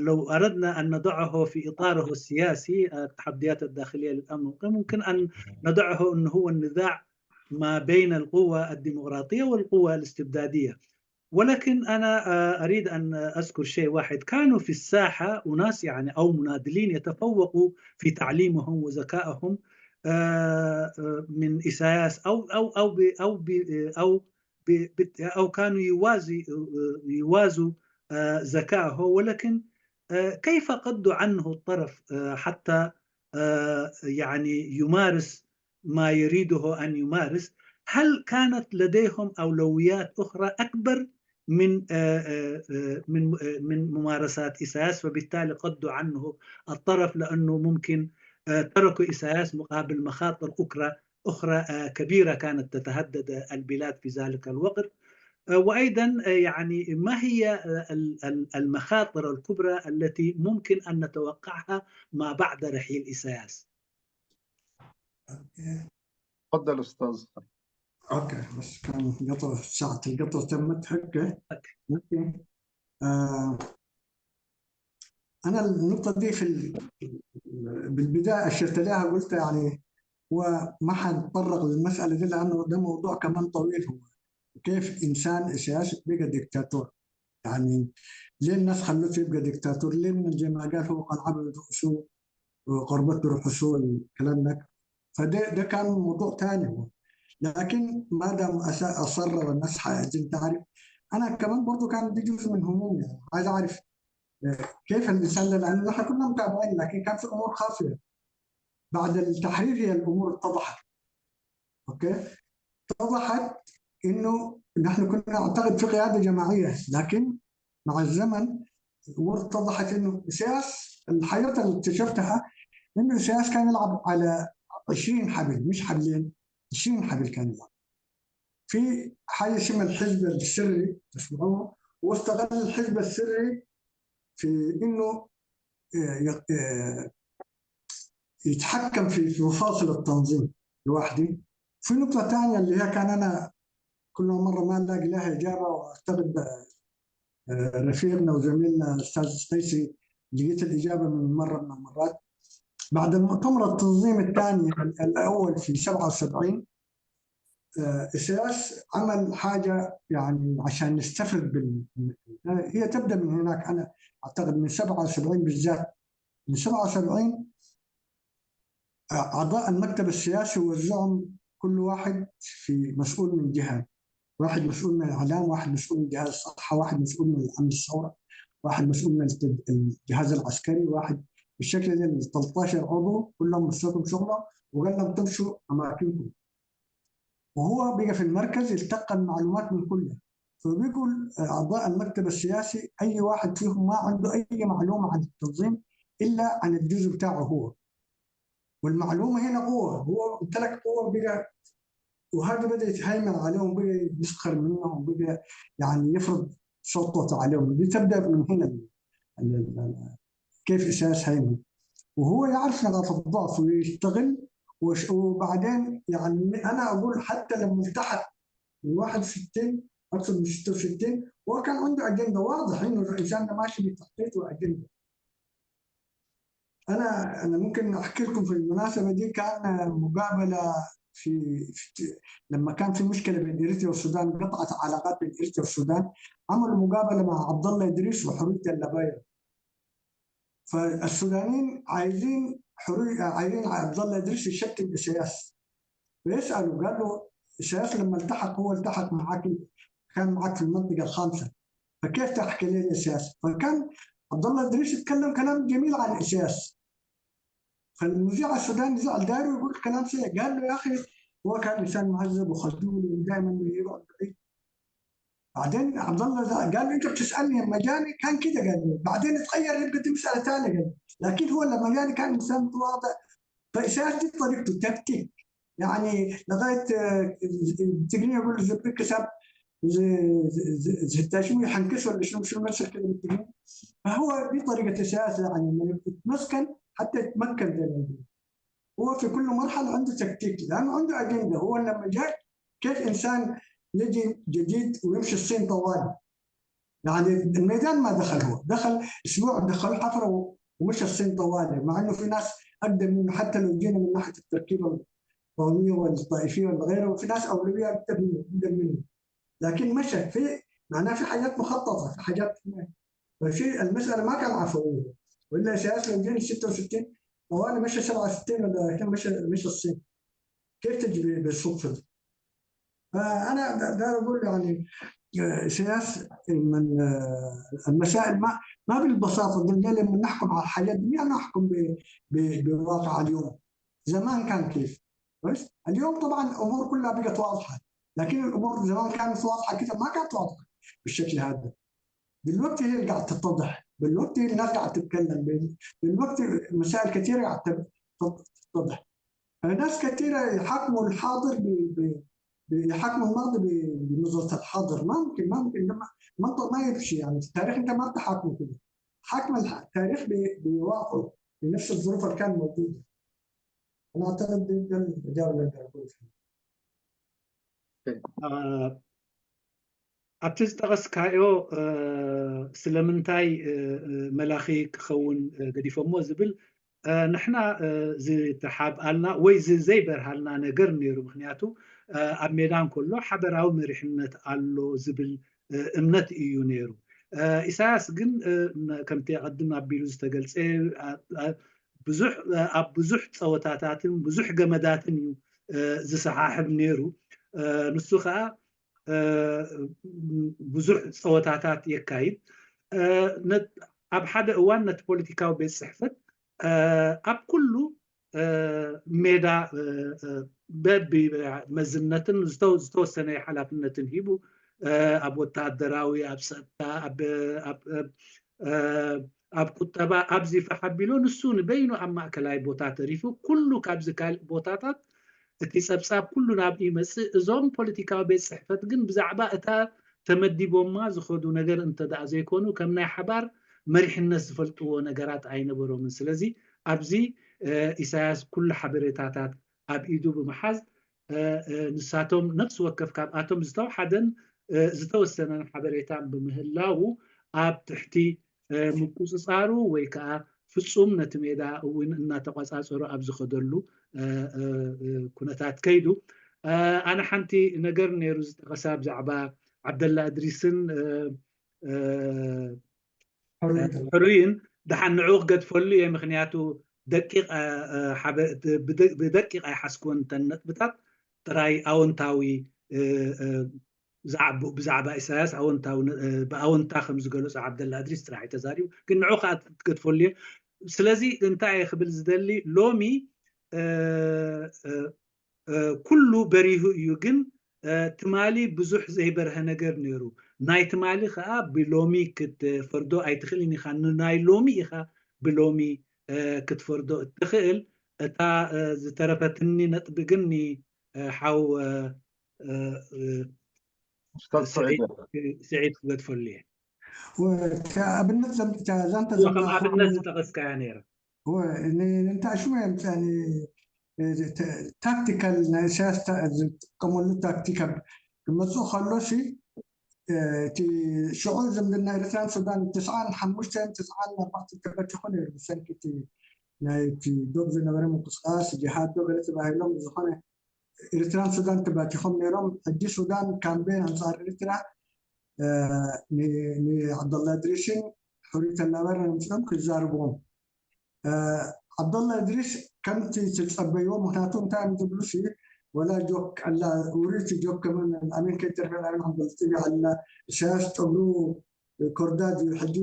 لو أردنا أن نضعه في إطاره السياسي، التحديات الداخلية للأمن القومي ممكن أن نضعه أنه هو النزاع ما بين القوة الديمقراطية والقوة الاستبدادية. ولكن أنا أريد أن أذكر شيء واحد، كانوا في الساحة أناس يعني أو منادلين يتفوقوا في تعليمهم وذكائهم من إساياس أو أو أو ب أو ب أو ب أو كانوا يوازوا ذكائه، ولكن كيف قدوا عنه الطرف حتى يعني يمارس ما يريده أن يمارس؟ هل كانت لديهم أولويات أخرى أكبر من من من ممارسات إساياس، فبالتالي قدوا عنه الطرف لأنه ممكن تركوا إساياس مقابل مخاطر أخرى كبيرة كانت تتهدد البلاد في ذلك الوقت. وأيضا يعني ما هي المخاطر الكبرى التي ممكن أن نتوقعها ما بعد رحيل إساياس؟ تفضل استاذ. okay، بس كان قطر، ساعة القطر تمت. okay. انا النقطة دي بالبداية اشرت لها، قلت يعني هو ما حنتطرق للمسألة دي لأنه ده موضوع كمان طويل، هو كيف إنسان سياسي بقى ديكتاتور، يعني ليه الناس خلوه يبقى ديكتاتور؟ ليه زي ما قال هو قال عبد رؤسه وقربت رؤسه الكلام ده، فده ده كان موضوع ثاني هو. لكن ما دام اصر الناس عايزين تعرف، انا كمان برضو كان دي جزء من همومي، يعني عايز اعرف كيف الانسان ده، لانه نحن كنا متابعين لكن كان في امور خافية. بعد التحرير هي الامور اتضحت. okay، اتضحت انه نحن كنا نعتقد في قيادة جماعية، لكن مع الزمن الامور اتضحت انه سياس، الحاجات اللي اكتشفتها انه سياس كان يلعب على 20 حبل، مش حبلين، 20 حبل كان يلعب. في حاجة اسمها الحزب السري تسمعوه، واستغل الحزب السري في انه يتحكم في فصائل التنظيم لوحده. في نقطة ثانية اللي هي كان انا كل مرة ما الاقي لها اجابه، واعتقد رفيقنا وزميلنا الاستاذ ستيسي لقيت الاجابة من مرة من المرات بعد المؤتمر التنظيمي الثاني الاول في 77، إسياس عمل حاجة يعني عشان نستفرد هي تبدا من هناك، انا اعتقد من 77 بالذات، من 77 اعضاء المكتب السياسي وزعهم كل واحد في مسؤول من جهة، واحد مسؤول من الاعلام، واحد مسؤول من جهاز الصحة، واحد مسؤول من الامن الثورة، واحد مسؤول من الجهاز العسكري، واحد بالشكل ده ال 13 عضو كلهم مسكوا شغله وقال لهم تمشوا اماكنكم. وهو بقى في المركز التقى المعلومات من كلها، فبيقول اعضاء المكتب السياسي اي واحد فيهم ما عنده اي معلومة عن التنظيم الا عن الجزء بتاعه هو. والمعلومه هنا قوة، هو امتلك قوة بقى، وهذا بدا يتهيمن عليهم، بقى يسخر منهم، بقى يعني يفرض سلطته عليهم. دي تبدا من هنا كيف اساس هيمن، وهو يعرف نقاط الضعف ويستغل. وبعدين يعني انا اقول حتى لما التحق من 61 اقصد من 66 هو كان عنده اجندة، واضح انه الانسان ده ماشي بتخطيط واجنده. انا ممكن احكي لكم في المناسبة دي، كان مقابله في لما كان في مشكلة بين اريتريا والسودان، قطعت علاقات بين اريتريا والسودان، عملوا مقابله مع عبد الله ادريس وحريه اللباير. فالسودانيين عايزين حرية، عايزين عبد الله ادريس يشتم اسياس، فيسالوا قال له اسياس لما التحق هو التحق معاك، كان معك في المنطقة الخامسة، فكيف تحكي لنا اسياس؟ فكان عبد الله ادريس يتكلم كلام جميل عن اسياس. فالمذيع السوداني زعل دايرة ويقول كلام سيء، قال له يا اخي هو كان انسان مهذب وخجول ودائما يقعد بعيد. بعدين عبد الله قال له انت بتسالني لما جاني كان كده، قال له بعدين اتغير يبقى دي مسالة ثانية، قال لكن هو لما جاني كان انسان متواضع. فإساس دي طريقته تكتيك، يعني لغاية التقنية يقول له كسب زي يحنكس ولا شنو شنو المثل كده بالتقنيه. فهو دي طريقه اساس، يعني لما يتمسكن حتى يتمكن زي ما يقول. هو في كل مرحلة عنده تكتيك لانه عنده اجندة. هو لما جاء كيف انسان يجي جديد ويمشي الصين طوالي، يعني الميدان ما دخل، هو دخل اسبوع دخل حفره ومشى الصين طوالي، مع انه في ناس اقدم منه حتى لو جينا من ناحية التركيبة القومية والطائفية ولا غيره، وفي ناس اولوية اقدم منه، لكن مشى في معناه في حاجات مخططه، في حاجات، ففي المسالة ما كان عفوية. والا سياسة لو جينا 66 طوالي مشى 67 ولا كم مشى الصين، كيف تجي بالصدفة دي؟ فانا ده اقول يعني سياسة من المسائل ما بالبساطة دي. لما نحكم على الحاجات دي ما نحكم بواقع اليوم. زمان كان كيف؟ بس اليوم طبعا الامور كلها بقت واضحة، لكن الامور زمان كانت واضحة كده ما كانت واضحة بالشكل هذا. دلوقتي هي اللي قاعدة تتضح، دلوقتي الناس قاعدة تتكلم، دلوقتي مسائل كثيرة قاعدة تتضح. ناس كثيرة يحاكموا الحاضر يحاكموا الماضي بنظرة الحاضر. ما ممكن، ما ممكن، منطق ما يمشي. يعني التاريخ انت ما بتحاكمه كده، حاكم التاريخ بواقعه بنفس الظروف اللي كان موجودة. انا اعتقد ده الاجابة اللي اقدر اقول فيها. ኣብቲ ዝጠቐስካዮ ስለምንታይ መላኺ ክኸውን ገዲፎሞ ዝብል ንሕና ዝተሓብኣልና ወይ ዘይበርሃልና ነገር ነይሩ። ምክንያቱ ኣብ ሜዳ እንከሎ ሓበራዊ መሪሕነት ኣሎ ዝብል እምነት እዩ ነይሩ። ኢሳያስ ግን ከምቲ ኣቐድም ኣቢሉ ዝተገልፀ ብዙሕ ኣብ ብዙሕ ፀወታታትን ብዙሕ ገመዳትን እዩ ዝሰሓሕብ ነይሩ። ንሱ ከዓ ብዙሕ ፀወታታት የካይድ። ኣብ ሓደ እዋን ነቲ ፖለቲካዊ ቤት ፅሕፈት ኣብ ኩሉ ሜዳ በቢመዝነትን ዝተወሰነ ሓላፍነትን ሂቡ፣ ኣብ ወተሃደራዊ፣ ኣብ ፀጥታ፣ ኣብ ቁጠባ፣ ኣብዚ ፋሕ ኣቢሎ ንሱ ንበይኑ ኣብ ማእከላይ ቦታ ተሪፉ፣ ኩሉ ካብዚ ካልእ ቦታታት እቲ ፀብፃብ ኩሉ ናብኡ ይመፅእ። እዞም ፖለቲካዊ ቤት ፅሕፈት ግን ብዛዕባ እታ ተመዲቦማ ዝኸዱ ነገር እንተደኣ ዘይኮኑ ከም ናይ ሓባር መሪሕነት ዝፈልጥዎ ነገራት ኣይነበሮምን። ስለዚ ኣብዚ ኢሳያስ ኩሉ ሓበሬታታት ኣብ ኢዱ ብምሓዝ ንሳቶም ነፍሲ ወከፍ ካብኣቶም ዝተውሓደን ዝተወሰነን ሓበሬታን ብምህላው ኣብ ትሕቲ ምቁፅፃሩ ወይ ከዓ ፍፁም ነቲ ሜዳ እውን እናተቆፃፀሩ ኣብ ዝኸደሉ ኩነታት ከይዱ። ኣነ ሓንቲ ነገር ነይሩ ዝጠቐሳ ብዛዕባ ዓብደላ እድሪስን ሕሩይን፣ ድሓን ንዕኡ ክገድፈሉ እየ፣ ምክንያቱ ደቂቕ ብደቂቕ ኣይሓስክዎን፣ እተን ነጥብታት ጥራይ ኣወንታዊ ብዛዕባ ኢሳያስ ኣወንታዊ ብኣወንታ ከም ዝገለፁ ዓብደላ እድሪስ ጥራሕ ተዛሪቡ፣ ግን ንዑ ከዓ ትገድፈሉ እየ። ስለዚ እንታይ እየ ክብል ዝደሊ፣ ሎሚ ኩሉ በሪሁ እዩ፣ ግን ትማሊ ብዙሕ ዘይበርሀ ነገር ነይሩ። ናይ ትማሊ ከዓ ብሎሚ ክትፈርዶ ኣይትኽእልን ኢኻ፣ ንናይ ሎሚ ኢኻ ብሎሚ ክትፈርዶ እትኽእል። እታ ዝተረፈትኒ ነጥቢ ግን ሓው ስዒድ ክገድፈሉ እየ። ኣብነት ዛንታ ከም ኣብነት ዝጠቐስካያ ነይራ። እንታይ ሽሙ የምፅአኒ tactical ናይ ኢሳያስ ዝጥቀመሉ ታክቲክ ክመፅኡ ከሎ ሲ እቲ ሽዑ ዝምድና ኤርትራን ሱዳን 95 94 ተበቲኹ ነይሩ፣ ብሰንኪ እቲ ናይቲ ዶብ ዝነበረ ምንቅስቃስ ጅሃድ ዶ ገለ ተባሂሎም ዝኾነ ኤርትራን ሱዳን ተባቲኾም ነይሮም። ሕጂ ሱዳን campaign ኣንፃር ኤርትራ ንዓብደላ እድሪስን ሕሩይ ተላበረ ኣምፂኦም ክዛርብዎም። ዓብደላ እድሪስ ከምቲ ትፀበይዎ፣ ምክንያቱ እንታይ እዮም ዝብሉ ሲ ወላ joke ኣላ ውሪቲ joke ከመን ኣሜን ከይተርፈ ክንገልፅብ ኣላ፣ ኢሳያስ ፀጉሩ ኮርዳድ እዩ፣ ሕጂ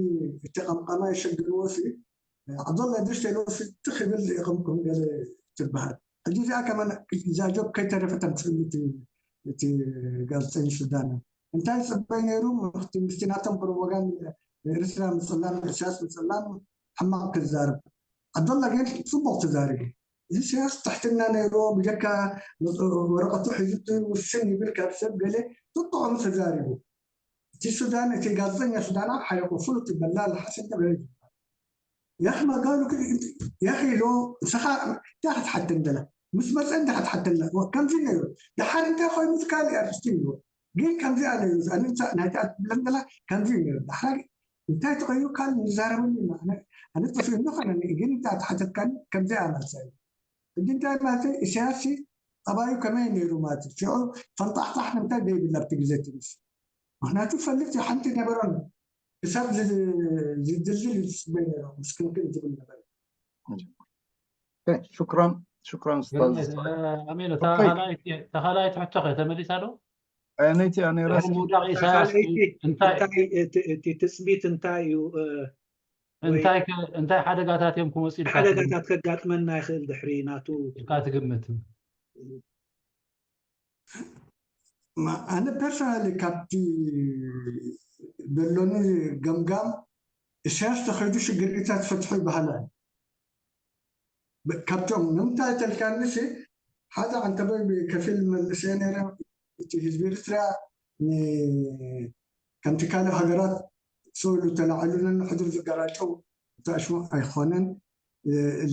እቲ ቀምቀማ የሸግርዎ ሲ ዓብደላ እድሪስ ተኢልዎ ሲ ትኽ ይብል ይቕምቅም ገለ ትበሃል። ሕጂ እዚኣ ከመን እዛ joke ከይተረፈ ተምፅእሉ እቲ ጋዜጠኛ ሱዳን እንታይ ዝፅበይ ነይሩ፣ ምስቲ ናቶም ፕሮፓጋንዳ ኤርትራ ምፅላም ኢሳያስ ምፅላም ሕማቅ ክዛረብ። ዓብደላ ግን ፅቡቅ ተዛሪቡ። ኢሳያስ ትሕትና ነይርዎ፣ ብጀካ ወረቐቱ ሒዙ ውስን ይብል ካብ ሰብ ገለ ጥጥዑሙ ተዛሪቡ። እቲ ሱዳን እቲ ጋዜጠኛ ሱዳና ሓይቁ ፍሉጥ በላል ሓሰን ገለ يا اخي ما قالوا كده انت يا اخي لو سخا تاخذ حتى ندلا ምስ መፀ እንተ ክትሓተላ ከምዚ ነይሩ፣ ድሓር እንታይ ኮይኑ ካልእ ኣርስቲ እዩ፣ ግን ከምዚ ነይሩ ናይቲ ብለንደላ ከምዚ ነይሩ፣ ድሓር እንታይ ተቐይሩ ካልእ ንዛረበኒ ኣነ ጠፊኡኒ ኮነ፣ ግን እንታይ ተሓተትካኒ ከምዚ ማለት እዩ። ሕጂ እንታይ ማለት ኢሳያስ ጠባዩ ከመይ ነይሩ ማለት እዩ፣ ሽዑ ፈንጣሕጣሕ ንምንታይ ዘይብል ኣብቲ ግዜ እቲ ንሱ ምክንያቱ ፈልጥ ሓንቲ ነበሮን ክሳብ ዝድልል ዝፅበይ ነይሮም ምስክንክን ዝብል ነበረ። شكرا شكرا استاذ ኣሜን። እታ ካልኣይቲ ሕቶ ኸ ተመሊሳ ዶ? ኣየነይቲ እያ ነይራ? ድሕሪ ምውዳቕ ኢሳያስ እንታይ እቲ ትፅቢት እንታይ እዩ? እንታይ እንታይ ሓደጋታት እዮም ክመፁ ኢልካ ሓደጋታት ከጋጥመና ይኽእል ድሕሪ ናቱ ኢልካ ትግምት? ኣነ personally ካብቲ ዘሎኒ ገምጋም ኢሳያስ ተኸይዱ ሽግር ኤርትራ ትፈትሑ ይበሃላ ካብቶም። ንምንታይ ተልካኒ ሲ ሓደ ዓንተበይ ብከፊል መልስየ ነይረ። እቲ ህዝቢ ኤርትራ ከምቲ ካልእ ሃገራት ስእሉ ተላዒሉ ነንሕድሩ ዝገራጨው እንታሽሙ ኣይኮነን።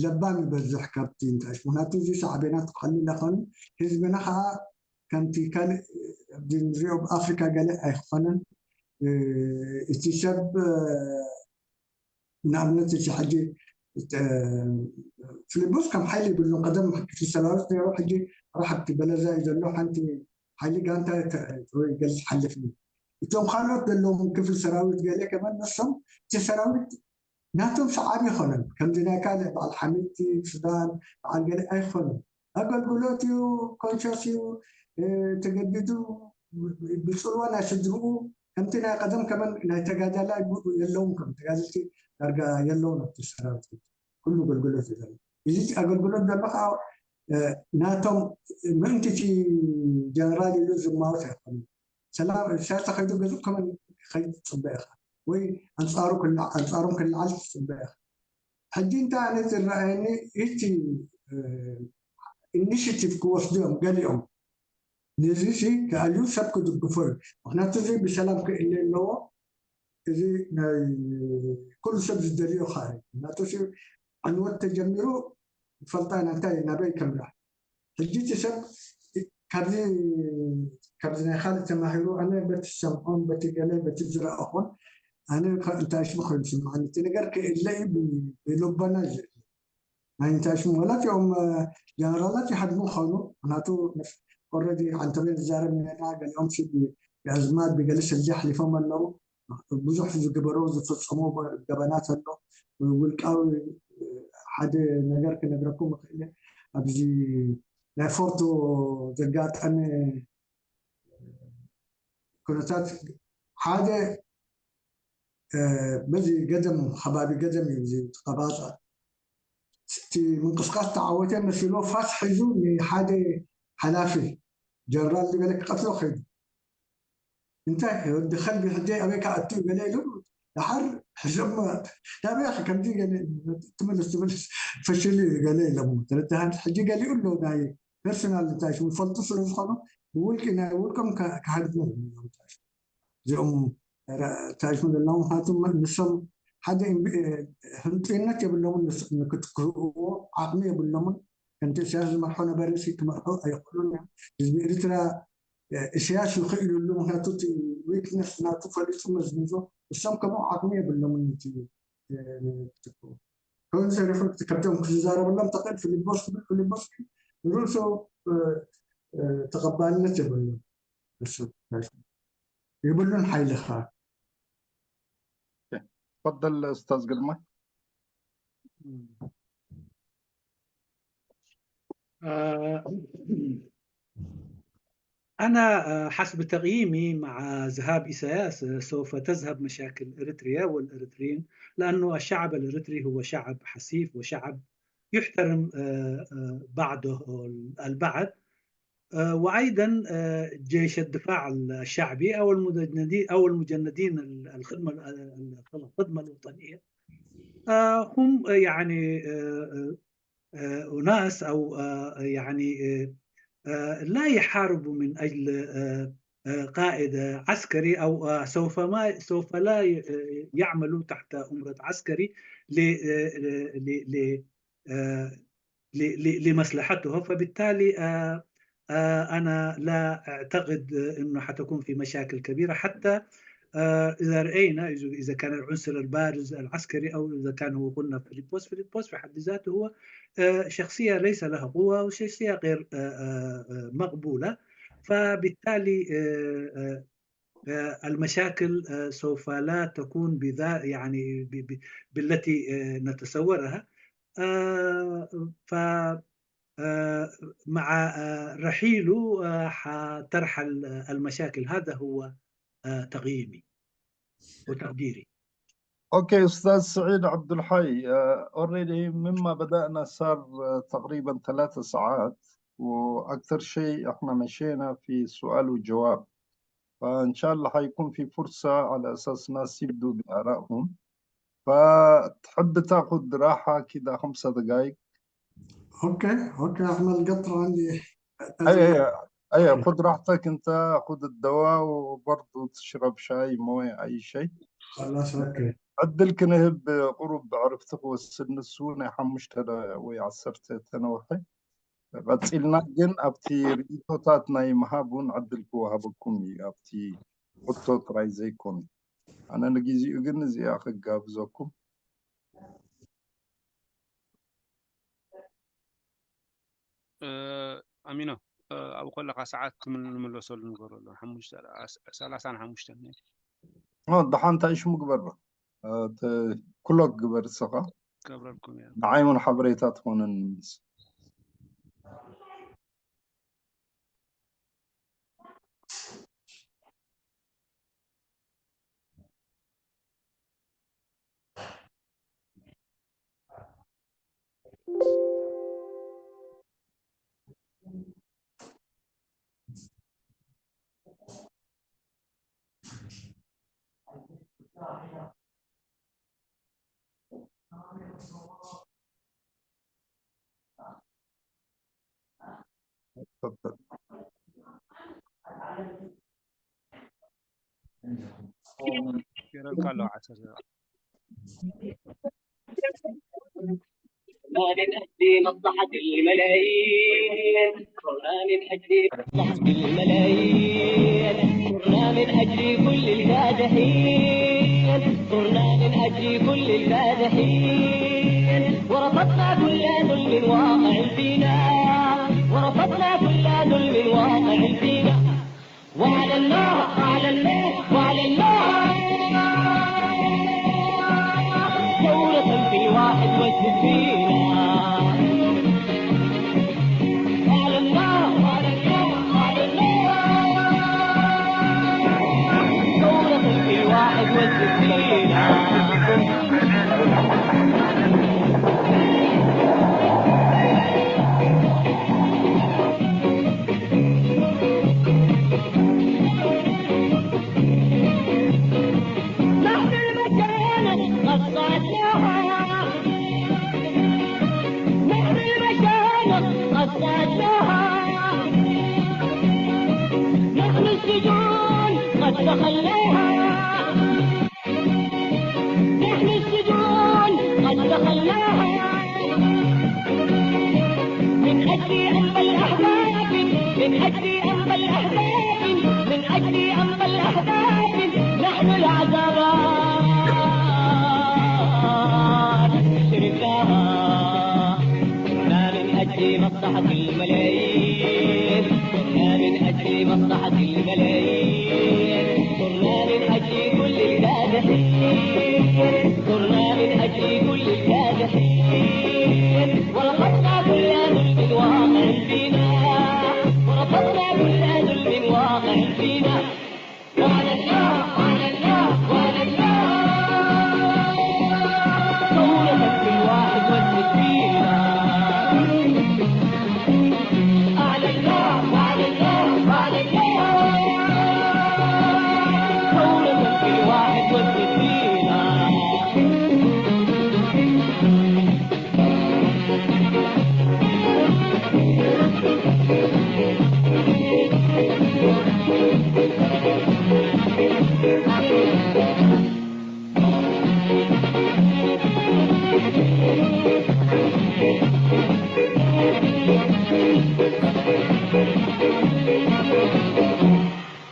ለባም ይበዝሕ ካብቲ እንታሽሙ፣ ምክንያቱ እዚ ሳዕቤናት ቀሊል ኣይኮነን። ህዝብና ከዓ ከምቲ ካልእ ኣብዚ ንሪኦ ኣፍሪካ ገለ ኣይኮነን። እቲ ሰብ ንኣብነት እቲ ሕጂ ፊልጶስ ከም ሓይሊ ይብሉን፣ ቀደም ክፍሊ ሰራዊት ነይሩ፣ ሕጂ ራሕብቲ በለዛ እዩ ዘሎ፣ ሓንቲ ሓይሊ ጋንታ ወይ ገለ ዝሓልፍ እዩ። እቶም ካልኦት ዘለዎም ክፍሊ ሰራዊት ገለ ከመን ንሶም እቲ ሰራዊት ናቶም ሰዓቢ ኣይኮነን፣ ከምዚ ናይ ካልእ በዓል ሓሚቲ ሱዳን በዓል ገለ ኣይኮነን። ኣገልግሎት እዩ፣ conscious እዩ፣ ተገዲዱ ብፅልዋ ናይ ስድርኡ። ከምቲ ናይ ቀደም ከመን ናይ ተጋዳላይ የለውን፣ ከም ተጋደልቲ ዳርጋ የለውን ኣብቲ ሰራዊት። ኩሉ ኣገልግሎት እዩ ዘሎ። እዚ ኣገልግሎት ዘሎ ከዓ ናቶም ምእንቲ እቲ ጀነራል ኢሉ ዝማወት ኣይኮነን። ሰላም ኢሳያስ ተኸይዱ ገዝኡ ከመን ክኸይድ ትፅበ ኢኻ፣ ወይ ኣንፃሩ ኣንፃሮም ክለዓል ትፅበ ኢኻ። ሕጂ እንታይ ኣነ ዝረኣየኒ እቲ initiative ክወስዱ እዮም ገሊኦም፣ ነዚ ሲ ክኣልዩ ሰብ ክድግፎ እዩ፣ ምክንያቱ እዚ ብሰላም ክእለ ኣለዎ። እዚ ናይ ኩሉ ሰብ ዝደልዮ ከዓ እዩ፣ ምክንያቱ ዕንወት ተጀሚሩ ፈልጣ ኢና እንታይ ናበይ ከምራሕ። ሕጂ እቲ ሰብ ካብዚ ናይ ካልእ ተማሂሩ፣ ኣነ በቲ ዝሰምዖን በቲ ገለ በቲ ዝረኣኾን ኣነ እንታይ ሽሙ ኮይኑ ስምዓኒ እቲ ነገር ክእለ እዩ፣ ብልቦና እዩ ዝእለ። ናይ እንታይ ሽሙ ዋላ እቲኦም ጀነራላት ይሃድሙ ክኾኑ፣ ምክንያቱ already ዓንተበይ ዝዛረብ ነርና፣ ገሊኦም ብኣዝማድ ብገለ ሰልዲ ኣሕሊፎም ኣለዉ። ብዙሕ ዝግበሮ ዝፍፀሞ ገበናት ኣሎ። ውልቃዊ ሓደ ነገር ክነግረኩም እኽእል። ኣብዚ ናይ ፎርቶ ዘጋጠመ ኩነታት ሓደ በዚ ገደም ከባቢ ገደም እዩ ዝተቐባፀ። እቲ ምንቅስቃስ ተዓወተ መሲሎ ፋስ ሒዙ ንሓደ ሓላፊ ጀነራል ገለ ክቀትሎ ከይዱ። እንታይ ወዲ ከልቢ ሕጂ ኣበይ ክኣቱ ገለ ኢሉ፣ ድሓር ሒዞም ናበይ ከምዚ ገለ ትምልስ ትምልስ ፈሽሉ እዩ ገለ ኢሎሞ። ተረዲሃኒ? ሕጂ ገሊኡ ኣሎ ናይ personal እንታይ ሽሙ ይፈልጡ ስለ ዝኾኑ ብውልቂ ናይ ውልቆም ክሃድሙ እዮም እዚኦም እንታይ ሽሙ ዘለዎም፣ ምክንያቱ ንሶም ሓደ ህንጡይነት የብሎምን፣ ንክትክህዎ ዓቕሚ የብሎምን። ከምቲ ኢሳያስ ዝመርሖ ነበረ ክመርሑ ኣይኽእሉን እዮም። ህዝቢ ኤርትራ ኢሳያስ ይኽእልሉ፣ ምክንያቱ እቲ weakness ናቱ ፈሊጡ መዝሚዞ። ንሶም ከምኡ ዓቕሚ የብሎምን እቲ ክትክኡ። ኮይኑ ተሪፉ ከምቶም ክዝዛረበሎም ተኽእል ፊልጶስ ትብል፣ ፊልጶስ ንርእሱ ተቐባልነት የብሉን፣ ንሱ የብሉን ሓይሊ ከዓ። تفضل استاذ ግርማ። أنا حسب تقييمي مع ذهاب إساياس سوف تذهب مشاكل إريتريا والإريتريين، لأنه الشعب الإريتري هو شعب حسيف وشعب يحترم بعضه البعض، وأيضا جيش الدفاع الشعبي أو المجندين أو المجندين الخدمة الوطنية هم يعني أناس أو يعني لا يحاربوا من أجل قائد عسكري أو سوف ما سوف لا يعملوا تحت أمرة عسكري لمصلحته. فبالتالي أنا لا أعتقد أنه حتكون في مشاكل كبيرة، حتى إذا رأينا إذا كان العنصر البارز العسكري أو إذا كان هو قلنا فيليبوس، فيليبوس في حد ذاته هو شخصية ليس لها قوة وشخصية غير مقبولة. فبالتالي المشاكل سوف لا تكون بذا يعني بالتي نتصورها. ف مع رحيله حترحل المشاكل. هذا هو تقييمي وتقديري. okay استاذ سعيد عبد الحي، already مما بدأنا صار تقريبا 3 ساعات، واكثر شيء احنا مشينا في سؤال وجواب، فان شاء الله حيكون في فرصة على اساس ناس يبدوا بآرائهم، فتحب تاخذ راحة كده 5 دقائق؟ okay، اعمل قطرة عندي. اي. ايوه خذ راحتك انت، خذ الدواء وبرضه تشرب شاي مويه اي شيء. خلاص okay. ዕድል ክንህብ ቁሩብ ዕርፍቲ ክወስድ ንሱ ናይ 5 ወይ 10 ተነውሐ ቀፂልና ግን ኣብቲ ርእቶታት ናይ ምሃብ እውን ዕድል ክወሃበኩም እዩ፣ ኣብቲ ሕቶ ጥራይ ዘይኮነ። ኣነ ንግዜኡ ግን እዚኣ ክጋብዘኩም። ኣሚኖ ኣብኡ ከለካ ሰዓት ንምለሰሉ ንገረሉ 35። ድሓን እንታይ ሽሙ ግበሮ ኩሎ ግበር እስኻ። ገብረልኩም እያ። ንዓይ እውን ሓበሬታ ትኾነኒ ምስ تفضل. ገይረልካ ኣለዎ 10። ما من أجل مصلحة الملايين صرنا من أجل مصلحة الملايين، صرنا من أجل كل الفاتحين، صرنا من أجل كل الفاتحين، ورفضنا كل ظلم واقع فينا، ورفضنا كل ظلم واقع فينا، وعلى الله وعلى الله وعلى الله ثورة في 61. وعلى الله وعلى الله وعلى الله ثورة في 61. نحن المكانة قد صعدناها، نحن المكانة قد صعدناها، نحن السجون قد دخلناها، نحن السجون قد دخلناها، من أجل أنبى الأحباب، من أجل أنبى الأحباب، من أجل أنبى الأحباب، نحن العذابات شربناها، صرنا من أجل مصلحة الملايين، صرنا من أجل مصلحة الملايين، صرنا من أجل كل الكادحين، صرنا من أجل كل الكادحين، ورفضنا كل ظلم واقع فينا، ورفضنا كل ظلم واقع فينا، وعلى الله وعلى الله وعلى الله ثورة في 61. أعلى الله وعلى الله وعلى الله ثورة في 61.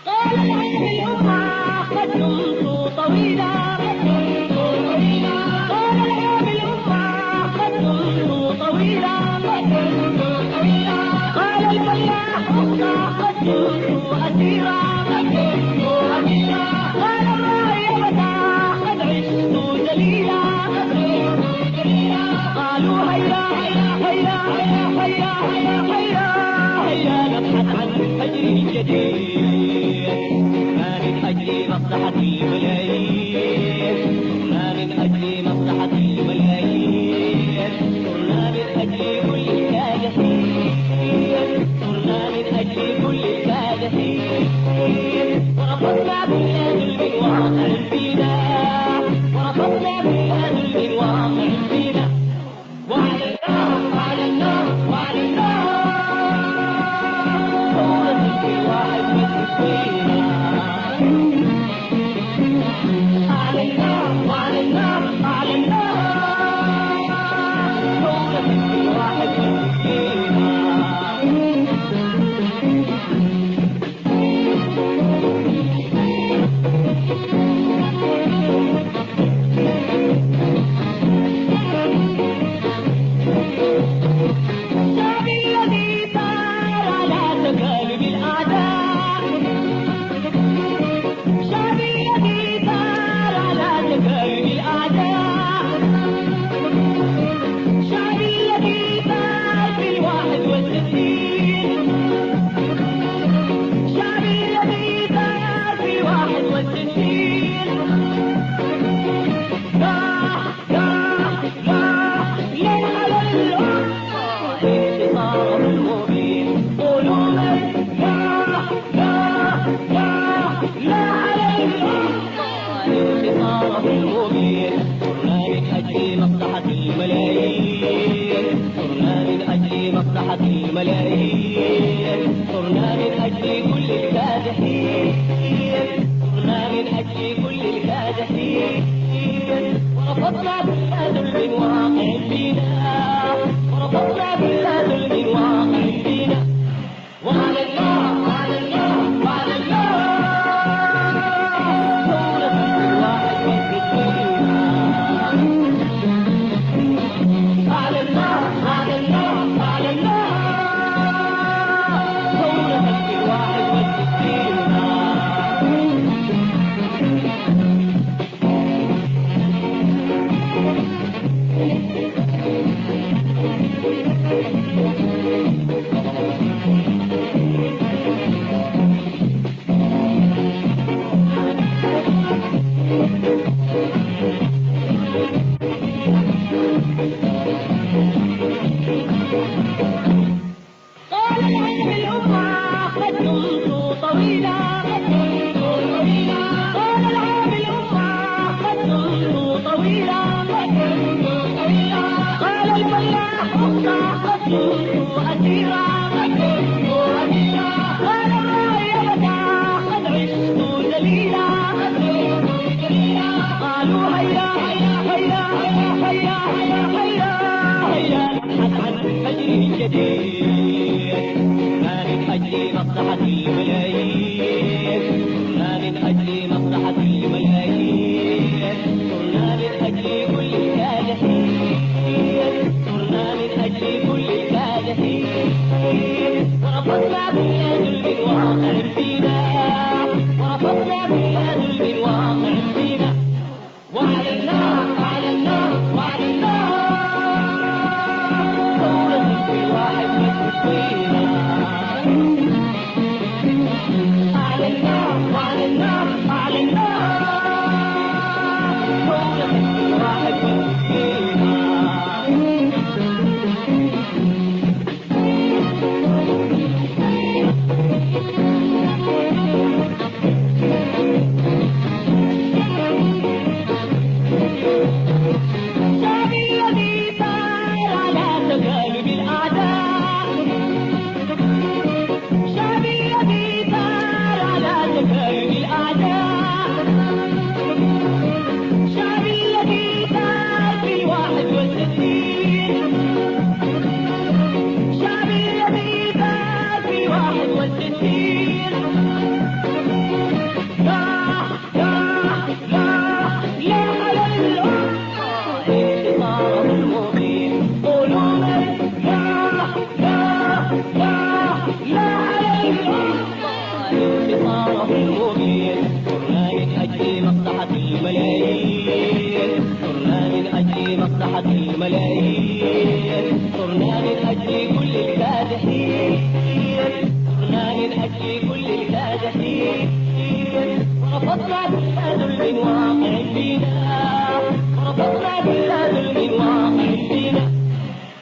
قال العام الأمة قد كنت طويلا، قد كنت طويلا، قال العام الأمة قد كنت طويلا، قد كنت طويلا، قال الفلاح أختى قد كنت أسيرا، قد كنت أسيرا، قال الراعي أبدا قد عشت ذليلا، قد عشت ذليلا، قالوا هيا هيا هيا هيا هيا هيا هيا نبحث عن فجر جديد، ما من أجل مصلحة الملايين، ما من أجل مصلحة الملايين، صرنا من أجل كل الكادحين، صرنا من أجل كل الكادحين، ورفضنا كل ظلم واقع فينا، ورفضنا كل ظلم واقع فينا، وعلى الله وعلى الله وعلى الله ثورة انتصاره المبين. ثرنا من أجل مصلحة الملايين، ثرنا من أجل مصلحة الملايين، ثرنا من أجل كل الكادحين، ثرنا من أجل كل الكادحين، ورفضنا كل ظلم واقع فينا، ورفضنا كل ظلم واقع فينا. وعلى الله وعلى الله وعلى الله ثورة الواحد والستين. على الله على الله على الله ثورة الواحد والستين. قال العلم الأمة قد كنت طويلا، قد كنت طويلا. قال العام الأمة قد كنت طويلا، قد كنت طويلا. قال الفلاح أخرى قد كنت أسيرا، قد كنت أسيرا. قال الراعي أبدا قد عشت ذليلا، قد كنت ذليلا. قالوا هيا هيا هيا هيا هيا هيا هيا هيا نبحث عن فجر جديد. ما من أجل مصلحة الملايين، ما من أجل مصلحة الملايين، صرنا من أجل كل الكادحين، صرنا من أجل كل الكادحين، ورفضنا كل ظلم واقع فينا، ورفضنا كل ظلم واقع فينا. وعلى الله وعلى الله وعلى الله ثورة الواحد والستين. على الله وعلى الله وعلى الله ثورة الواحد والستين. شعبي الذي ثار على تجارب الأعداء، شعبي الذي ثار على تجارب الأعداء، شعبي الذي ثار في 61، شعبي الذي ثار في 61. لا لا لا لا على الأمة انتصاره المبين. قولوا لا لا لا لا على الأمة انتصاره المبين. ثرنا من أجل مصلحة الملايين، ثرنا من أجل مصلحة الملايين، ثرنا من أجل كل الكادحين، ثرنا من أجل كل الكادحين، ورفضنا كل ظلم واقع فينا، ورفضنا كل ظلم واقع فينا.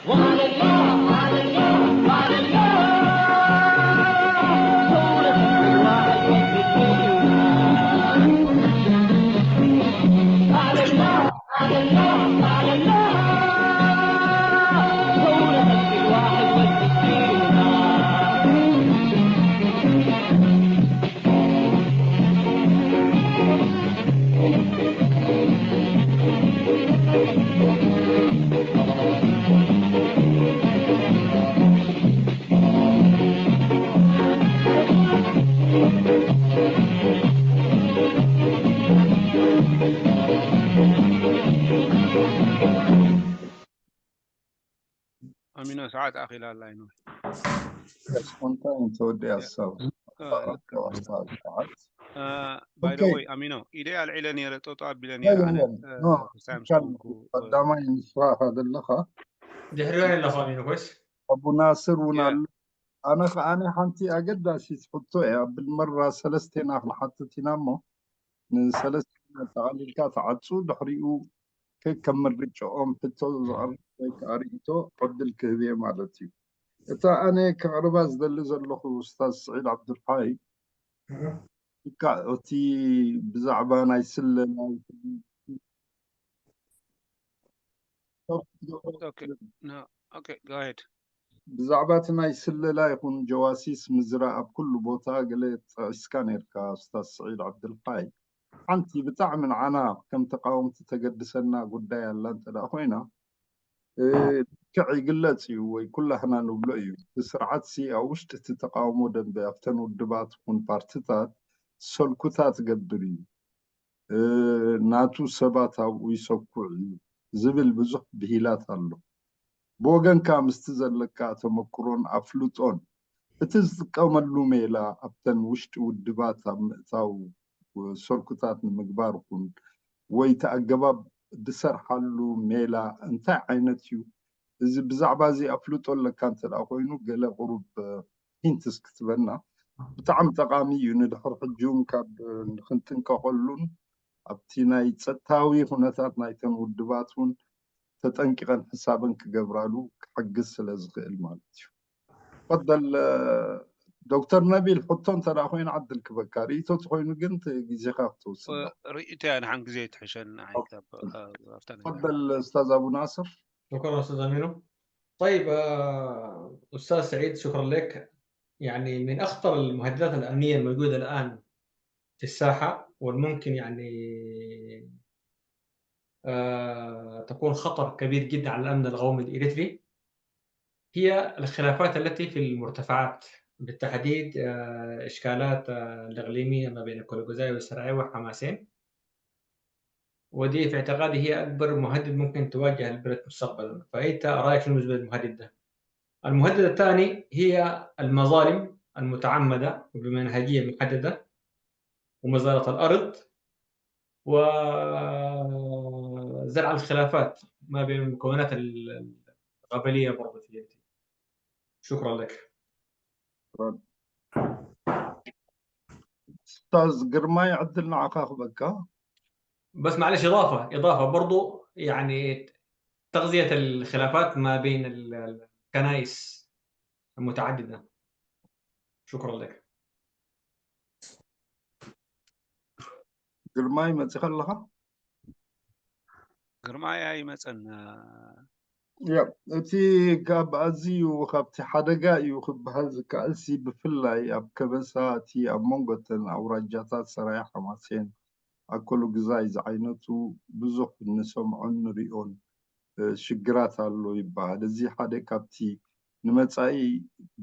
وعلى الله وعلى الله وعلى الله ثورة الواحد والستين. على الله على الله على الله ثورة الواحد والستين. ኣሚኖ ሰዓት ኣኺላ ኣላ ኢኖ። Spontan ተወዲ ሀሳብ ልክዕ። ሰዓት። By the Okay. ወይ ኣሚኖ ኢደይ ኣልዒለ ነይረ፣ ጠጦ ኣቢለ ነይረ ኣነ። ክስታይ ምስ ኮንኩ። ቀዳማይ ንስኻ ዘለኻ። ድሕሪ وين ኣለኹ ኣሚኖ كويس። ኣቡ ናስር እውን ኣሎ። ኣነ ከዓነ ሓንቲ ኣገዳሲት ሕቶ እያ፣ بالمرة ሰለስተና ክንሓትት ኢና እሞ ንሰለስተ ጠቃሊልካ ተዓፁ፣ ድሕሪኡ ከከም ምርጭኦም ሕቶ ዝቐርብ ወይ ከዓ ርእቶ ዕድል ክህብ እየ ማለት እዩ። እታ ኣነ ከቕርባ ዝደሊ ዘለኹ ኡስታዝ ስዒድ ዓብዱልሓይ፣ እቲ ብዛዕባ ናይ ስለላ Okay, no, okay, go ahead. ብዛዕባ እቲ ናይ ስለላ ይኹን جواسيس ምዝራእ ኣብ ኩሉ ቦታ ገለ ጠቂስካ ነርካ ኡስታዝ ስዒድ ዓብድልሓይ። ሓንቲ ብጣዕሚ ንዓና ከም ተቃወምቲ ተገድሰና ጉዳይ ኣላ እንተደኣ ኮይና፣ ልክዕ ይግለፅ እዩ ወይ ኩላህና ንብሎ እዩ፣ እቲ ስርዓት ሲ ኣብ ውሽጢ እቲ ተቃውሞ ደንበ ኣብተን ውድባት ይኹን ፓርትታት ሰልኩታት ገብር እዩ፣ ናቱ ሰባት ኣብኡ ይሰኩዕ እዩ ዝብል ብዙሕ ብሂላት ኣሎ። ብወገንካ ምስቲ ዘለካ ተመክሮን ኣፍልጦን እቲ ዝጥቀመሉ ሜላ ኣብተን ውሽጢ ውድባት ኣብ ምእታው ሰልኩታት ንምግባር ይኹን ወይ እቲ ኣገባብ ዝሰርሓሉ ሜላ እንታይ ዓይነት እዩ? እዚ ብዛዕባ እዚ ኣፍልጦ ኣለካ እንተደኣ ኮይኑ ገለ ቁሩብ hints ክትበና ብጣዕሚ ጠቃሚ እዩ፣ ንድሕሪ ሕጂ እውን ካብ ንክንጥንቀቀሉን ኣብቲ ናይ ፀጥታዊ ኩነታት ናይተን ውድባት እውን ተጠንቂቐን ሕሳበን ክገብራሉ ክሕግዝ ስለ ዝኽእል ማለት እዩ። تفضل ዶክተር ነቢል፣ ሕቶ እንተደኣ ኮይኑ ዓድል ክበካ፣ ርእቶ እንተኮይኑ ግን ግዜካ ክትወስድ። ርእቶ እያ ንሓን ግዜ ትሕሸን። تفضل استاذ ابو ناصر. شكرا استاذ امينو. طيب استاذ سعيد، شكرا لك. يعني من اخطر المهددات الامنيه الموجوده الان في الساحه والممكن يعني تكون خطر كبير جدا على الامن القومي الاريتري هي الخلافات التي في المرتفعات، بالتحديد اشكالات الاقليميه ما بين الكولوغوزاي والسراي وحماسين، ودي في اعتقادي هي اكبر مهدد ممكن تواجه البلد مستقبلا. فانت رايك شنو بالنسبه للمهدد ده؟ المهدد الثاني هي المظالم المتعمده وبمنهجيه محدده ومزارة الارض وزرع الخلافات ما بين المكونات القبليه برضه في. شكرا لك. استاذ ግርማይ ዕድል ንዓኻ ክበካ። بس معلش اضافه برضو، يعني تغذيه الخلافات ما بين الكنائس المتعدده. شكرا لك. ግርማይ መፂኻ ኣለኻ? ግርማይ ኣይመፀን። Yeah, እቲ ካብ ኣዝዩ ካብቲ ሓደጋ እዩ ክበሃል ዝከኣል ሲ ብፍላይ ኣብ ከበሳ እቲ ኣብ መንጎተን ኣውራጃታት ሰራይ ሓማሴን ኣከሉ ግዛይ ዝዓይነቱ ብዙሕ ንሰምዖን ንሪኦን ሽግራት ኣሎ ይበሃል። እዚ ሓደ ካብቲ ንመፃኢ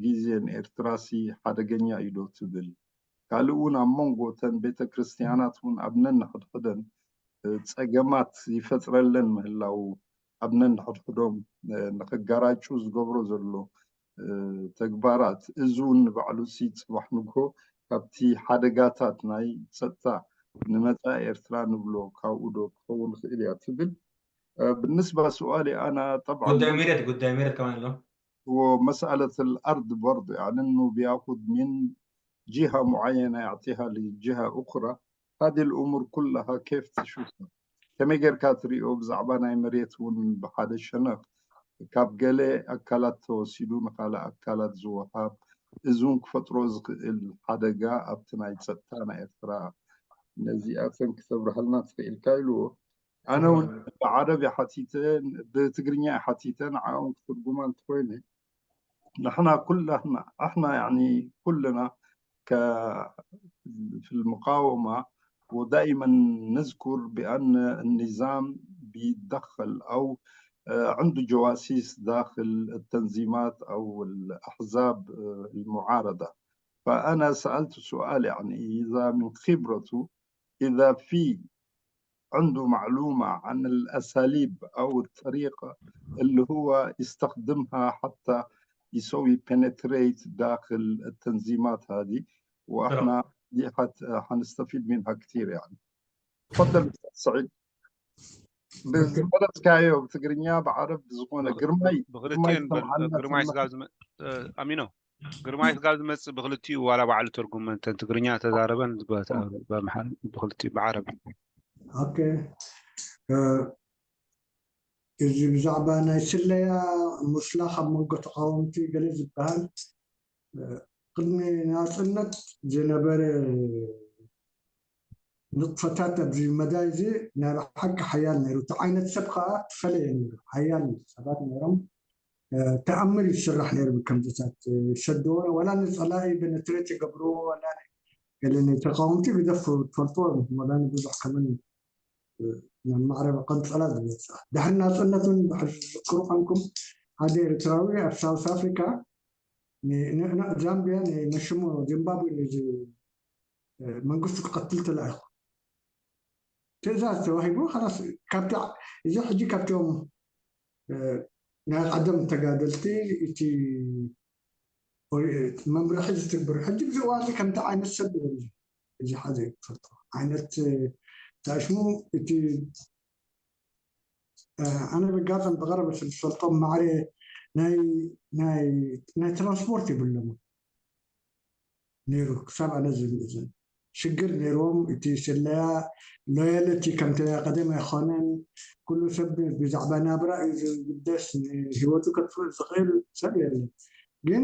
ግዜ ንኤርትራሲ ሓደገኛ እዩ ዶ ትብል? ካልእ እውን ኣብ መንጎተን ቤተ ክርስትያናት እውን ኣብ ነንሕድሕደን ፀገማት ይፈጥረለን ምህላው፣ ኣብ ነንሕድሕዶም ንክጋራጩ ዝገብሮ ዘሎ ተግባራት እዚ እውን ንባዕሉ ሲ ፅባሕ ንግሆ ካብቲ ሓደጋታት ናይ ፀጥታ ንመፃኢ ኤርትራ ንብሎ ካብኡ ዶ ክኸውን ይኽእል እያ ትብል? بالنسبة سؤالي أنا طبعا قدام ميرت، قدام ميرت كمان له. ومسألة الأرض برضه، يعني أنه بيأخذ من جهة معينة يعطيها لجهة أخرى، هذه الأمور كلها كيف تشوفها؟ ከመይ ጌርካ ትሪኦ ብዛዕባ ናይ መሬት እውን ብሓደ ሸነኽ ካብ ገለ ኣካላት ተወሲዱ ንካልእ ኣካላት ዝወሃብ፣ እዚ እውን ክፈጥሮ ዝኽእል ሓደጋ ኣብቲ ናይ ፀጥታ ናይ ኤርትራ ነዚኣተን ክተብርሃልና ትኽኢልካ ኢልዎ። ኣነ እውን ብዓረብ ሓቲተ ብትግርኛ ሓቲተ ንዓኦም ክትርጉማ እንተኮይነ፣ نحن كلنا احنا يعني كلنا ك في المقاومة ودائما نذكر بأن النظام بيتدخل أو عنده جواسيس داخل التنظيمات أو الأحزاب المعارضة. فأنا سألت سؤال، يعني إذا من خبرته إذا في عنده معلومة عن الأساليب أو الطريقة اللي هو يستخدمها حتى يسوي penetrate داخل التنظيمات هذه، واحنا دي حنستفيد منها كثير يعني. تفضل استاذ سعيد ብዝመረፅካዮ ብትግርኛ ብዓረብ ዝኾነ። ግርማይ። ብክልቲአን ግርማይ ስጋብ ኣሚኖ ግርማይ ስጋብ ዝመፅእ ብክልቲኡ ዋላ ባዕሉ ትርጉም እንተን ትግርኛ ተዛረበን ብክልቲኡ ብዓረብ። Okay፣ እዚ ብዛዕባ ናይ ስለያ ምስላኽ ኣብ መንጎ ተቃወምቲ ገለ ዝበሃል ቅድሚ ናፅነት ዝነበረ ንጥፈታት ኣብዚ መዳይ እዚ ናይ ብሓቂ ሓያል ነይሩ። እቲ ዓይነት ሰብ ከዓ ተፈለየ ነይሩ። ሓያል ሰባት ነይሮም። ተኣምር እዩ ዝስራሕ ነይሩ ብከምዚታት ይሰድዎ ወላ ንፀላኢ penetrate ይገብርዎ ወላ ገለ ንተቃወምቲ ግደፍ ትፈልጥዎ ወላ ንብዙሕ ከመን ናብ ማዕረ ቀንፀላ ዝበፅሕ። ድሕሪ ናፅነት እውን ድሕሪ ዝዝክሩ ኮንኩም ሓደ ኤርትራዊ ኣብ South Africa ዛምቢያ ንመሽሞ ዚምባብዌ መንግስቱ ክቀትል ተላኢኹ ትእዛዝ ተዋሂቡ خلاص ካብቲ እዚ ሕጂ ካብቶም ናይ ቀደም ተጋደልቲ እቲ መምርሒ ዝትግብሩ ሕጂ ብዚ እዋን እዚ ከምቲ ዓይነት ሰብ የለን። እዚ ሓደ ትፈልጦ ዓይነት ታሽሙ እቲ ኣነ በጋጣሚ ብቀረበ ስለ ዝፈልጦም ማዕረ ናይ ናይ ናይ ትራንስፖርት የብሎምን ነይሩ ክሳብ ኣነ ዝምእዘን ሽግር ነይርዎም። እቲ ስለያ loyalty ከምቲ ናይ ቀደም ኣይኮነን። ኩሉ ሰብ ብዛዕባ ናብራ እዩ ዝግደስ፣ ንሂወቱ ከጥፍእ ዝኽእል ሰብ የለን። ግን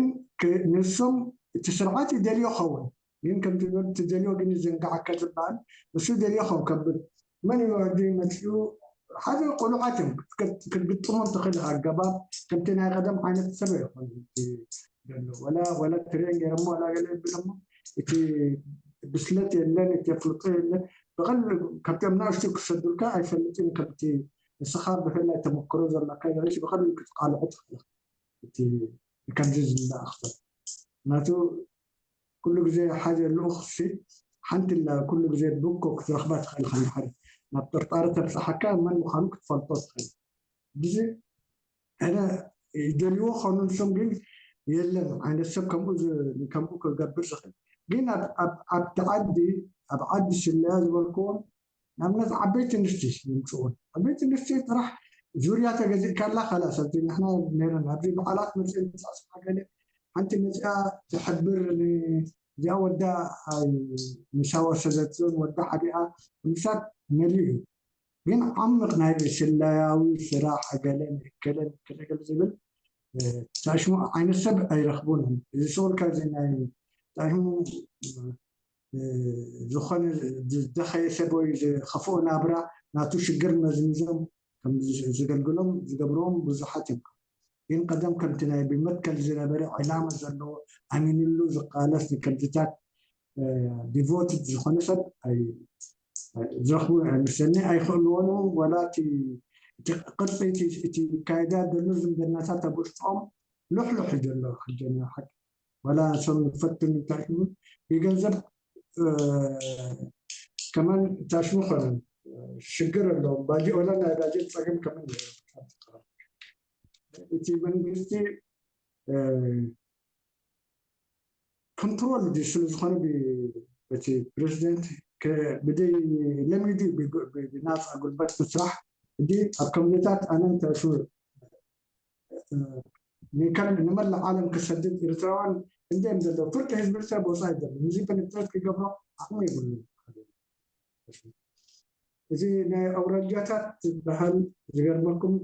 ንሶም እቲ ስርዓት ይደልዮ ኸውን ግን ከምቲ ትደልዮ ግን ይዘንግዓካ ዝበሃል ንሱ ይደልዮ ኸውን ከብል መን እዩ ሕጂ መፂኡ ሓደ ቁሉዓት እዮም ክትግጥሞም ትኽእል ኣገባብ ከምቲ ናይ ቀደም ዓይነት ሰብ ኣይኮኑን እቲ ዘሎ ወላ ወላ train ገይሮሞ ወላ ገለ የብሎሞ እቲ ብስለት የለን እቲ ኣፍልጦ የለን። ብቐሊሉ ካብቶም ንኣሽቱ ክሰዱልካ ኣይፈልጥን። ከምቲ ንስኻ ብፍላይ ተመክሮ ዘለካ ብቐሊሉ ክትቃልዖ ትኽእል ኢኻ እቲ ከምዚ ዝለኣኽ ሰብ። ምክንያቱ ኩሉ ግዜ ሓደ ልኡኽ ሲ ሓንቲ ኩሉ ግዜ ብኮ ክትረኽባ ትኽእል ኢኻ እንድሕር ናብ ጥርጣረ ተብፅሓካ መን ምዃኑ ክትፈልጦ ትኽእል። ግዜ ኣነ ይደልይዎ ኮኑ ንሶም ግን የለን ዓይነት ሰብ ከምኡ ክገብር ዝኽእል። ግን ኣብቲ ዓዲ ኣብ ዓዲ ስለያ ዝበልክዎም ንኣብነት ዓበይቲ ኣንስቲ ይምፅኡን ዓበይቲ ኣንስቲ ጥራሕ ዙርያ ተገዚእካላ خلاص ኣብዚ ንሕና ነይረን ኣብዚ በዓላት መፅአን ተሳስዓ ገለ ሓንቲ መፅኣ ትሕብር እዚኣ ወዳ ምሳ ወሰደትን ወዳ ሓዲኣ ምሳት መሊኡ እዩ። ግን ዓሚቕ ናይ ስለያዊ ስራሕ ገለን ገለን ገለ ዝብል ታሽሙ ዓይነት ሰብ ኣይረኽቡን። እዚ ስቁልካ እዚ ናይ ታሽሙ ዝኾነ ዝደኸየ ሰብ ወይ ዝኸፍኦ ናብራ ናቱ ሽግር መዝሚዞም ከም ዝገልግሎም ዝገብርዎም ብዙሓት እዮም። ግን ቀደም ከምቲ ናይ ብመትከል ዝነበረ ዕላማ ዘለዎ ኣሚንሉ ዝቃለስ ንከምዚታት devoted ዝኾነ ሰብ ዝረኽቡ ኣይመስለኒ ኣይክእልዎን። ወላ እቲ ቅርፂ እቲ ካይዳ ዘሎ ዝምድናታት ኣብ ውሽጦም ልሕሉሕ እዩ ዘሎ ሕጂ ሓቂ ወላ ንሶም ይፈትኑ እንታይ ብገንዘብ ከመን ታሽሙ ኮነን ሽግር ኣለዎም ባጀ ወላ ናይ ባጀት ፀገም ከመን እቲ መንግስቲ control ስለ ዝኾነ በቲ ፕሬዚደንት ብደይ ለሚዱ ብናፃ ጉልበት ምስራሕ። ሕጂ ኣብ ከምዚታት ኣነ እንታይ ንመላእ ዓለም ክሰድድ ኤርትራውያን ክንደይ እዮም ዘለዉ? ፍርቂ ህዝቢ ኤርትራ ብወፃኢ ዘሎ ንዚ penetrate ክገብሮ ዓቕሚ የብሉን። እዚ ናይ ኣውራጃታት ዝበሃል ዝገርመኩም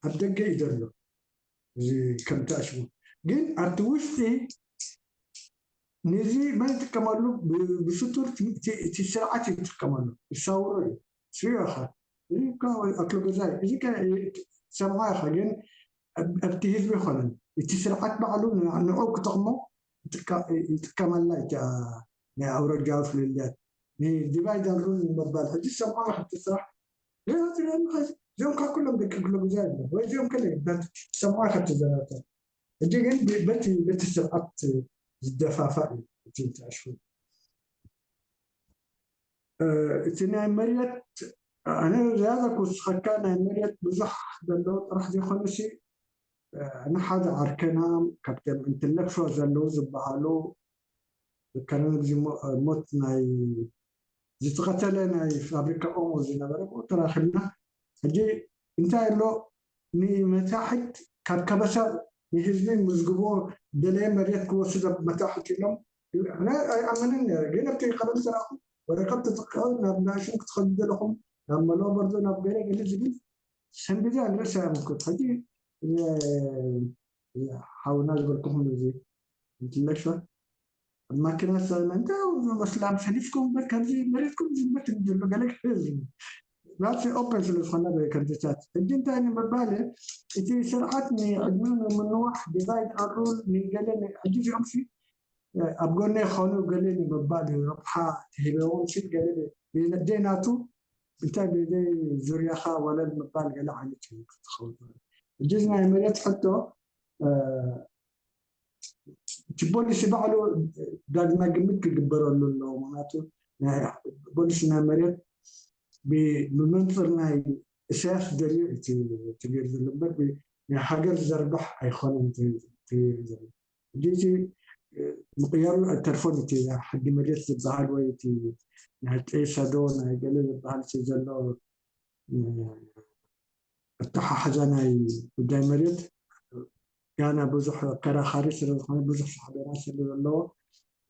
ኣብ ደገ እዩ ዘሎ እዚ ከም ተኣሽሙ ግን ኣብቲ ውሽጢ ነዚ መን ይጥቀመሉ? ብስቱር እቲ ስርዓት እዩ ይጥቀመሉ ይሳውሮ እዩ ትሪኦ ኢኻ እዚ ኣክሎ ገዛይ እዚ ሰምዖ ኢኻ ግን ኣብቲ ህዝቢ ኣይኮነን እቲ ስርዓት ባዕሉ ንዕኡ ክጠቕሞ ይጥቀመላ እቲ ናይ ኣውራጃዊ ፍልልያት ን divide and rule ንምባል። ሕጂ ሰምዖ እቲ ስራሕ እዚኦም ካብ ኩሎም ደቂ ክሎ ግዜ ወይ እዚኦም ከለ ሰምዖ ኢኻ ትዘራተብ። ሕጂ ግን በቲ ስርዓት ዝደፋፋእ እዩ እቲ ተኣሽሙ። እቲ ናይ መሬት ኣነ ዝያዳ ክውስኸካ ናይ መሬት ብዙሕ ዘለዎ ጥራሕ ዘይኮነሲ ኣነ ሓደ ዓርከና ካብቶም intellectual ዘለዉ ዝበሃሉ ከረን ግዜ ሞት ናይ ዝተቐተለ ናይ ፋብሪካ ኦሞ ዝነበረ ብኡ ተራኺብና። ሕጂ እንታይ ኣሎ ንመታሕት ካብ ከበሳ ንህዝቢ ምዝግቦ ደለየ መሬት ክወስድ ኣብ መታሕት ኢሎም ኣነ ኣይኣምንን ነይረ። ግን ኣብቲ ቀበሌ ተረኣኹ ወረቀት ተጠቂዑ ናብ ናሽን ክትኸዱ ዘለኹም ናብ መለኦ በርዶ ናብ ገለ ገለ ዝብል ሰንቢደ ንርእሰ ኣመልክት። ሕጂ ሓውና ዝበልኩኹም እዚ intellectual ኣብ ማኪና እንተ መስላም ሰሊፍኩም ከምዚ መሬትኩም ዝመት ዘሎ ገለ ናቲ open ስለ ዝኾነ ከምዚታት ሕጂ እንታይ ንምባል እቲ ስርዓት ንዕድመ ንምንዋሕ divide and rule ንገለ ሕጂ እዚኦም ሲ ኣብ ጎነ ይኾኑ ገለ ንምባል እዩ ረብሓ ትሂበዎም ሲ ገለ ደይናቱ እንታይ ብዘይ ዙርያኻ ወለል ምባል ገለ ዓይነት እዩ ክትኸውን። ሕጂ እዚ ናይ መሬት ሕቶ እቲ ፖሊሲ ባዕሉ ዳግማይ ግምት ክግበረሉ ኣለዎ። ምክንያቱ ፖሊሲ ናይ መሬት ብመንፅር ናይ ኢሳያስ ደልዩ እቲ ተገይሩ ዘሎ እምበር ናይ ሃገር ዘርባሕ ኣይኮነን ዘሎ። ሕጂ እቲ ምቅያሩ ኣይተርፎን። እቲ ሕጊ መሬት ዝበሃል ወይ እቲ ናይ ጤሰዶ ናይ ገለ ዝበሃል እቲ ዘሎ ኣተሓሕዛ ናይ ጉዳይ መሬት ጋና ብዙሕ ኣከራኻሪ ስለዝኾነ ብዙሕ ሳዕቤናት ስለ ዘለዎ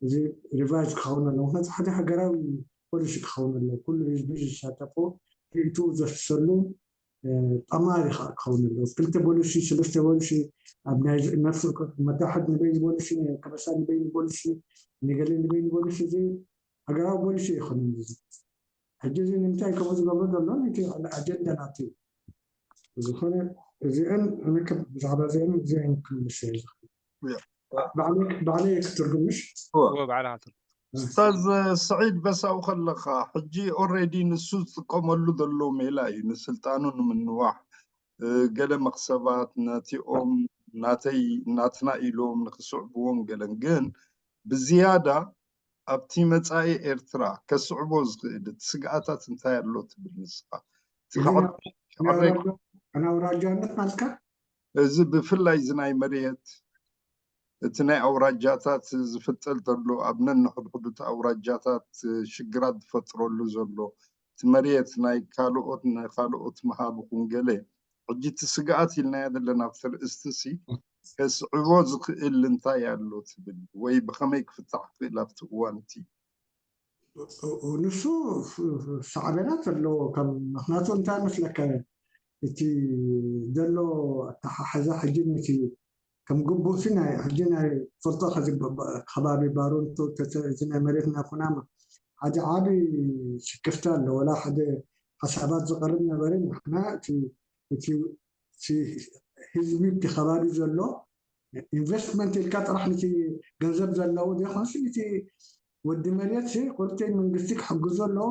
እዚ revise ክኸውን ኣለዎ። ምክንያቱ ሓደ ሃገራዊ ፖሊሲ ክኸውን ኣለዎ፣ ኩሉ ህዝቢ ዝሳተፎ ርእቱ ዘፍሰሉ ጠማሪ ከዓ ክኸውን ኣለዎ። ክልተ ፖሊሲ ሰለስተ ፖሊሲ ኣብ ናይ ነፍሲ መታሕት ንበይኑ ፖሊሲ፣ ከበሳ ንበይኑ ፖሊሲ፣ ንገለ ንበይኑ ፖሊሲ፣ እዚ ሃገራዊ ፖሊሲ ኣይኮነን። እዚ ሕጂ እዚ ንምንታይ ከምኡ ዝገብሮ ዘሎ እቲ ኣጀንዳ ናቱ እዩ ዝኾነ። እዚአን ብዛዕባ እዚአን እዚአን ክምልስ እየ ዝኽእል። ባዕለይ ክትርጉምሽ? هو ባዕልኻ ትርጉም። ኡስታዝ ስዒድ በሳኡ ከለካ ሕጂ already ንሱ ዝጥቀመሉ ዘሎ ሜላ እዩ ንስልጣኑ ንምንዋሕ፣ ገለ መክሰባት ነቲኦም ናተይ ናትና ኢሎም ንክስዕብዎም ገለን፣ ግን ብዝያዳ ኣብቲ መፃኢ ኤርትራ ከስዕቦ ዝኽእል እቲ ስግኣታት እንታይ ኣሎ ትብል ንስኻ? ኣውራጃነት ማለትካ? እዚ ብፍላይ እዚ ናይ መሬት እቲ ናይ ኣውራጃታት ዝፍጠል ዘሎ ኣብ ነንሕድሕዱ እቲ ኣውራጃታት ሽግራት ዝፈጥረሉ ዘሎ እቲ መሬት ናይ ካልኦት ንካልኦት ምሃብ ይኹን ገለ፣ ሕጂ እቲ ስግኣት ኢልናዮ ዘለና ኣብቲ ርእስቲ ሲ ከስዕቦ ዝኽእል እንታይ ኣሎ ትብል ወይ ብከመይ ክፍታሕ ክኽእል ኣብቲ እዋን እቲ? ንሱ ሳዕቤናት ኣለዎ። ከም ምክንያቱ እንታይ መስለካ እቲ ዘሎ ኣተሓሕዛ ሕጂ ነቲ ከም ግቡእ ናይ ሕጂ ናይ ፈልጦ ከዚ ከባቢ ባሮንቶ እዚ ናይ መሬት ናይ ኩናማ ሓደ ዓብይ ስክፍታ ኣሎ። ወላ ሓደ ሓሳባት ዝቐርብ ነበረ፣ ንሕና እቲ ህዝቢ እቲ ከባቢ ዘሎ ኢንቨስትመንት ኢልካ ጥራሕ ነቲ ገንዘብ ዘለዎ ዘይኮነስ ነቲ ወዲ መሬት ቁርተይ መንግስቲ ክሕግዞ ኣለዎ፣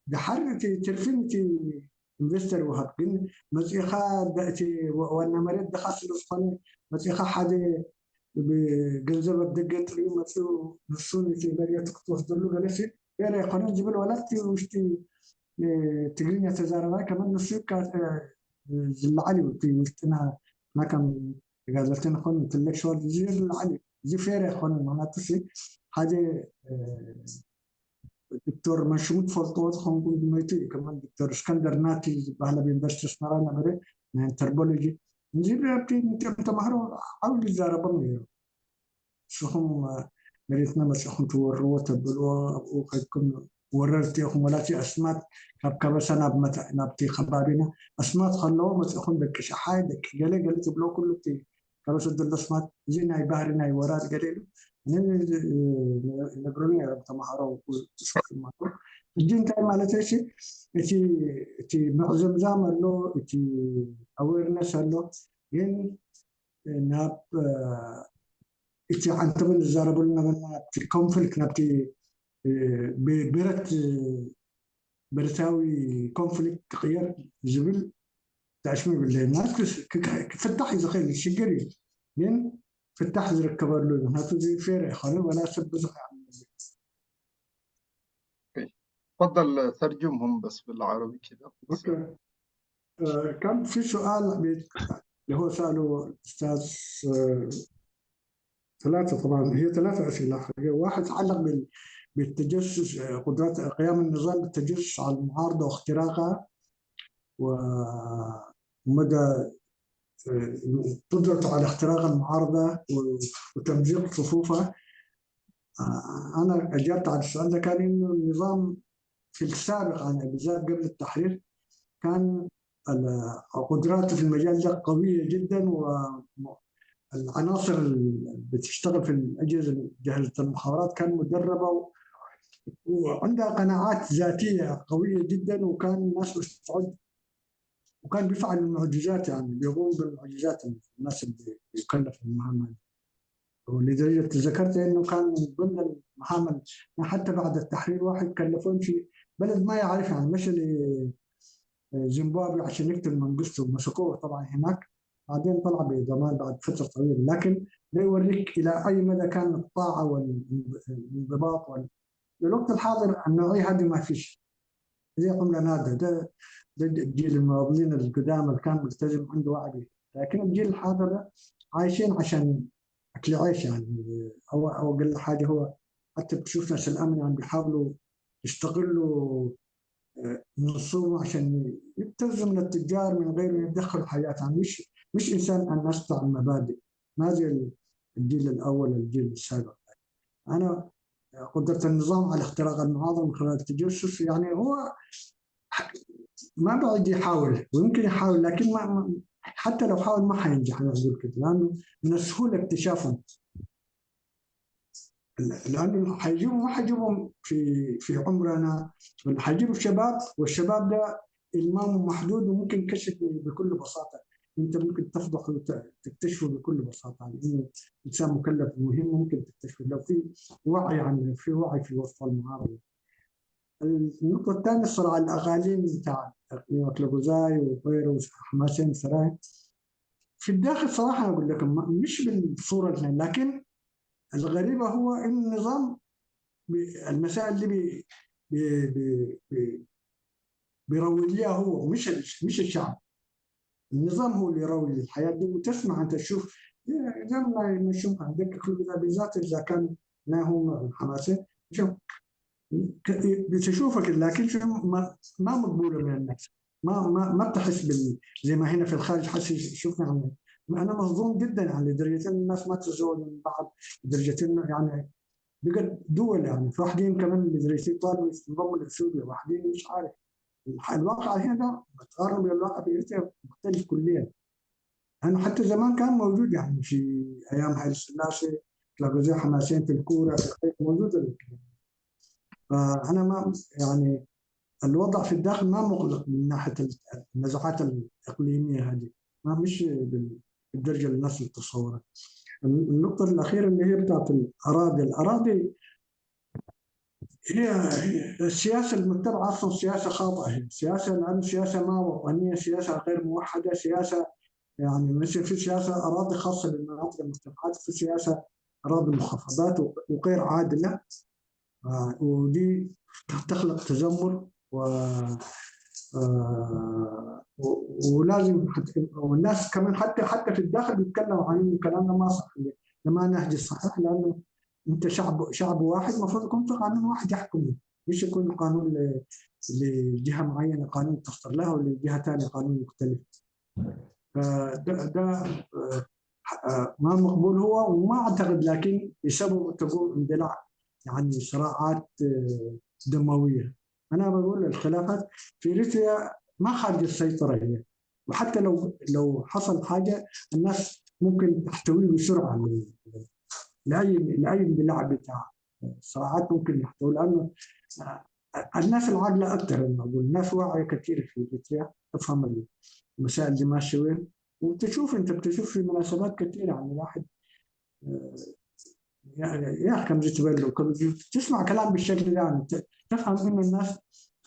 ድሓር እቲ ትርፊ ነቲ investor ይወሃብ። ግን መፂኻ እቲ ዋና መሬት ድኻ ስለዝኮነ መፂኻ ሓደ ብገንዘብ ኣብ ደገ ጥርዩ መፂኡ ንሱ ነቲ መሬቱ ክትወስደሉ ገለሲ fair ኣይኮነን ዝብል፣ ዋላ እቲ ውሽጢ ትግርኛ ተዛረባይ ከመን ንሱ ዝለዓል እዩ። እቲ ውሽጥና ና ከም ተጋዘልቲ ንኾን intellectual እዚ ዝለዓል እዩ። እዚ fair ኣይኮነን። ምክንያቱ ሓደ ዶክተር መንሽሙ ትፈልጥዎ ዝኮንኩም መይቱ እዩ፣ ከመን ዶክተር እስከንደር ናቲ ዝበሃል ኣብ ዩኒቨርሲቲ ኣስመራ ነበረ ናይ anthropology፣ እዚ ኣብቲ ንጥኦም ተማሃሮ ዓብዩ ዝዛረቦም ነይሩ። ንስኹም መሬትና መፂኹም ትወርዎ ተብልዎ ኣብኡ ከድኩም ወረርቲ ኢኹም፣ ወላ እቲ ኣስማት ካብ ከበሳ ናብቲ ከባቢና ኣስማት ከለዎ መፂኹም ደቂ ሸሓይ ደቂ ገለ ገለ ትብሎ ኩሉ እቲ ከበሳ ዘሎ ኣስማት እዚ ናይ ባህሪ ናይ ወራር ገለ ኢሉ ነግሩኒ ነይሮም ተማሃሮ ዝማሃሩ። ሕጂ እንታይ ማለት እሺ እቲ እቲ ምዕዝምዛም ኣሎ፣ እቲ awareness ኣሎ፣ ግን ናብ እቲ ዓንተበ ንዛረበሉ ነበርና ናብቲ conflict ናብቲ ብረት ብረታዊ conflict ክቅየር ዝብል ተኣሽሙ ይብለይ። ማለት ክፍታሕ እዩ ዝኽእል ሽግር እዩ፣ ግን ፍታሕ ዝርከበሉ እዩ። ምክንያቱ እዚ fair ኣይኮነን፣ ወላ ሰብ ብዙሕ ይኣምነሉ። تفضل ترجمهم بس بالعربي كده. okay. كان في سؤال اللي هو سأله الأستاذ، ثلاثة طبعا، هي ثلاثة أسئلة. واحد تعلق بالتجسس، قدرات قيام النظام بالتجسس على المعارضة واختراقها ومدى قدرته على اختراق المعارضة وتمزيق صفوفها. أنا أجبت على السؤال ده، كان إنه النظام في السابق يعني بالذات قبل التحرير كان قدراته في المجال ده قوية جدا. العناصر اللي بتشتغل في الاجهزة، جهاز المخابرات كان مدربه وعندها قناعات ذاتية قوية جدا، وكان الناس مستعد، وكان بيفعل المعجزات، يعني بيقوم بالمعجزات الناس اللي بيكلف المهمة دي. ولدرجه تذكرت انه كان من ضمن المهام حتى بعد التحرير واحد كلفوه يمشي بلد ما يعرف، يعني مشى لزيمبابوي عشان يقتل منقستو، مسكوه طبعا هناك، بعدين طلع بضمان بعد فترة طويلة. لكن ده يوريك الى اي مدى كان الطاعة والانضباط الوقت الحاضر النوعية هذه ما فيش، دي عمله نادرة. ده الجيل المناضلين القدامى اللي كان ملتزم عنده وعي، لكن الجيل الحاضر ده عايشين عشان اكل عيش يعني، او اقل حاجة. هو حتى بتشوف ناس الامن يعني بيحاولوا يستغلوا منصبهم عشان يبتزوا من التجار من غير ما يدخلوا حياتهم. يعني مش انسان الناس بتاع المبادئ، ما زي الجيل الاول الجيل السابق. انا قدرة النظام على اختراق المعارضة من خلال التجسس، يعني هو ما بعد يحاول، ويمكن يحاول، لكن ما حتى لو حاول ما حينجح. انا اقول كده لانه من السهولة اكتشافهم، لانه حيجيبوا ما حيجيبهم في عمرنا، حيجيبوا الشباب، والشباب ده المامه محدود وممكن كشف بكل بساطة. انت ممكن تفضحه وتكتشفه بكل بساطة، يعني انه انسان مكلف مهم ممكن تكتشفه لو في وعي، يعني في وعي في وسط المعارضة. النقطة الثانية صراع الاقاليم بتاع أكلوغوزاي وغيره وحماسين سراي في الداخل. صراحة اقول لكم مش بالصورة، لكن الغريبة هو ان النظام المسائل اللي بي بي بي بي بيروج لها هو، مش الشعب. النظام هو اللي يروج للحياة دي، وتسمع انت تشوف زي ما نشوف عندك كل بالذات اذا كان ما هو حماسي شوف بتشوفك، لكن ما مقبولة من الناس، ما ما ما بتحس زي ما هنا في الخارج حس. شوفنا يعني انا مصدوم جدا، يعني لدرجة ان الناس ما تتزوج من بعض، لدرجة انه يعني بقت دول، يعني في واحدين كمان لدرجة طالبوا ينضموا لاثيوبيا، واحدين مش عارف. الواقع هنا ده بتقارن بالواقع في اريتريا مختلف كليا. لانه حتى زمان كان موجود، يعني في ايام هايل سلاسي تلاقوا زي حماسين في الكورة في الخير موجود الكلام. فانا ما يعني الوضع في الداخل ما مغلق من ناحية النزاعات الاقليمية هذه، ما مش بالدرجة اللي الناس تتصورها. النقطة الاخيرة اللي هي بتاعت الاراضي، الاراضي هي السياسة المتبعة اصلا سياسة خاطئه، هي سياسة، لان سياسة ما وطنية، سياسة غير موحدة، سياسة يعني مثل في سياسة اراضي خاصة بالمناطق المرتفعات، في سياسة اراضي المنخفضات وغير عادلة، ودي تخلق تذمر و ولازم والناس كمان حتى في الداخل بيتكلموا عن انه كلامنا ما صح، ده ما نهج الصحيح، لانه انت شعب واحد المفروض يكون في قانون واحد يحكمه، مش يكون قانون لجهة معينة قانون تصدر لها ولجهه ثانية قانون مختلف. فده ده ما مقبول هو، وما اعتقد لكن بسبب تقول اندلاع يعني صراعات دموية. انا بقول الخلافات في اريتريا ما خارج السيطرة هي، وحتى لو حصل حاجة الناس ممكن تحتويه بسرعة لاي اندلاع بتاع صراعات ممكن يحتوي، لانه الناس العاقلة اكثر. انا اقول الناس واعية كثير في اريتريا، تفهم المسائل دي ماشية وين، وتشوف انت بتشوف في مناسبات كثيرة، يعني الواحد يا كم تبلو تسمع كلام بالشكل ده، يعني تفهم انه الناس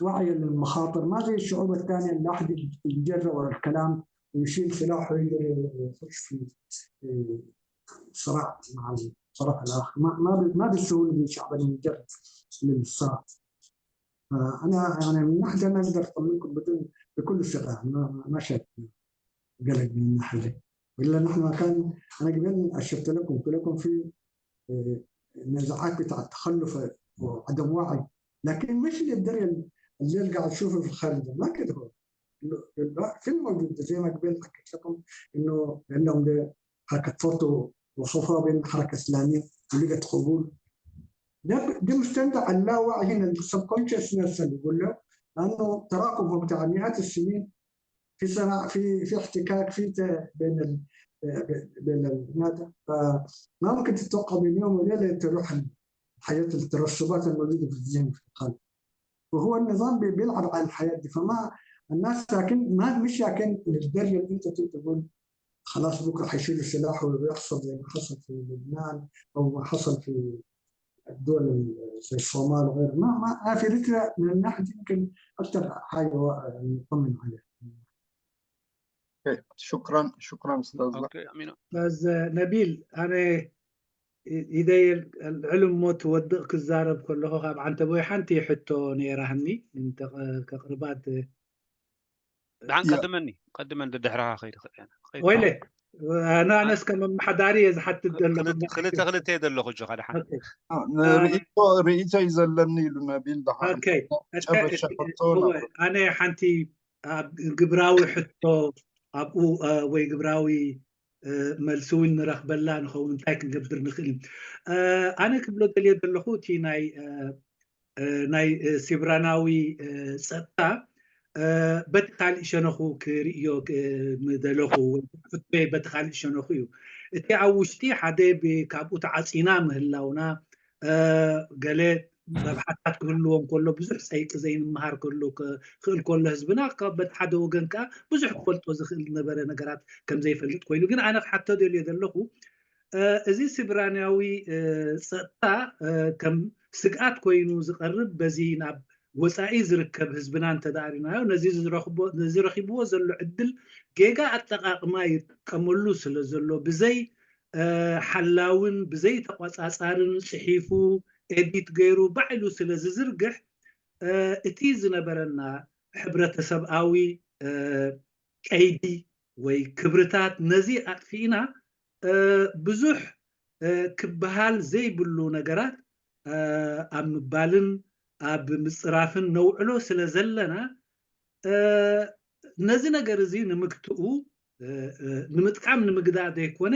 واعية للمخاطر، ما زي الشعوب الثانية اللي الواحد يتجرأ ورا الكلام ويشيل سلاحه ويقدر يخش في صراع مع الطرف الاخر. ما بالسهولة دي شعبنا يتجرأ للصراع. فانا يعني من ناحية انا اقدر اطمنكم بدون بكل ثقة، يعني ما شايف قلق من الناحية دي. الا نحن كان انا قبل اشرت لكم قلت لكم في نزاعات بتاع التخلف وعدم وعي، لكن مش للدرجة اللي قاعد تشوفه في الخارج، ما كده هو في الموجود زي ما قبل حكيت لكم انه عندهم ده حركة فوتو وصفوها بين حركة اسلامية ولقت قبول. ده مستند على اللاوعي هنا، ال subconsciousness اللي بيقول له، لانه تراكم هو بتاع مئات السنين في صراع، في احتكاك في بين بين هذا. فما ممكن تتوقع من يوم وليلة تروح الحياة، الترسبات الموجودة في الذهن في القلب، وهو النظام بيلعب على الحياة دي. فما الناس لكن ما مش لكن للدرجة اللي انت تقول خلاص بكره حيشيلوا السلاح ويحصل زي ما حصل في لبنان او ما حصل في الدول زي الصومال وغيرها. ما في اريتريا من الناحية دي يمكن اكثر حاجة نطمن عليها. okay، شكرا شكرا استاذ. okay امين. استاذ نبيل، ኣነ ኢደይ العلم ሞ ትወድቕ ክዛረብ ከለኹ ካብ ዓንተቦይ ሓንቲ ሕቶ ነይራህኒ ከቅርባት። ድሓን፣ ቀድመኒ ቀድመን፣ ድድሕርኻ ከይድ ክእል ኣነ። ወይለ ኣነ ኣነስ ከም ኣመሓዳሪ እየ ዝሓትት ዘለኹ። ክልተ ክልተ እየ ዘለኹ ጆኻ፣ ድሓን። ርእቶ ርእቶ እዩ ዘለኒ ኢሉ ነቢል፣ ድሓን ጨረሻ ሕቶ። ኣነ ሓንቲ ግብራዊ ሕቶ ኣብኡ ወይ ግብራዊ መልሲ እውን ንረክበላ ንኸውን፣ እንታይ ክንገብር ንኽእል። ኣነ ክብሎ ደልየ ዘለኹ እቲ ናይ ሲብራናዊ ፀጥታ በቲ ካሊእ ሸነኹ ክርእዮ ምደለኹ። ሕቶይ በቲ ካሊእ ሸነኹ እዩ። እቲ ኣብ ውሽጢ ሓደ ካብኡ ተዓፂና ምህላውና ገለ ረብሓታት ክህልዎ ከሎ፣ ብዙሕ ፀይቂ ዘይንምሃር ከሎ ክእል ከሎ ህዝብና፣ በቲ ሓደ ወገን ከዓ ብዙሕ ክፈልጦ ዝኽእል ዝነበረ ነገራት ከም ዘይፈልጥ ኮይኑ። ግን ኣነ ክሓቶ ደልዮ ዘለኹ እዚ ሲብራንያዊ ፀጥታ ከም ስግኣት ኮይኑ ዝቐርብ በዚ ናብ ወፃኢ ዝርከብ ህዝብና እንተዳሪናዮ፣ ነዚ ረኪብዎ ዘሎ ዕድል ጌጋ ኣጠቃቅማ ይጥቀመሉ ስለ ዘሎ፣ ብዘይ ሓላውን ብዘይ ተቆፃፃርን ፅሒፉ edit ገይሩ ባዕሉ ስለ ዝዝርግሕ፣ እቲ ዝነበረና ሕብረተሰብኣዊ ቀይዲ ወይ ክብርታት ነዚ ኣጥፊእና ብዙሕ ክበሃል ዘይብሉ ነገራት ኣብ ምባልን ኣብ ምፅራፍን ነውዕሎ ስለ ዘለና፣ ነዚ ነገር እዚ ንምግትኡ ንምጥቃም ንምግዳእ ዘይኮነ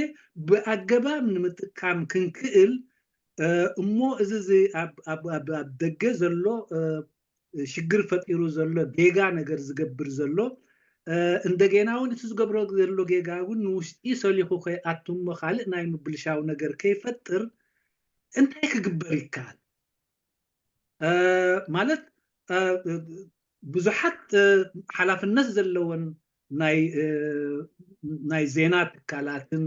ብኣገባብ ንምጥቃም ክንክእል እሞ እዚ ኣብ ደገ ዘሎ ሽግር ፈጢሩ ዘሎ ጌጋ ነገር ዝገብር ዘሎ፣ እንደገና እውን እቲ ዝገብሮ ዘሎ ጌጋ እውን ንውሽጢ ሰሊኹ ከይኣቱ እሞ ካልእ ናይ ምብልሻው ነገር ከይፈጥር እንታይ ክግበር ይከኣል? ማለት ብዙሓት ሓላፍነት ዘለወን ናይ ዜና ትካላትን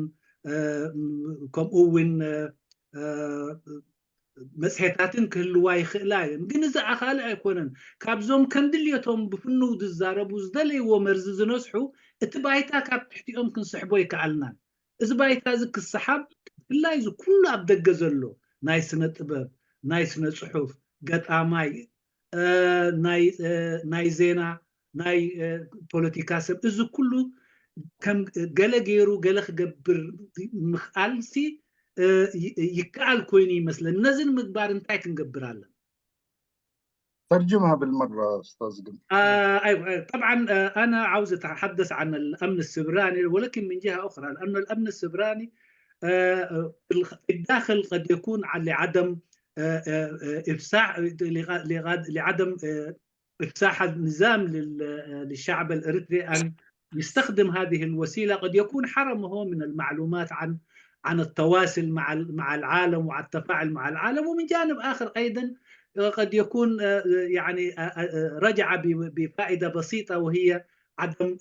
ከምኡ እውን መፅሄታትን ክህልዋ ይኽእላ እየን። ግን እዚ ኣኻሊ ኣይኮነን። ካብዞም ከም ድልየቶም ብፍንው ዝዛረቡ፣ ዝደለይዎ መርዚ ዝነስሑ፣ እቲ ባይታ ካብ ትሕቲኦም ክንስሕቦ ይከኣልናን። እዚ ባይታ እዚ ክሰሓብ፣ ብፍላይ እዚ ኩሉ ኣብ ደገ ዘሎ ናይ ስነ ጥበብ፣ ናይ ስነ ፅሑፍ ገጣማይ፣ ናይ ዜና፣ ናይ ፖለቲካ ሰብ፣ እዚ ኩሉ ከም ገለ ገይሩ ገለ ክገብር ምኽኣልሲ ይከኣል ኮይኑ ይመስለኒ። ነዚ ንምግባር እንታይ ክንገብር ኣለና? ترجمها بالمرة أستاذ قمر. أيوة طبعا، أنا عاوز أتحدث عن الأمن السبراني، ولكن من جهة أخرى، لأن الأمن السبراني في الداخل قد يكون لعدم إفساح لعدم إفساح النظام للشعب الإريتري أن يستخدم هذه الوسيلة، قد يكون حرمه من المعلومات عن التواصل مع العالم وعن التفاعل مع العالم. ومن جانب آخر أيضا قد يكون يعني رجع بفائدة بسيطة، وهي عدم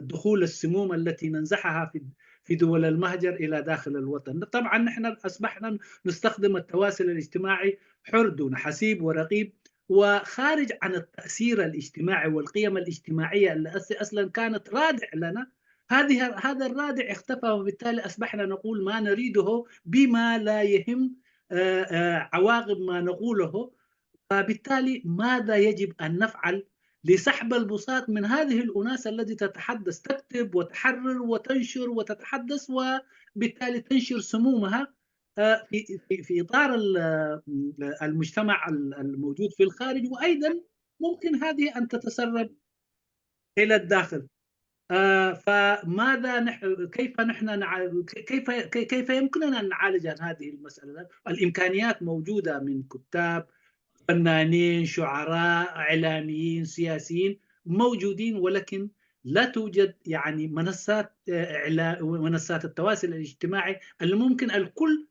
دخول السموم التي ننزحها في دول المهجر الى داخل الوطن. طبعا نحن اصبحنا نستخدم التواصل الاجتماعي حر دون حسيب ورقيب، وخارج عن التاثير الاجتماعي والقيم الاجتماعية اللي اصلا كانت رادع لنا. هذا الرادع اختفى، وبالتالي اصبحنا نقول ما نريده بما لا يهم عواقب ما نقوله. فبالتالي ماذا يجب ان نفعل لسحب البساط من هذه الأناس التي تتحدث، تكتب وتحرر وتنشر وتتحدث، وبالتالي تنشر سمومها في إطار المجتمع الموجود في الخارج، وأيضا ممكن هذه أن تتسرب إلى الداخل؟ فماذا نح كيف نحن نع... كيف كيف يمكننا أن نعالج هذه المسألة؟ الإمكانيات موجودة من كتاب، فنانين، شعراء، اعلاميين، سياسيين موجودين، ولكن لا توجد يعني منصات اعلام، منصات التواصل الاجتماعي اللي ممكن الكل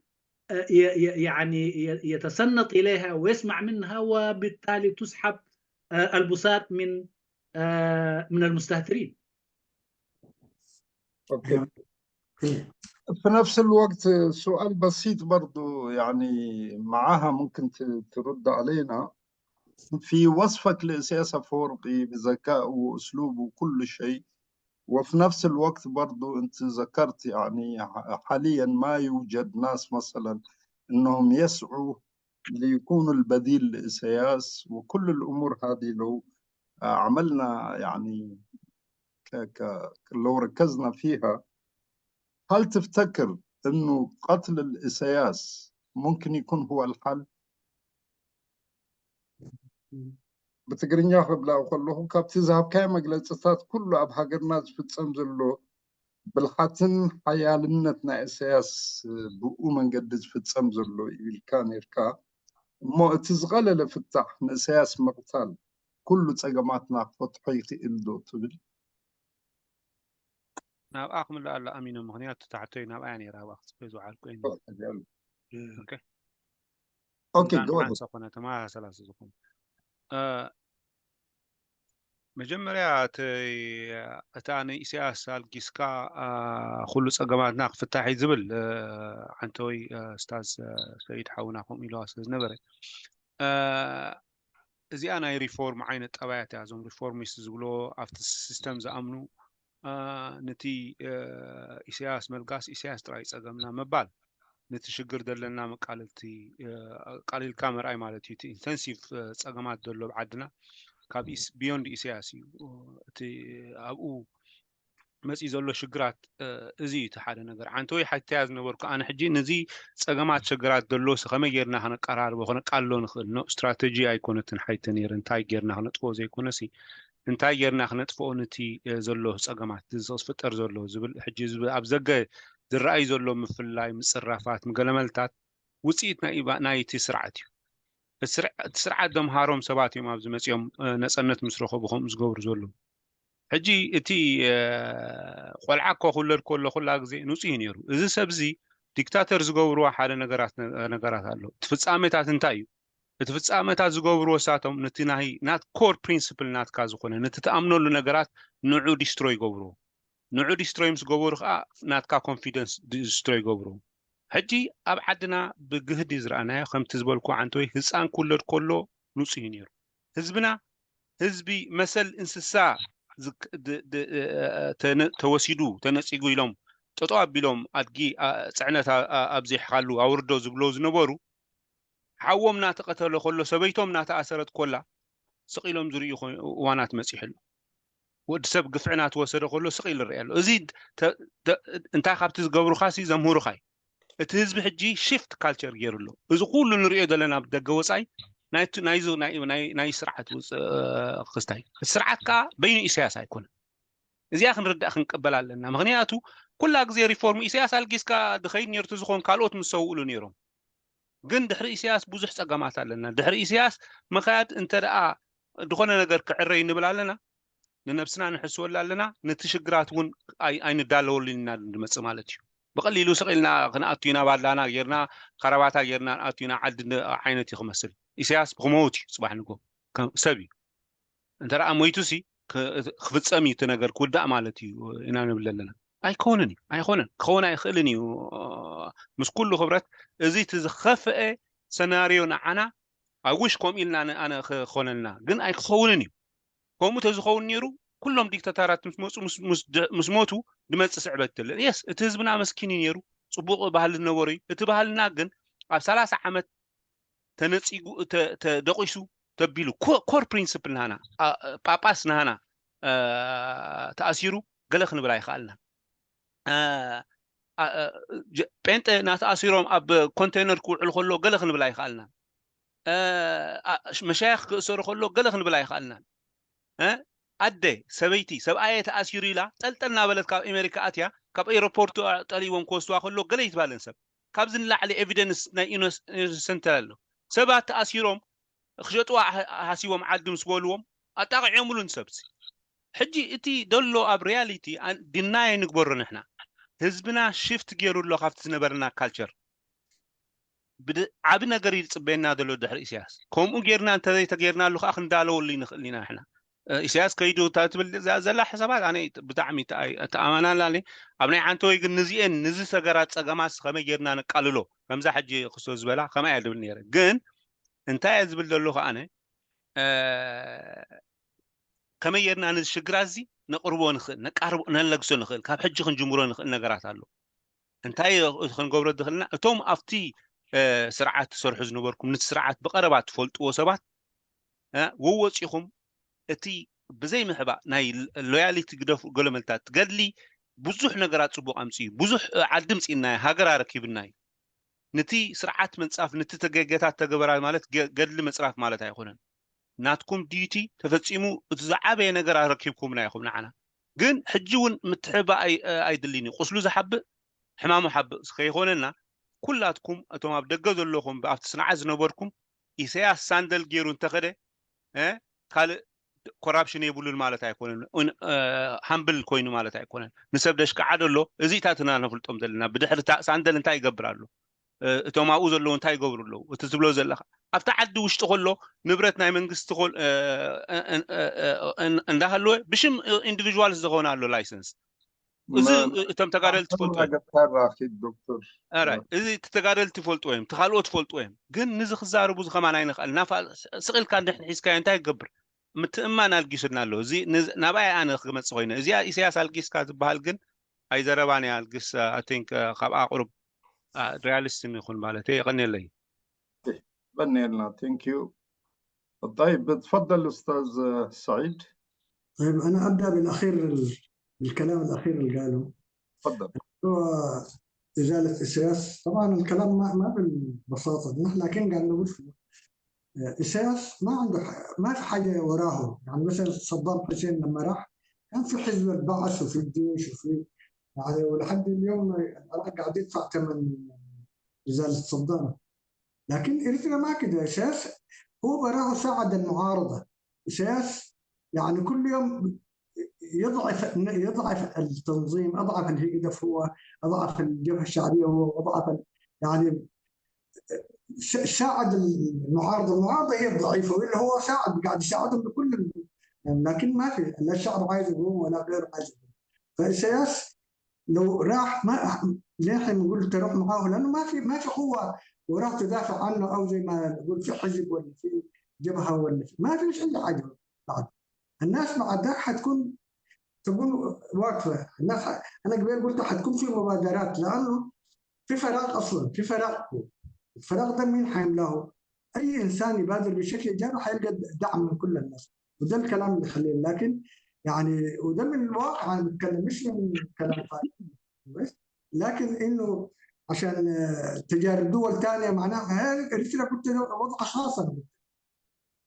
يعني يتصنت اليها ويسمع منها، وبالتالي تسحب البساط من المستهترين. okay، في نفس الوقت سؤال بسيط برضو يعني معاها ممكن ترد علينا. في وصفك لإسياس أفورقي بذكائه وأسلوبه وكل شيء، وفي نفس الوقت برضو أنت ذكرت يعني حاليا ما يوجد ناس مثلا أنهم يسعوا ليكونوا البديل لإسياس وكل الأمور هذه. لو عملنا يعني لو ركزنا فيها، هل تفتكر أنه قتل الإسياس ممكن يكون هو الحل؟ ብትግርኛ ክብላ ከለኹ ካብቲ ዝሃብካዮ መግለፅታት ኩሉ ኣብ ሃገርና ዝፍፀም ዘሎ ብልሓትን ሓያልነት ናይ ኢሳያስ ብኡ መንገዲ ዝፍፀም ዘሎ ኢልካ ነርካ። እሞ እቲ ዝቐለለ ፍታሕ ንኢሳያስ ምቕታል ኩሉ ፀገማትና ክፈትሖ ይኽእል ዶ ትብል? ናብኣ ክምላእ ኣሎ ኣሚኖ፣ ምክንያቱ ታሕቶይ ናብኣ እያ ነይራ፣ ኣብኣ ክፅበ ዝወዓልኩ እየ። Okay. Okay, go. ሓንሳ ኮነ ተመሳሰላ ዝኾኑ መጀመርያ እታ ንኢሳያስ ኣልጊስካ ኩሉ ፀገማትና ክፍታሕ እዩ ዝብል ሓንቲ ወይ ስታዝ ሰይድ ሓውና ከምኡ ኢልዋ ስለ ዝነበረ፣ እዚኣ ናይ reform ዓይነት ጠባያት እያ። እዞም reformist ዝብሎ ኣብቲ system ዝኣምኑ ነቲ ኢሳያስ መልጋስ ኢሳያስ ጥራይ ፀገምና ምባል ነቲ ሽግር ዘለና መቃልልቲ ቃሊልካ ምርኣይ ማለት እዩ። እቲ intensive ፀገማት ዘሎ ብዓድና ካብ beyond ኢሳያስ እዩ። እቲ ኣብኡ መፂ ዘሎ ሽግራት እዚ እዩ። እቲ ሓደ ነገር ሓንቲ ወይ ሓተያ ዝነበርኩ ኣነ ሕጂ ነዚ ፀገማት ሽግራት ዘሎስ ከመይ ጌርና ክነቀራርቦ ክነቃልሎ ንኽእል? No ስትራቴጂ ኣይኮነትን ሓይተ ነይረ። እንታይ ጌርና ክነጥፍኦ ዘይኮነሲ እንታይ ጌርና ክነጥፍኦ ነቲ ዘሎ ፀገማት ዝፍጠር ዘሎ ዝብል። ሕጂ ኣብ ዘገ ዝረኣይ ዘሎ ምፍላይ ምፅራፋት ምገለመልታት ውፅኢት ናይቲ ስርዓት እዩ። እቲ ስርዓት ዘምሃሮም ሰባት እዮም ኣብዚ መፂኦም ነፀነት ምስ ረኸቡ ከምኡ ዝገብሩ ዘለዉ። ሕጂ እቲ ቆልዓ እኮ ክውለድ ከሎ ኩላ ግዜ ንፁህ እዩ ነይሩ። እዚ ሰብ እዚ ዲክታተር ዝገብርዎ ሓደ ነገራት ኣሎ። እቲ ፍፃሜታት እንታይ እዩ? እቲ ፍፃሜታት ዝገብርዎ ሳቶም ነቲ ናይ ናት core principle ናትካ ዝኾነ ነቲ ተኣምነሉ ነገራት ንዑ destroy ይገብርዎ። ንዑ destroy ምስ ገበሩ ከዓ ናትካ confidence destroy ይገብርዎ። ሕጂ ኣብ ዓድና ብግህዲ ዝረኣናዮ ከምቲ ዝበልኩ ዓንቲ ወይ ህፃን ክውለድ ከሎ ንፁህ እዩ ነይሩ ህዝብና። ህዝቢ መሰል እንስሳ ተወሲዱ ተነፂጉ ኢሎም ጠጠው ኣቢሎም ኣድጊ ፅዕነት ኣብዚሕካሉ ኣውርዶ ዝብሎ ዝነበሩ፣ ሓዎም እናተቐተለ ከሎ ሰበይቶም እናተኣሰረት ኮላ ስቕ ኢሎም ዝርዩ እዋናት መፂሑ ኣሎ። ወዲ ሰብ ግፍዒ እናተወሰደ ከሎ ስቕ ኢሉ ይርአ ኣሎ። እዚ እንታይ ካብቲ ዝገብሩካ ሲ ዘምህሩካ እዩ። እቲ ህዝቢ ሕጂ shift culture ገይሩ ኣሎ። እዚ ኩሉ ንሪኦ ዘለና ብደገ ወፃኢ ናይ ስርዓት ክስታይ፣ እቲ ስርዓት ከዓ በይኑ ኢሳያስ ኣይኮነን። እዚኣ ክንርዳእ ክንቅበል ኣለና። ምክንያቱ ኩላ ግዜ reform ኢሳያስ ኣልጊስካ ድኸይድ ነርቱ ዝኾን ካልኦት ምስ ሰውእሉ ነይሮም። ግን ድሕሪ ኢሳያስ ብዙሕ ፀገማት ኣለና። ድሕሪ ኢሳያስ ምክያድ እንተ ደኣ ዝኾነ ነገር ክዕረይ ንብል ኣለና፣ ንነብስና ንሕስበሉ ኣለና። ነቲ ሽግራት እውን ኣይንዳለወሉ ኢና ንመፅእ ማለት እዩ። ብቀሊሉ ስቂልና ክንኣቱ ኢና ባላና ጌርና ከረባታ ጌርና ንኣቱ ኢና ዓዲ ዓይነት እዩ ክመስል። ኢሳያስ ክመውት እዩ ፅባሕ ንጎ፣ ሰብ እዩ። እንተ ደኣ ሞይቱ ሲ ክፍፀም እዩ እቲ ነገር ክውዳእ ማለት እዩ ኢና ንብል ኣለና። ኣይኮነን እዩ፣ ኣይኮነን፣ ክኸውን ኣይክእልን እዩ። ምስ ኩሉ ክብረት እዚ እቲ ዝኸፍአ scenario ንዓና ኣብ wish ከምኡ ኢልና ኣነ ክኾነልና ግን ኣይክኸውንን እዩ። ከምኡ ተዝኸውን ነይሩ ኩሎም ዲክታተራት ምስ መፁ ምስ ሞቱ ድመፅእ ስዕበት የለን። Yes, እቲ ህዝብና መስኪን እዩ ነይሩ፣ ፅቡቅ ባህሊ ዝነበሮ እዩ። እቲ ባህልና ግን ኣብ 30 ዓመት ተነፂጉ ተደቂሱ ተቢሉ። Core principle ናህና ጳጳስ ናህና ተኣሲሩ ገለ ክንብል ኣይከኣልና። ጴንጠ ናተኣሲሮም ኣብ ኮንቴነር ክውዕሉ ከሎ ገለ ክንብል ኣይከኣልና። መሻይኽ ክእሰሩ ከሎ ገለ ክንብል ኣይከኣልናን። ኣደ ሰበይቲ ሰብኣየ ተኣሲሩ ኢላ ጠልጠል እናበለት ካብ ኣሜሪካ ኣትያ ካብ airport ጠሊቦም ክወስድዋ ከሎ ገለ ይትባለን ሰብ። ካብዚ ንላዕሊ evidence ናይ innocent ኣሎ? ሰባት ተኣሲሮም ክሸጥዋ ሓሲቦም ዓዲ ምስ በልዎም ኣጣቂዖምሉን ሰብሲ። ሕጂ እቲ ደሎ ኣብ reality deny ንግበሮ ንሕና ህዝብና shift ገይሩ ኣሎ ካብቲ ዝነበረና culture ዓቢ ነገር እዩ ዝፅበየና ዘሎ ድሕሪ ኢሳያስ። ከምኡ ጌርና እንተዘይተጌርናሉ ከዓ ክንዳለወሉ ይንኽእል ኢና ንሕና። ኢሳያስ ከይዱ እታ ትብል ዘላ ሕሳባት ኣነ ብጣዕሚ ተኣማናላኒ። ኣብ ናይ ዓንተ ወይ ግን ንዚአን ንዚ ሰገራት ፀገማት ከመይ ጌርና ነቃልሎ ከምዛ ሕጂ ክስቶ ዝበላ ከመይ እያ ዝብል ነይረ። ግን እንታይ እየ ዝብል ዘለኹ ኣነ ከመይ ጌርና ነዚ ሽግራት እዚ ነቕርቦ ንኽእል፣ ነቃርቦ ነለግሶ ንኽእል፣ ካብ ሕጂ ክንጅምሮ ንኽእል ነገራት ኣሎ። እንታይ ክንገብሮ ዝኽእልና እቶም ኣብቲ ስርዓት ትሰርሑ ዝነበርኩም ነቲ ስርዓት ብቐረባ ትፈልጥዎ ሰባት ወወፂኹም እቲ ብዘይ ምሕባእ ናይ loyalty ግደፉ ገለመልታት ገድሊ ብዙሕ ነገራት ፅቡቅ ኣምፅኡ ብዙሕ ዓዲ ምፅኢና ሃገር ኣረኪብና እዩ። ነቲ ስርዓት ምንፃፍ ነቲ ተገገታት ተገበራ ማለት ገድሊ ምፅራፍ ማለት ኣይኮነን። ናትኩም duty ተፈፂሙ እቲ ዝዓበየ ነገር ኣረኪብኩምና ኢኹም ንዓና። ግን ሕጂ እውን ምትሕባእ ኣይድልን እዩ። ቁስሉ ዝሓብእ ሕማሙ ሓብእ ከይኮነና ኩላትኩም እቶም ኣብ ደገ ዘለኹም ኣብቲ ስርዓት ዝነበርኩም ኢሳያስ sandal ገይሩ እንተኸደ ካልእ corruption የብሉን ማለት ኣይኮነን፣ humble ኮይኑ ማለት ኣይኮነን። ንሰብ ደሽከዓ ደሎ እዚታትና ነፍልጦም ዘለና ብድሕሪ sandal እንታይ ይገብር ኣሎ፣ እቶም ኣብኡ ዘለዉ እንታይ ይገብሩ ኣለዉ፣ እቲ ትብሎ ዘለካ ኣብቲ ዓዲ ውሽጢ ከሎ ንብረት ናይ መንግስቲ እንዳሃለወ ብሽም individuals ዝኾነ ኣሎ license እዚ እቶም ተጋደልቲ ትፈልጡ ዶክተር እዚ እቲ ተጋደልቲ ይፈልጥዎ እዮም፣ እቲ ካልኦት ትፈልጥዎ እዮም። ግን ንዚ ክዛረቡ ዝኸማን ኣይንኽእል። ስቂልካ እንድሕር ሒዝካዮ እንታይ ክገብር ምትእማን ኣልጊሱልና ኣሎ። እዚ ናብኣይ ኣነ ክመፅእ ኮይነ እዚኣ ኢሳያስ ኣልጊስካ ዝበሃል ግን ኣይዘረባን እያ ኣልግስ። I think ካብኣ ቁሩብ realist ይኹን ማለት እየ። ይቀኒየለይ። بني thank you. طيب تفضل استاذ سعيد. طيب انا ابدا بالاخير، الكلام الاخير اللي قاله. تفضل. هو ازالة اسياس، طبعا الكلام ما بالبساطة دي، لكن قال نقول اسياس ما عنده ما في حاجة وراه. يعني مثلا صدام حسين لما راح كان في حزب البعث وفي الجيش وفي يعني، ولحد اليوم العراق قاعد يدفع ثمن ازالة صدام. لكن اريتريا ما كده، اسياس هو براه ساعد المعارضة. اسياس يعني كل يوم يضعف التنظيم، اضعف الهدف هو، اضعف الجبهة الشعبية هو، اضعف يعني ساعد المعارضة، المعارضة هي الضعيفة واللي هو ساعد قاعد يساعدهم بكل يعني، لكن ما في لا الشعب عايز يقوم ولا غيره عايز يقوم. فالسياس لو راح ما ليه احنا بنقول تروح معاه؟ لانه ما في قوة وراه تدافع عنه، او زي ما نقول في حزب ولا في جبهة ولا في، ما فيش اي حاجة بعد. الناس بعد ذاك حتكون تكون واقفة. الناس انا قبل قلت حتكون في مبادرات لانه في فراغ اصلا، في فراغ. الفراغ ده مين حيملاه؟ اي انسان يبادر بشكل ايجابي حيلقى دعم من كل الناس، وده الكلام اللي خليه. لكن يعني وده من الواقع انا بتكلم مش من كلام فارغ بس. لكن انه عشان تجارب دول ثانية معناها اريتريا كنت وضع خاص.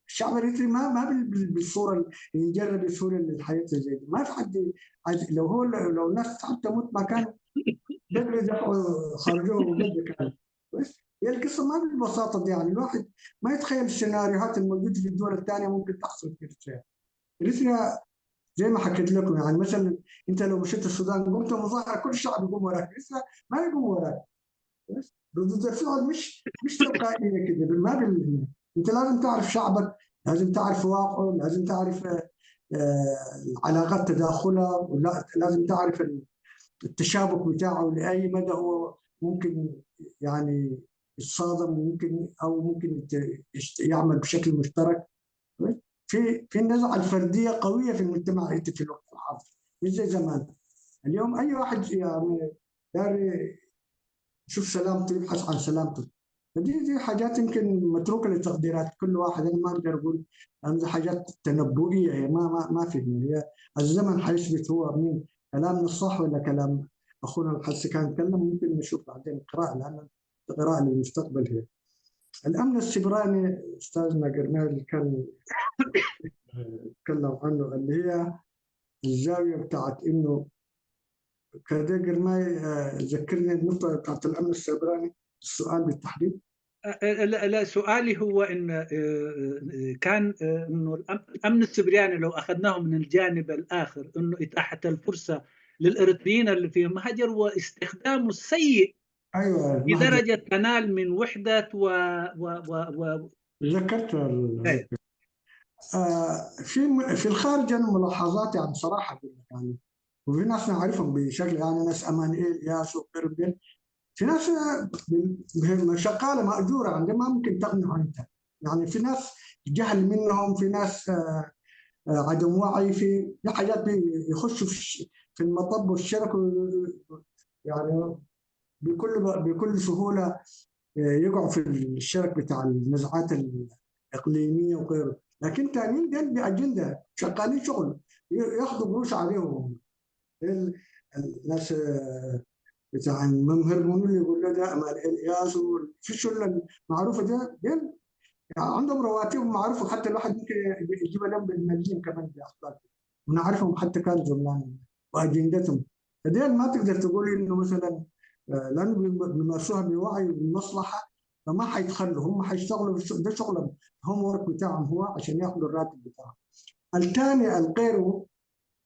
الشعب الاريتري ما بالصورة اللي يجرب بسهولة للحياة زي دي، ما في حد عايز. لو هو لو الناس تحب تموت ما كان بدري دفعوا خرجوه بدري كان. بس هي القصة ما بالبساطة دي، يعني الواحد ما يتخيل السيناريوهات الموجودة في الدول الثانية ممكن تحصل في اريتريا. اريتريا زي ما حكيت لكم، يعني مثلا انت لو مشيت السودان قمت مظاهره كل الشعب يقوم وراك، اريتريا ما يقوم وراك. بس ردود الفعل مش تلقائية كده، ما بال انت لازم تعرف شعبك، لازم تعرف واقعه، لازم تعرف علاقات تداخله، ولا لازم تعرف التشابك بتاعه لاي مدى هو ممكن يعني يتصادم ممكن او ممكن يعمل بشكل مشترك. في النزعة الفردية قوية في المجتمع في الوقت الحاضر، مش زي زمان. اليوم اي واحد يعني داري يشوف سلامته، يبحث عن سلامته. فدي دي حاجات يمكن متروكة لتقديرات كل واحد. انا ما اقدر اقول دي حاجات تنبؤيه، هي ما في، هي الزمن حيثبت هو مين كلامنا الصح ولا كلام اخونا الحسي كان يتكلم. ممكن نشوف بعدين قراءة، لان قراءة للمستقبل. هي الامن السبراني استاذنا قرمال كان تكلم عنه، اللي هي الزاوية بتاعت انه كده. قرماي ذكرني النقطة بتاعت الامن السبراني، السؤال بالتحديد. لا لا، سؤالي هو ان كان انه الامن السبرياني لو اخذناه من الجانب الاخر، انه اتاحه الفرصه للاريتريين اللي في مهجر واستخدامه السيء ايوه. لدرجه تنال من وحده و و و, و... ذكرت. أيوة. في الخارج انا ملاحظات يعني صراحه أقول لك يعني، وفي ناس نعرفهم بشكل يعني ناس امانئيل ياس وقرب، في ناس شغاله ماجوره عندهم، ما ممكن تقنعه انت يعني. في ناس جهل منهم، في ناس عدم وعي في حاجات، يخشوا في المطب والشرك يعني بكل سهوله يقعوا في الشرك بتاع النزعات الاقليميه وغيره. لكن تانيين ديل باجنده شغالين شغل ياخذوا قروش عليهم. الناس بتاع ممهر اللي يقول له ده امال الياس، في الشله المعروفه ده، ديل يعني عندهم رواتب معروفه، حتى الواحد ممكن يجيبها لهم بالمليم كمان باخبار، ونعرفهم حتى كانوا زمان واجندتهم. فديل ما تقدر تقول انه مثلا لانه بيمارسوها بوعي وبمصلحه، فما حيتخلوا، هم حيشتغلوا، ده شغلهم، homework بتاعهم هو عشان ياخذوا الراتب بتاعهم. الثاني الغيره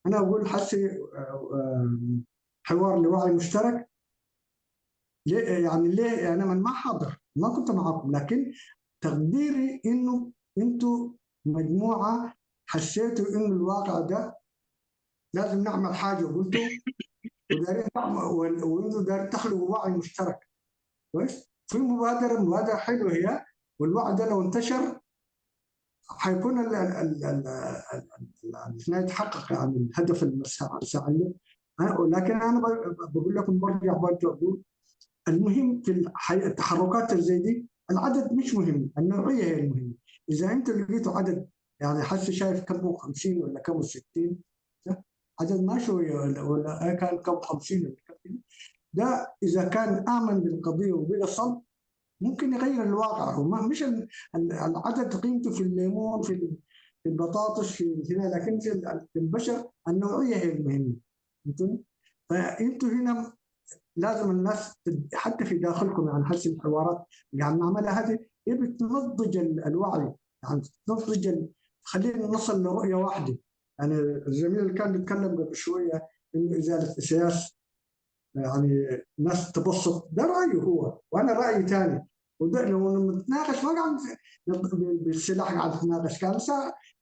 انا اقول حسي حوار لوعي مشترك ليه؟ يعني ليه انا ما حاضر، ما كنت معاكم، لكن تقديري انه انتم مجموعه حسيتوا انه الواقع ده لازم نعمل حاجه، وقلتوا ودارين وانتم دارين تخلقوا وعي مشترك. كويس، في مبادره، مبادره حلوه هي، والوعي ده لو انتشر حيكون ال ال ال ال يتحقق يعني الهدف المسعى له. ولكن انا بقول لكم برجع اقول المهم في التحركات اللي زي دي العدد مش مهم، النوعيه هي المهمه. اذا انتم لقيتوا عدد يعني حسي شايف كم 50 ولا كم 60، عدد ما شويه، ولا كان كم 50 ولا كم، ده اذا كان امن بالقضيه وبقى صلب ممكن يغير الواقع. هو مش العدد قيمته في الليمون في البطاطس في هنا، لكن في البشر النوعيه هي المهمه. فانتوا هنا لازم الناس حتى في داخلكم يعني حس الحوارات اللي عم نعملها هذه هي بتنضج الوعي، يعني تنضج، خلينا نصل لرؤيه واحده. يعني الزميل اللي كان بيتكلم قبل شويه انه ازاله اساس يعني ناس تبسط، ده رايه هو وانا رايي ثاني، وده لو نتناقش ما قاعد بالسلاح قاعد نتناقش، كان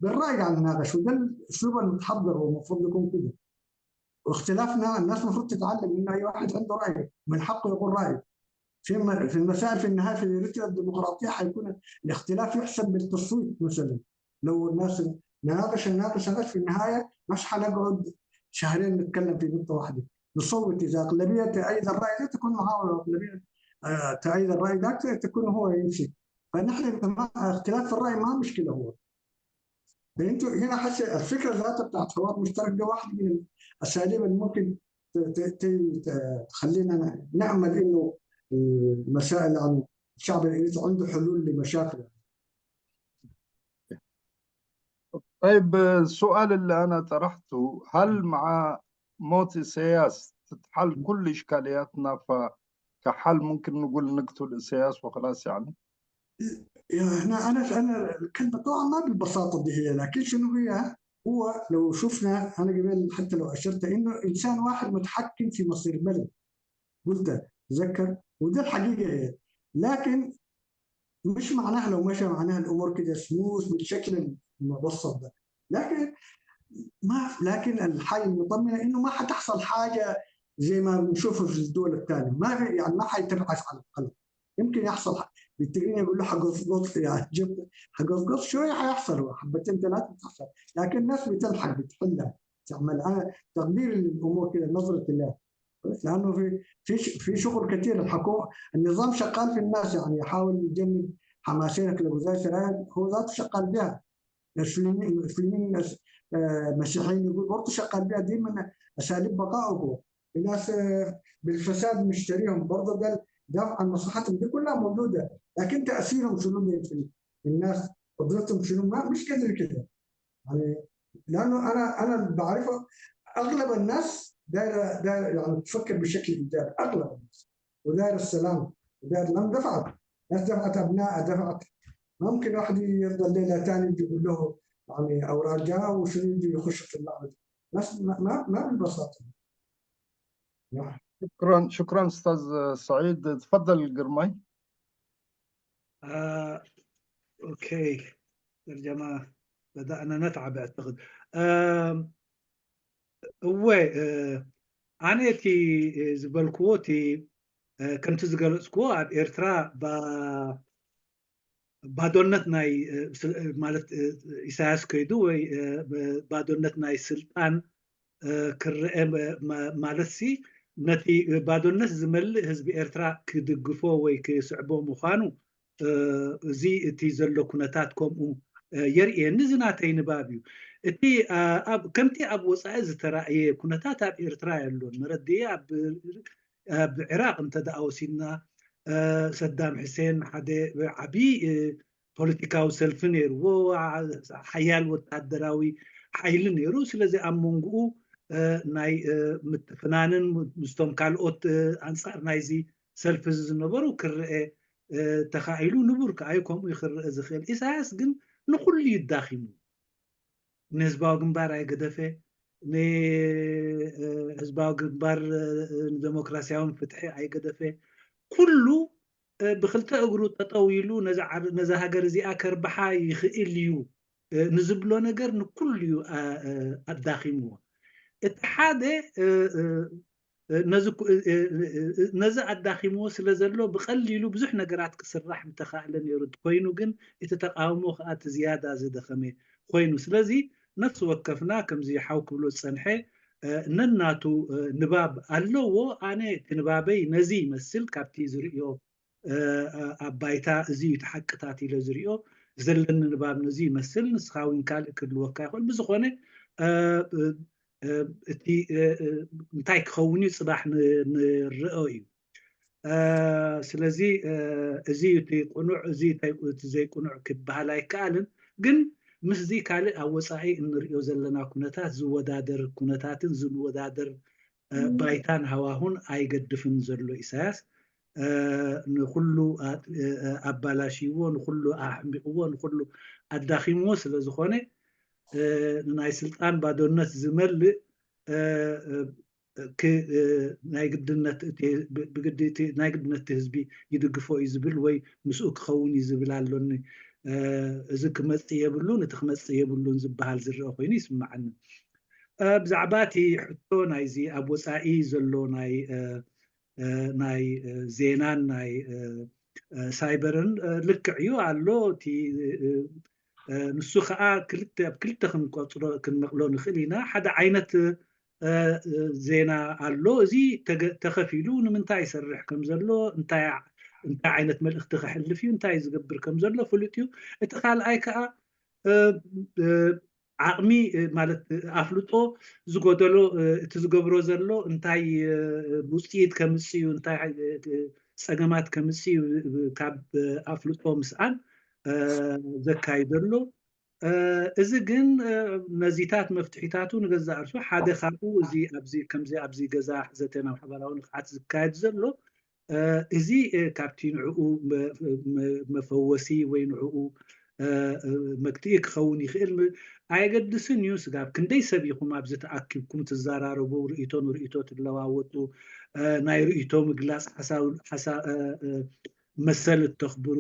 بالراي قاعد نتناقش، وده الاسلوب المتحضر والمفروض يكون كده. واختلافنا الناس المفروض تتعلم انه اي واحد عنده راي من حقه يقول رايه في المسائل. في النهايه في اريتريا الديمقراطيه حيكون الاختلاف يحسب بالتصويت مثلا. لو الناس نناقش نناقش نناقش في النهايه مش حنقعد شهرين نتكلم في نقطه واحده، نصوت اذا اغلبيه تأيد الراي ده تكون معاه، واغلبيه تأيد الراي ذاك تكون هو يمشي. فنحن اختلاف في الراي ما مشكله هو. فانتوا هنا حس الفكره ذاتها بتاعت حوار مشترك ده واحد من الاساليب اللي ممكن تخلينا نامل انه المسائل عن الشعب الاريتري عنده حلول لمشاكله. طيب السؤال اللي أنا طرحته، هل مع موت إسياس تتحل كل إشكالياتنا؟ فكحل ممكن نقول نقتل إسياس وخلاص يعني؟ هنا انا الكلمه طبعا ما بالبساطه دي هي، لكن شنو هي؟ هو لو شفنا انا قبل حتى لو اشرت انه انسان واحد متحكم في مصير بلد، قلت تذكر، وده الحقيقه هي. لكن مش معناها لو مشى معناها الامور كده سموث بالشكل المبسط ده، لكن ما لكن الحاجه المطمئنه انه ما حتحصل حاجه زي ما بنشوفه في الدول الثانيه، ما يعني ما حيتبعث على القلب. يمكن يحصل بالتقريب يقول له حقصقص، يعني جبت حقصقص شويه حيحصل حبتين ثلاثه بتحصل، لكن الناس بتلحق بتحلها تعمل. انا تقدير الامور كده نظره الله، لانه في شغل كثير، الحكومه النظام شغال في الناس، يعني يحاول يجند حماسينك لغزاة هو ذاته شغال بها، مسلمين مسيحيين يقول برضه شغال بها، دي من اساليب بقائه هو. الناس بالفساد مشتريهم برضه، ده دافع عن مصلحتهم، دي كلها موجوده، لكن تاثيرهم شنو في الناس، قدرتهم شنو، ما مش قدر كده يعني. لانه انا بعرفه اغلب الناس دايره يعني تفكر بشكل ايجابي، اغلب الناس، وداير السلام وداير لم دفعت ناس دفعت ابنائها، دفعت. ممكن واحد يرضى الليلة ثاني يجي يقول له يعني اوراق جاء وشنو يجي يخش في اللعبة دي. ناس ما بالبساطة. نعم. شكرا شكرا استاذ سعيد. تفضل قرماي. Okay، ترجمة بدأنا نتعب أعتقد. እወ ኣነ እቲ ዝበልክዎ እቲ ከምቲ ዝገለፅክዎ ኣብ ኤርትራ ባዶነት ናይ ማለት ኢሳያስ ከይዱ ወይ ባዶነት ናይ ስልጣን ክረአ ማለት ሲ ነቲ ባዶነት ዝመልእ ህዝቢ ኤርትራ ክድግፎ ወይ ክስዕቦ ምዃኑ እዚ እቲ ዘሎ ኩነታት ከምኡ የርእየኒ። እዚ ናተይ ንባብ እዩ። እቲ ከምቲ ኣብ ወፃኢ ዝተራእየ ኩነታት ኣብ ኤርትራ የሎን። መረድኤ ኣብ ዕራቅ እንተደኣ ወሲድና ሰዳም ሕሴን ሓደ ዓብይ ፖለቲካዊ ሰልፊ ነይርዎ፣ ሓያል ወተሃደራዊ ሓይሊ ነይሩ። ስለዚ ኣብ መንጎኡ ናይ ምትፍናንን ምስቶም ካልኦት ኣንፃር ናይዚ ሰልፊ እዚ ዝነበሩ ክረአ ተኻኢሉ፣ ንቡር ከዓ እዩ ከምኡ ክረአ ዝኽእል። ኢሳያስ ግን ንኩሉ ይዳኺሙ፣ ንህዝባዊ ግንባር ኣይገደፈ፣ ንህዝባዊ ግንባር ንዴሞክራስያውን ፍትሒ ኣይገደፈ። ኩሉ ብክልተ እግሩ ጠጠው ኢሉ ነዛ ሃገር እዚኣ ከርብሓ ይኽእል እዩ ንዝብሎ ነገር ንኩሉ እዩ ኣዳኺምዎ። እቲ ሓደ ነዚ ኣዳኺምዎ ስለ ዘሎ ብቐሊሉ ብዙሕ ነገራት ክስራሕ ምተኻእለ ነይሩ። ኮይኑ ግን እቲ ተቃውሞ ከዓ እቲ ዝያዳ ዝደኸመ ኮይኑ። ስለዚ ነፍሲ ወከፍና ከምዚ ሓው ክብሎ ዝፀንሐ ነናቱ ንባብ ኣለዎ። ኣነ እቲ ንባበይ ነዚ ይመስል፣ ካብቲ ዝርዮ ኣብ ባይታ እዚ እቲ ሓቅታት ኢለ ዝርዮ ዘለኒ ንባብ ነዚ ይመስል። ንስኻ እውን ካልእ ክህልወካ ይኽእል። ብዝኾነ እቲ እንታይ ክኸውን እዩ ፅባሕ ንርኦ እዩ። ስለዚ እዚ እቲ ቁኑዕ እዚ እቲ ዘይቁኑዕ ክበሃል ኣይከኣልን። ግን ምስዚ ካልእ ኣብ ወፃኢ እንሪኦ ዘለና ኩነታት ዝወዳደር ኩነታትን ዝወዳደር ባይታን ሃዋሁን ኣይገድፍን ዘሎ። ኢሳያስ ንኩሉ ኣባላሽይዎ፣ ንኩሉ ኣሕሚቕዎ፣ ንኩሉ ኣዳኺምዎ ስለ ዝኾነ ንናይ ስልጣን ባዶነት ዝመልእ ናይ ግድነት ናይ ግድነት ህዝቢ ይድግፎ እዩ ዝብል ወይ ምስኡ ክኸውን እዩ ዝብል ኣሎኒ። እዚ ክመፅእ የብሉን እቲ ክመፅእ የብሉን ዝበሃል ዝረአ ኮይኑ ይስማዓኒ። ብዛዕባ እቲ ሕቶ ናይዚ ኣብ ወፃኢ ዘሎ ናይ ዜናን ናይ ሳይበርን ልክዕ እዩ ኣሎ እቲ። ንሱ ከዓ ክልተ ኣብ ክልተ ክንቆፅሮ ክንመቕሎ ንኽእል ኢና። ሓደ ዓይነት ዜና ኣሎ፣ እዚ ተኸፊሉ ንምንታይ ይሰርሕ ከም ዘሎ፣ እንታይ እንታይ ዓይነት መልእክቲ ከሕልፍ እዩ፣ እንታይ ዝገብር ከም ዘሎ ፍሉጥ እዩ። እቲ ካልኣይ ከዓ ዓቕሚ ማለት ኣፍልጦ ዝጎደሎ እቲ ዝገብሮ ዘሎ እንታይ ውፅኢት ከምፅእ እዩ፣ እንታይ ፀገማት ከምፅእ እዩ ካብ ኣፍልጦ ምስኣን ዘካይደሎ። እዚ ግን ነዚታት መፍትሒታቱ ንገዛእ ርእሱ ሓደ ካብኡ እዚ ኣብዚ ከምዚ ኣብዚ ገዛ ዘተ ናብ ሓባራዊ ንቕሓት ዝካየድ ዘሎ እዚ ካብቲ ንዕኡ መፈወሲ ወይ ንዕኡ መግትኢ ክኸውን ይኽእል። ኣየገድስን እዩ ስጋብ ክንደይ ሰብ ኢኹም ኣብዚ ተኣኪብኩም ትዘራረቡ፣ ርእቶ ንርእቶ ትለዋወጡ፣ ናይ ርእቶ ምግላፅ መሰል እተኽብሩ፣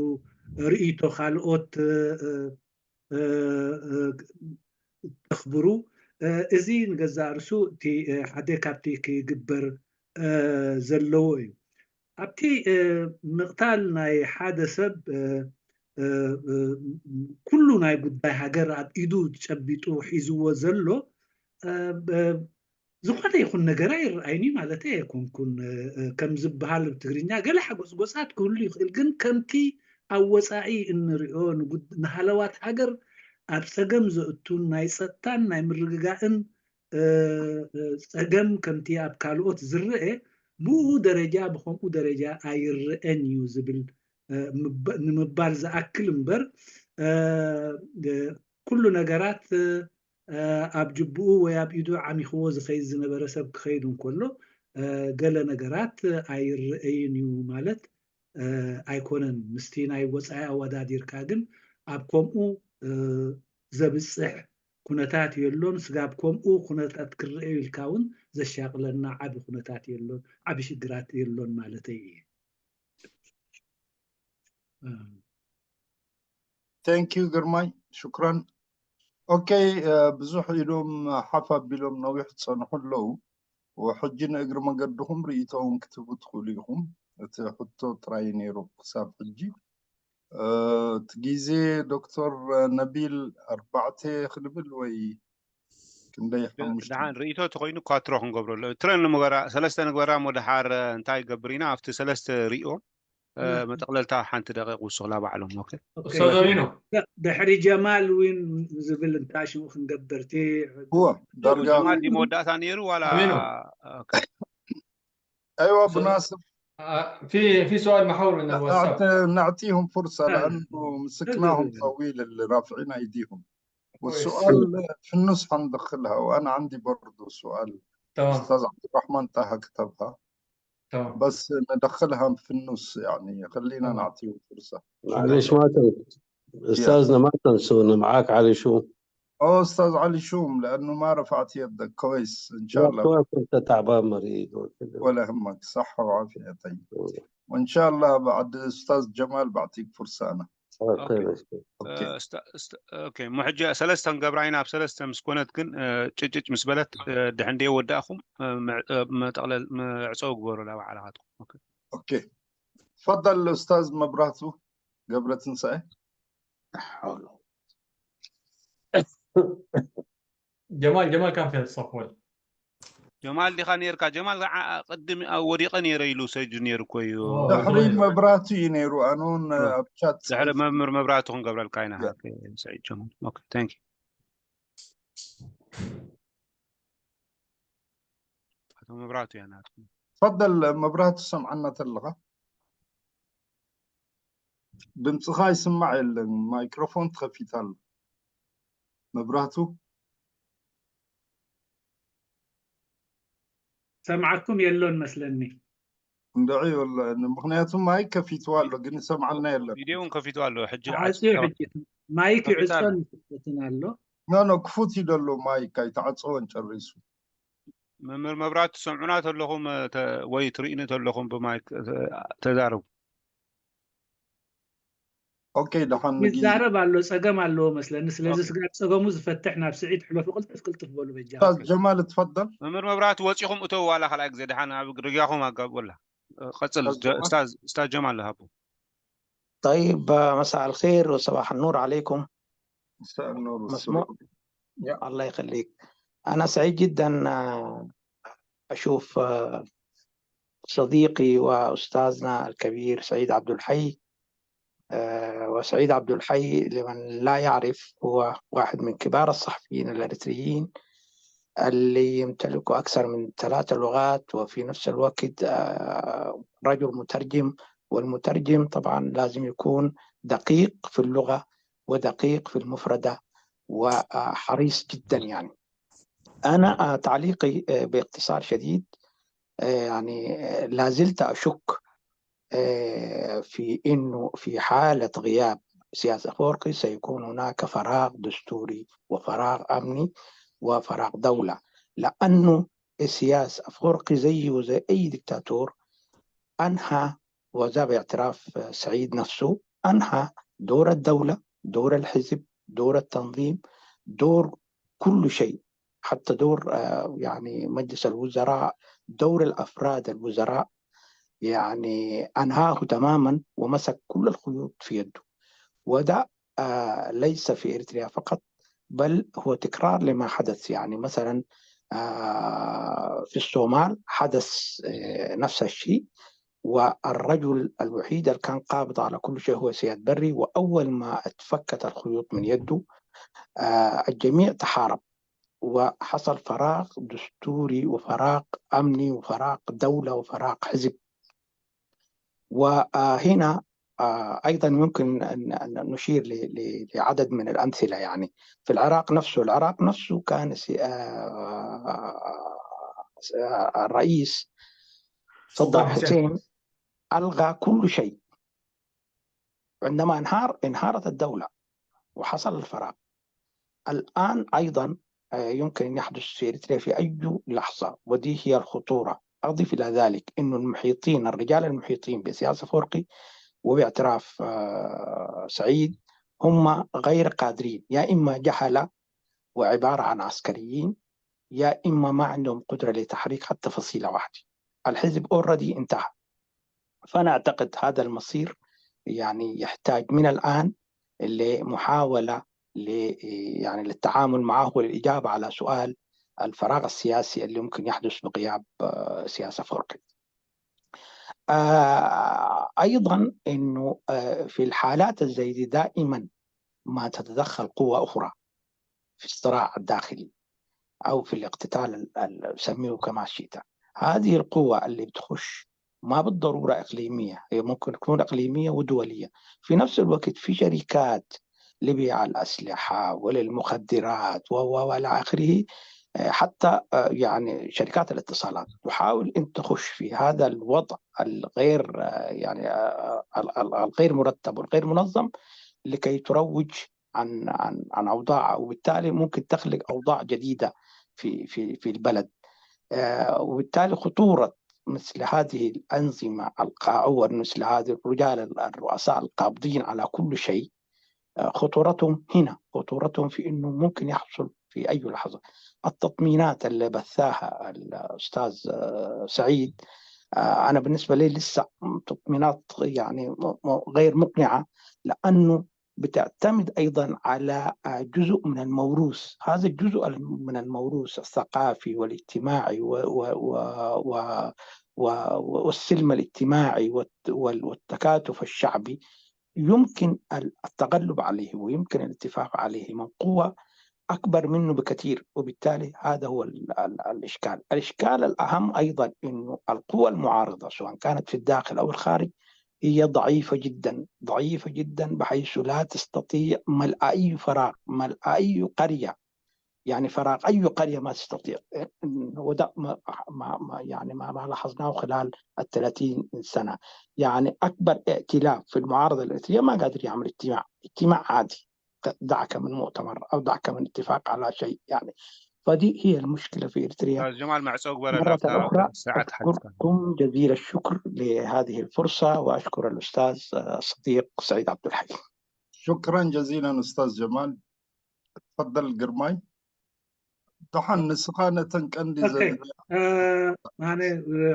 ርእቶ ካልኦት ተኽብሩ። እዚ ንገዛእ ርእሱ እቲ ሓደ ካብቲ ክግበር ዘለዎ እዩ። ኣብቲ ምቕታል ናይ ሓደ ሰብ ኩሉ ናይ ጉዳይ ሃገር ኣብ ኢዱ ጨቢጡ ሒዝዎ ዘሎ ዝኾነ ይኹን ነገር ኣይረኣይኒ ማለት ኣይኮንኩን። ከም ዝበሃል ብትግርኛ ገለ ሓጎፅጎፃት ክህሉ ይኽእል፣ ግን ከምቲ ኣብ ወፃኢ እንሪኦ ንሃለዋት ሃገር ኣብ ፀገም ዘእቱን ናይ ፀጥታን ናይ ምርግጋእን ፀገም ከምቲ ኣብ ካልኦት ዝርአ ብኡ ደረጃ ብከምኡ ደረጃ ኣይርአን እዩ ዝብል ንምባል ዝኣክል እምበር ኩሉ ነገራት ኣብ ጅብኡ ወይ ኣብ ኢዱ ዓሚኽዎ ዝኸይድ ዝነበረ ሰብ ክኸይድ እንከሎ ገለ ነገራት ኣይርአይን እዩ ማለት ኣይኮነን። ምስቲ ናይ ወፃኢ ኣወዳዲርካ ግን ኣብ ከምኡ ዘብፅሕ ኩነታት የሎን። ስጋብ ከምኡ ኩነታት ክረአዩ ኢልካ እውን ዘሻቅለና ዓቢ ኩነታት የሎን፣ ዓቢ ሽግራት የሎን ማለተይ እየ። Thank you ግርማይ፣ شكرا። Okay፣ ብዙሕ ኢሎም ሓፍ ኣቢሎም ነዊሕ ዝፀንሑ ኣለዉ። ወሕጂ ንእግሪ መገድኹም ርእቶውን ክትህቡ ትኽእሉ ኢኹም። እቲ ሕቶ ጥራይ ነይሩ ክሳብ ሕጂ። እቲ ግዜ ዶክተር ነቢል 4 ክንብል ወይ ክንደይ? 5። ድሓን ርእቶ እንተኮይኑ ኳትሮ ክንገብረሎ ትረን ንምገራ 3 ንግበራ እሞ ድሓር እንታይ ይገብር ኢና ኣብቲ 3 ሪኦ መጠቕለልታ 1 ደቂቕ ውስኽላ ባዕሎም። Okay። أستاذ أمينو። ድሕሪ ጀማል ዊን ዝብል እንታይ ሽሙ ክንገብር እቲ هو ዳርጋ ጀማል ዲ መወዳእታ ነይሩ ዋላ أمينو። Okay። ايوه ابو ناصر. في سؤال محول من الواتساب. نعطيهم فرصة لأنه مسكناهم طويل اللي رافعين أيديهم، والسؤال في النص حندخلها، وأنا عندي برضو سؤال. أستاذ عبد الرحمن طه كتبها. بس ندخلها في النص، يعني خلينا نعطيهم فرصة. معلش ما تنسوا استاذنا، ما تنسونا، معاك علي شو. أوه أستاذ علي شوم، لأنه ما رفعت يدك كويس إن شاء الله. كويس، انت تعبان مريض وكذا. ولا يهمك، صحة وعافية. طيب، وإن شاء الله بعد أستاذ جمال بعطيك فرصة أنا. Okay. Okay. Okay እሞ ሕጂ 3 ክንገብራ ኢና። ኣብ 3 ምስ ኮነት ግን ጭጭጭ ምስ በለት ድሕን ደይ ወዳእኹም መጠቕለል መዕፀው ግበሩ ባዕልኻትኩም። Okay. Okay، تفضل أستاذ مبراتو قبل تنسى. حول. جمال كان في الصف الاول. ጀማል ዲኻ ነርካ? ጀማል ቅድም ወዲቐ ነይረ ኢሉ ሰጁ ነይሩ እኮ እዩ። ድሕሪ መብራቱ እዩ ነይሩ ኣነውን ኣብ chat ድሕሪ ፅሒፍ። መምህር መብራቱ ክንገብረልካ ኢና። ሰዒድ ጀማል። Okay, thank you ኣቶ መብራቱ እያ ናትኩም። تفضل መብራቱ፣ ሰምዓና ተለኻ ድምፅኻ ይስማዕ የለን፣ ማይክሮፎን ትኸፊት ኣሎ መብራቱ። ሰምዓኩም የሎን መስለኒ። እንድዒ ወላ፣ ምክንያቱ mic ከፊትዋ ኣሎ ግን ይሰምዓና የለን። ቪድዮ እውን ከፊቱ ኣሎ ሕጂ። ተዓፅዩ ሕጂ mic ከፊቱ ኣሎ። ይዕፆን ይክፈትን ኣሎ። No, ክፉት እዩ ዘሎ mic፣ ኣይተዓፀወን ጨሪሱ። መምህር መብራቱ ትሰምዑና ተለኹም ወይ ትርእዩኒ ተለኹም ብ mic ተዛረቡ። Okay፣ ድሓን ንግዜ ይዛረብ ኣሎ፣ ፀገም ኣለዎ መስለኒ። ስለዚ Okay. ስጋብ ፀገሙ ዝፈትሕ ናብ ስዒድ ሕለፉ፣ ቅልጥፍ ቅልጥፍ በሉ በጃ። أستاذ ጀማል تفضل። መምህር መብራቱ ወፂኹም እተው ዋላ ካልኣይ ግዜ ድሓን ኣብ ርጋኹም ኣጋቦላ ቀፅል። أستاذ ጀማል። እስታዝ ጀማል ሃቡ። طيب، مساء الخير وصباح النور عليكم. مساء النور مسموع؟ والسرور يا. الله يخليك، أنا سعيد جدا أشوف صديقي وأستاذنا الكبير سعيد عبد الحي. وسعيد عبد الحي لمن لا يعرف هو واحد من كبار الصحفيين الإريتريين اللي يمتلكوا أكثر من 3 لغات، وفي نفس الوقت رجل مترجم، والمترجم طبعا لازم يكون دقيق في اللغة ودقيق في المفردة وحريص جدا. يعني أنا تعليقي باختصار شديد، يعني لازلت أشك في أنه في حالة غياب إسياس أفورقي سيكون هناك فراغ دستوري وفراغ أمني وفراغ دولة، لأنه إسياس أفورقي زيه زي أي دكتاتور أنهى، وذا باعتراف سعيد نفسه، أنهى دور الدولة، دور الحزب، دور التنظيم، دور كل شيء، حتى دور يعني مجلس الوزراء، دور الأفراد الوزراء، يعني أنهاه تماما ومسك كل الخيوط في يده. وده ليس في إريتريا فقط، بل هو تكرار لما حدث، يعني مثلا في الصومال حدث نفس الشيء، والرجل الوحيد اللي كان قابض على كل شيء هو سياد بري، وأول ما اتفكت الخيوط من يده الجميع تحارب، وحصل فراغ دستوري وفراغ أمني وفراغ دولة وفراغ حزب. وهنا أيضا يمكن أن نشير لعدد من الأمثلة، يعني في العراق نفسه، العراق نفسه كان الرئيس صدام صدام حسين. حسين ألغى كل شيء. عندما انهار انهارت الدولة وحصل الفراغ. الآن أيضا يمكن أن يحدث في إريتريا في أي لحظة، ودي هي الخطورة. أضيف إلى ذلك أن المحيطين، الرجال المحيطين بسياسة أفورقي وباعتراف سعيد، هم غير قادرين، يا إما جهلة وعبارة عن عسكريين، يا إما ما عندهم قدرة لتحريك حتى فصيلة واحدة. الحزب already انتهى. فأنا أعتقد هذا المصير يعني يحتاج من الآن لمحاولة يعني للتعامل معه والإجابة على سؤال الفراغ السياسي اللي ممكن يحدث بغياب سياسة أفورقي. أيضا أنه في الحالات الزي دي دائما ما تتدخل قوة أخرى في الصراع الداخلي أو في الاقتتال سميه كما شئت. هذه القوة اللي بتخش ما بالضرورة إقليمية، هي ممكن تكون إقليمية ودولية. في نفس الوقت في شركات لبيع الأسلحة وللمخدرات وإلى آخره، حتى يعني شركات الاتصالات تحاول أن تخش في هذا الوضع الغير يعني الغير مرتب والغير منظم لكي تروج عن عن عن أوضاعها، وبالتالي ممكن تخلق أوضاع جديدة في في في البلد. وبالتالي خطورة مثل هذه الأنظمة أو مثل هذه الرجال الرؤساء القابضين على كل شيء، خطورتهم هنا، خطورتهم في أنه ممكن يحصل في أي لحظة. التطمينات اللي بثاها الأستاذ سعيد، أنا بالنسبة لي لسه تطمينات يعني غير مقنعة، لأنه بتعتمد أيضا على جزء من الموروث. هذا الجزء من الموروث الثقافي والاجتماعي والسلم الاجتماعي والتكاتف الشعبي يمكن التغلب عليه ويمكن الاتفاق عليه من قوة أكبر منه بكثير، وبالتالي هذا هو الإشكال. الإشكال الأهم أيضا أنه القوى المعارضة سواء كانت في الداخل أو الخارج هي ضعيفة جدا، ضعيفة جدا، بحيث لا تستطيع ملء أي فراغ، ملء أي قرية، يعني فراغ أي قرية ما تستطيع. وده ما ما يعني ما لاحظناه خلال ال30 سنة. يعني أكبر ائتلاف في المعارضة الإريترية ما قادر يعمل اجتماع عادي، دعك من مؤتمر أو دعك من اتفاق على شيء يعني. فدي هي المشكلة في إريتريا. جمال معسوق مرة أخرى أشكركم جزيل الشكر لهذه الفرصة، وأشكر الأستاذ الصديق سعيد عبد الحي. شكرا جزيلا أستاذ جمال. تفضل قرماي. دحن ንስኻ ነተን ቀንዲ ኣነ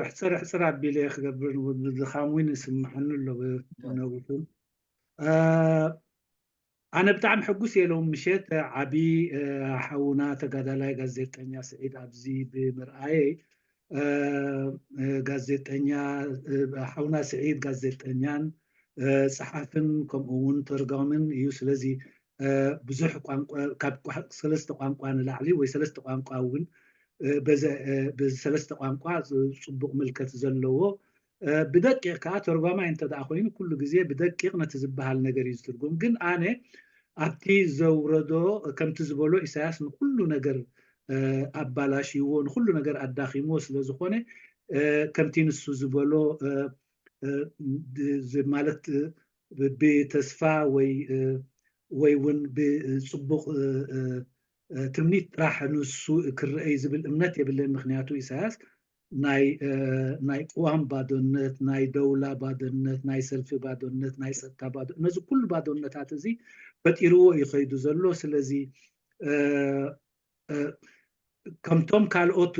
ሕፅር ሕፅር ኣቢለ ክገብር ድኻም እውን ይስምዓኒ ኣሎ ነዊሑ። ኣነ ብጣዕሚ ሕጉስ እየ ሎሚ ምሸት ዓብይ ሓውና ተጋዳላይ ጋዜጠኛ ስዒድ ኣብዚ ብምርኣየይ። ጋዜጠኛ ሓውና ስዒድ ጋዜጠኛን ፀሓፍን ከምኡ እውን ተርጓምን እዩ። ስለዚ ብዙሕ ቋንቋ፣ ካብ ሰለስተ ቋንቋ ንላዕሊ ወይ ሰለስተ ቋንቋ እውን በዚ ሰለስተ ቋንቋ ፅቡቅ ምልከት ዘለዎ፣ ብደቂቕ ከዓ ተርጓማይ እንተደኣ ኮይኑ ኩሉ ግዜ ብደቂቕ ነቲ ዝበሃል ነገር እዩ ዝትርጉም። ግን ኣነ ኣብቲ ዘውረዶ ከምቲ ዝበሎ ኢሳያስ ንኩሉ ነገር ኣባላሽይዎ፣ ንኩሉ ነገር ኣዳኺምዎ ስለ ዝኾነ፣ ከምቲ ንሱ ዝበሎ ማለት ብተስፋ ወይ እውን ብፅቡቅ ትምኒት ጥራሕ ንሱ ክረአይ ዝብል እምነት የብለን። ምክንያቱ ኢሳያስ ናይ ቅዋም ባዶነት፣ ናይ ደውላ ባዶነት፣ ናይ ሰልፊ ባዶነት፣ ናይ ፀጥታ ባዶ፣ ነዚ ኩሉ ባዶነታት እዚ ፈጢርዎ እዩ ከይዱ ዘሎ። ስለዚ ከምቶም ካልኦት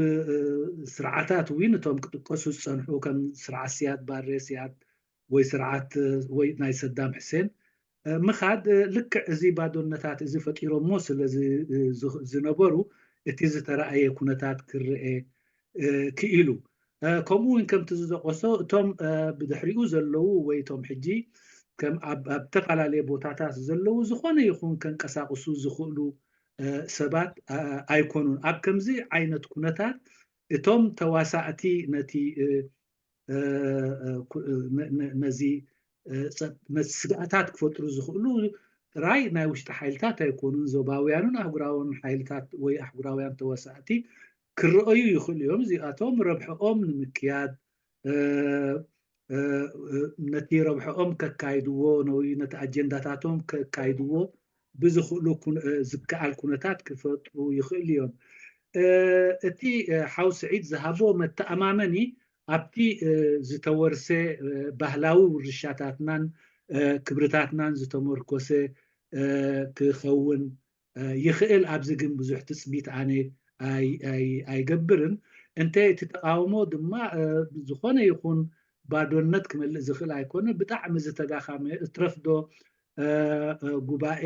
ስርዓታት እውን እቶም ክጥቀሱ ዝፀንሑ ከም ስርዓት ስያድ ባሬ፣ ስያድ ወይ ስርዓት ወይ ናይ ሰዳም ሕሴን ምኻድ፣ ልክዕ እዚ ባዶነታት እዚ ፈጢሮሞ ስለ ዝነበሩ እቲ ዝተረኣየ ኩነታት ክርአ ክኢሉ። ከምኡ እውን ከምቲ ዝጠቀሶ እቶም ብድሕሪኡ ዘለው ወይ እቶም ሕጂ ከም ኣብ ዝተፈላለየ ቦታታት ዘለው ዝኾነ ይኹን ከንቀሳቅሱ ዝኽእሉ ሰባት ኣይኮኑን። ኣብ ከምዚ ዓይነት ኩነታት እቶም ተዋሳእቲ ነቲ ነዚ ስግኣታት ክፈጥሩ ዝኽእሉ ጥራይ ናይ ውሽጢ ሓይልታት ኣይኮኑን፣ ዞባውያንን ኣህጉራውን ሓይልታት ወይ ኣህጉራውያን ተዋሳእቲ ክረአዩ ይኽእሉ እዮም። እዚኣቶም ረብሕኦም ንምክያድ ነቲ ረብሕኦም ከካይድዎ ወይ ነቲ ኣጀንዳታቶም ከካይድዎ ብዝኽእሉ ዝከኣል ኩነታት ክፈጥሩ ይኽእሉ እዮም። እቲ ሓው ስዒድ ዝሃቦ መተኣማመኒ ኣብቲ ዝተወርሰ ባህላዊ ውርሻታትናን ክብርታትናን ዝተመርኮሰ ክኸውን ይኽእል። ኣብዚ ግን ብዙሕ ትፅቢት ኣነ ኣይገብርን። እንተ እቲ ተቃውሞ ድማ ዝኾነ ይኹን ባዶነት ክመልእ ዝኽእል ኣይኮነ፣ ብጣዕሚ ዝተዳኸመ እትረፍዶ ጉባኤ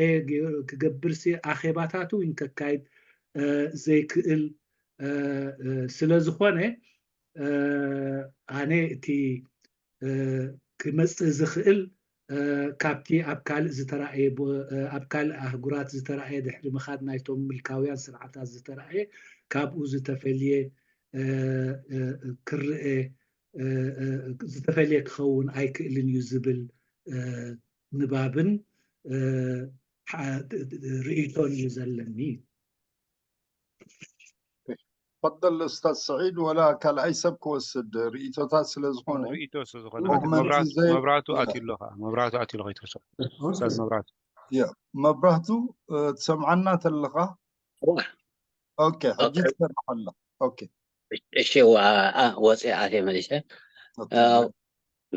ክገብርሲ ኣኼባታቱ እውን ከካይድ ዘይክእል ስለ ዝኾነ ኣነ እቲ ክመፅእ ዝኽእል ካብቲ ኣብ ካልእ ዝተራእየ ኣብ ካልእ ኣህጉራት ዝተራእየ ድሕሪ ምኻድ ናይቶም ምልካውያን ስርዓታት ዝተራእየ ካብኡ ዝተፈልየ ክርአ ዝተፈልየ ክኸውን ኣይክእልን እዩ ዝብል ንባብን ርእይቶን እዩ ዘለኒ። تفضل استاذ سعيد ولا ካልኣይ ሰብ ክወስድ ርእቶታት ስለ ዝኾነ። ርእቶ ስለ ዝኾነ መብራህቱ ኣትዩ ኣሎ ከዓ፣ መብራህቱ ኣትዩ ኣሎ ከይትርስዖ ኡስታዝ መብራህቱ። Yeah መብራህቱ፣ ትሰምዓና ተለኻ? Okay፣ ሕጂ ትሰርሕ ኣላ። Okay. እሺ፣ ወፂአ ኣትየ መሊሰ።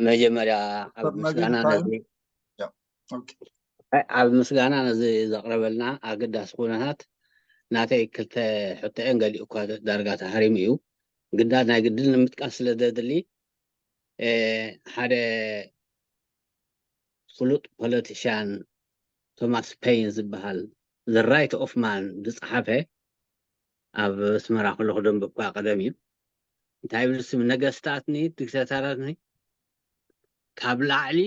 መጀመርያ ዓብ ምስጋና ነዚ ዓብ ምስጋና ነዚ ዘቕረበልና ኣገዳሲ ኩነታት። ናተይ ክልተ ሕቶአን ገሊኡ እኳ ዳርጋ ተሃሪሙ እዩ፣ ግዳ ናይ ግድን ንምጥቃስ ስለ ዘድሊ፣ ሓደ ፍሉጥ politician ቶማስ ፔይን ዝበሃል The Right of Man ዝፀሓፈ ኣብ ኣስመራ ከለኹ ደንቢ እኳ ቀደም እዩ፣ እንታይ ይብል ስም ነገስታትኒ ዲክታተራትኒ ካብ ላዕሊ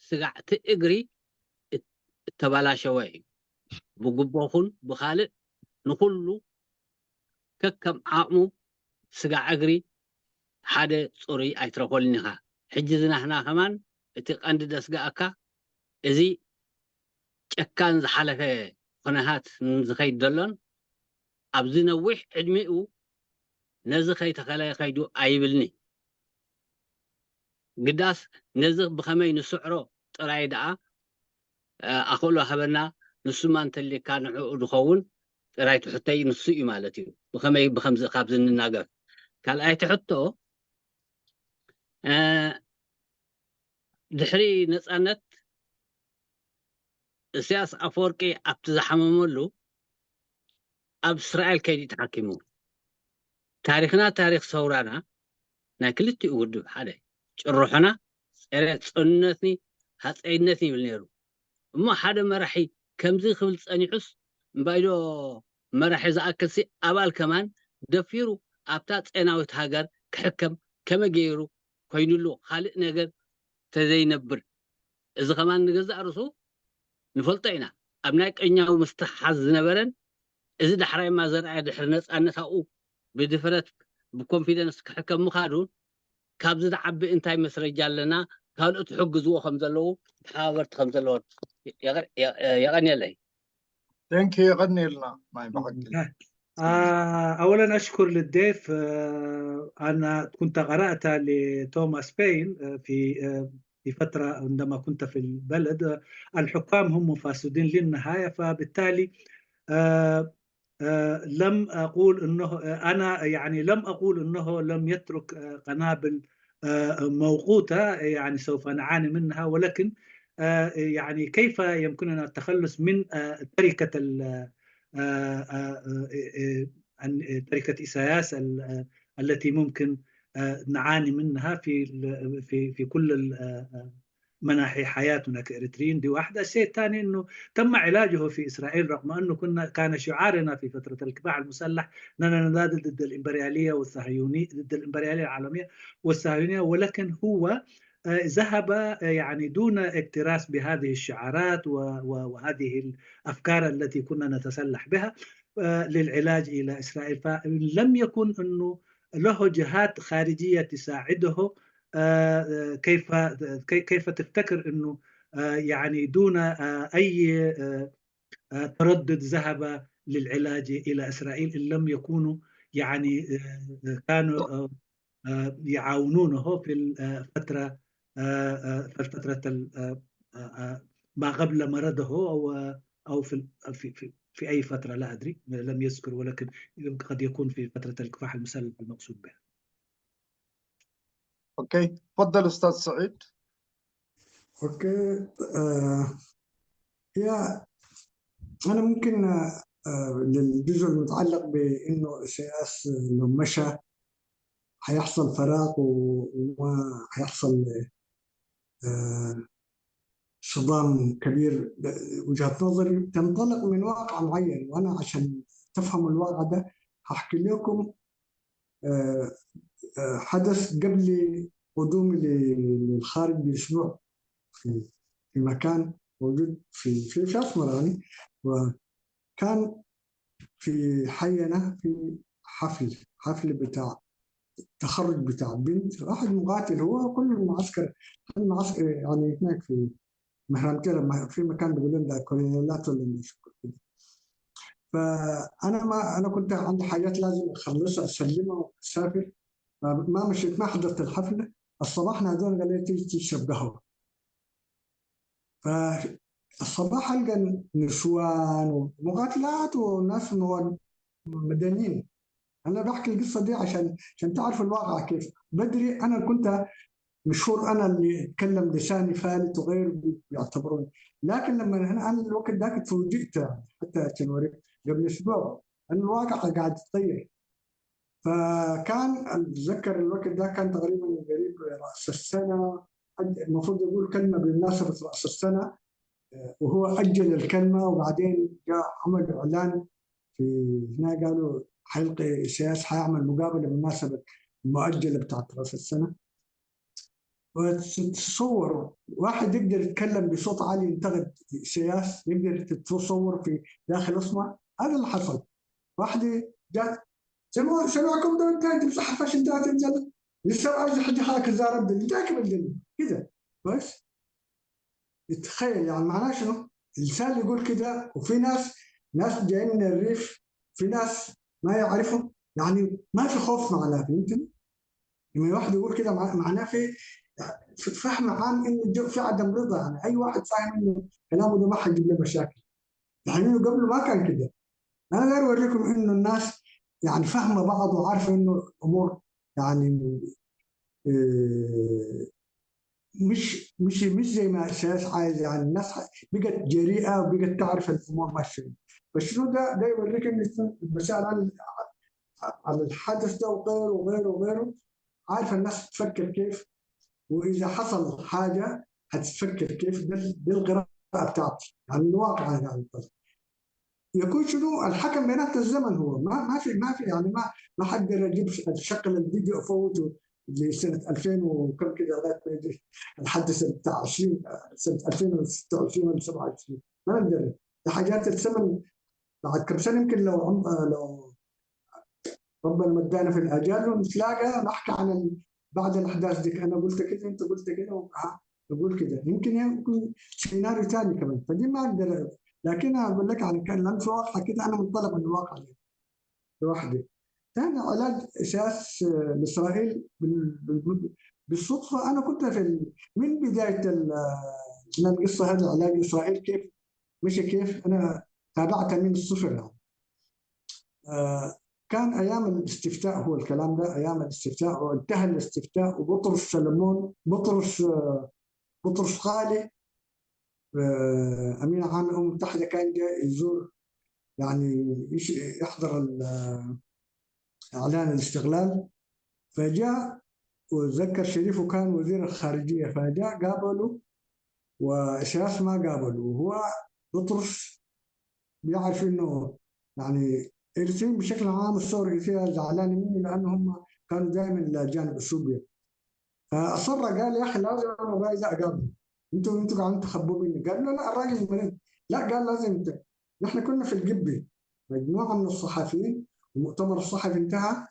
ስጋዕቲ እግሪ እተበላሸወ እዩ፣ ብጉቦኹን ብካልእ ንኩሉ ከከም ዓቕሙ ስጋዕ እግሪ ሓደ ፅሩይ ኣይትረኽበሉን ኢኻ። ሕጂ ዝናህና ከማን እቲ ቀንዲ ደስጋኣካ እዚ ጨካን ዝሓለፈ ኩነታት ዝኸይድ ዘሎን ኣብዚ ነዊሕ ዕድሚኡ ነዚ ከይተኸለ ከይዱ ኣይብልኒ፣ ግዳስ ነዚ ብኸመይ ንስዕሮ ጥራይ ደኣ ኣኽእሎ ሃበና። ንሱማ እንተሊካ ንዕኡ ዝኸውን ጥራይ ትሕተይ ንሱ እዩ ማለት እዩ፣ ብኸመይ ብከምዚ ካብዚ ንናገር። ካልኣይቲ ሕቶ፣ ድሕሪ ነፃነት ኢሳያስ ኣፈወርቂ ኣብቲ ዝሓመመሉ ኣብ እስራኤል ከይዱ ተሓኪሙ። ታሪክና ታሪክ ሰውራና ናይ ክልቲኡ ውድብ ሓደ ጭርሖና ፀረ ፅኑነትኒ ሃፀይነትኒ ይብል ነይሩ። እሞ ሓደ መራሒ ከምዚ ክብል ፀኒሑስ እምባይዶ መራሒ ዝኣክልሲ ኣባል ከማን ደፊሩ ኣብታ ፄናዊት ሃገር ክሕከም ከመይ ገይሩ ኮይኑሉ ካልእ ነገር ተዘይነብር? እዚ ከማን ንገዛእ ርእሱ ንፈልጦ ኢና፣ ኣብ ናይ ቀኛዊ ምስትሕሓዝ ዝነበረን እዚ ዳሕራይማ ዘርኣየ ድሕሪ ነፃነት ኣብኡ ብድፍረት ብ confidence ክሕከም ምኻዱ ካብዚ ዝዓቢ እንታይ መስረጃ ኣለና ካልኦት ይሕግዝዎ ከም ዘለዉ ተሓባበርቲ ከም ዘለዎ? የቐኒየለይ። Thank you፣ የቐኒየልና ናይ ብሓቂ። أولا أشكر للضيف. أنا كنت قرأت لتوماس بين في فترة عندما كنت في البلد. الحكام هم فاسدين للنهاية، فبالتالي لم أقول أنه أنا يعني لم أقول أنه لم يترك قنابل موقوتة يعني سوف نعاني منها، ولكن يعني كيف يمكننا التخلص من تركة تركة إساياس التي ممكن نعاني منها في كل مناحي حياتنا كإريتريين؟ دي واحدة. الشيء الثاني أنه تم علاجه في إسرائيل، رغم أنه كان شعارنا في فترة الكفاح المسلح أننا ننادي ضد الإمبريالية والصهيونية، ضد الإمبريالية العالمية والصهيونية، ولكن هو ذهب يعني دون اكتراث بهذه الشعارات وهذه الأفكار التي كنا نتسلح بها للعلاج إلى إسرائيل. فلم يكن أنه له جهات خارجية تساعده، كيف تفتكر أنه يعني دون أي تردد ذهب للعلاج إلى إسرائيل إن لم يكونوا يعني كانوا يعاونونه في الفترة فترة ما قبل مرضه أو في أي فترة، لا أدري، لم يذكر، ولكن قد يكون في فترة الكفاح المسلح المقصود بها. okay، تفضل استاذ سعيد. okay، هي انا ممكن للجزء المتعلق بانه إسياس لو مشى حيحصل فراغ وما حيحصل صدام كبير. وجهة نظري تنطلق من واقع معين، وانا عشان تفهموا الواقع ده هحكي لكم حدث قبل قدومي للخارج باسبوع في مكان موجود في اسمر يعني، وكان في حينا في حفل بتاع تخرج بتاع بنت واحد مقاتل، هو كل المعسكر يعني هناك في مهرمتيرا في مكان بيقولون ده كولونيالات ولا مش كده. فانا ما انا كنت عندي حاجات لازم اخلصها اسلمها واسافر، ما مشيت، ما حضرت الحفلة. الصباح نادوني قال لي تيجي تشرب قهوة. فالصباح القى نسوان ومقاتلات وناس مدنيين. انا بحكي القصة دي عشان تعرفوا الواقع كيف. بدري انا كنت مشهور، انا اللي اتكلم لساني فالت وغيره بيعتبروني، لكن لما انا الوقت ذاك تفوجئت حتى عشان اوريك قبل اسبوع ان الواقع قاعد يتغير. فكان اتذكر الوقت ده كان تقريبا قريب راس السنة، المفروض يقول كلمة بمناسبة راس السنة، وهو اجل الكلمة، وبعدين جاء عمل اعلان في هنا قالوا حيلقي سياس حيعمل مقابله بمناسبة المؤجلة بتاعت راس السنة. وتتصور واحد يقدر يتكلم بصوت عالي ينتقد سياس، يقدر تتصور في داخل اسمه. هذا اللي حصل. واحدة جات سمعكم ده انت بصحفش انت تنزل لسه عايز حاجة حركة زارب ده كده بس. تخيل يعني معناه شنو؟ الانسان يقول كده، وفي ناس جايين من الريف، في ناس ما يعرفوا، يعني ما في خوف معناه، فهمتني؟ لما واحد يقول كده معناه في فهم عام انه في عدم رضا، يعني اي واحد فاهم انه كلامه ده ما حيجيب له مشاكل. يعني انه قبله ما كان كده. انا داير اوريكم انه الناس يعني فاهمه بعض وعارفه انه الامور يعني مش مش مش زي ما السياس عايز، يعني الناس بقت جريئة وبقت تعرف الامور ماشية. بس شنو ده يوريك انه المسائل على الحدث ده وغيره وغيره وغيره، عارفه الناس تفكر كيف، واذا حصل حاجة هتفكر كيف. ده القراءة بتاعتي يعني الواقع يعني يكون شنو الحكم بينات الزمن. هو ما في يعني ما حقدر اجيب شغل الفيديو افوته لسنه 2000 وكم كده لغاية ما يجي الحدث بتاع 20 سنة 2026 ولا 27، ما نقدر. ده حاجات الزمن بعد كم سنة يمكن لو ربنا مدانا في الاجال ونتلاقى نحكي عن بعد الاحداث ديك، انا قلت كده انت قلت كده نقول كده، يمكن يكون سيناريو ثاني كمان. فدي ما اقدر، لكن اقول لك يعني كان لان في واقع كده انا منطلق من الواقع لوحدي. ثاني علاج اساس لاسرائيل بالصدفة، انا كنت في من بداية القصة هذه علاج اسرائيل كيف مشي كيف، انا تابعتها من الصفر يعني. كان ايام الاستفتاء، هو الكلام ده ايام الاستفتاء، وانتهى الاستفتاء وبطرس سلمون بطرس غالي امين عام الامم المتحدة كان جاي يزور يعني يحضر اعلان الاستقلال، فجاء وتذكر شريف وكان وزير الخارجية، فجاء قابله وإسياس ما قابله، وهو بطرس بيعرف انه يعني الاريتريين بشكل عام الثورة فيها زعلانين منه لانه هم كانوا دائما لجانب اثيوبيا. فاصر قال يا اخي لازم انا الراجل اقابله، انتوا قاعدين تخبوا مني. قال له لا الراجل مريض، لا قال لازم انت. نحن كنا في القبة مجموعة من الصحفيين، المؤتمر الصحفي انتهى،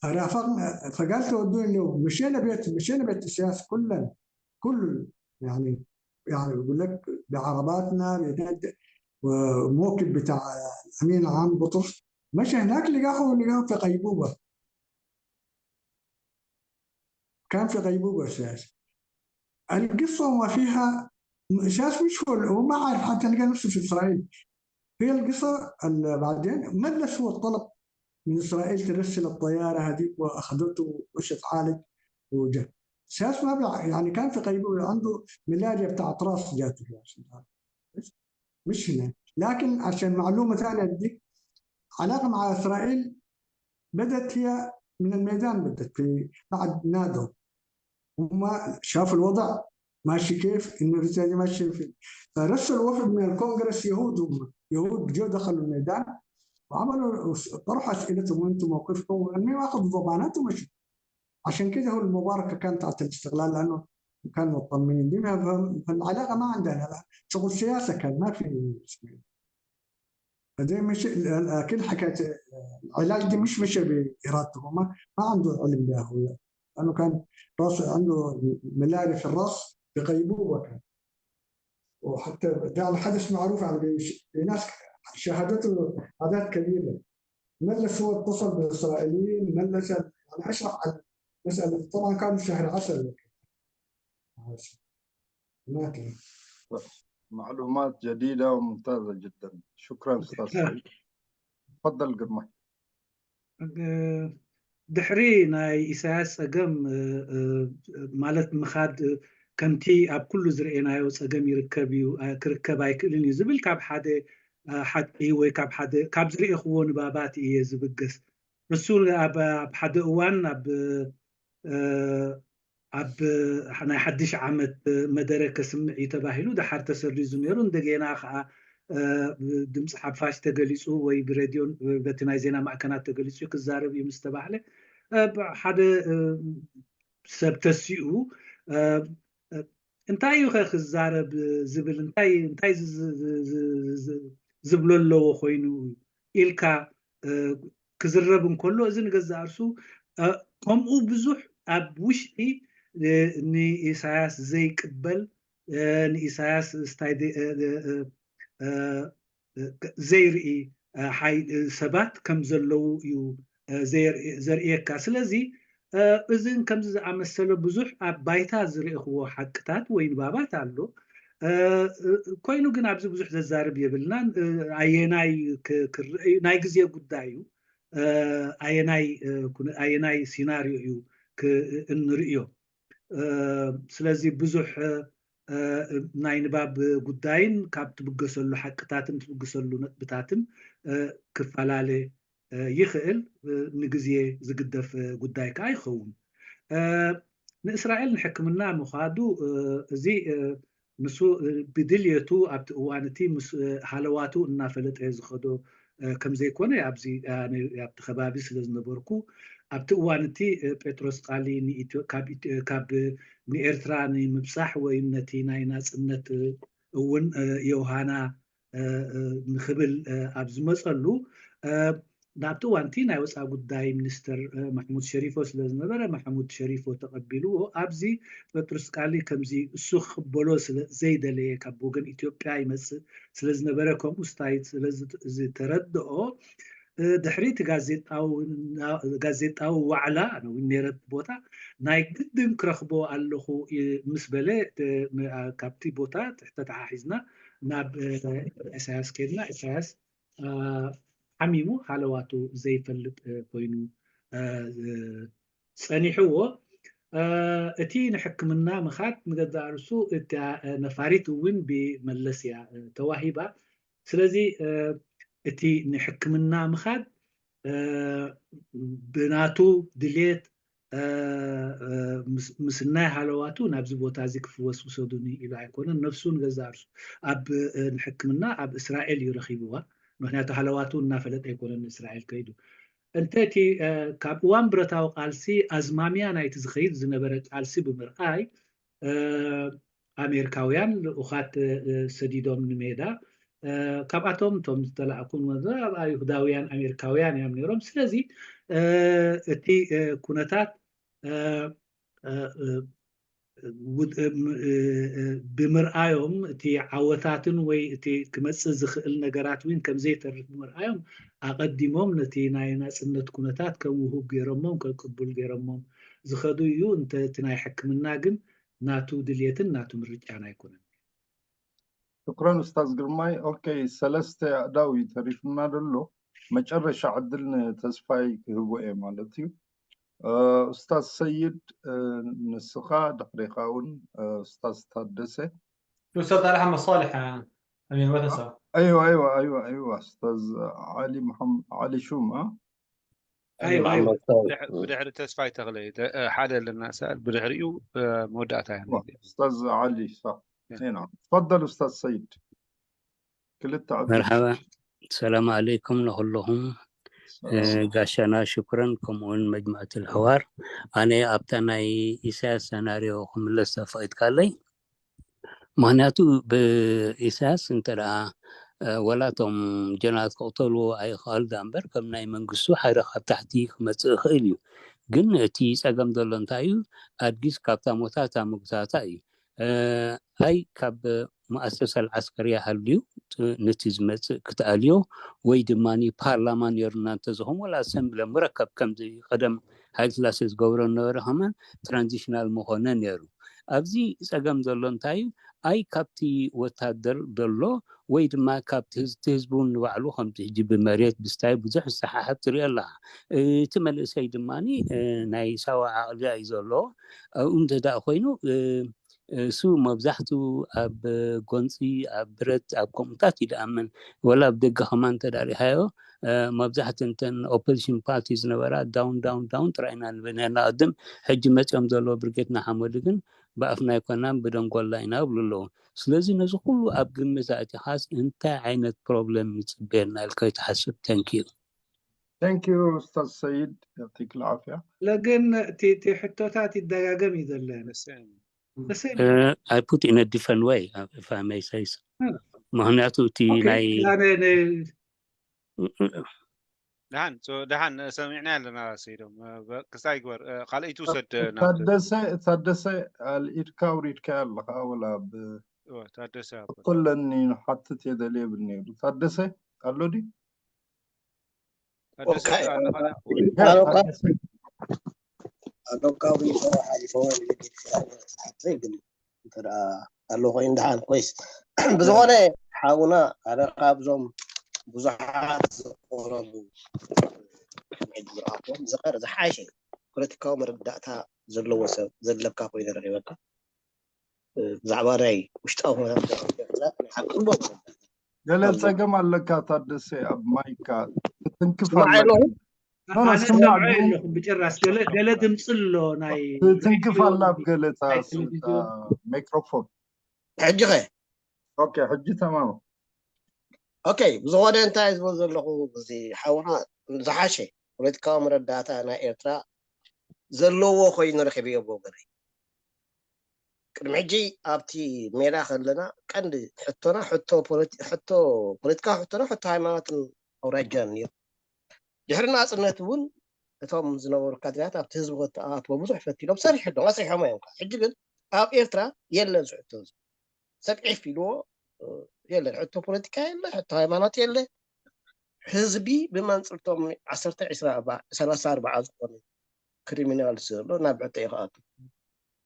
فرافقنا فقال تودوني اليوم، مشينا بيت السياسة كلنا كل يعني بيقول لك بعرباتنا وموكب بتاع الامين العام بطرس، مشى هناك لقاه في غيبوبة، كان في غيبوبة سياسية. القصة وما فيها اساس مش هو هو ما عارف حتى لقى نفسه في اسرائيل. هي القصة بعدين مجلس هو الطلب من اسرائيل ترسل الطيارة هذيك واخذته وش تعالج وجاء. اساس ما يعني كان في غيبوبة، عنده ملاريا بتاعت راس جاته عشان تعرف. مش هنا. لكن عشان معلومة ثانية اديك، علاقة مع اسرائيل بدت هي من الميدان، بدت في بعد نادو هم شافوا الوضع ماشي كيف، انه الرسالة ماشية في، فرسلوا وفد من الكونغرس يهود، هم يهود جو دخلوا الميدان وعملوا طرحوا اسئلتهم وانتم موقفكم، والمهم اخذوا ضمانات ومشوا. عشان كده هو المباركة كانت تحت الاستقلال لانه كانوا مطمنين دي. فالعلاقه ما عندنا شغل سياسة كان ما في اسمه. فدي مش كل حكاية العلاج دي مش مشى بارادته، هو ما عنده علم بها هو، لانه كان راسه عنده ملاريا في الراس بغيبوبه كان. وحتى ده الحدث معروف يعني ناس شهادته اعداد كبيرة. ملس هو اتصل بالاسرائيليين، ملس يعني اشرح عن مسالة، طبعا كانوا شهر عسل هناك. معلومات جديدة وممتازة جدا، شكرا أستاذ سعيد. تفضل قرمي. ድሕሪ ናይ ኢሳያስ ፀገም ማለት ምኻድ ከምቲ ኣብ ኩሉ ዝርአናዮ ፀገም ይርከብ እዩ ክርከብ ኣይክእልን እዩ ዝብል ካብ ሓደ ሓቂ ወይ ካብ ሓደ ካብ ዝርኤኽዎ ንባባት እየ ዝብገስ። ንሱ ኣብ ሓደ እዋን ኣብ ኣብ ናይ ሓድሽ ዓመት መደረ ከስምዕ እዩ ተባሂሉ ድሓር ተሰሪዙ ነይሩ። እንደገና ከዓ ድምፂ ሓፋሽ ተገሊፁ ወይ ብሬድዮን በቲ ናይ ዜና ማዕከናት ተገሊፁ ክዛረብ እዩ ምስ ተባህለ ሓደ ሰብ ተሲኡ እንታይ እዩ ኸ ክዛረብ ዝብል እንታይ እንታይ ዝብሎ ኣለዎ ኮይኑ ኢልካ ክዝረብ እንከሎ እዚ ንገዛእ እርሱ ከምኡ ብዙሕ ኣብ ውሽጢ ንኢሳያስ ዘይቅበል ንኢሳያስ ስታይ ዘይርኢ ሰባት ከም ዘለው እዩ ዘርእየካ። ስለዚ እዝን ከምዚ ዝኣመሰለ ብዙሕ ኣብ ባይታ ዝርእኽዎ ሓቅታት ወይ ንባባት ኣሎ። ኮይኑ ግን ኣብዚ ብዙሕ ዘዛርብ የብልናን። ኣየናይ ክርአዩ ናይ ግዜ ጉዳይ እዩ፣ ኣየናይ ኣየናይ scenario እዩ እንርእዮ። ስለዚ ብዙሕ ናይ ንባብ ጉዳይን ካብ ትብገሰሉ ሓቅታትን ትብገሰሉ ነጥብታትን ክፈላለ ይኽእል፣ ንግዜ ዝግደፍ ጉዳይ ከዓ ይኸውን። ንእስራኤል ንሕክምና ምኻዱ እዚ ንሱ ብድልየቱ ኣብቲ እዋን እቲ ምስ ሃለዋቱ እናፈለጠ ዝኸዶ ከም ዘይኮነ ኣብዚ ኣብቲ ከባቢ ስለ ዝነበርኩ ኣብቲ እዋን እቲ ጴጥሮስ ቃሊ ካብ ንኤርትራ ንምብፃሕ ወይ ነቲ ናይ ናፅነት እውን ዮሃና ንክብል ኣብ ዝመፀሉ ናብቲ እዋን እቲ ናይ ወፃኢ ጉዳይ ሚኒስተር ማሕሙድ ሸሪፎ ስለ ዝነበረ ማሕሙድ ሸሪፎ ተቐቢልዎ። ኣብዚ ጴጥሮስ ቃሊ ከምዚ እሱ ክቅበሎ ስለ ዘይደለየ ካብ ወገን ኢትዮጵያ ይመፅእ ስለ ዝነበረ ከምኡ ስታይ ስለ ዝተረድኦ ድሕሪ እቲ ጋዜጣዊ ዋዕላ ኣነ እውን ነይረ ኣብቲ ቦታ ናይ ግድን ክረኽቦ ኣለኹ ምስ በለ ካብቲ ቦታ ተተሓሒዝና ናብ ኢሳያስ ከድና። ኢሳያስ ሓሚሙ ሃለዋቱ ዘይፈልጥ ኮይኑ ፀኒሕዎ። እቲ ንሕክምና ምኻድ ንገዛእ ርእሱ እታ ነፋሪት እውን ብመለስ እያ ተዋሂባ። ስለዚ እቲ ንሕክምና ምኻድ ብናቱ ድሌት ምስናይ ሃለዋቱ ናብዚ ቦታ እዚ ክፍወስ ውሰዱኒ ኢሉ ኣይኮነን። ነፍሱ ንገዛእ ርእሱ ኣብ ንሕክምና ኣብ እስራኤል እዩ ረኺብዋ፣ ምክንያቱ ሃለዋቱ እናፈለጠ ኣይኮነን ንእስራኤል ከይዱ። እንተ እቲ ካብ እዋን ብረታዊ ቃልሲ ኣዝማምያ ናይቲ ዝኸይድ ዝነበረ ቃልሲ ብምርኣይ ኣሜሪካውያን ልኡኻት ሰዲዶም ንሜዳ፣ ካብኣቶም እቶም ዝተላእኩ ኣይሁዳውያን ኣሜሪካውያን እዮም ነይሮም። ስለዚ እቲ ኩነታት ብምርኣዮም እቲ ዓወታትን ወይ እቲ ክመፅእ ዝኽእል ነገራት እውን ከም ዘይተርፍ ብምርኣዮም ኣቐዲሞም ነቲ ናይ ናፅነት ኩነታት ከም ውሁብ ገይሮሞም ከም ቅቡል ገይሮሞም ዝኸዱ እዩ። እንተ እቲ ናይ ሕክምና ግን ናቱ ድልየትን ናቱ ምርጫን ኣይኮነን። شكرا ኡስታዝ ግርማይ okay ሰለስተ ኣእዳው እዩ ተሪፍና ዘሎ መጨረሻ ዕድል ንተስፋይ ክህቦ እየ ማለት እዩ ኡስታዝ ሰይድ ንስኻ ድሕሪኻ እውን ኡስታዝ ታደሰ الأستاذ علي محمد صالح أمين ما تنسى. ايوه ايوه ايوه ايوه استاذ علي محمد علي شوم اه ايوه ايوه محمد صالح ብድሕሪ ተስፋይ ተኽለ ሓደ ኣለና ሰኣል ብድሕሪኡ መወዳእታ أيوة. استاذ علي صح اي نعم تفضل استاذ سيد ክልተ ዕድል መርሓባ ሰላም ዓለይኩም ንኩልኩም ሰላም ጋሻና ሽኩረን ከምኡውን መጅሙዐት الሕዋር ኣነ ኣብታ ናይ ኢሳያስ scenario ክምለስ ተፈቂድካለይ ምክንያቱ ብኢሳያስ እንተ ደኣ ወላቶም ጀነራላት ክቅተልዎ ኣይክኣሉ ዳ እምበር ከም ናይ መንግስቱ ሓደ ካብ ታሕቲ ክመፅእ ይኽእል እዩ ግን እቲ ፀገም ዘሎ እንታይ እዩ ኣድጊስ ካብታ ሞታታ ምጉታታ እዩ ኣይ ካብ مؤسسة العسكرية ሃልዩ ነቲ ዝመፅእ ክትኣልዮ ወይ ድማኒ ፓርላማ ነይሩና እንተዝኾን ወላ assembly ምረከብ ከምዚ ቀደም ሃይለስላሴ ዝገብሮ ነበረ ከማን transitional ምኾነ ነይሩ ኣብዚ ፀገም ዘሎ እንታይ እዩ ኣይ ካብቲ ወታደር ዘሎ ወይ ድማ ካብቲ ህዝቢ እውን ንባዕሉ ከምዚ ሕጂ ብመሬት ብስታይ ብዙሕ ዝሰሓሓብ ትሪኦ ኣለካ እቲ መንእሰይ ድማኒ ናይ ሳዋ ዓቅሊ እዩ ዘለዎ ኣብኡ እንተደኣ ኮይኑ እሱ መብዛሕትኡ ኣብ ጎንፂ ኣብ ብረት ኣብ ከምኡታት እዩ ዝኣምን ወላ ኣብ ደገ ከማ እንተዳሪእካዮ መብዛሕትአን እተን opposition party ዝነበራ down down down ጥራይ ኢና ንብል ነርና ቅድም ሕጂ መፂኦም ዘለዎ ብርጌድ ንሓመዱ ግን ብኣፍና ኣይኮናን ብደንጎላ ኢና ይብሉ ኣለዉ ስለዚ ነዚ ኩሉ ኣብ ግምት ኣእቲኻስ እንታይ ዓይነት problem ይፅበየና ኢልካ ይትሓስብ thank you. Thank you ኡስታዝ ሰይድ يعطيك العافية ለግን እቲ ሕቶታት ይደጋገም እዩ ዘለና The same. I put in a different way, if I may say so. ምክንያቱ እቲ ናይ ድሓን ድሓን ሰሚዕና ኣለና ሰይዶም ክሳይ ይግበር ካልአይቲ ውሰድ ታደሰ ታደሰ ኣልኢድካ ውሪድካ ኣለካ ወላ ታደሰ ኩለኒ ንሓትት የደልየ ብል ነይሩ ታደሰ ኣሎ ድዩ ታደሰ ታደሰ ኣሎካዊ ሓሊፎ ግን እንተ ኣሎ ኮይኑ ድሓን ኮይስ ብዝኾነ ሓውና ኣነ ካብዞም ብዙሓት ዝቐረቡ ሕጂ ዝረኣኽዎም ዝቐረ ዝሓሸ ፖለቲካዊ መረዳእታ ዘለዎ ሰብ ዘለካ ኮይኑ ረኪበካ ብዛዕባ ናይ ውሽጣዊ ኩነታት ኤርትራ ናይ ሓቂ ፅቡቅ ገለ ፀገም ኣለካ ታደሰ ኣብ mic ካ ትትንክፍ ስማዕ ኣለካ ኣለኹ no no ኣነ ስማዕ ሰምዐ ግን የለኹም ብጭራስ ገለ ገለ ድምፂ ኣሎ ናይ ትትንክፍ ሬድዮ ኣላ ኣብ ገለታ ናይ ቴሌቭዥን ማይክሮፎን ሕጂ ኸ okay ሕጂ ተማም okay ብዝኾነ እንታይ ዝብል ዘለኹ እዚ ሓውና ዝሓሸ ፖለቲካዊ መረዳእታ ናይ ኤርትራ ዘለዎ ኮይኑ ረኪበዮ ብወገነይ ቅድሚ ሕጂ ኣብቲ ሜዳ ከለና ቀንዲ ሕቶና ሕቶ ሕቶ ፖለቲካዊ ሕቶና ሕቶ ሃይማኖትን ኣውራጃን ነይሩ ድሕሪ ናፅነት እውን እቶም ዝነበሩ ካድሬታት ኣብቲ ህዝቢ ከተኣትዎ ብዙሕ ፈቲኖም ሰሪሕሎም ኣስሪሖሞ እዮም ሕጂ ግን ኣብ ኤርትራ የለን ዝሕቶ እዚ ሰብ ዒፍ ኢልዎ የለን ሕቶ ፖለቲካ የለ ሕቶ ሃይማኖት የለ ህዝቢ ብመንፅርቶም 10 20 30 40 ዝኾኑ criminal ዘሎ ናብ ሕቶ እዩ ክኣቱ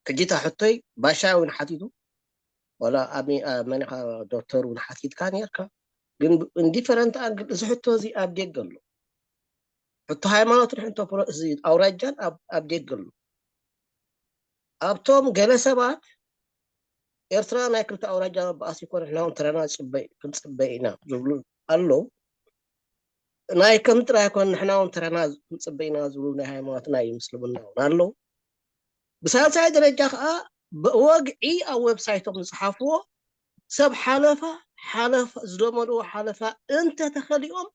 ሕጂ እታ ሕቶይ ባሻይ እውን ሓቲቱ ዋላ መን ኢኻ ዶክተር እውን ሓቲትካ ነርካ ግን in different angle እዚ ሕቶ እዚ ኣብ ደገ ኣሎ ሕቶ ሃይማኖትን ሕቶ እዚ ኣውራጃን ኣብ ደገ ኣሎ ኣብቶም ገለ ሰባት ኤርትራ ናይ ክልተ ኣውራጃ መባእሲ ይኮነ ንሕና እውን ተረና ክንፅበ ኢና ዝብሉ ኣለው ናይ ከም ጥራይ ኮን ንሕና እውን ተረና ክንፅበ ኢና ዝብሉ ናይ ሃይማኖት ናይ ምስልምና እውን ኣለው ብሳልሳይ ደረጃ ከዓ ብወግዒ ኣብ website ኦም ዝፀሓፍዎ ሰብ ሓለፋ ሓለፋ ዝለመድዎ ሓለፋ እንተተኸሊኦም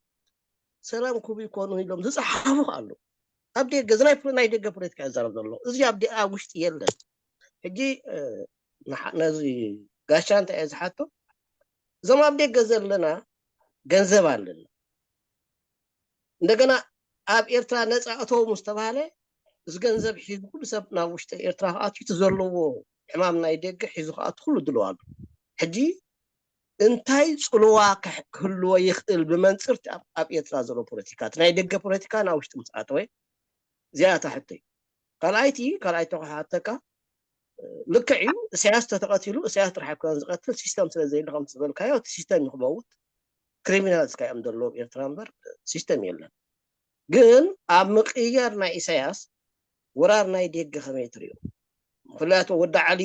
ሰላም ክህቡ ይኮኑ ኢሎም ዝፀሓፉ ኣለዉ ኣብ ደገ እዚ ናይ ደገ ፖለቲካ ይዛረብ ዘሎ እዚ ኣብ ውሽጢ የለን ሕጂ ነዚ ጋሻ እንታይ እየ ዝሓቶ እዞም ኣብ ደገ ዘለና ገንዘብ ኣለና እንደገና ኣብ ኤርትራ ነፃ እተው ምስ ተባሃለ እዚ ገንዘብ ሒዙ ኩሉ ሰብ ናብ ውሽጢ ኤርትራ ክኣትዩ እቲ ዘለዎ ሕማም ናይ ደገ ሒዙ ክኣቱ ኩሉ ድልው ኣሎ ሕጂ እንታይ ፅልዋ ክህልዎ ይኽእል ብመንፅር ኣብ ኤርትራ ዘሎ ፖለቲካ እቲ ናይ ደገ ፖለቲካ ናብ ውሽጢ ምስ ኣተወ እዚኣ እታ ሕቶ እዩ ካልኣይቲ ካልኣይቲ ክሓተካ ልክዕ እዩ ኢሳያስ ተተቐቲሉ ኢሳያስ ጥራሕ ኣይኮነን ዝቐትል system ስለ ዘየለ ከምቲ ዝበልካዮ እቲ system እዩ ክመውት criminals ካ እዮም ዘለዉ ኤርትራ እምበር system የለን ግን ኣብ ምቅያር ናይ ኢሳያስ ወራር ናይ ደገ ከመይ ትሪኦ ምክንያቱ ወዲ ዓሊ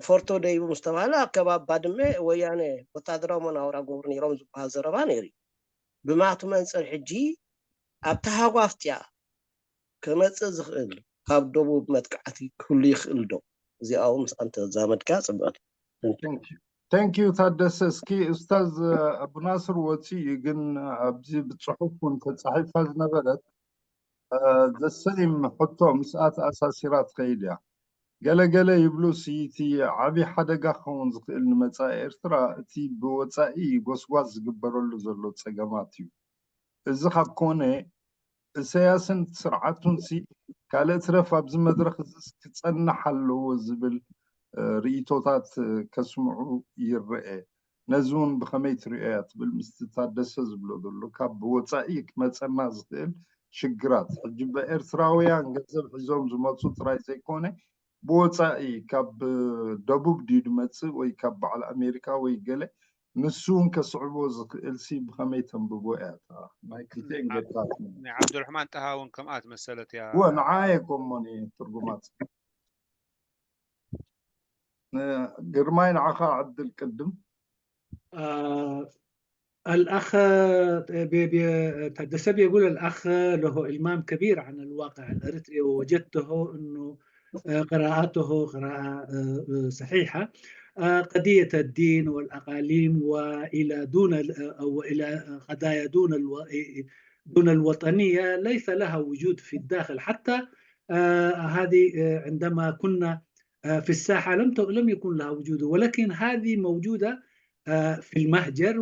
ፎርቶ ደይቡ ምስ ተባህለ ኣብ ከባቢ ባድመ ወያነ ወታደራዊ መናውራ ገብሩ ነይሮም ዝበሃል ዘረባ ነይሩ እዩ ብማቱ መንፅር ሕጂ ኣብቲ ሃጓፍ እቲኣ ክመፅእ ዝኽእል ካብ ደቡብ መጥቃዕቲ ክህሉ ይኽእል ዶ እዚኣ እውን ምስኣ እንተዛመድካ ፅብቕቲ Thank you ታደሰ እስኪ ኡስታዝ ኣቡናስር ወፂኡ እዩ ግን ኣብዚ ብፅሑፍ እውን ተፃሒፋ ዝነበረት the same ሕቶ ምስኣ ተኣሳሲራ ትኸይድ እያ ገለገለ ይብሉ ሲ እቲ ዓብይ ሓደጋ ክኸውን ዝኽእል ንመፃኢ ኤርትራ እቲ ብወፃኢ ጎስጓስ ዝግበረሉ ዘሎ ፀገማት እዩ እዚ ካብ ኮነ ኢሳያስን ስርዓቱን ሲ ካልእ ትረፍ ኣብዚ መድረክ እዚ ክፀንሕ ኣለዎ ዝብል ርእቶታት ከስምዑ ይርአ ነዚ እውን ብከመይ ትሪኦ እያ ትብል ምስቲ ታደሰ ዝብሎ ዘሎ ካብ ብወፃኢ ክመፀና ዝኽእል ሽግራት ሕጂ ብኤርትራውያን ገንዘብ ሒዞም ዝመፁ ጥራይ ዘይኮነ ብወፃኢ ካብ ደቡብ ድዩ ድመፅእ ወይ ካብ በዓል ኣሜሪካ ወይ ገለ ንሱ እውን ከስዕቦ ዝኽእል ሲ ብከመይ ተንብቦ እያ እታ ናይ ክልቲአን ጌርካ ናይ ዓብዱርሕማን ጠሃ እውን ከምኣ ትመሰለት እያ ወ ንዓየ ኮሞኒ ትርጉማት ግርማይ ንዓኻ ዕድል ቅድም الأخ تدسب يقول الأخ له إلمام كبير عن الواقع الأريتري ووجدته أنه قراءته قراءة صحيحة. قضية الدين والأقاليم وإلى دون وإلى قضايا دون الوطنية ليس لها وجود في الداخل. حتى هذه عندما كنا في الساحة لم يكن لها وجود، ولكن هذه موجودة في المهجر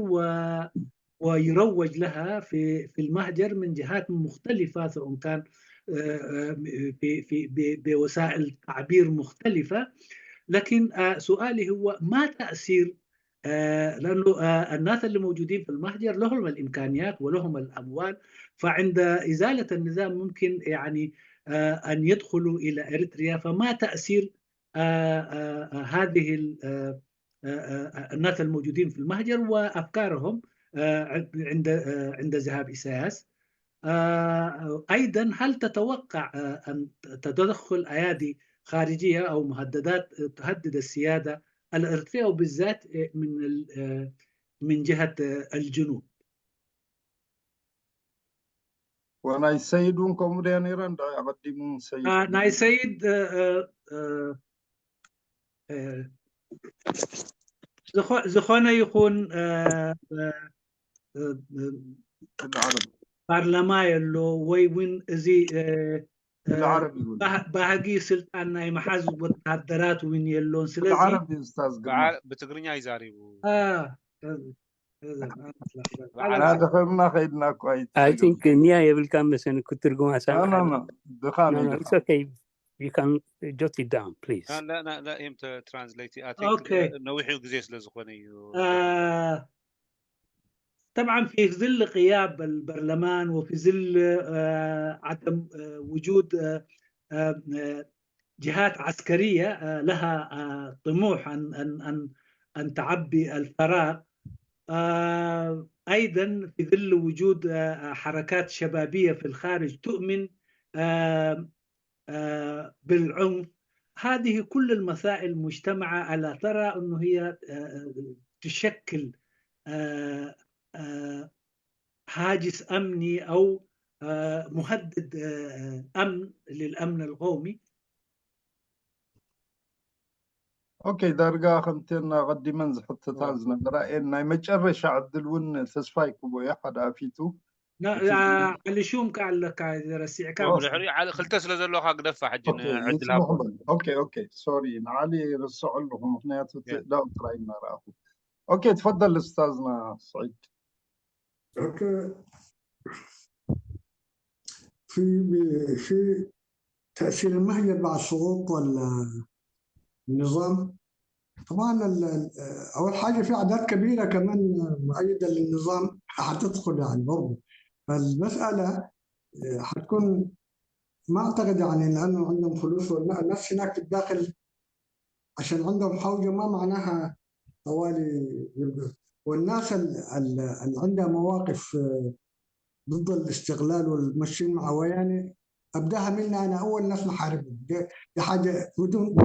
ويروج لها في المهجر من جهات مختلفة، سواء كان في في بوسائل تعبير مختلفة. لكن سؤالي هو ما تأثير، لأنه الناس اللي موجودين في المهجر لهم الإمكانيات ولهم الأموال، فعند إزالة النظام ممكن يعني أن يدخلوا إلى إريتريا، فما تأثير هذه الناس الموجودين في المهجر وأفكارهم عند ذهاب إساس؟ أيضا هل تتوقع أن تتدخل أيادي خارجية أو مهددات تهدد السيادة الإريترية وبالذات من جهة الجنوب؟ وناي سيد ونكم ريانيران دا أقدمون سيد. ناي سيد ዝኾነ ይኹን ፓርላማ የሎ ወይ እውን እዚ ባህጊ ስልጣን ናይ መሓዝ ወታደራት እውን የሎን። ስለዚ ብትግርኛ ይዛሪቡ ናደኸምና ከይድና እኳ I think ኒያ የብልካ መሰኒ ክትርጉማ ድኻም No, no, it's okay. You can jot it down, please. لا لا لا him to translate. I think Okay. ነዊሑ ግዜ ስለ ዝኾነ እዩ። طبعا في ظل غياب البرلمان وفي ظل عدم وجود جهات عسكرية لها طموح أن أن أن أن تعبي الفراغ، أيضا في ظل وجود حركات شبابية في الخارج تؤمن بالعنف، هذه كل المسائل مجتمعة ألا ترى أنه هي تشكل هاجس أمني أو مهدد أمن للأمن القومي؟ Okay ዳርጋ ከምተና ቀዲመን ዝሕተታ ዝነበራ እየን። ናይ መጨረሻ ዕድል እውን ተስፋ ይክቦ እየ ሓደ ኣፊቱ ዓሊ ሹም ከዓ ኣለካ ረሲዕካ። ድሕሪኡ ዓሊ ክልተ ስለ ዘለካ ግደፋ ሕጂ ንዕድል ሃቦ። Okay okay sorry ንዓሊ ርስዖ ኣለኹ ምክንያቱ ትእዳው ጥራይ እናረኣኹ። Okay تفضل استاذنا سعيد. Okay في تأثير المهجر بعد سقوط النظام، طبعا أول حاجة في أعداد كبيرة كمان مؤيدة للنظام حتدخل يعني برضه، فالمسألة حتكون ما أعتقد يعني لأنه عندهم فلوس ولا الناس هناك في الداخل عشان عندهم حوجة ما معناها طوالي يبقوا. والناس اللي عندها مواقف ضد الاستغلال والماشيين مع وياني ابداها منا انا اول ناس نحاربهم. دي حاجة بدون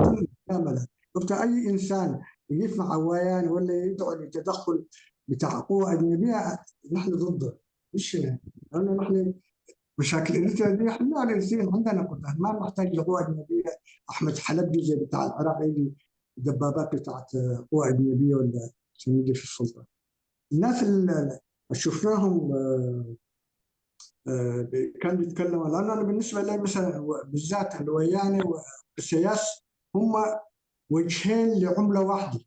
مجاملة. شفت اي انسان يقف مع وياني ولا يدعو لتدخل بتاع قوة اجنبية نحن ضده، مش لانه نحن مشاكل اريتريا دي احنا الاريتريين عندنا قدره، ما نحتاج لقوه اجنبية. احمد حلبجي زي بتاع العراق يجي دبابات بتاعت قوة اجنبية ولا عشان يجي في السلطة. الناس اللي شفناهم كان بيتكلموا، لانه انا بالنسبة لي مثلا بالذات الوياني والسياس هم وجهين لعمله واحدة.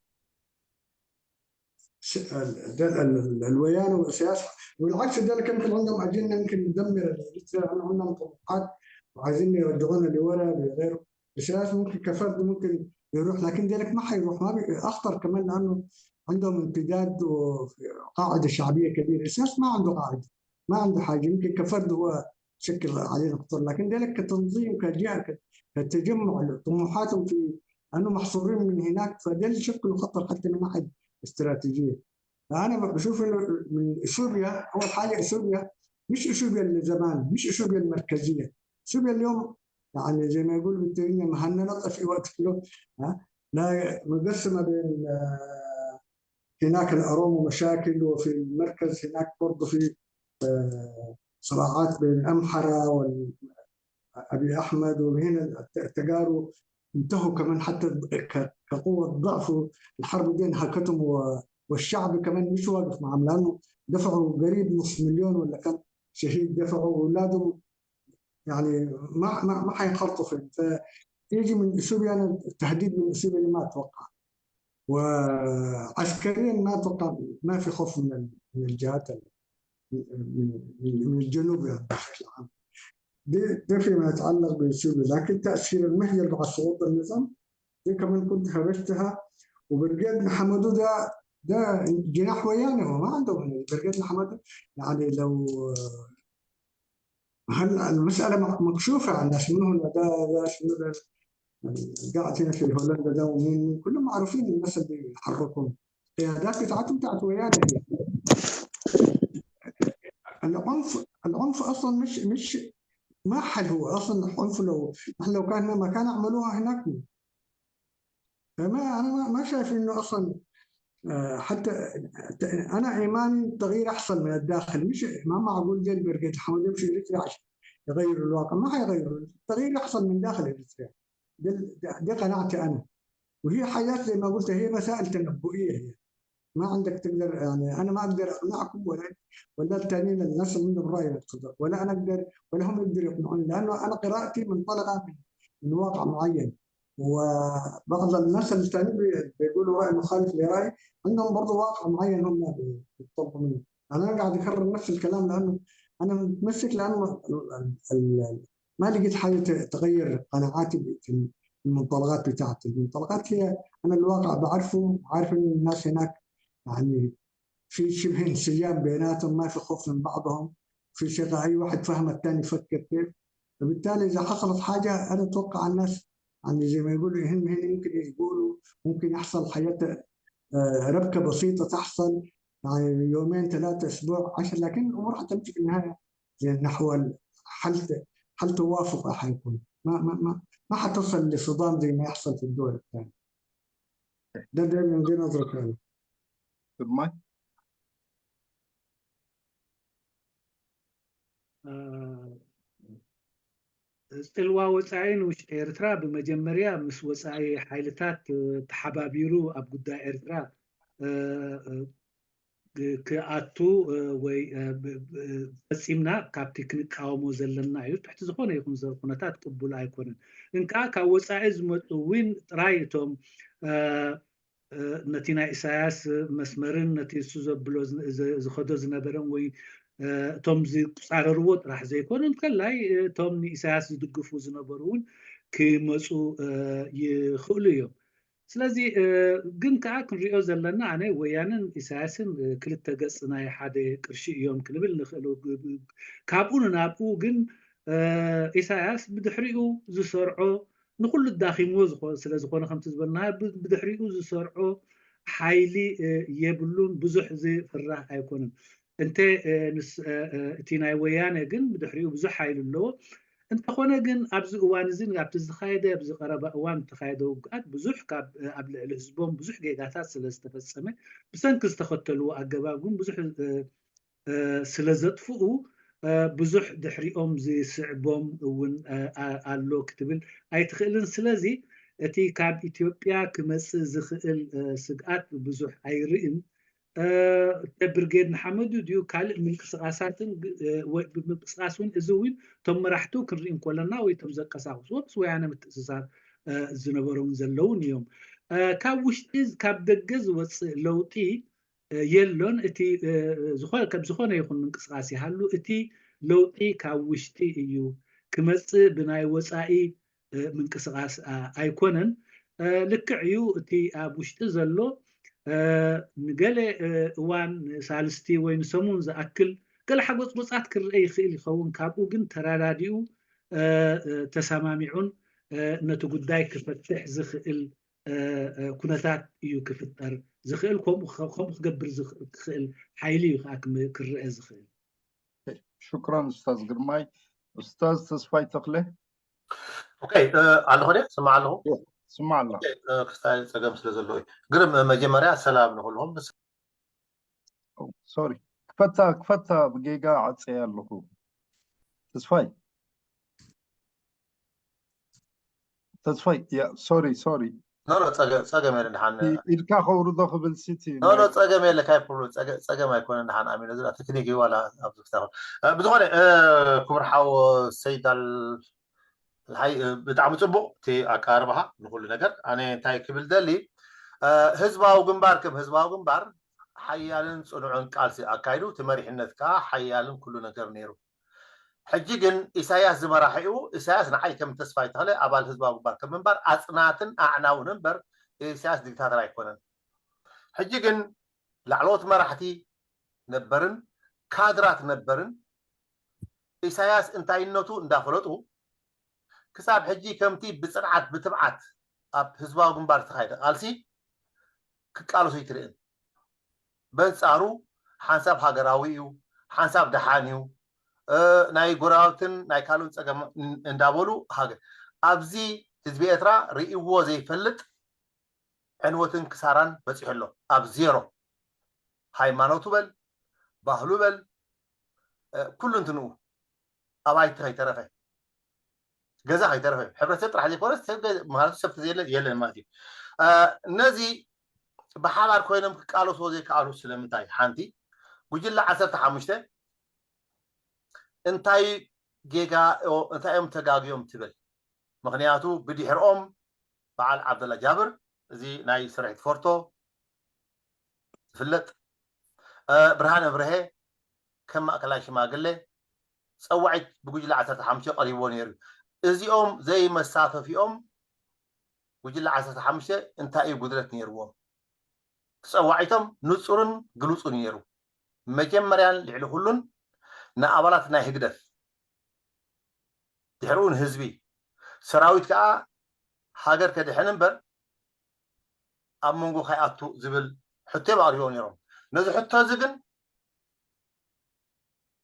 الوياني والسياس، والعكس ذلك يمكن عندهم اجندة يمكن تدمر الاريتريا، لانه عندهم طموحات وعايزين يرجعونا لورا بغيره. السياس ممكن كفرد ممكن يروح، لكن ذلك ما حيروح، ما اخطر كمان لانه عندهم امتداد وقاعدة شعبية كبيرة. السياس ما عنده قاعدة، ما عنده حاجة، يمكن كفرد هو شكل علينا خطر، لكن ذلك كتنظيم كجهه كتجمع طموحاتهم في انه محصورين من هناك، فده شكله خطر حتى من ناحية استراتيجية. فانا بشوف انه من اثيوبيا، اول حاجة اثيوبيا مش اثيوبيا اللي زمان، مش اثيوبيا المركزية. اثيوبيا اليوم يعني زي ما يقول بالترينيا مهننة في وقت كله، لا مقسمة بين هناك الارومو مشاكل، وفي المركز هناك برضه في صراعات بين أمحرة وأبي أحمد، وهنا التجارب انتهوا كمان حتى كقوة ضعف الحرب دي انهكتهم، والشعب كمان مش واقف معهم لأنه دفعوا قريب نص مليون ولا كم شهيد دفعوا أولادهم، يعني ما ما ما حينخرطوا في. فيجي من اثيوبيا، أنا التهديد من اثيوبيا ما أتوقع، وعسكريا ما أتوقع، ما في خوف من الجهات من الجنوب يعني بشكل عام. ده فيما يتعلق باثيوبيا. لكن تاثير المهجر بعد سقوط النظام دي كمان كنت هرشتها. وبرجاد محمدو ده جناح وياني، هو ما عندهم برجاد محمدو، يعني لو هل المسالة مكشوفة على الناس من هنا، ده شنو ده قاعد هنا في هولندا ده ومين، كلهم معروفين الناس اللي بيحركهم القيادات بتاعتهم بتاعت وياني. العنف اصلا مش ما حل، هو اصلا العنف لو نحن لو كان ما كان عملوها هناك. فما انا ما شايف انه اصلا حتى انا ايماني التغيير احسن من الداخل، مش ما معقول زي البرقيت الحمد يمشي اريتريا عشان يغيروا الواقع، ما حيغيروا، التغيير يحصل من داخل اريتريا. دي قناعتي انا، وهي حاجات زي ما قلت هي مسائل تنبؤيه، هي ما عندك تقدر، يعني انا ما اقدر اقنعكم ولا الثانيين الناس اللي عندهم راي يتفضل، ولا انا اقدر ولا هم يقدروا يقنعوني، لانه انا قراءتي منطلقة من واقع معين، وبعض الناس الثانيين بيقولوا راي مخالف لرايي عندهم برضه واقع معين هم بيطلبوا منه. يعني انا قاعد اكرر نفس الكلام لانه انا متمسك، لانه ما لقيت حاجة تغير قناعاتي في المنطلقات بتاعتي. المنطلقات هي انا الواقع بعرفه، عارف ان الناس هناك يعني في شبه انسجام بيناتهم، ما في خوف من بعضهم، في ثقة، اي واحد فهم الثاني يفكر كيف. فبالتالي اذا حصلت حاجة انا اتوقع الناس يعني زي ما يقولوا هن يمكن يقولوا ممكن يحصل حاجات ربكه بسيطة تحصل يعني يومين 3 اسبوع 10، لكن الامور حتمشي في النهاية نحو حل توافق حيكون، ما ما ما ما حتصل لصدام زي ما يحصل في الدول الثانية. ده من دي نظرتي انا. ግርማይ ፅልዋ ወፃኢ ንውሽጢ ኤርትራ ብመጀመርያ ምስ ወፃኢ ሓይልታት ተሓባቢሩ ኣብ ጉዳይ ኤርትራ ክኣቱ ወይ ፈፂምና ካብቲ ክንቃወሞ ዘለና እዩ። ትሕቲ ዝኾነ ይኹን ኩነታት ቅቡል ኣይኮነን። ግን ከዓ ካብ ወፃኢ ዝመፁ እውን ጥራይ እቶም ነቲ ናይ ኢሳያስ መስመርን ነቲ እሱ ዘብሎ ዝኸዶ ዝነበረን ወይ እቶም ዝፃረርዎ ጥራሕ ዘይኮኑ እንተላይ እቶም ንኢሳያስ ዝድግፉ ዝነበሩ እውን ክመፁ ይኽእሉ እዮም። ስለዚ ግን ከዓ ክንሪኦ ዘለና ኣነ ወያነን ኢሳያስን ክልተ ገፅ ናይ ሓደ ቅርሺ እዮም ክንብል ንኽእል። ካብኡ ንናብኡ ግን ኢሳያስ ብድሕሪኡ ዝሰርዖ ንኩሉ ዳኺምዎ ስለ ዝኾነ ከምቲ ዝበልናዮ ብድሕሪኡ ዝሰርዖ ሓይሊ የብሉን፣ ብዙሕ ዝፍራህ ኣይኮነን። እንተ እቲ ናይ ወያነ ግን ብድሕሪኡ ብዙሕ ሓይሊ ኣለዎ። እንተኾነ ግን ኣብዚ እዋን እዚ ኣብቲ ዝተኻየደ ኣብዚ ቀረባ እዋን ዝተኻየደ ውግኣት ብዙሕ ካብ ኣብ ልዕሊ ህዝቦም ብዙሕ ጌጋታት ስለ ዝተፈፀመ ብሰንኪ ዝተኸተልዎ ኣገባብ ግን ብዙሕ ስለ ዘጥፍኡ ብዙሕ ድሕሪኦም ዝስዕቦም እውን ኣሎ ክትብል ኣይትኽእልን። ስለዚ እቲ ካብ ኢትዮጵያ ክመፅእ ዝኽእል ስግኣት ብዙሕ ኣይርእን። ብርጌድ ንሓመዱ ድዩ ካልእ ምንቅስቃሳትን ምንቅስቃስ እውን እዚ እውን እቶም መራሕቱ ክንርኢ እንከለና ወይ እቶም ዘቀሳቅስዎ ምስ ወያነ ምትእስሳር ዝነበሮም ዘለውን እዮም። ካብ ውሽጢ ካብ ደገ ዝወፅእ ለውጢ የሎን። እቲ ከም ዝኾነ ይኹን ምንቅስቃስ ይሃሉ እቲ ለውጢ ካብ ውሽጢ እዩ ክመፅእ፣ ብናይ ወፃኢ ምንቅስቃስ ኣይኮነን። ልክዕ እዩ እቲ ኣብ ውሽጢ ዘሎ ንገለ እዋን ንሳልስቲ ወይ ንሰሙን ዝኣክል ገለ ሓጎፅጎፃት ክረአ ይኽእል ይኸውን። ካብኡ ግን ተረዳዲኡ ተሰማሚዑን ነቲ ጉዳይ ክፈትሕ ዝኽእል ኩነታት እዩ ክፍጠር ዝኽእል። ከምኡ ክገብር ዝኽእል ሓይሊ እዩ ከዓ ክረአ ዝኽእል። شكرا أستاذ ግርማይ። أستاذ ተስፋይ ተክለ። Okay፣ ኣለኹ ደ ስማዕ ኣለኹ? ስማዕ ኣላ። ክስታይ ፀገም ስለ ዘለዎ እዩ። ግርም፣ መጀመርያ ሰላም ንኩልኩም። Sorry፣ ክፈታ ክፈታ፣ ብጌጋ ዓፀየ ኣለኹ። ተስፋይ ተስፋይ፣ yeah sorry sorry። No no፣ ፀገም የለን ድሓን። ኢድካ ከውርዶ ክብል ሲቲ። No no፣ ፀገም የለ፣ ካይ problem ፀገም ኣይኮነን ድሓን። ኣሚነ እዚ ቴክኒክ እዩ ዋላ ኣብዚ ክስታይ። ብዝኾነ ክቡር ሓው ሰይድ ኣልሓይ ብጣዕሚ ፅቡቅ እቲ ኣቀራርባኻ ንኩሉ ነገር። ኣነ እንታይ ክብል ደሊ፣ ህዝባዊ ግንባር ከም ህዝባዊ ግንባር ሓያልን ፅኑዕን ቃልሲ ኣካይዱ፣ እቲ መሪሕነት ከዓ ሓያልን ኩሉ ነገር ነይሩ። ሕጂ ግን ኢሳያስ ዝመራሒኡ ኢሳያስ ንዓይ ከም ተስፋይ ተኽለ ኣባል ህዝባዊ ግንባር ከም ምንባር ኣፅናትን ኣዕናውን እምበር ኢሳያስ ዲክታተር ኣይኮነን። ሕጂ ግን ላዕለዎት መራሕቲ ነበርን ካድራት ነበርን ኢሳያስ እንታይነቱ እንዳፈለጡ ክሳብ ሕጂ ከምቲ ብፅንዓት ብትብዓት ኣብ ህዝባዊ ግንባር ዝተኻየደ ቃልሲ ክቃለሱ ይትርእን። በንፃሩ ሓንሳብ ሃገራዊ እዩ፣ ሓንሳብ ደሓን እዩ፣ ናይ ጎረባብትን ናይ ካልኦን ፀገም እንዳበሉ ሃገር ኣብዚ ህዝቢ ኤርትራ ርእይዎ ዘይፈልጥ ዕንወትን ክሳራን በፂሑ ኣሎ። ኣብ ዜሮ ሃይማኖቱ በል ባህሉ በል ኩሉ እንትንኡ ኣባይቲ ከይተረፈ ገዛ ከይተረፈ ሕብረተሰብ ጥራሕ ዘይኮነስ ማለት ሰብ ተዘየለ የለን ማለት እዩ። ነዚ ብሓባር ኮይኖም ክቃለስዎ ዘይከኣሉ ስለምንታይ? ሓንቲ ጉጅለ 15 እንታይ ጌጋ እንታይ እዮም ተጋግዮም ትብል? ምክንያቱ ብድሕርኦም በዓል ዓብደላ ጃብር እዚ ናይ ስርሒት ፎርቶ ዝፍለጥ ብርሃነ ብርሄ ከም ማእከላይ ሽማግለ ፀዋዒት ብጉጅለ 15 ቀሪብዎ ነይሩ። እዚኦም ዘይመሳተፊኦም ጉጅለ 15 እንታይ እዩ ጉድለት ነይርዎም? ፀዋዒቶም ንፁርን ግሉፁን ነይሩ። መጀመርያን ልዕሊ ኩሉን ንኣባላት ናይ ህግደፍ፣ ድሕሪኡ ንህዝቢ፣ ሰራዊት ከዓ ሃገር ከድሕን እምበር ኣብ መንጎ ከይኣቱ ዝብል ሕቶ እዮም ኣቕሪቦም ነይሮም። ነዚ ሕቶ እዚ ግን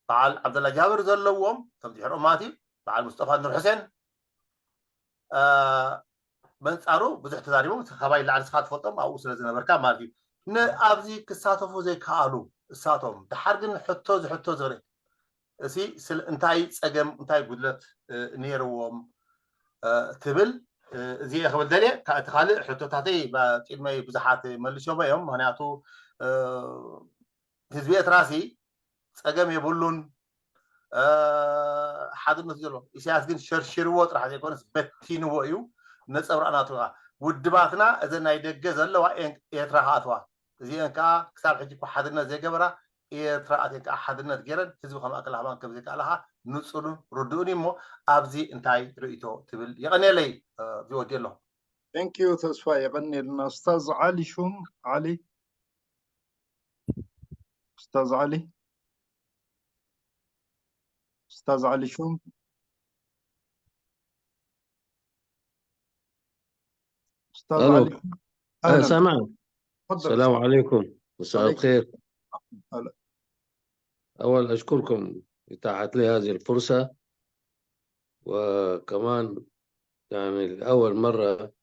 በዓል ዓብደላ ጃብር ዘለዎም ከም ድሕሪኦም ማለት እዩ በዓል ሙስጠፋ ኑር ሕሴን በንፃሩ ብዙሕ ተዛሪቦም፣ ካባይ ላዕሊ ስኻ ትፈልጦም ኣብኡ ስለ ዝነበርካ ማለት እዩ። ንኣብዚ ክሳተፉ ዘይከኣሉ እሳቶም ድሓር ግን ሕቶ ዝሕቶ ዝኽእል እዚ እንታይ ፀገም እንታይ ጉድለት ነይርዎም ትብል? እዚአ ክብል ደልየ። እቲ ካልእ ሕቶታተይ ቅድመይ ብዙሓት መሊሶሞ እዮም። ምክንያቱ ህዝቢ ኤርትራ ሲ ፀገም የብሉን፣ ሓድነት ዘሎ ኢሳያስ ግን ሸርሽርዎ ጥራሕ ዘይኮነስ በቲንዎ እዩ። ነፀብራቅ ናቱ ውድባትና እዘን ናይ ደገ ዘለዋ ኤርትራ ከኣትዋ እዚአን ከዓ ክሳብ ሕጂ እኳ ሓድነት ዘይገበራ ኤርትራ ኣትየን ከዓ ሓድነት ገይረን ህዝቢ ከም ኣከል ሃባን ከም ዘይከኣላኻ ንፁርን ርድኡን እዩ። እሞ ኣብዚ እንታይ ርእቶ ትብል? የቐኒየለይ፣ እዚ ወዲ ኣለኹ። Thank you ተስፋ፣ የቐኒየልና። ኡስታዝ ዓሊ ሹም፣ ዓሊ፣ ኡስታዝ ዓሊ፣ ኡስታዝ ዓሊ ሹም። أستاذ الو. علي، أهلا. سامع. تفضل. السلام عليكم، مساء عليكم. الخير. هلا. اول اشكركم اتاحت لي هذه الفرصة، وكمان يعني لأول مرة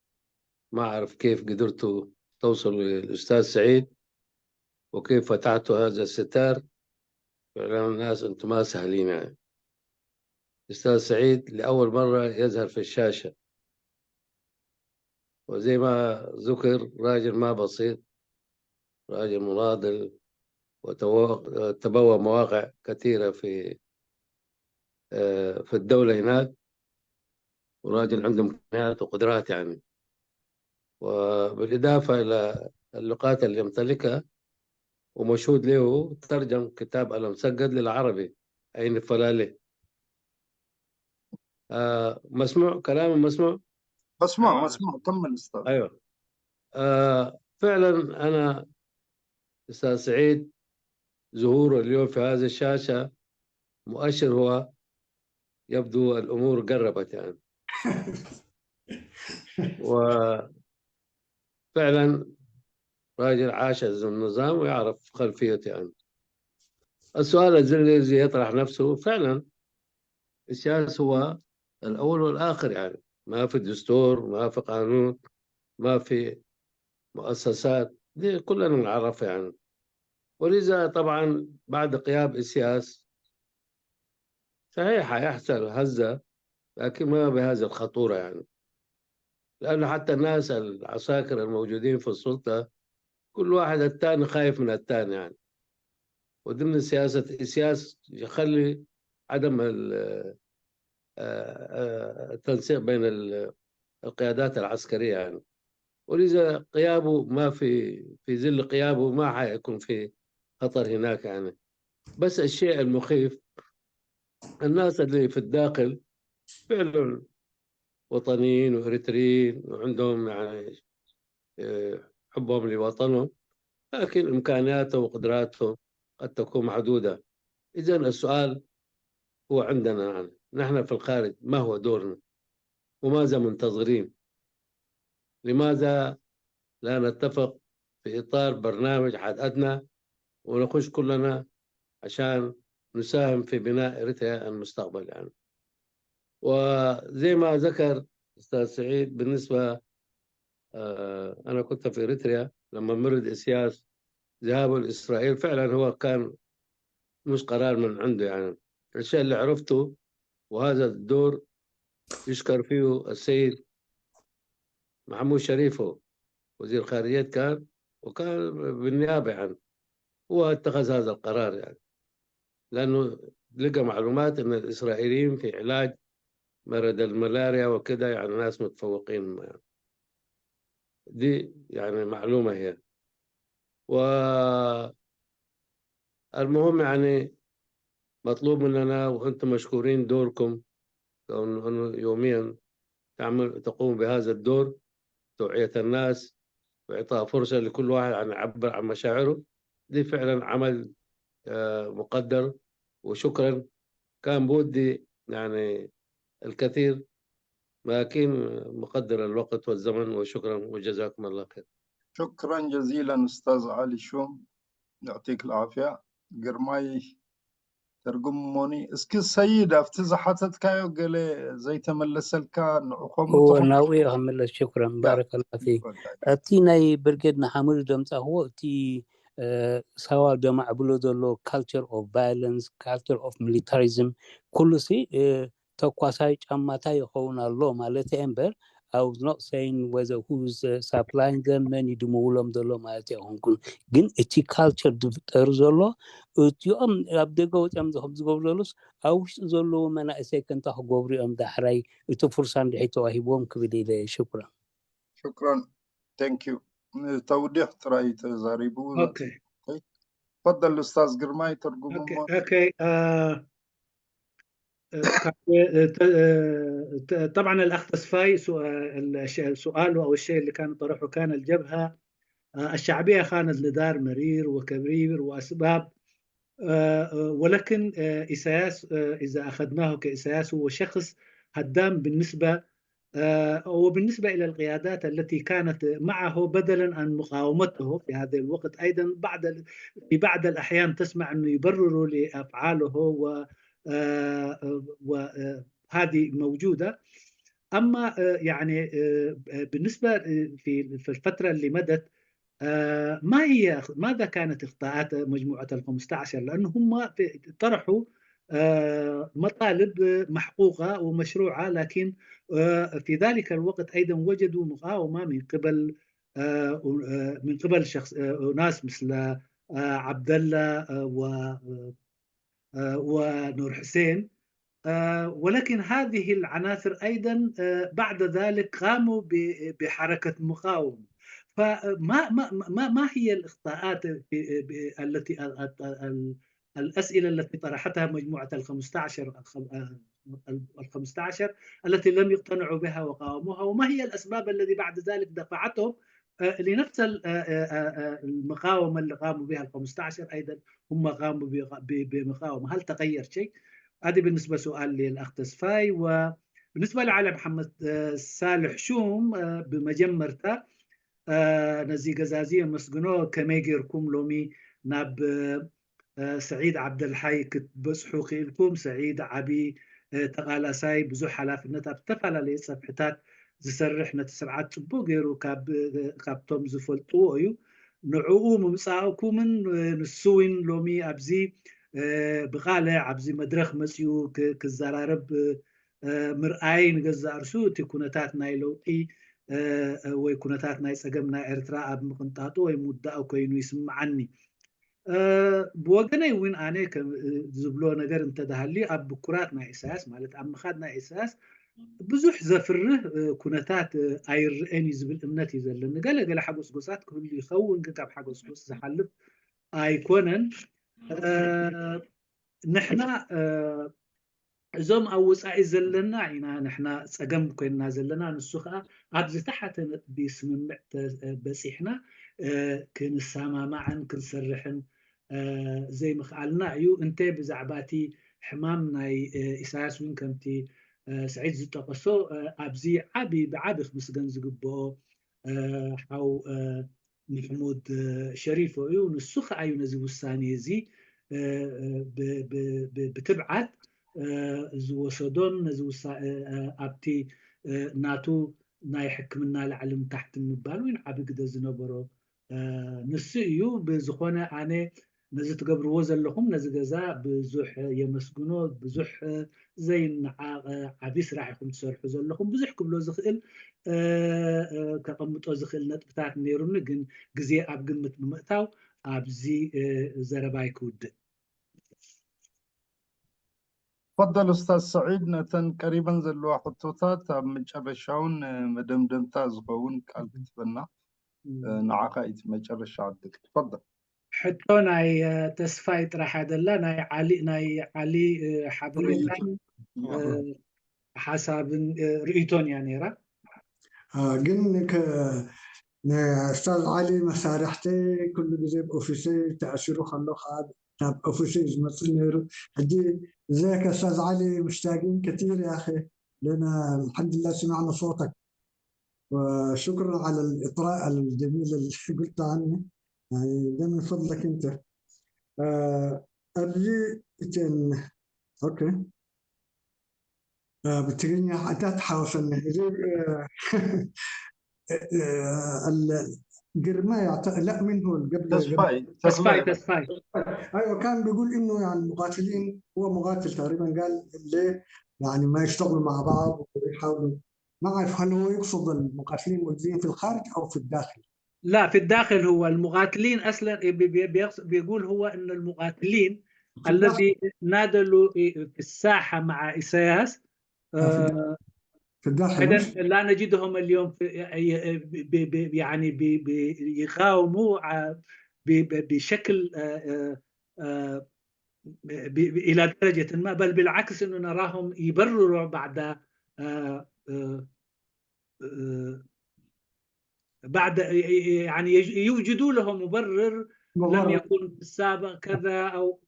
ما أعرف كيف قدرتوا توصلوا للأستاذ سعيد وكيف فتحتوا هذا الستار. فعلا الناس أنتم ما سهلين يعني. الأستاذ سعيد لأول مرة يظهر في الشاشة، وزي ما ذكر راجل ما بسيط، راجل مناضل وتبوى مواقع كثيرة في الدولة هناك، وراجل عنده إمكانيات وقدرات يعني. وبالإضافة إلى اللغات اللي يمتلكها ومشهود له، ترجم كتاب المسجد للعربي أين فلالي. مسموع كلامي؟ مسموع؟ مسموع مسموع، كمل أستاذ. أيوة. فعلا أنا أستاذ سعيد ظهوره اليوم في هذه الشاشة مؤشر، هو يبدو الأمور قربت يعني. وفعلا راجل عاش النظام ويعرف خلفيته يعني. السؤال الذي يطرح نفسه فعلا، السياسة هو الأول والآخر يعني، ما في دستور، ما في قانون، ما في مؤسسات، دي كلنا نعرفها يعني. ولذا طبعا بعد قيام السياس صحيح هيحصل هزة، لكن ما بهذه الخطورة يعني، لأنه حتى الناس العساكر الموجودين في السلطة كل واحد الثاني خايف من الثاني يعني. وضمن سياسة السياس يخلي عدم التنسيق بين القيادات العسكرية يعني. ولذا قيابه ما في ظل قيابه ما حيكون في خطر هناك يعني. بس الشيء المخيف الناس اللي في الداخل فعلا وطنيين وإريتريين وعندهم يعني حبهم لوطنهم، لكن إمكانياتهم وقدراتهم قد تكون محدودة. إذن السؤال هو عندنا يعني نحن في الخارج ما هو دورنا وماذا منتظرين؟ لماذا لا نتفق في إطار برنامج حد أدنى ونخش كلنا عشان نساهم في بناء إريتريا المستقبل يعني. وزي ما ذكر أستاذ سعيد بالنسبة أنا كنت في إريتريا لما مرض إسياس ذهابه لإسرائيل، فعلا هو كان مش قرار من عنده يعني. الشيء اللي عرفته وهذا الدور يشكر فيه السيد محمود شريفه وزير خارجية كان، وكان بالنيابة يعني، هو اتخذ هذا القرار يعني، لأنه لقى معلومات أن الإسرائيليين في علاج مرض الملاريا وكده يعني ناس متفوقين يعني. دي يعني معلومة هي. والمهم يعني مطلوب مننا وأنتم مشكورين دوركم أنه يوميا تقوم بهذا الدور، توعية الناس وإعطاء فرصة لكل واحد أن يعبر عن مشاعره. دي فعلا عمل مقدر، وشكرا. كان بودي يعني الكثير، لكن مقدر الوقت والزمن، وشكرا وجزاكم الله خير. شكرا جزيلا أستاذ علي شوم، يعطيك العافية. ግርማይ ተርጉሞኒ እስኪ ሰይድ ኣብቲ ዝሓተትካዮ ገለ ዘይተመለሰልካ ንዕኸም هو ናብኡ ክምለስ። شكرا بارك الله فيك። እቲ ናይ ብርጌድ ንሓመዱ ዘምፃእክዎ እቲ ሳዋ ዘማዕብሎ ዘሎ culture of violence, culture of militarism ኩሉ ሲ ተኳሳይ ጫማታይ ይኸውን ኣሎ ማለት እየ እምበር I was not saying whether who's supplying them፣ መን ይድምውሎም ዘሎ ማለት ኣይኮንኩን። ግን እቲ culture ዝፍጠሩ ዘሎ እቲኦም ኣብ ደገ ወፂኦም ዝገብሩ ዘሎስ ኣብ ውሽጢ ዘለዉ መናእሰይ ከንታ ክገብሩ እዮም ዳሕራይ እቲ ፍርሳ እንድሕር ተዋሂብዎም ክብል ኢለ። شكرا። شكرا، thank you. توضيح ጥራይ ተዛሪቡ። okay. تفضل الاستاذ ግርማይ ተርጉም። okay. طبعا الاخ تسفاي سؤاله او الشيء اللي كان طرحه كان الجبهه الشعبيه خانت لدار مرير وكبير واسباب، ولكن إساياس، اذا اخذناه كإساياس، هو شخص هدام بالنسبه وبالنسبة إلى القيادات التي كانت معه بدلا عن مقاومته في هذا الوقت، أيضا في بعض الأحيان تسمع أنه يبرروا لأفعاله، وهذه موجودة. أما يعني بالنسبة في الفترة اللي مدت، ما هي ماذا كانت إخطاءات مجموعة ال15؟ لأنه هم طرحوا مطالب محقوقة ومشروعة، لكن في ذلك الوقت أيضا وجدوا مقاومة من قبل شخص ناس مثل عبد الله ونور حسين، ولكن هذه العناصر ايضا بعد ذلك قاموا بحركه مقاومه. فما ما ما ما هي الاخطاءات التي الاسئله التي طرحتها مجموعه ال 15 التي لم يقتنعوا بها وقاوموها، وما هي الاسباب التي بعد ذلك دفعتهم لنفس المقاومه اللي قاموا بها ال 15؟ ايضا هم قاموا بمقاومه، هل تغير شيء؟ هذه بالنسبه سؤال للاخ تسفاي. وبالنسبه لعلي محمد صالح شوم، بمجمرتا ነዚ ገዛ እዚ የመስግኖ። ከመይ ጌርኩም ሎሚ ናብ ሰዒድ ዓብደልሓይ ክትበፅሑ ክኢልኩም? ሰዒድ ዓብይ ተቃላሳይ፣ ብዙሕ ሓላፍነት ኣብ ዝተፈላለየ ፀፍሕታት ዝሰርሕ፣ ነቲ ስርዓት ፅቡቅ ገይሩ ካብቶም ዝፈልጥዎ እዩ። ንዕኡ ምምፃእኩምን ንሱ እውን ሎሚ ኣብዚ ብቃልዕ ኣብዚ መድረክ መፅኡ ክዘራረብ ምርኣይ ንገዛእ ርሱ እቲ ኩነታት ናይ ለውጢ ወይ ኩነታት ናይ ፀገም ናይ ኤርትራ ኣብ ምቅንጣጡ ወይ ምውዳእ ኮይኑ ይስምዓኒ። ብወገነይ እውን ኣነ ዝብሎ ነገር እንተዳሃልዩ፣ ኣብ ብኩራት ናይ ኢሳያስ፣ ማለት ኣብ ምኻድ ናይ ኢሳያስ ብዙሕ ዘፍርህ ኩነታት ኣይርአን እዩ ዝብል እምነት እዩ ዘለኒ። ገለ ገለ ሓጎስጎሳት ክህሉ ይኸውን፣ ግን ካብ ሓጎስጎስ ዝሓልፍ ኣይኮነን። ንሕና እዞም ኣብ ወፃኢ ዘለና ኢና ንሕና ፀገም ኮይንና ዘለና። ንሱ ከዓ ኣብ ዝተሓተ ነጥቢ ስምምዕ በፂሕና ክንሰማማዕን ክንሰርሕን ዘይምኽኣልና እዩ። እንተ ብዛዕባ እቲ ሕማም ናይ ኢሳያስ እውን ከምቲ ስዒድ ዝጠቀሶ፣ ኣብዚ ዓብይ ብዓብይ ክምስገን ዝግብኦ ሓው ምሕሙድ ሸሪፎ እዩ። ንሱ ከዓ እዩ ነዚ ውሳኔ እዚ ብትብዓት ዝወሰዶን ነዚ ኣብቲ ናቱ ናይ ሕክምና ላዕልን ታሕትን ምባል እውን ዓብይ ግደ ዝነበሮ ንሱ እዩ። ብዝኾነ ኣነ ነዚ ትገብርዎ ዘለኹም ነዚ ገዛ ብዙሕ የመስግኖ። ብዙሕ ዘይነዓቕ ዓብይ ስራሕ ኢኹም ትሰርሑ ዘለኹም። ብዙሕ ክብሎ ዝኽእል ከቐምጦ ዝኽእል ነጥብታት ነይሩኒ፣ ግን ግዜ ኣብ ግምት ብምእታው ኣብዚ ዘረባይ ክውድእ። تفضل أستاذ سعيد፣ ነተን ቀሪበን ዘለዋ ሕቶታት ኣብ መጨረሻውን መደምደምታ ዝኸውን ቃል ክትበና ንዓኻ እቲ መጨረሻ ዕድል፣ تفضل። ሕቶ ናይ ተስፋይ ጥራሕ ዘላ ናይ ዓሊ ሓበሬታን ሓሳብን ርእቶን እያ ነይራ። ግን ንኡስታዝ ዓሊ መሳርሕተይ ኩሉ ግዜ ብ office ይ ተኣሲሩ ከሎ ከዓ ናብ office ይ ዝመፅእ ነይሩ። ሕጂ ازيك يا استاذ علي؟ مشتاقين كثير يا اخي لنا، الحمد لله سمعنا صوتك، وشكرا على الاطراء الجميل اللي قلت عنه، يعني ده من فضلك انت. أرجي okay ብትግርኛ እንታይ ተሓወሰኒ እዚ ግርማ لا، من هو قبل؟ تسفاي. تسفاي، تسفاي. ايوه، كان بيقول انه يعني المقاتلين، هو مقاتل تقريبا، قال ليه يعني ما يشتغلوا مع بعض ويحاولوا؟ ما اعرف هل هو يقصد المقاتلين الموجودين في الخارج او في الداخل؟ لا، في الداخل. هو المقاتلين اصلا بيقول هو ان المقاتلين الذي نادلوا في الساحه مع اساياس في الداخل. اذا لا نجدهم اليوم في يعني بيقاوموا بشكل الى درجه ما، بل بالعكس انه نراهم يبرروا بعد يعني يوجدوا لهم مبرر لم يكن في السابق كذا او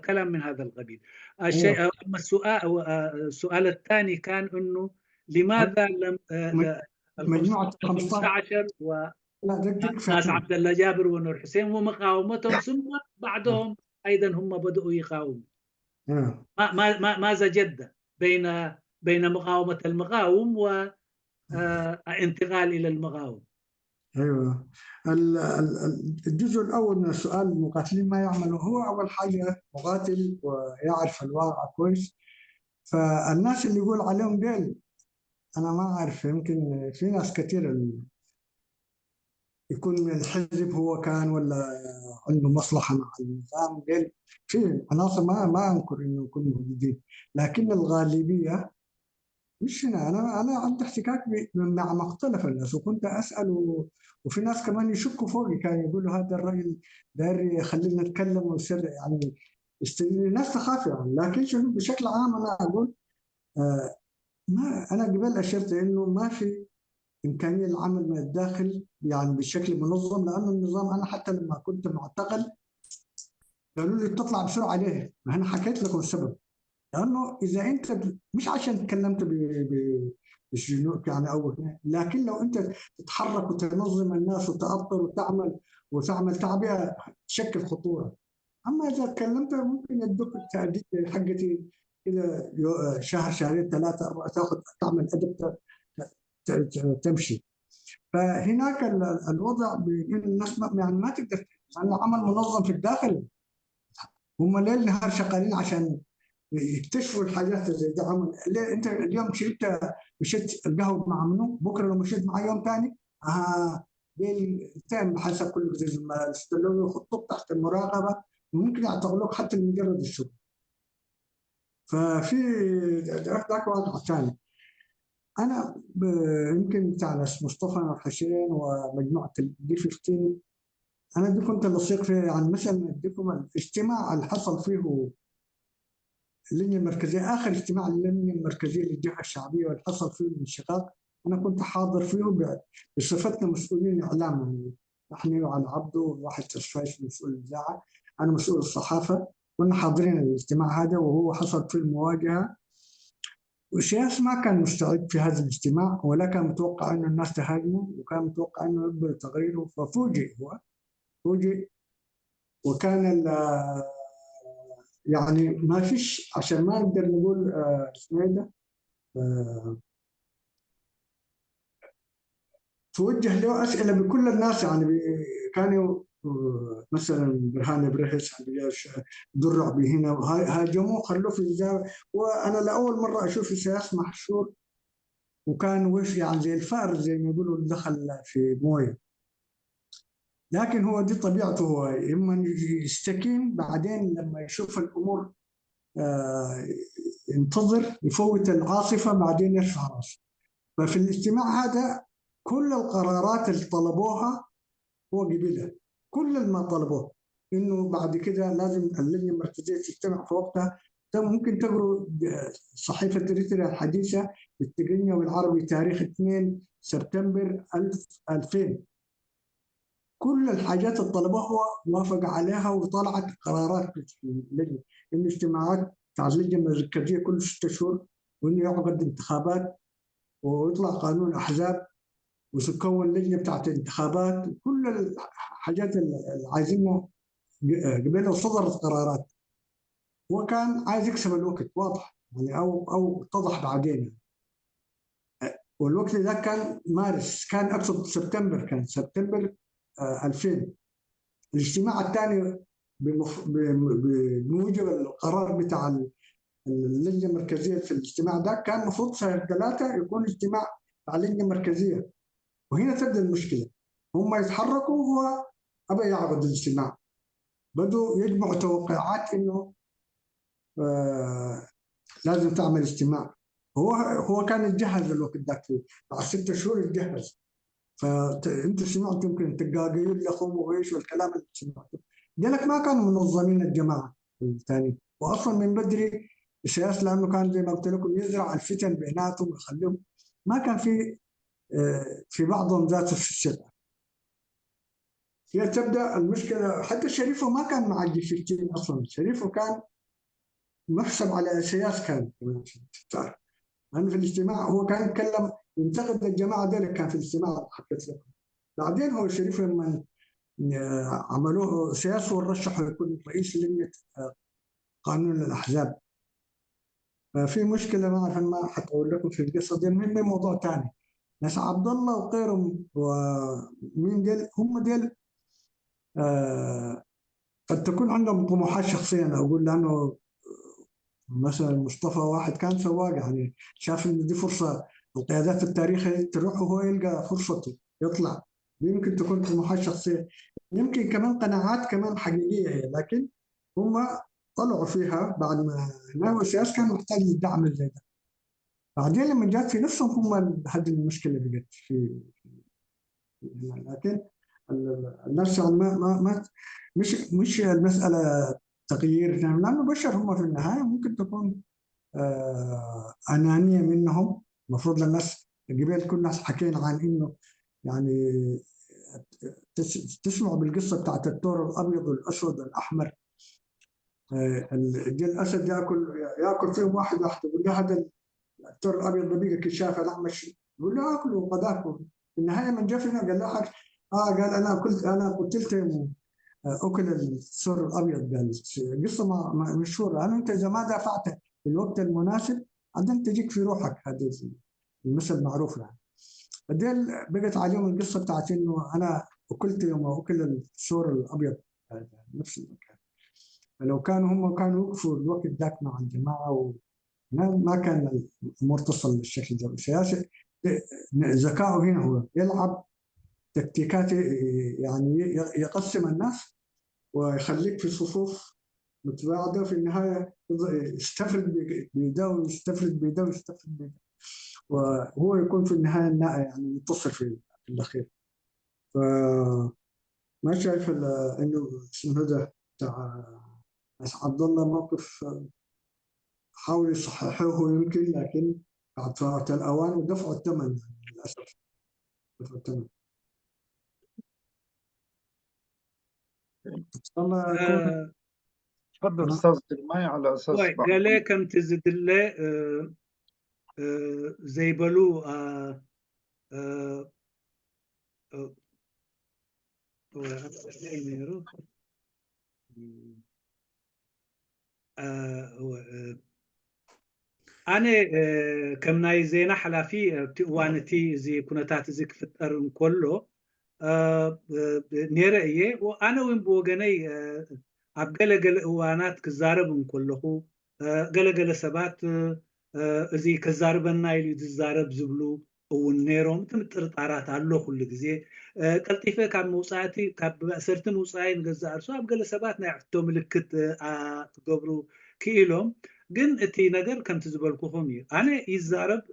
كلام من هذا القبيل. الشيء اما السؤال الثاني كان انه لماذا لم مجموعة 15 15 لا دقيق وناس عبد الله جابر ونور حسين ومقاومتهم، ثم بعدهم ايضا هم بدأوا يقاوموا. ما ما ماذا جد بين مقاومة المقاوم وانتقال الى المقاوم؟ ايوه، الجزء الاول من السؤال، المقاتلين ما يعملوا، هو اول حاجة مقاتل ويعرف الواقع كويس. فالناس اللي يقول عليهم ديل انا ما اعرف، يمكن في ناس كثير يكون من الحزب هو كان ولا عنده مصلحة مع النظام، ديل في عناصر ما انكر انه يكونوا موجودين، لكن الغالبية مش هنا. انا عندي احتكاك مع مختلف الناس، وكنت اسال وفي ناس كمان يشكوا فوقي، كانوا يقولوا هذا الرجل داير يخلينا نتكلم ويصير يعني الناس تخاف يعني. لكن شنو بشكل عام انا اقول ما انا قبل اشرت انه ما في امكانية للعمل من الداخل يعني بشكل منظم، لانه النظام انا حتى لما كنت معتقل قالوا لي تطلع بسرعة ليه؟ ما انا حكيت لكم السبب، لانه اذا انت مش عشان تكلمت بسجنوك يعني او، لكن لو انت تتحرك وتنظم الناس وتأطر وتعمل تعبئة تشكل خطورة. اما اذا تكلمت ممكن يدوك التأديب حقتي كده شهر شهرين 3 4، تاخذ تعمل ادب تمشي. فهناك الوضع بين الناس يعني ما تقدر، لانه عمل منظم في الداخل، هم ليل نهار شغالين عشان يكتشفوا الحاجات زي ده. عمل ليه انت اليوم شربت مشيت القهوة مع منو، بكره لو مشيت مع يوم ثاني ديل تم حسب كل زي ما استلموا يحطوك تحت المراقبة، وممكن يعتقلوك حتى لمجرد الشغل. ففي ذاك وضع ثاني. انا يمكن بتاع ناس مصطفى حسين ومجموعة ال D 15 انا دي كنت لصيق فيها. يعني مثلا اديكم الاجتماع اللي حصل فيه اللجنة المركزية، اخر اجتماع للجنة المركزية للجبهه الشعبية واللي حصل فيه الانشقاق، انا كنت حاضر فيه بصفتنا مسؤولين اعلام، يعني نحن وعلى عبده وواحد تسفايش مسؤول الاذاعة، انا مسؤول الصحافة، كنا حاضرين الاجتماع هذا وهو حصل فيه المواجهة. وسياس ما كان مستعد في هذا الاجتماع، ولا كان متوقع انه الناس تهاجمه، وكان متوقع انه يقبل تقريره، ففوجئ هو فوجئ. وكان يعني ما فيش، عشان ما نقدر نقول اسمه ده، توجه له اسئلة بكل الناس، يعني كانوا مثلا برهان برهس درع بهنا هاجموه خلوه في الزاوية. وانا لاول مرة اشوف السياس محشور، وكان وش يعني زي الفأر زي ما يقولوا دخل في مويه. لكن هو دي طبيعته، هو اما يستكين بعدين لما يشوف الامور ينتظر يفوت العاصفة بعدين يرفع راسه. ففي الاجتماع هذا كل القرارات اللي طلبوها هو قبلها، كل ما طلبوه انه بعد كده لازم اللجنة المركزية تجتمع في وقتها. ممكن تقروا صحيفة اريتريا الحديثة بالتقنيه والعربي تاريخ 2 سبتمبر 2000، كل الحاجات اللي طلبوها هو وافق عليها، وطلعت قرارات اللجنة انه اجتماعات بتاع اللجنة المركزية كل 6 شهور، وانه يعقد انتخابات، ويطلع قانون احزاب، وتكون لجنة بتاعت انتخابات، وكل الحاجات اللي عايزينها قبلها، وصدرت قرارات. هو كان عايز يكسب الوقت، واضح يعني، او اتضح بعدين. والوقت ده كان مارس، كان اقصد سبتمبر، كان سبتمبر 2000. الاجتماع الثاني بموجب القرار بتاع اللجنة المركزية في الاجتماع ده كان المفروض شهر 3 يكون اجتماع بتاع اللجنة المركزية، وهنا تبدا المشكلة. هم يتحركوا وهو ابى يعقد الاجتماع، بدوا يجمعوا توقعات انه لازم تعمل اجتماع. هو كان يتجهز الوقت ذاك، بعد 6 شهور يتجهز. فانت سمعت يمكن تقاقيل لخم وغيش والكلام اللي سمعته قالك ما كانوا منظمين الجماعة الثانيين، واصلا من بدري السياسة لانه كان زي ما قلت لكم يزرع الفتن بيناتهم ويخليهم، ما كان في بعضهم ذاته في السرقة. هي تبدا المشكلة. حتى شريفه ما كان مع ال G 15 اصلا، شريفه كان محسب على سياس، كان تعرف. لانه في الاجتماع هو كان يتكلم ينتقد الجماعة ديل كان في الاجتماع حكيت لكم. بعدين هو الشريف لما عملوه سياسة ورشحه يكون رئيس لجنة قانون الاحزاب. ففي مشكلة ما اعرف ما حطول لكم في القصة دي، المهم موضوع ثاني. ناس عبد الله وغيرهم ومين ديل هم ديل قد تكون عندهم طموحات شخصية. انا اقول لانه مثلا مصطفى واحد كان سواق، يعني شاف انه دي فرصة القيادات التاريخية تروح وهو يلقى فرصته يطلع. يمكن تكون طموحات شخصية، يمكن كمان قناعات كمان حقيقية هي، لكن هم طلعوا فيها بعد ما ناوي السياسة كان محتاج للدعم زي ده. بعدين لما جات في نفسهم هم هذه المشكلة بقت في، لكن الناس يعني ما ما ما مش المسالة تغيير، لانه بشر هم في النهاية ممكن تكون انانية منهم. المفروض للناس قبل كل الناس حكينا عن انه يعني تسمعوا بالقصة بتاعت الثور الابيض والاسود والاحمر. دي الاسد ياكل فيهم واحد واحد، يقول له هذا الثور الابيض ده بقى كشافه الاحمر، يقول له اكله وقداك. في النهاية من جا فينا قال له قال انا كنت انا قتلت اكل الثور الابيض. قال قصة مشهورة، لانه انت اذا ما دافعت في الوقت المناسب بعدين تجيك في روحك. هذه المثل معروف يعني. بعدين بقت عليهم القصة بتاعت انه انا اكلت يوم اكل الثور الابيض نفس المكان. فلو كانوا هم كانوا يوقفوا الوقت ذاك مع الجماعة ما كان الامور تصل للشكل ده. السياسي ذكاؤه هنا هو يلعب تكتيكات، يعني يقسم الناس ويخليك في صفوف متباعدة، في النهاية يستفرد بده ويستفرد بده ويستفرد بده، وهو يكون في النهاية يعني منتصر في الاخير. فما شايف انه اسمه ده بتاع عبد الله موقف حاول يصححوه يمكن، لكن بعد فوات الاوان ودفعوا الثمن للاسف، دفعوا الثمن. ان شاء الله يكون تفضل استاذ جرماي على اساس قال كم تزدله ዘይበሉ ነይሩ ኣነ ከም ናይ ዜና ሓላፊ ኣብቲ እዋን እቲ እዚ ኩነታት እዚ ክፍጠር እንከሎ ነይረ እየ። ኣነ እውን ብወገነይ ኣብ ገለገለ እዋናት ክዛረብ እንከለኹ ገለገለ ሰባት እዚ ከዛርበና ኢሉ ዝዛረብ ዝብሉ እውን ነይሮም። እቲ ምጥርጣራት ኣሎ ኩሉ ግዜ። ቀልጢፈ ካብ መውፃእቲ ካብ ማእሰርቲ ምውፃኢ ንገዛእ ርእሱ ኣብ ገለ ሰባት ናይ ሕቶ ምልክት ክገብሩ ክኢሎም። ግን እቲ ነገር ከምቲ ዝበልኩኹም እዩ። ኣነ ይዛረብ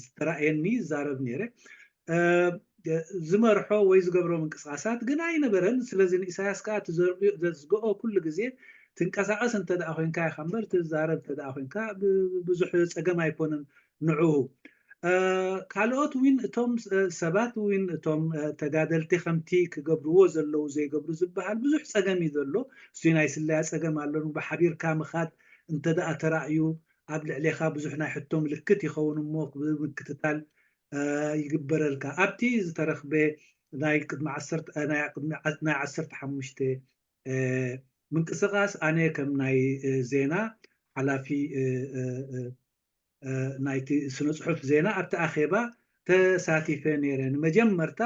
ዝተረኣየኒ ይዛረብ ነይረ፣ ዝመርሖ ወይ ዝገብሮ ምንቅስቃሳት ግን ኣይነበረን። ስለዚ ንኢሳያስ ከዓ ዘዝግኦ ኩሉ ግዜ ትንቀሳቀስ እንተደኣ ኮንካ ኢኻ እምበር ትዛረብ እንተደኣ ኮንካ ብዙሕ ፀገም ኣይኮነን ንዕኡ። ካልኦት እውን እቶም ሰባት እውን እቶም ተጋደልቲ ከምቲ ክገብርዎ ዘለው ዘይገብሩ ዝበሃል ብዙሕ ፀገም እዩ ዘሎ። እሱ ናይ ስለያ ፀገም ኣሎ። ብሓቢርካ ምኻድ እንተደኣ ተራእዩ ኣብ ልዕሊኻ ብዙሕ ናይ ሕቶ ምልክት ይኸውን እሞ ብምክትታል ይግበረልካ። ኣብቲ ዝተረኽበ ናይ ቅድሚ ናይ 15 ምንቅስቃስ ኣነ ከም ናይ ዜና ሓላፊ ናይቲ ስነ ፅሑፍ ዜና ኣብቲ ኣኼባ ተሳቲፈ ነይረ። ንመጀመርታ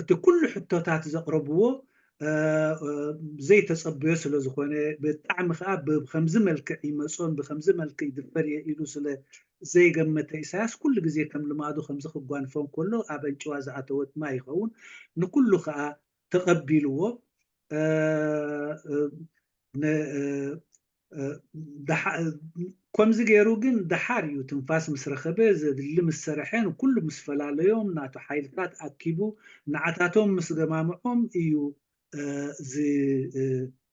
እቲ ኩሉ ሕቶታት ዘቕረብዎ ዘይተፀበዮ ስለ ዝኾነ ብጣዕሚ ከዓ ብከምዚ መልክዕ ይመፆን ብከምዚ መልክዕ ይድፈር እየ ኢሉ ስለ ዘይገመተ ኢሳያስ ኩሉ ግዜ ከም ልማዱ ከምዚ ክጓንፎ እንከሎ ኣብ ኣንጭዋ ዝኣተወት ማይ ይኸውን ንኩሉ ከዓ ተቐቢልዎ። ከምዚ ገይሩ ግን ድሓር እዩ ትንፋስ ምስ ረኸበ ዘድሊ ምስ ሰርሐ ንኩሉ ምስ ፈላለዮም ናቱ ሓይልታት ኣኪቡ ንዓታቶም ምስ ገማምዖም እዩ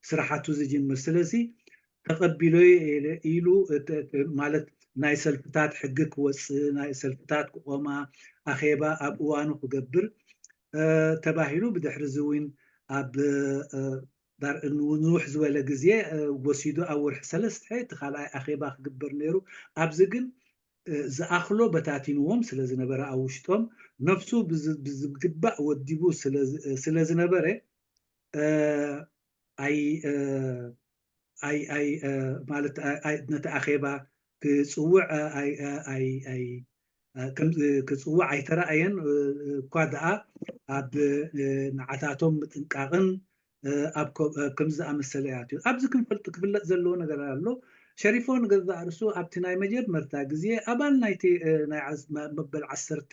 ስራሓቱ ዝጅምር። ስለዚ ተቐቢሎ ኢሉ ማለት ናይ ሰልፍታት ሕጊ ክወፅእ ናይ ሰልፍታት ክቆማ ኣኼባ ኣብ እዋኑ ክገብር ተባሂሉ። ብድሕሪ እዚ እውን ኣብ ንውሕ ዝበለ ግዜ ወሲዱ ኣብ ወርሒ ሰለስተ እቲ ካልኣይ ኣኼባ ክግበር ነይሩ። ኣብዚ ግን ዝኣኽሎ በታቲንዎም ስለ ዝነበረ ኣብ ውሽጦም ነፍሱ ብዝግባእ ወዲቡ ስለ ዝነበረ ኣይ ኣይ ኣይ ማለት ነቲ ኣኼባ ክጽውዕ ኣይ ኣይ ኣይ ክጽውዕ ኣይተራእየን እኳ ደኣ ኣብ ንዓታቶም ምጥንቃቕን ኣብ ከምዚ ዝኣመሰለ ኣትዩ። ኣብዚ ክንፈልጥ ክፍለጥ ዘለዎ ነገር ኣሎ። ሸሪፎ ንገዛእ ርእሱ ኣብቲ ናይ መጀመርታ ግዜ ኣባል ናይቲ ናይ መበል ዓሰርተ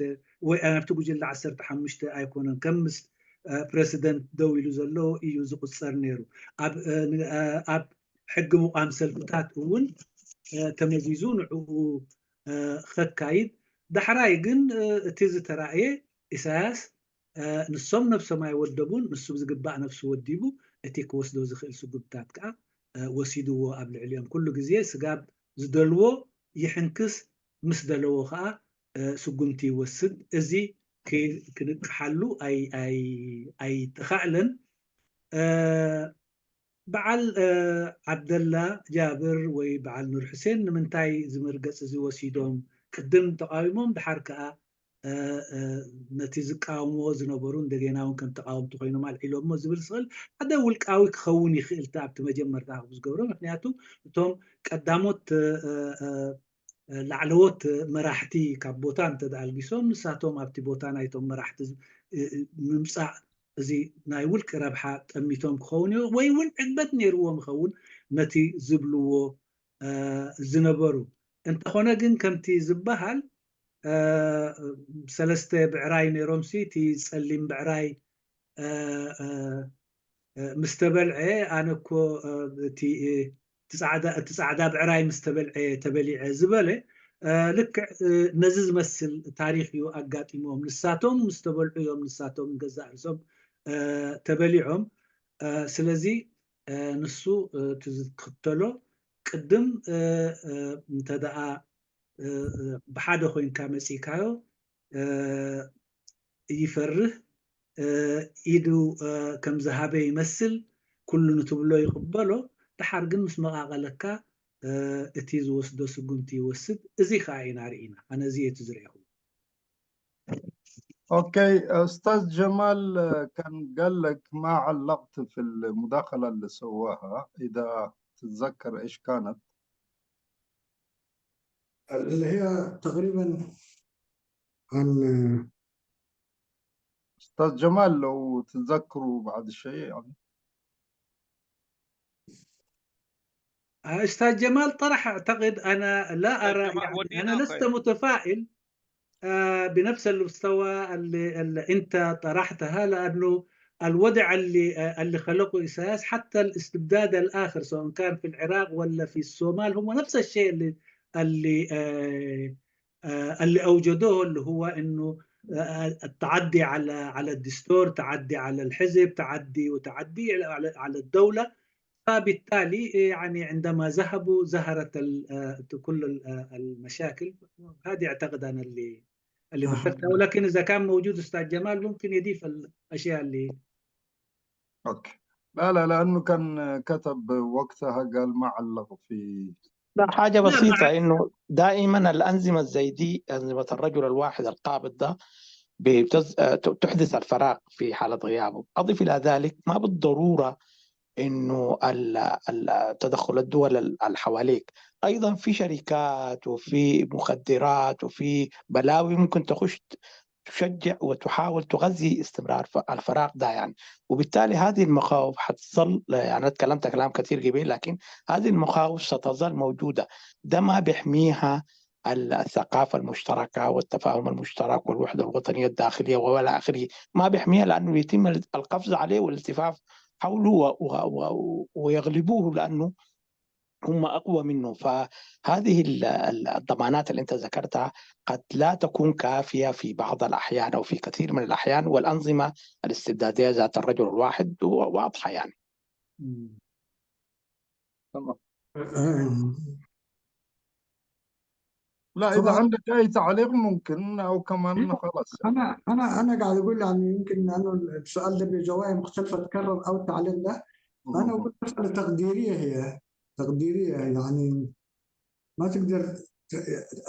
ወይ ናብቲ ጉጅለ 15 ኣይኮነን ከም ምስ ፕረሲደንት ደው ኢሉ ዘሎ እዩ ዝቑጸር ነይሩ። ኣብ ሕጊ ምቋም ሰልፍታት እውን ተመዚዙ ንዕኡ ከካይድ ዳሕራይ ግን እቲ ዝተራእየ ኢሳያስ ንሶም ነብሶም ኣይወደቡን ንሱ ብዝግባእ ነብሱ ወዲቡ እቲ ክወስዶ ዝኽእል ስጉምትታት ከኣ ወሲድዎ ኣብ ልዕሊኦም ኩሉ ግዜ ስጋብ ዝደልዎ ይሕንክስ ምስ ደለዎ ከኣ ስጉምቲ ይወስድ እዚ ክንቅሓሉ ኣይተኻእለን። በዓል ዓብደላ ጃብር ወይ በዓል ኑር ሑሴን ንምንታይ እዚ መርገጺ እዚ ወሲዶም? ቅድም ተቓዊሞም ድሓር ከኣ ነቲ ዝቃወምዎ ዝነበሩ እንደገና እውን ከም ተቓወምቲ ኮይኖም ኣልዒሎሞ ዝብል ስእል ሓደ ውልቃዊ ክኸውን ይኽእል እቲ ኣብቲ መጀመርታ ዝገብሮ ምክንያቱ እቶም ቀዳሞት ላዕለዎት መራሕቲ ካብ ቦታ እንተ ኣልጊሶም ንሳቶም ኣብቲ ቦታ ናይቶም መራሕቲ ምምጻእ እዚ ናይ ውልቂ ረብሓ ጠሚቶም ክኸውን እዩ ወይ እውን ዕግበት ነይርዎም ይኸውን ነቲ ዝብልዎ ዝነበሩ። እንተኾነ ግን ከምቲ ዝበሃል ሰለስተ ብዕራይ ነይሮምሲ እቲ ጸሊም ብዕራይ ምስ ተበልዐ ኣነ እኮ እቲ እቲ ጻዕዳ ብዕራይ ምስ ተበልዐ ተበሊዐ ዝበለ ልክዕ ነዚ ዝመስል ታሪኽ እዩ ኣጋጢምዎም። ንሳቶም ምስ ተበልዑ እዮም ንሳቶም ገዛእ ርእሶም ተበሊዖም። ስለዚ ንሱ እቲ ዝክተሎ ቅድም እንተደኣ ብሓደ ኮይንካ መጺእካዮ ይፈርህ ኢዱ ከም ዝሃበ ይመስል ኩሉ ንትብሎ ይቕበሎ ደሓር ግን ምስ መቓቐለካ እቲ ዝወስዶ ስጉምቲ ይወስድ እዚ ከኣ ኢና ርኢና ኣነ እዚ እየ እቲ ዝርኤኹዎ። Okay استاذ جمال كان قال لك ما علقت في المداخلة اللي سواها اذا تتذكر ايش كانت؟ اللي هي تقريبا عن استاذ جمال لو تتذكروا بعد شيء يعني. أستاذ جمال طرح أعتقد أنا لا أرى يعني أنا لست متفائل بنفس المستوى اللي أنت طرحتها، لأنه الوضع اللي خلقه إساس حتى الاستبداد الآخر سواء كان في العراق ولا في الصومال هو نفس الشيء اللي أوجدوه، اللي هو إنه التعدي على الدستور، تعدي على الحزب، تعدي وتعدي على الدولة. فبالتالي يعني عندما ذهبوا ظهرت كل المشاكل هذه. اعتقد انا اللي مثلتها، ولكن اذا كان موجود استاذ جمال ممكن يضيف الاشياء اللي Okay. لا لا، لانه كان كتب وقتها قال ما علق في لا حاجة بسيطة، إنه دائما الأنظمة زي دي، أنظمة الرجل الواحد القابض ده تحدث الفراغ في حالة غيابه. أضف إلى ذلك ما بالضرورة إنه تدخل الدول اللي حواليك، أيضا في شركات وفي مخدرات وفي بلاوي ممكن تخش تشجع وتحاول تغذي استمرار الفراغ ده يعني. وبالتالي هذه المخاوف حتظل، يعني أنا تكلمت كلام كثير قبل، لكن هذه المخاوف ستظل موجودة. ده ما بيحميها الثقافة المشتركة والتفاهم المشترك والوحدة الوطنية الداخلية ولا آخره، ما بيحميها، لأنه يتم القفز عليه والالتفاف حوله ويغلبوه لأنه هم أقوى منه. فهذه الضمانات اللي أنت ذكرتها قد لا تكون كافية في بعض الأحيان أو في كثير من الأحيان، والأنظمة الاستبدادية ذات الرجل الواحد واضحة يعني. تمام. لا إذا عندك أي تعليق ممكن، أو كمان خلاص. أنا قاعد أقول يعني يمكن لأنه السؤال ده بزوايا مختلفة تكرر أو التعليق ده. فأنا أقول مسألة تقديرية، هي تقديرية، يعني ما تقدر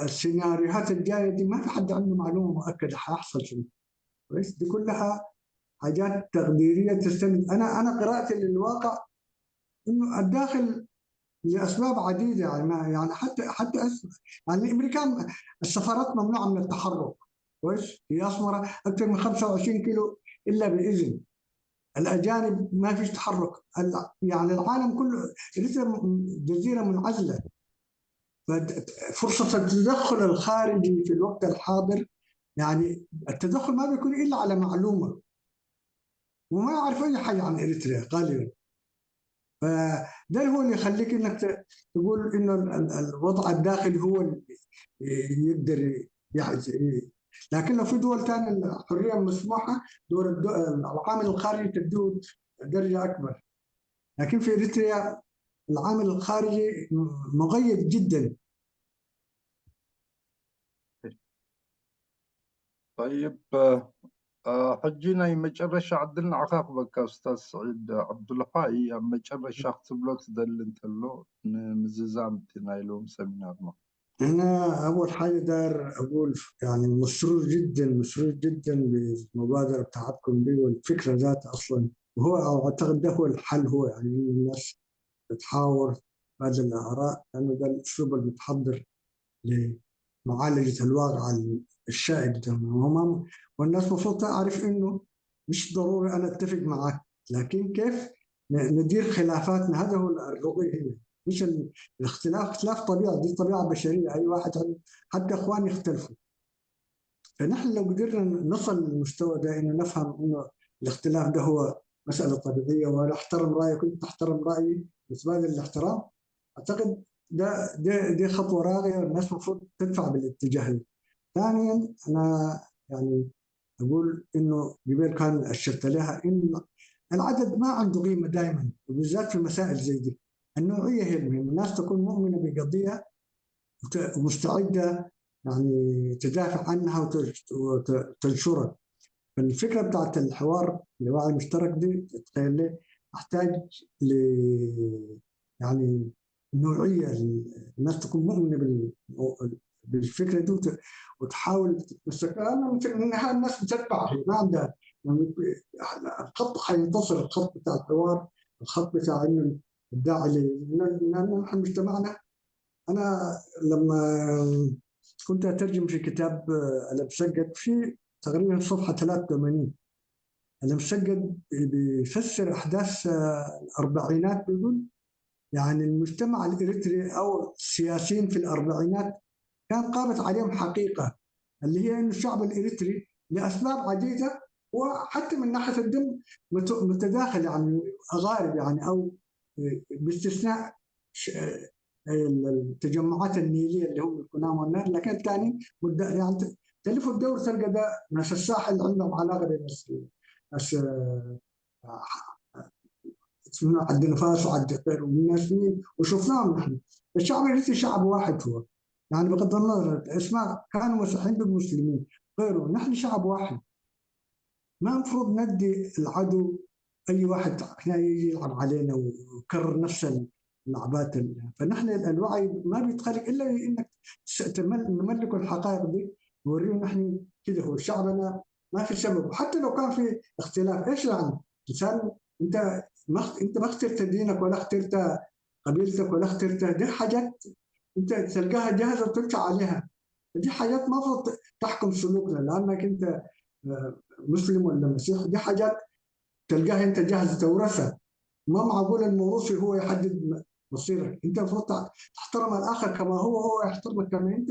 السيناريوهات الجاية دي ما في حد عنده معلومة مؤكدة حيحصل شنو. كويس، دي كلها حاجات تقديرية تستند. أنا قراءتي للواقع إنه الداخل لأسباب عديدة، يعني ما يعني حتى يعني الأمريكان السفارات ممنوعة من التحرك، كويس، في أسمرة أكثر من 25 كيلو إلا بإذن. الأجانب ما فيش تحرك، يعني العالم كله لسه جزيرة منعزلة. فرصة التدخل الخارجي في الوقت الحاضر، يعني التدخل ما بيكون إلا على معلومة، وما يعرف أي حاجة عن إريتريا غالبا. فده هو اللي يخليك إنك تقول إنه الوضع الداخلي هو اللي يقدر لكن لو في دول ثانية الحرية مسموحة، دول العامل الخارجي تديه درجة أكبر. لكن في إريتريا العامل الخارجي مغيب جدا. طيب ሕጂ ናይ መጨረሻ ዕድል ንዓኻ ክበካ ኡስታዝ ስዒድ ዓብዱልሓይ ኣብ መጨረሻ ክትብሎ ትደሊ እንተሎ ንምዝዛም እቲ ናይ ሎሚ ሰሚናርና። أنا أول حاجة داير أقول يعني مسرور جدا، مسرور جدا بالمبادرة بتاعتكم دي والفكرة ذاتها أصلا، وهو أعتقد ده هو الحل، هو يعني إن الناس تتحاور تبادل الآراء، لأنه ده الأسلوب المتحضر لمعالجة الواقع الشائك ده. والناس المفروض تعرف إنه مش ضروري أنا أتفق معك، لكن كيف ندير خلافاتنا، هذا هو الرقي هنا، مش الاختلاف، اختلاف طبيعي، دي طبيعة بشرية، أي واحد حتى إخوان يختلفوا. فنحن لو قدرنا نصل للمستوى ده إنه نفهم إنه الاختلاف ده هو مسألة طبيعية، وأنا أحترم رأيك وأنت تحترم رأيي، بتبادل الاحترام، أعتقد ده دي خطوة راقية والناس المفروض تدفع بالاتجاه ده. ثانيا أنا يعني أقول إنه جبير كان أشرت لها إنه العدد ما عنده قيمة دائما، وبالذات في مسائل زي دي. النوعية هي المهمة، الناس تكون مؤمنة بقضية ومستعدة يعني تدافع عنها وتنشرها. فالفكرة بتاعت الحوار الوعي المشترك دي تخيل لي أحتاج ل يعني نوعية، الناس تكون مؤمنة بالفكرة دي وتحاول تتمسك. أنا في النهاية الناس بتتبع، هي ما عندها يعني الخط حينتصر، الخط بتاع الحوار، الخط بتاع إنه الداعي لأنه نحن مجتمعنا. أنا لما كنت أترجم في كتاب المسجد في تقريبا صفحة 83، المسجد بيفسر أحداث الأربعينات، بيقول يعني المجتمع الإريتري أو السياسيين في الأربعينات كان قامت عليهم حقيقة، اللي هي أن الشعب الإريتري لأسباب عديدة وحتى من ناحية الدم متداخل، يعني أغارب، يعني أو باستثناء التجمعات النيلية اللي هم الكنام والنار، لكن الثاني يعني تلف الدور تلقى ده ناس الساحل عندهم علاقة بناس ناس اسمه عند نفاس وعند غيره والناس مين، وشفناهم نحن. الشعب الإريتري شعب واحد هو، يعني بغض النظر اسماء كانوا مسيحيين بالمسلمين غيره، نحن شعب واحد. ما المفروض ندي العدو اي واحد احنا يجي يلعب علينا ويكرر نفس اللعبات. فنحن الوعي ما بيتخلق الا انك نملك الحقائق دي، نوريهم نحن كده هو شعبنا ما في سبب، وحتى لو كان في اختلاف ايش يعني؟ انسان انت ما اخترت دينك ولا اخترت قبيلتك ولا اخترت، دي حاجات انت تلقاها جاهزه وتمشي عليها. دي حاجات ما المفروض تحكم سلوكنا لانك انت مسلم ولا مسيحي، دي حاجات تلقاها انت جاهز تورثها. ما معقول الموروثي هو يحدد مصيرك، انت المفروض تحترم الاخر كما هو، هو يحترمك كما انت،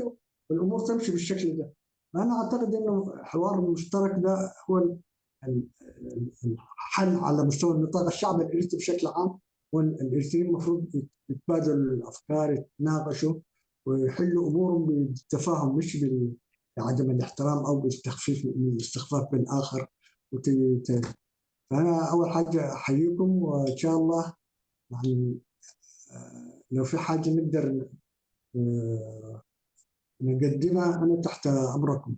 والامور تمشي بالشكل ده. انا اعتقد انه الحوار المشترك ده هو الحل على مستوى النطاق الشعب الاريتري بشكل عام، والاريتريين المفروض يتبادلوا الافكار، يتناقشوا ويحلوا امورهم بالتفاهم، مش بعدم الاحترام او بالتخفيف من الاستخفاف بالاخر. فانا اول حاجه احييكم، وان شاء الله يعني لو في حاجه نقدر نقدمها انا تحت امركم.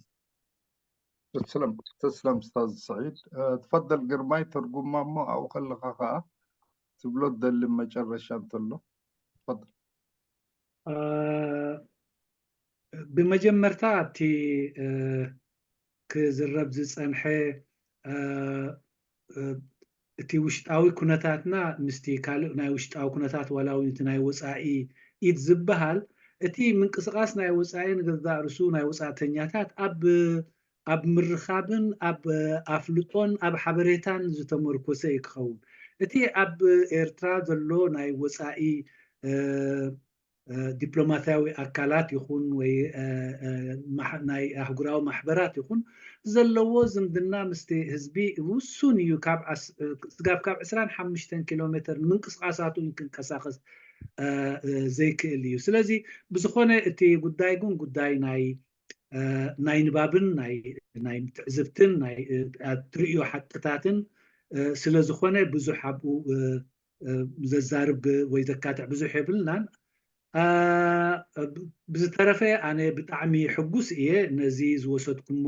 تسلم تسلم استاذ سعيد. تفضل قرماي ترجم مامو او خلقها. ክትብሎ ትደሊ መጨረሻ እንተሎ تفضل። ብመጀመርታ ኣብቲ ክዝረብ ዝጸንሐ እቲ ውሽጣዊ ኩነታትና ምስቲ ካልእ ናይ ውሽጣዊ ኩነታት ዋላ እውን እቲ ናይ ወጻኢ ኢድ ዝበሃል እቲ ምንቅስቓስ ናይ ወጻኢ ንገዛእ ርእሱ ናይ ወጻእተኛታት ኣብ ኣብ ምርኻብን ኣብ ኣፍልጦን ኣብ ሓበሬታን ዝተመርኮሰ እዩ ክኸውን። እቲ ኣብ ኤርትራ ዘሎ ናይ ወጻኢ ዲፕሎማስያዊ ኣካላት ይኹን ወይ ናይ ኣህጉራዊ ማሕበራት ይኹን ዘለዎ ዝምድና ምስቲ ህዝቢ ውሱን እዩ። ስጋብ ካብ 25 ኪሎ ሜተር ንምንቅስቓሳቱ እውን ክንቀሳቐስ ዘይክእል እዩ። ስለዚ ብዝኾነ እቲ ጉዳይ ግን ጉዳይ ናይ ናይ ንባብን ናይ ትዕዝብትን ናይ እትርእዮ ሓቅታትን ስለ ዝኾነ ብዙሕ ኣብኡ ዘዛርብ ወይ ዘካትዕ ብዙሕ የብልናን። ብዝተረፈ ኣነ ብጣዕሚ ሕጉስ እየ ነዚ ዝወሰድኩሞ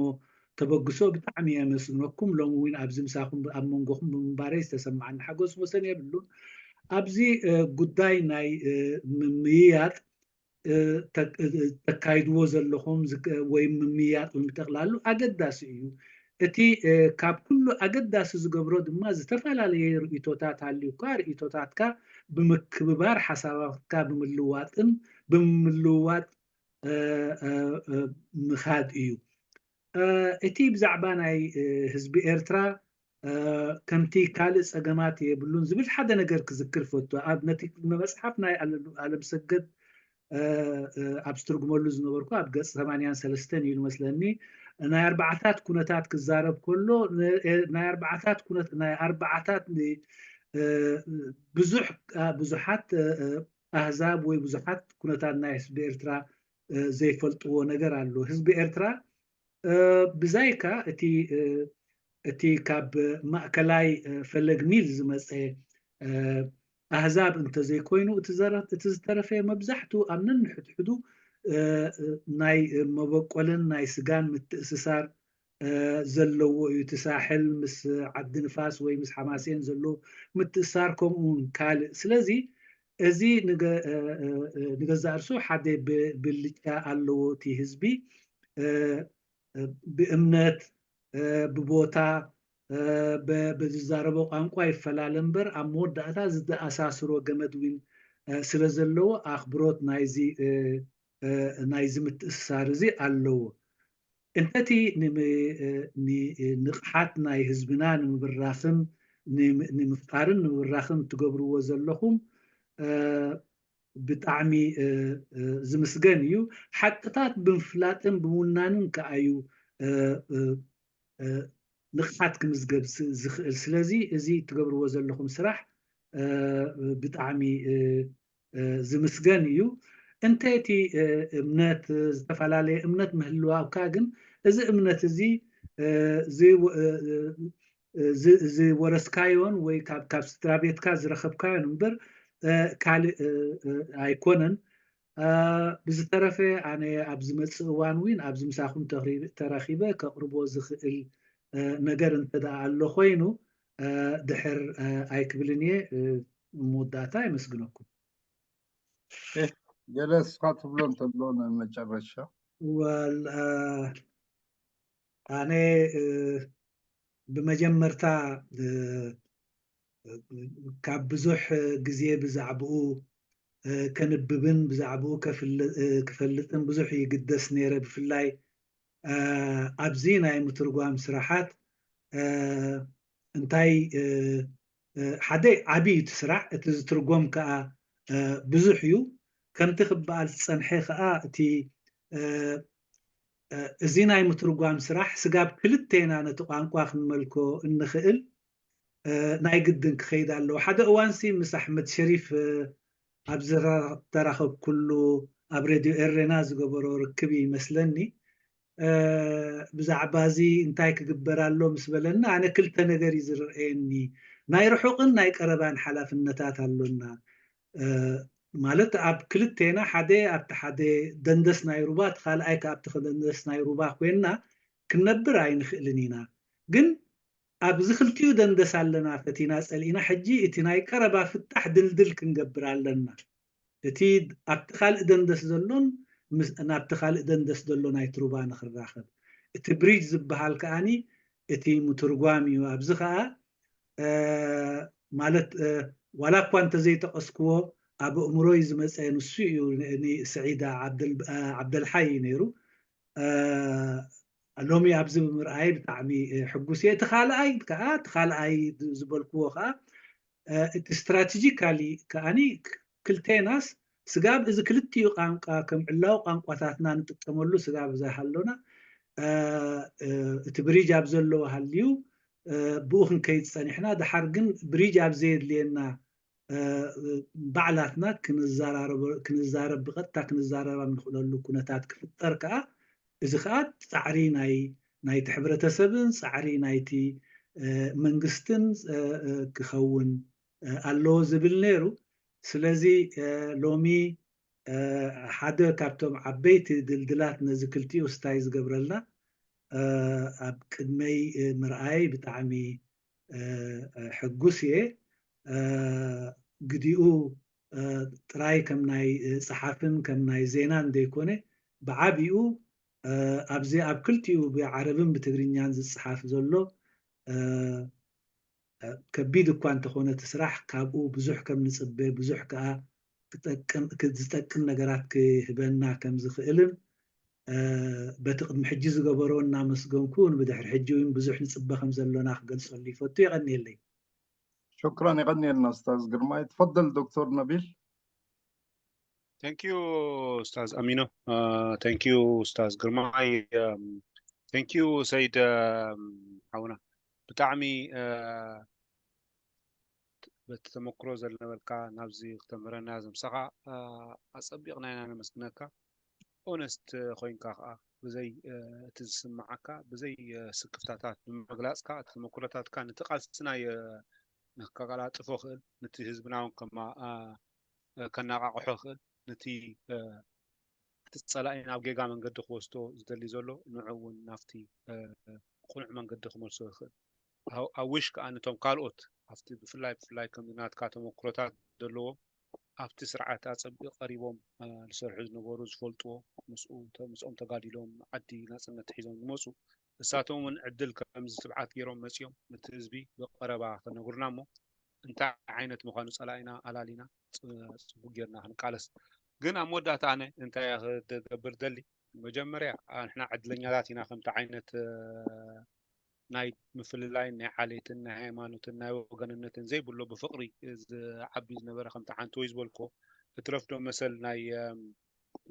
ተበግሶ ብጣዕሚ የመስግነኩም። ሎሚ እውን ኣብዚ ምሳኹም ኣብ መንጎኹም ብምንባረይ ዝተሰማዓኒ ሓጎስ ወሰን የብሉን። ኣብዚ ጉዳይ ናይ ምምይያጥ ተካይድዎ ዘለኹም ወይ ምምይያጥ እውን ብጠቕላሉ ኣገዳሲ እዩ። እቲ ካብ ኩሉ ኣገዳሲ ዝገብሮ ድማ ዝተፈላለየ ርእይቶታት ሃልዩካ ርእይቶታትካ ብምክብባር ሓሳባትካ ብምልዋጥን ብምልውዋጥ ምኻድ እዩ። እቲ ብዛዕባ ናይ ህዝቢ ኤርትራ ከምቲ ካልእ ጸገማት የብሉን ዝብል ሓደ ነገር ክዝክር እፈቱ። ኣብ ነቲ መጽሓፍ ናይ ኣለምሰገድ ኣብ ዝትርጉመሉ ዝነበርኩ ኣብ ገጽ 83 እዩ መስለኒ ናይ ኣርባዓታት ኩነታት ክዛረብ ከሎ ናይ ኣርባዓታት ኩነት ናይ ኣርባዓታት ብዙሕ ብዙሓት ኣህዛብ ወይ ብዙሓት ኩነታት ናይ ህዝቢ ኤርትራ ዘይፈልጥዎ ነገር ኣሎ። ህዝቢ ኤርትራ ብዛይካ እቲ እቲ ካብ ማእከላይ ፈለግ ኒል ዝመጸ ኣህዛብ እንተዘይኮይኑ እቲ ዝተረፈ መብዛሕትኡ ኣብ ነንሕድሕዱ ናይ መበቆልን ናይ ስጋን ምትእስሳር ዘለዎ እዩ። እቲ ሳሕል ምስ ዓዲ ንፋስ ወይ ምስ ሓማሴን ዘሎ ምትእስሳር ከምኡ ውን ካልእ። ስለዚ እዚ ንገዛእ ርእሱ ሓደ ብልጫ ኣለዎ እቲ ህዝቢ ብእምነት ብቦታ ብዝዛረቦ ቋንቋ ይፈላለ እምበር ኣብ መወዳእታ ዝተኣሳስሮ ገመድ እውን ስለ ዘለዎ ኣኽብሮት ናይዚ ናይዚ ምትእስሳር እዚ ኣለዎ። እንተቲ ንንቕሓት ናይ ህዝብና ንምብራኽን ንምፍጣርን ንምብራኽን ትገብርዎ ዘለኹም ብጣዕሚ ዝምስገን እዩ። ሓቅታት ብምፍላጥን ብምውናንን ከኣ እዩ ንቕሓት ክምዝገብ ዝኽእል። ስለዚ እዚ እትገብርዎ ዘለኹም ስራሕ ብጣዕሚ ዝምስገን እዩ። እንተ እቲ እምነት ዝተፈላለየ እምነት ምህልዋውካ ግን እዚ እምነት እዚ ዝወረስካዮን ወይ ካብ ስድራቤትካ ዝረኸብካዮን እምበር ካልእ ኣይኮነን። ብዝተረፈ ኣነ ኣብ ዝመጽእ እዋን እውን ኣብዚ ምሳኹም ተረኺበ ከቕርቦ ዝኽእል ነገር እንተደኣ ኣሎ ኮይኑ ድሕር ኣይክብልን እየ። መወዳእታ የመስግነኩም። ገለ እስኻ ትብሎ እንተሎ ንመጨረሻ። ወል ኣነ ብመጀመርታ ካብ ብዙሕ ግዜ ብዛዕብኡ ከንብብን ብዛዕብኡ ክፈልጥን ብዙሕ ይግደስ ነይረ ብፍላይ ኣብዚ ናይ ምትርጓም ስራሓት እንታይ ሓደ ዓቢ እዩ እቲ ስራሕ እቲ ዝትርጎም ከኣ ብዙሕ እዩ ከምቲ ክበኣል ዝጸንሐ ከኣ እቲ እዚ ናይ ምትርጓም ስራሕ ስጋብ ክልቴና ነቲ ቋንቋ ክንመልኮ እንኽእል ናይ ግድን ክኸይድ ኣለዎ። ሓደ እዋንሲ ምስ ኣሕመድ ሸሪፍ ኣብ ዝተራኸብኩሉ ኣብ ሬድዮ ኤሬና ዝገበሮ ርክብ እዩ ይመስለኒ ብዛዕባ እዚ እንታይ ክግበር ኣሎ ምስ በለኒ ኣነ ክልተ ነገር እዩ ዝርኣየኒ ናይ ርሑቕን ናይ ቀረባን ሓላፍነታት ኣሎና ማለት ኣብ ክልቴና ሓደ ኣብቲ ሓደ ደንደስ ናይ ሩባ እቲ ካልኣይ ከኣ ኣብቲ ደንደስ ናይ ሩባ ኮይንና ክንነብር ኣይንኽእልን ኢና ግን ኣብዚ ክልቲኡ ደንደስ ኣለና ፈቲና ፀሊእና። ሕጂ እቲ ናይ ቀረባ ፍታሕ ድልድል ክንገብር ኣለና፣ እቲ ኣብቲ ካልእ ደንደስ ዘሎን ናብቲ ካልእ ደንደስ ዘሎ ናይቲ ሩባ ንክራኸብ። እቲ bridge ዝበሃል ከዓኒ እቲ ምትርጓም እዩ። ኣብዚ ከዓ ማለት ዋላ እኳ እንተዘይጠቐስክዎ ኣብ ኣእምሮይ ዝመፀ ንሱ እዩ፣ ንስዒድ ዓብደልሓይ እዩ ነይሩ። ሎሚ ኣብዚ ብምርኣይ ብጣዕሚ ሕጉስ እየ። እቲ ካልኣይ ከዓ፣ እቲ ካልኣይ ዝበልክዎ ከዓ እቲ strategically ከዓኒ ክልቴናስ ስጋብ እዚ ክልቲኡ ቋንቋ ከም ዕላዊ ቋንቋታትና ንጥቀመሉ ስጋብ ዘይሃሎና፣ እቲ bridge ኣብ ዘለዎ ሃልዩ ብኡ ክንከይድ ፀኒሕና፣ ድሓር ግን bridge ኣብ ዘየድልየና ባዕላትና ክንዛረብ ብቐጥታ ክንዛረብ ኣብ ንኽእለሉ ኩነታት ክፍጠር ከዓ፣ እዚ ከዓ ፃዕሪ ናይቲ ሕብረተሰብን ፃዕሪ ናይቲ መንግስትን ክኸውን ኣለዎ ዝብል ነይሩ። ስለዚ ሎሚ ሓደ ካብቶም ዓበይቲ ድልድላት ነዚ ክልቲኡ ስታይ ዝገብረልና ኣብ ቅድመይ ምርኣይ ብጣዕሚ ሕጉስ እየ። ግዲኡ ጥራይ ከም ናይ ፀሓፍን ከም ናይ ዜናን ዘይኮነ፣ ብዓቢኡ ኣብዚ ኣብ ክልቲኡ ብዓረብን ብትግርኛን ዝፀሓፍ ዘሎ ከቢድ እኳ እንተኾነ እቲ ስራሕ ካብኡ ብዙሕ ከም ንፅበ፣ ብዙሕ ከዓ ዝጠቅም ነገራት ክህበና ከም ዝኽእልን በቲ ቅድሚ ሕጂ ዝገበሮ እናመስገንኩ ንብድሕሪ ሕጂ እውን ብዙሕ ንፅበ ከም ዘሎና ክገልፀሉ ይፈቱ። የቐንየለይ። شكرا، يغني أستاذ جرماي. تفضل دكتور نبيل. Thank you أستاذ أمينو، thank you أستاذ ግርማይ፣ thank you ሰይድ ሓውና። ብጣዕሚ በቲ ተመክሮ ዘለነበልካ ናብዚ ክተምህረና ዘምሰኻ ኣፀቢቕና ኢና ነመስግነካ። Honest ኮይንካ ከዓ ብዘይ እቲ ዝስማዓካ ብዘይ ስክፍታታት ብምግላፅካ እቲ ተመክሮታትካ ነቲ ቃልስና ንከቀላጥፎ ክእል፣ ነቲ ህዝብና እውን ከማ ከነቃቅሖ ክእል፣ ነቲ እቲ ፀላኢ ናብ ጌጋ መንገዲ ክወስዶ ዝደሊ ዘሎ ንዑ እውን ናብቲ ቁኑዕ መንገዲ ክመልሶ ይኽእል። ኣብ wish ከዓ ነቶም ካልኦት ኣብቲ ብፍላይ ብፍላይ ከምዚ ናትካ ተመክሮታት ዘለዎም ኣብቲ ስርዓት ኣፀቢቕ ቀሪቦም ዝሰርሑ ዝነበሩ ዝፈልጥዎ ምስኦም ተጋዲሎም ዓዲ ናፅነት ሒዞም ዝመፁ ንሳቶም እውን ዕድል ከምዚ ትብዓት ገይሮም መፂኦም ነቲ ህዝቢ ብቀረባ ክነግሩና እሞ እንታይ ዓይነት ምኳኑ ፀላኢና ኣላሊና ፅቡቅ ጌርና ክንቃለስ። ግን ኣብ መወዳእታ ኣነ እንታይ ክገብር ደሊ፣ መጀመርያ ንሕና ዕድለኛታት ኢና። ከምቲ ዓይነት ናይ ምፍልላይን ናይ ዓሌትን ናይ ሃይማኖትን ናይ ወገንነትን ዘይብሎ ብፍቅሪ ዝዓቢ ዝነበረ፣ ከምቲ ሓንቲ ወይ ዝበልኮ እትረፍዶ መሰል ናይ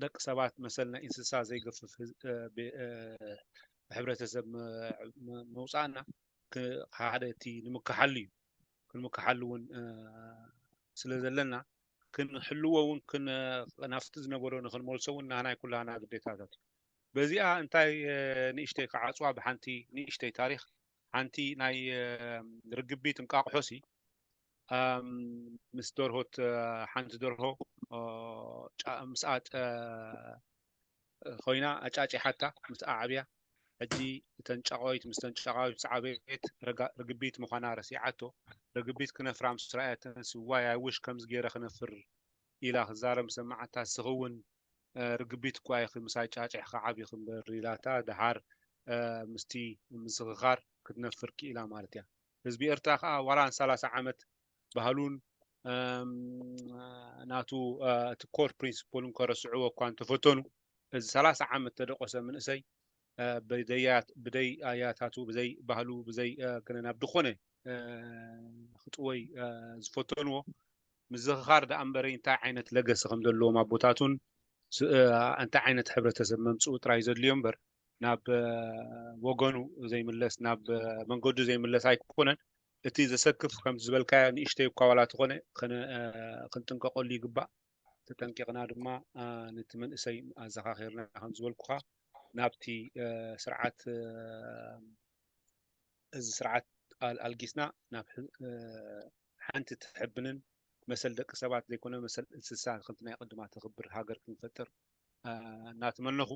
ደቂ ሰባት መሰል ናይ እንስሳ ዘይገፍፍ ሕብረተሰብ ምውፃእና ሓደ እቲ ንምክሓሉ እዩ። ክንምክሓሉ እውን ስለ ዘለና ክንሕልዎ እውን ናብቲ ዝነበሮ ንክንመልሶ እውን ናህናይ ኩላና ግዴታታት እዩ። በዚኣ እንታይ ንእሽተይ ክዓፅዋ ብሓንቲ ንእሽተይ ታሪክ። ሓንቲ ናይ ርግቢት እንቃቑሖ ሲ ምስ ደርሆት፣ ሓንቲ ደርሆ ምስኣ ኮይና ኣጫጪሓታ ምስኣ ዓብያ። ሕጂ እተን ጨቃዊት ምስ ተን ጨቃዊት ምስ ዓበየት ርግቢት ምኳና ረሲዓቶ። ርግቢት ክነፍራ ምስ ረኣየተን ዋይ I wish ከምዚ ገይረ ክነፍር ኢላ ክዛረብ ሰማዓታ። ስኽውን ርግቢት እኳ ኢኺ ምሳይ ጫጭሕካ ዓብዪ እምበር ኢላታ። ድሓር ምስቲ ምዝኽኻር ክትነፍር ክኢላ ማለት እያ። ህዝቢ ኤርትራ ከዓ ዋላ ን30 ዓመት ባህሉን ናቱ እቲ core principle ኡን ከረስዕዎ እኳ እንተፈተኑ፣ እዚ 30 ዓመት ተደቆሰ መንእሰይ ብደይ ኣያታቱ ብዘይ ባህሉ ብዘይ ናብ ድኾነ ክጥወይ ዝፈተንዎ ምዝኽኻር ዳኣ እምበረይ እንታይ ዓይነት legacy ከም ዘለዎም ኣቦታቱን እንታይ ዓይነት ሕብረተሰብ መምፅኡ ጥራይ ዘድልዮ እምበር ናብ ወገኑ ዘይምለስ ናብ መንገዱ ዘይምለስ ኣይኮነን። እቲ ዘሰክፍ ከም ዝበልካዮ ንእሽተይ እኳ ዋላ ተኾነ ክንጥንቀቀሉ ይግባእ። ተጠንቂቕና ድማ ነቲ መንእሰይ ኣዘኻኺርና ከም ዝበልኩኻ ናብቲ ስርዓት እዚ ስርዓት ኣልጊስና ናብ ሓንቲ ትሕብንን መሰል ደቂ ሰባት ዘይኮነ መሰል እንስሳ ከምቲ ናይ ቅድማ ተኽብር ሃገር ክንፈጥር እናተመነኹ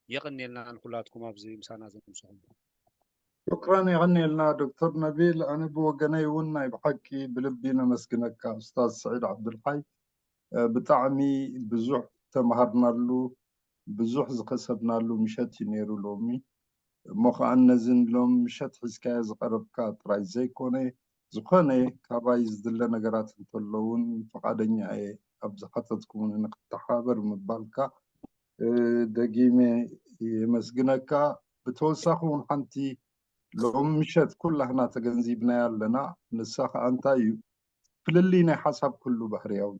የቐኒየልና ንኩላትኩም ኣብዚ ምሳና ዘምስኹም። شكرا የቐንየልና ዶክተር ነቢል። ኣነ ብወገነይ እውን ናይ ብሓቂ ብልቢ ነመስግነካ ኡስታዝ ስዒድ ዓብዱልሓይ። ብጣዕሚ ብዙሕ ተምሃርናሉ ብዙሕ ዝኸሰብናሉ ምሸት እዩ ነይሩ ሎሚ። እሞ ከዓ ነዚ ሎሚ ምሸት ሒዝካዮ ዝቐረብካ ጥራይ ዘይኮነ ዝኾነ ካባይ ዝድለ ነገራት እንተሎ እውን ፈቃደኛ እየ ኣብ ዝሓተትኩምኒ ንክተሓባበር ምባልካ ደጊመ የመስግነካ። ብተወሳኺ እውን ሓንቲ ሎሚ ምሸት ኩላህና ተገንዚብናያ ኣለና፣ ንሳ ከዓ እንታይ እዩ፣ ፍልልይ ናይ ሓሳብ ኩሉ ባህርያዊ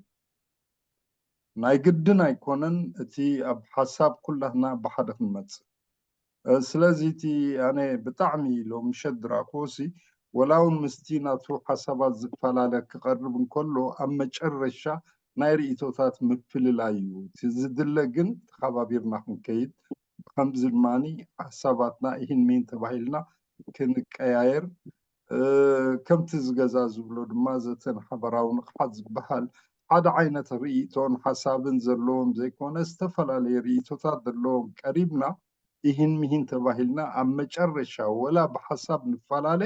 ናይ ግድን ኣይኮነን እቲ ኣብ ሓሳብ ኩላህና ብሓደ ክንመፅእ። ስለዚ እቲ ኣነ ብጣዕሚ ሎሚ ምሸት ዝረኣኽዎሲ ወላ እውን ምስቲ ናቱ ሓሳባት ዝፈላለ ክቐርብ እንከሎ ኣብ መጨረሻ ናይ ርእቶታት ምፍልላይ እዩ እቲ ዝድለ፣ ግን ተኸባቢርና ክንከይድ ብከምዚ ድማኒ ሓሳባትና ይህን ሚን ተባሂልና ክንቀያየር፣ ከምቲ ዝገዛ ዝብሎ ድማ ዘተን ሓበራዊ ንቕሓት ዝበሃል ሓደ ዓይነት ርእቶን ሓሳብን ዘለዎም ዘይኮነ ዝተፈላለየ ርእቶታት ዘለዎም ቀሪብና ይህን ምሂን ተባሂልና ኣብ መጨረሻ ወላ ብሓሳብ ንፈላለ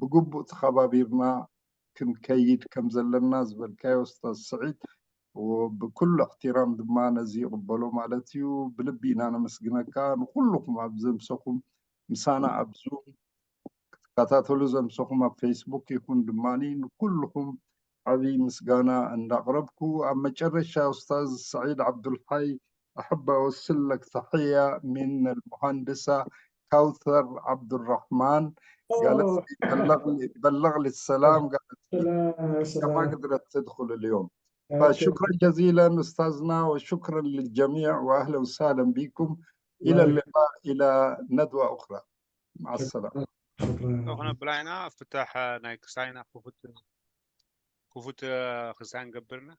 ብግቡእ ተኸባቢርና ክንከይድ ከም ዘለና ዝበልካዮ ኡስታዝ ስዒድ ብኩሉ احترام ድማ ነዚ ይቕበሎ ማለት እዩ። ብልቢ ኢና ነመስግነካ። ንኩልኩም ኣብ ዘምሰኹም ምሳና ኣብ ዙም ክትከታተሉ ዘምሰኹም ኣብ ፌስቡክ ይኹን ድማኒ ንኩልኩም ዓብይ ምስጋና እንዳቕረብኩ ኣብ መጨረሻ ኡስታዝ ሰዒድ ዓብዱልሓይ أحب أوصل لك تحية من المهندسة كوثر عبد الرحمن، قالت لي بلغ لي السلام، قالت لي سلام ما سلام. قدرت تدخل اليوم. okay. فشكرا جزيلا أستاذنا وشكرا للجميع وأهلا وسهلا بكم، إلى بارك اللقاء إلى ندوة أخرى، مع السلامة. شكرا. ክነብላ ኢና ፍታሕ ናይ ክሳይና ክፉት ክፉት ክሳይ ንገብርና።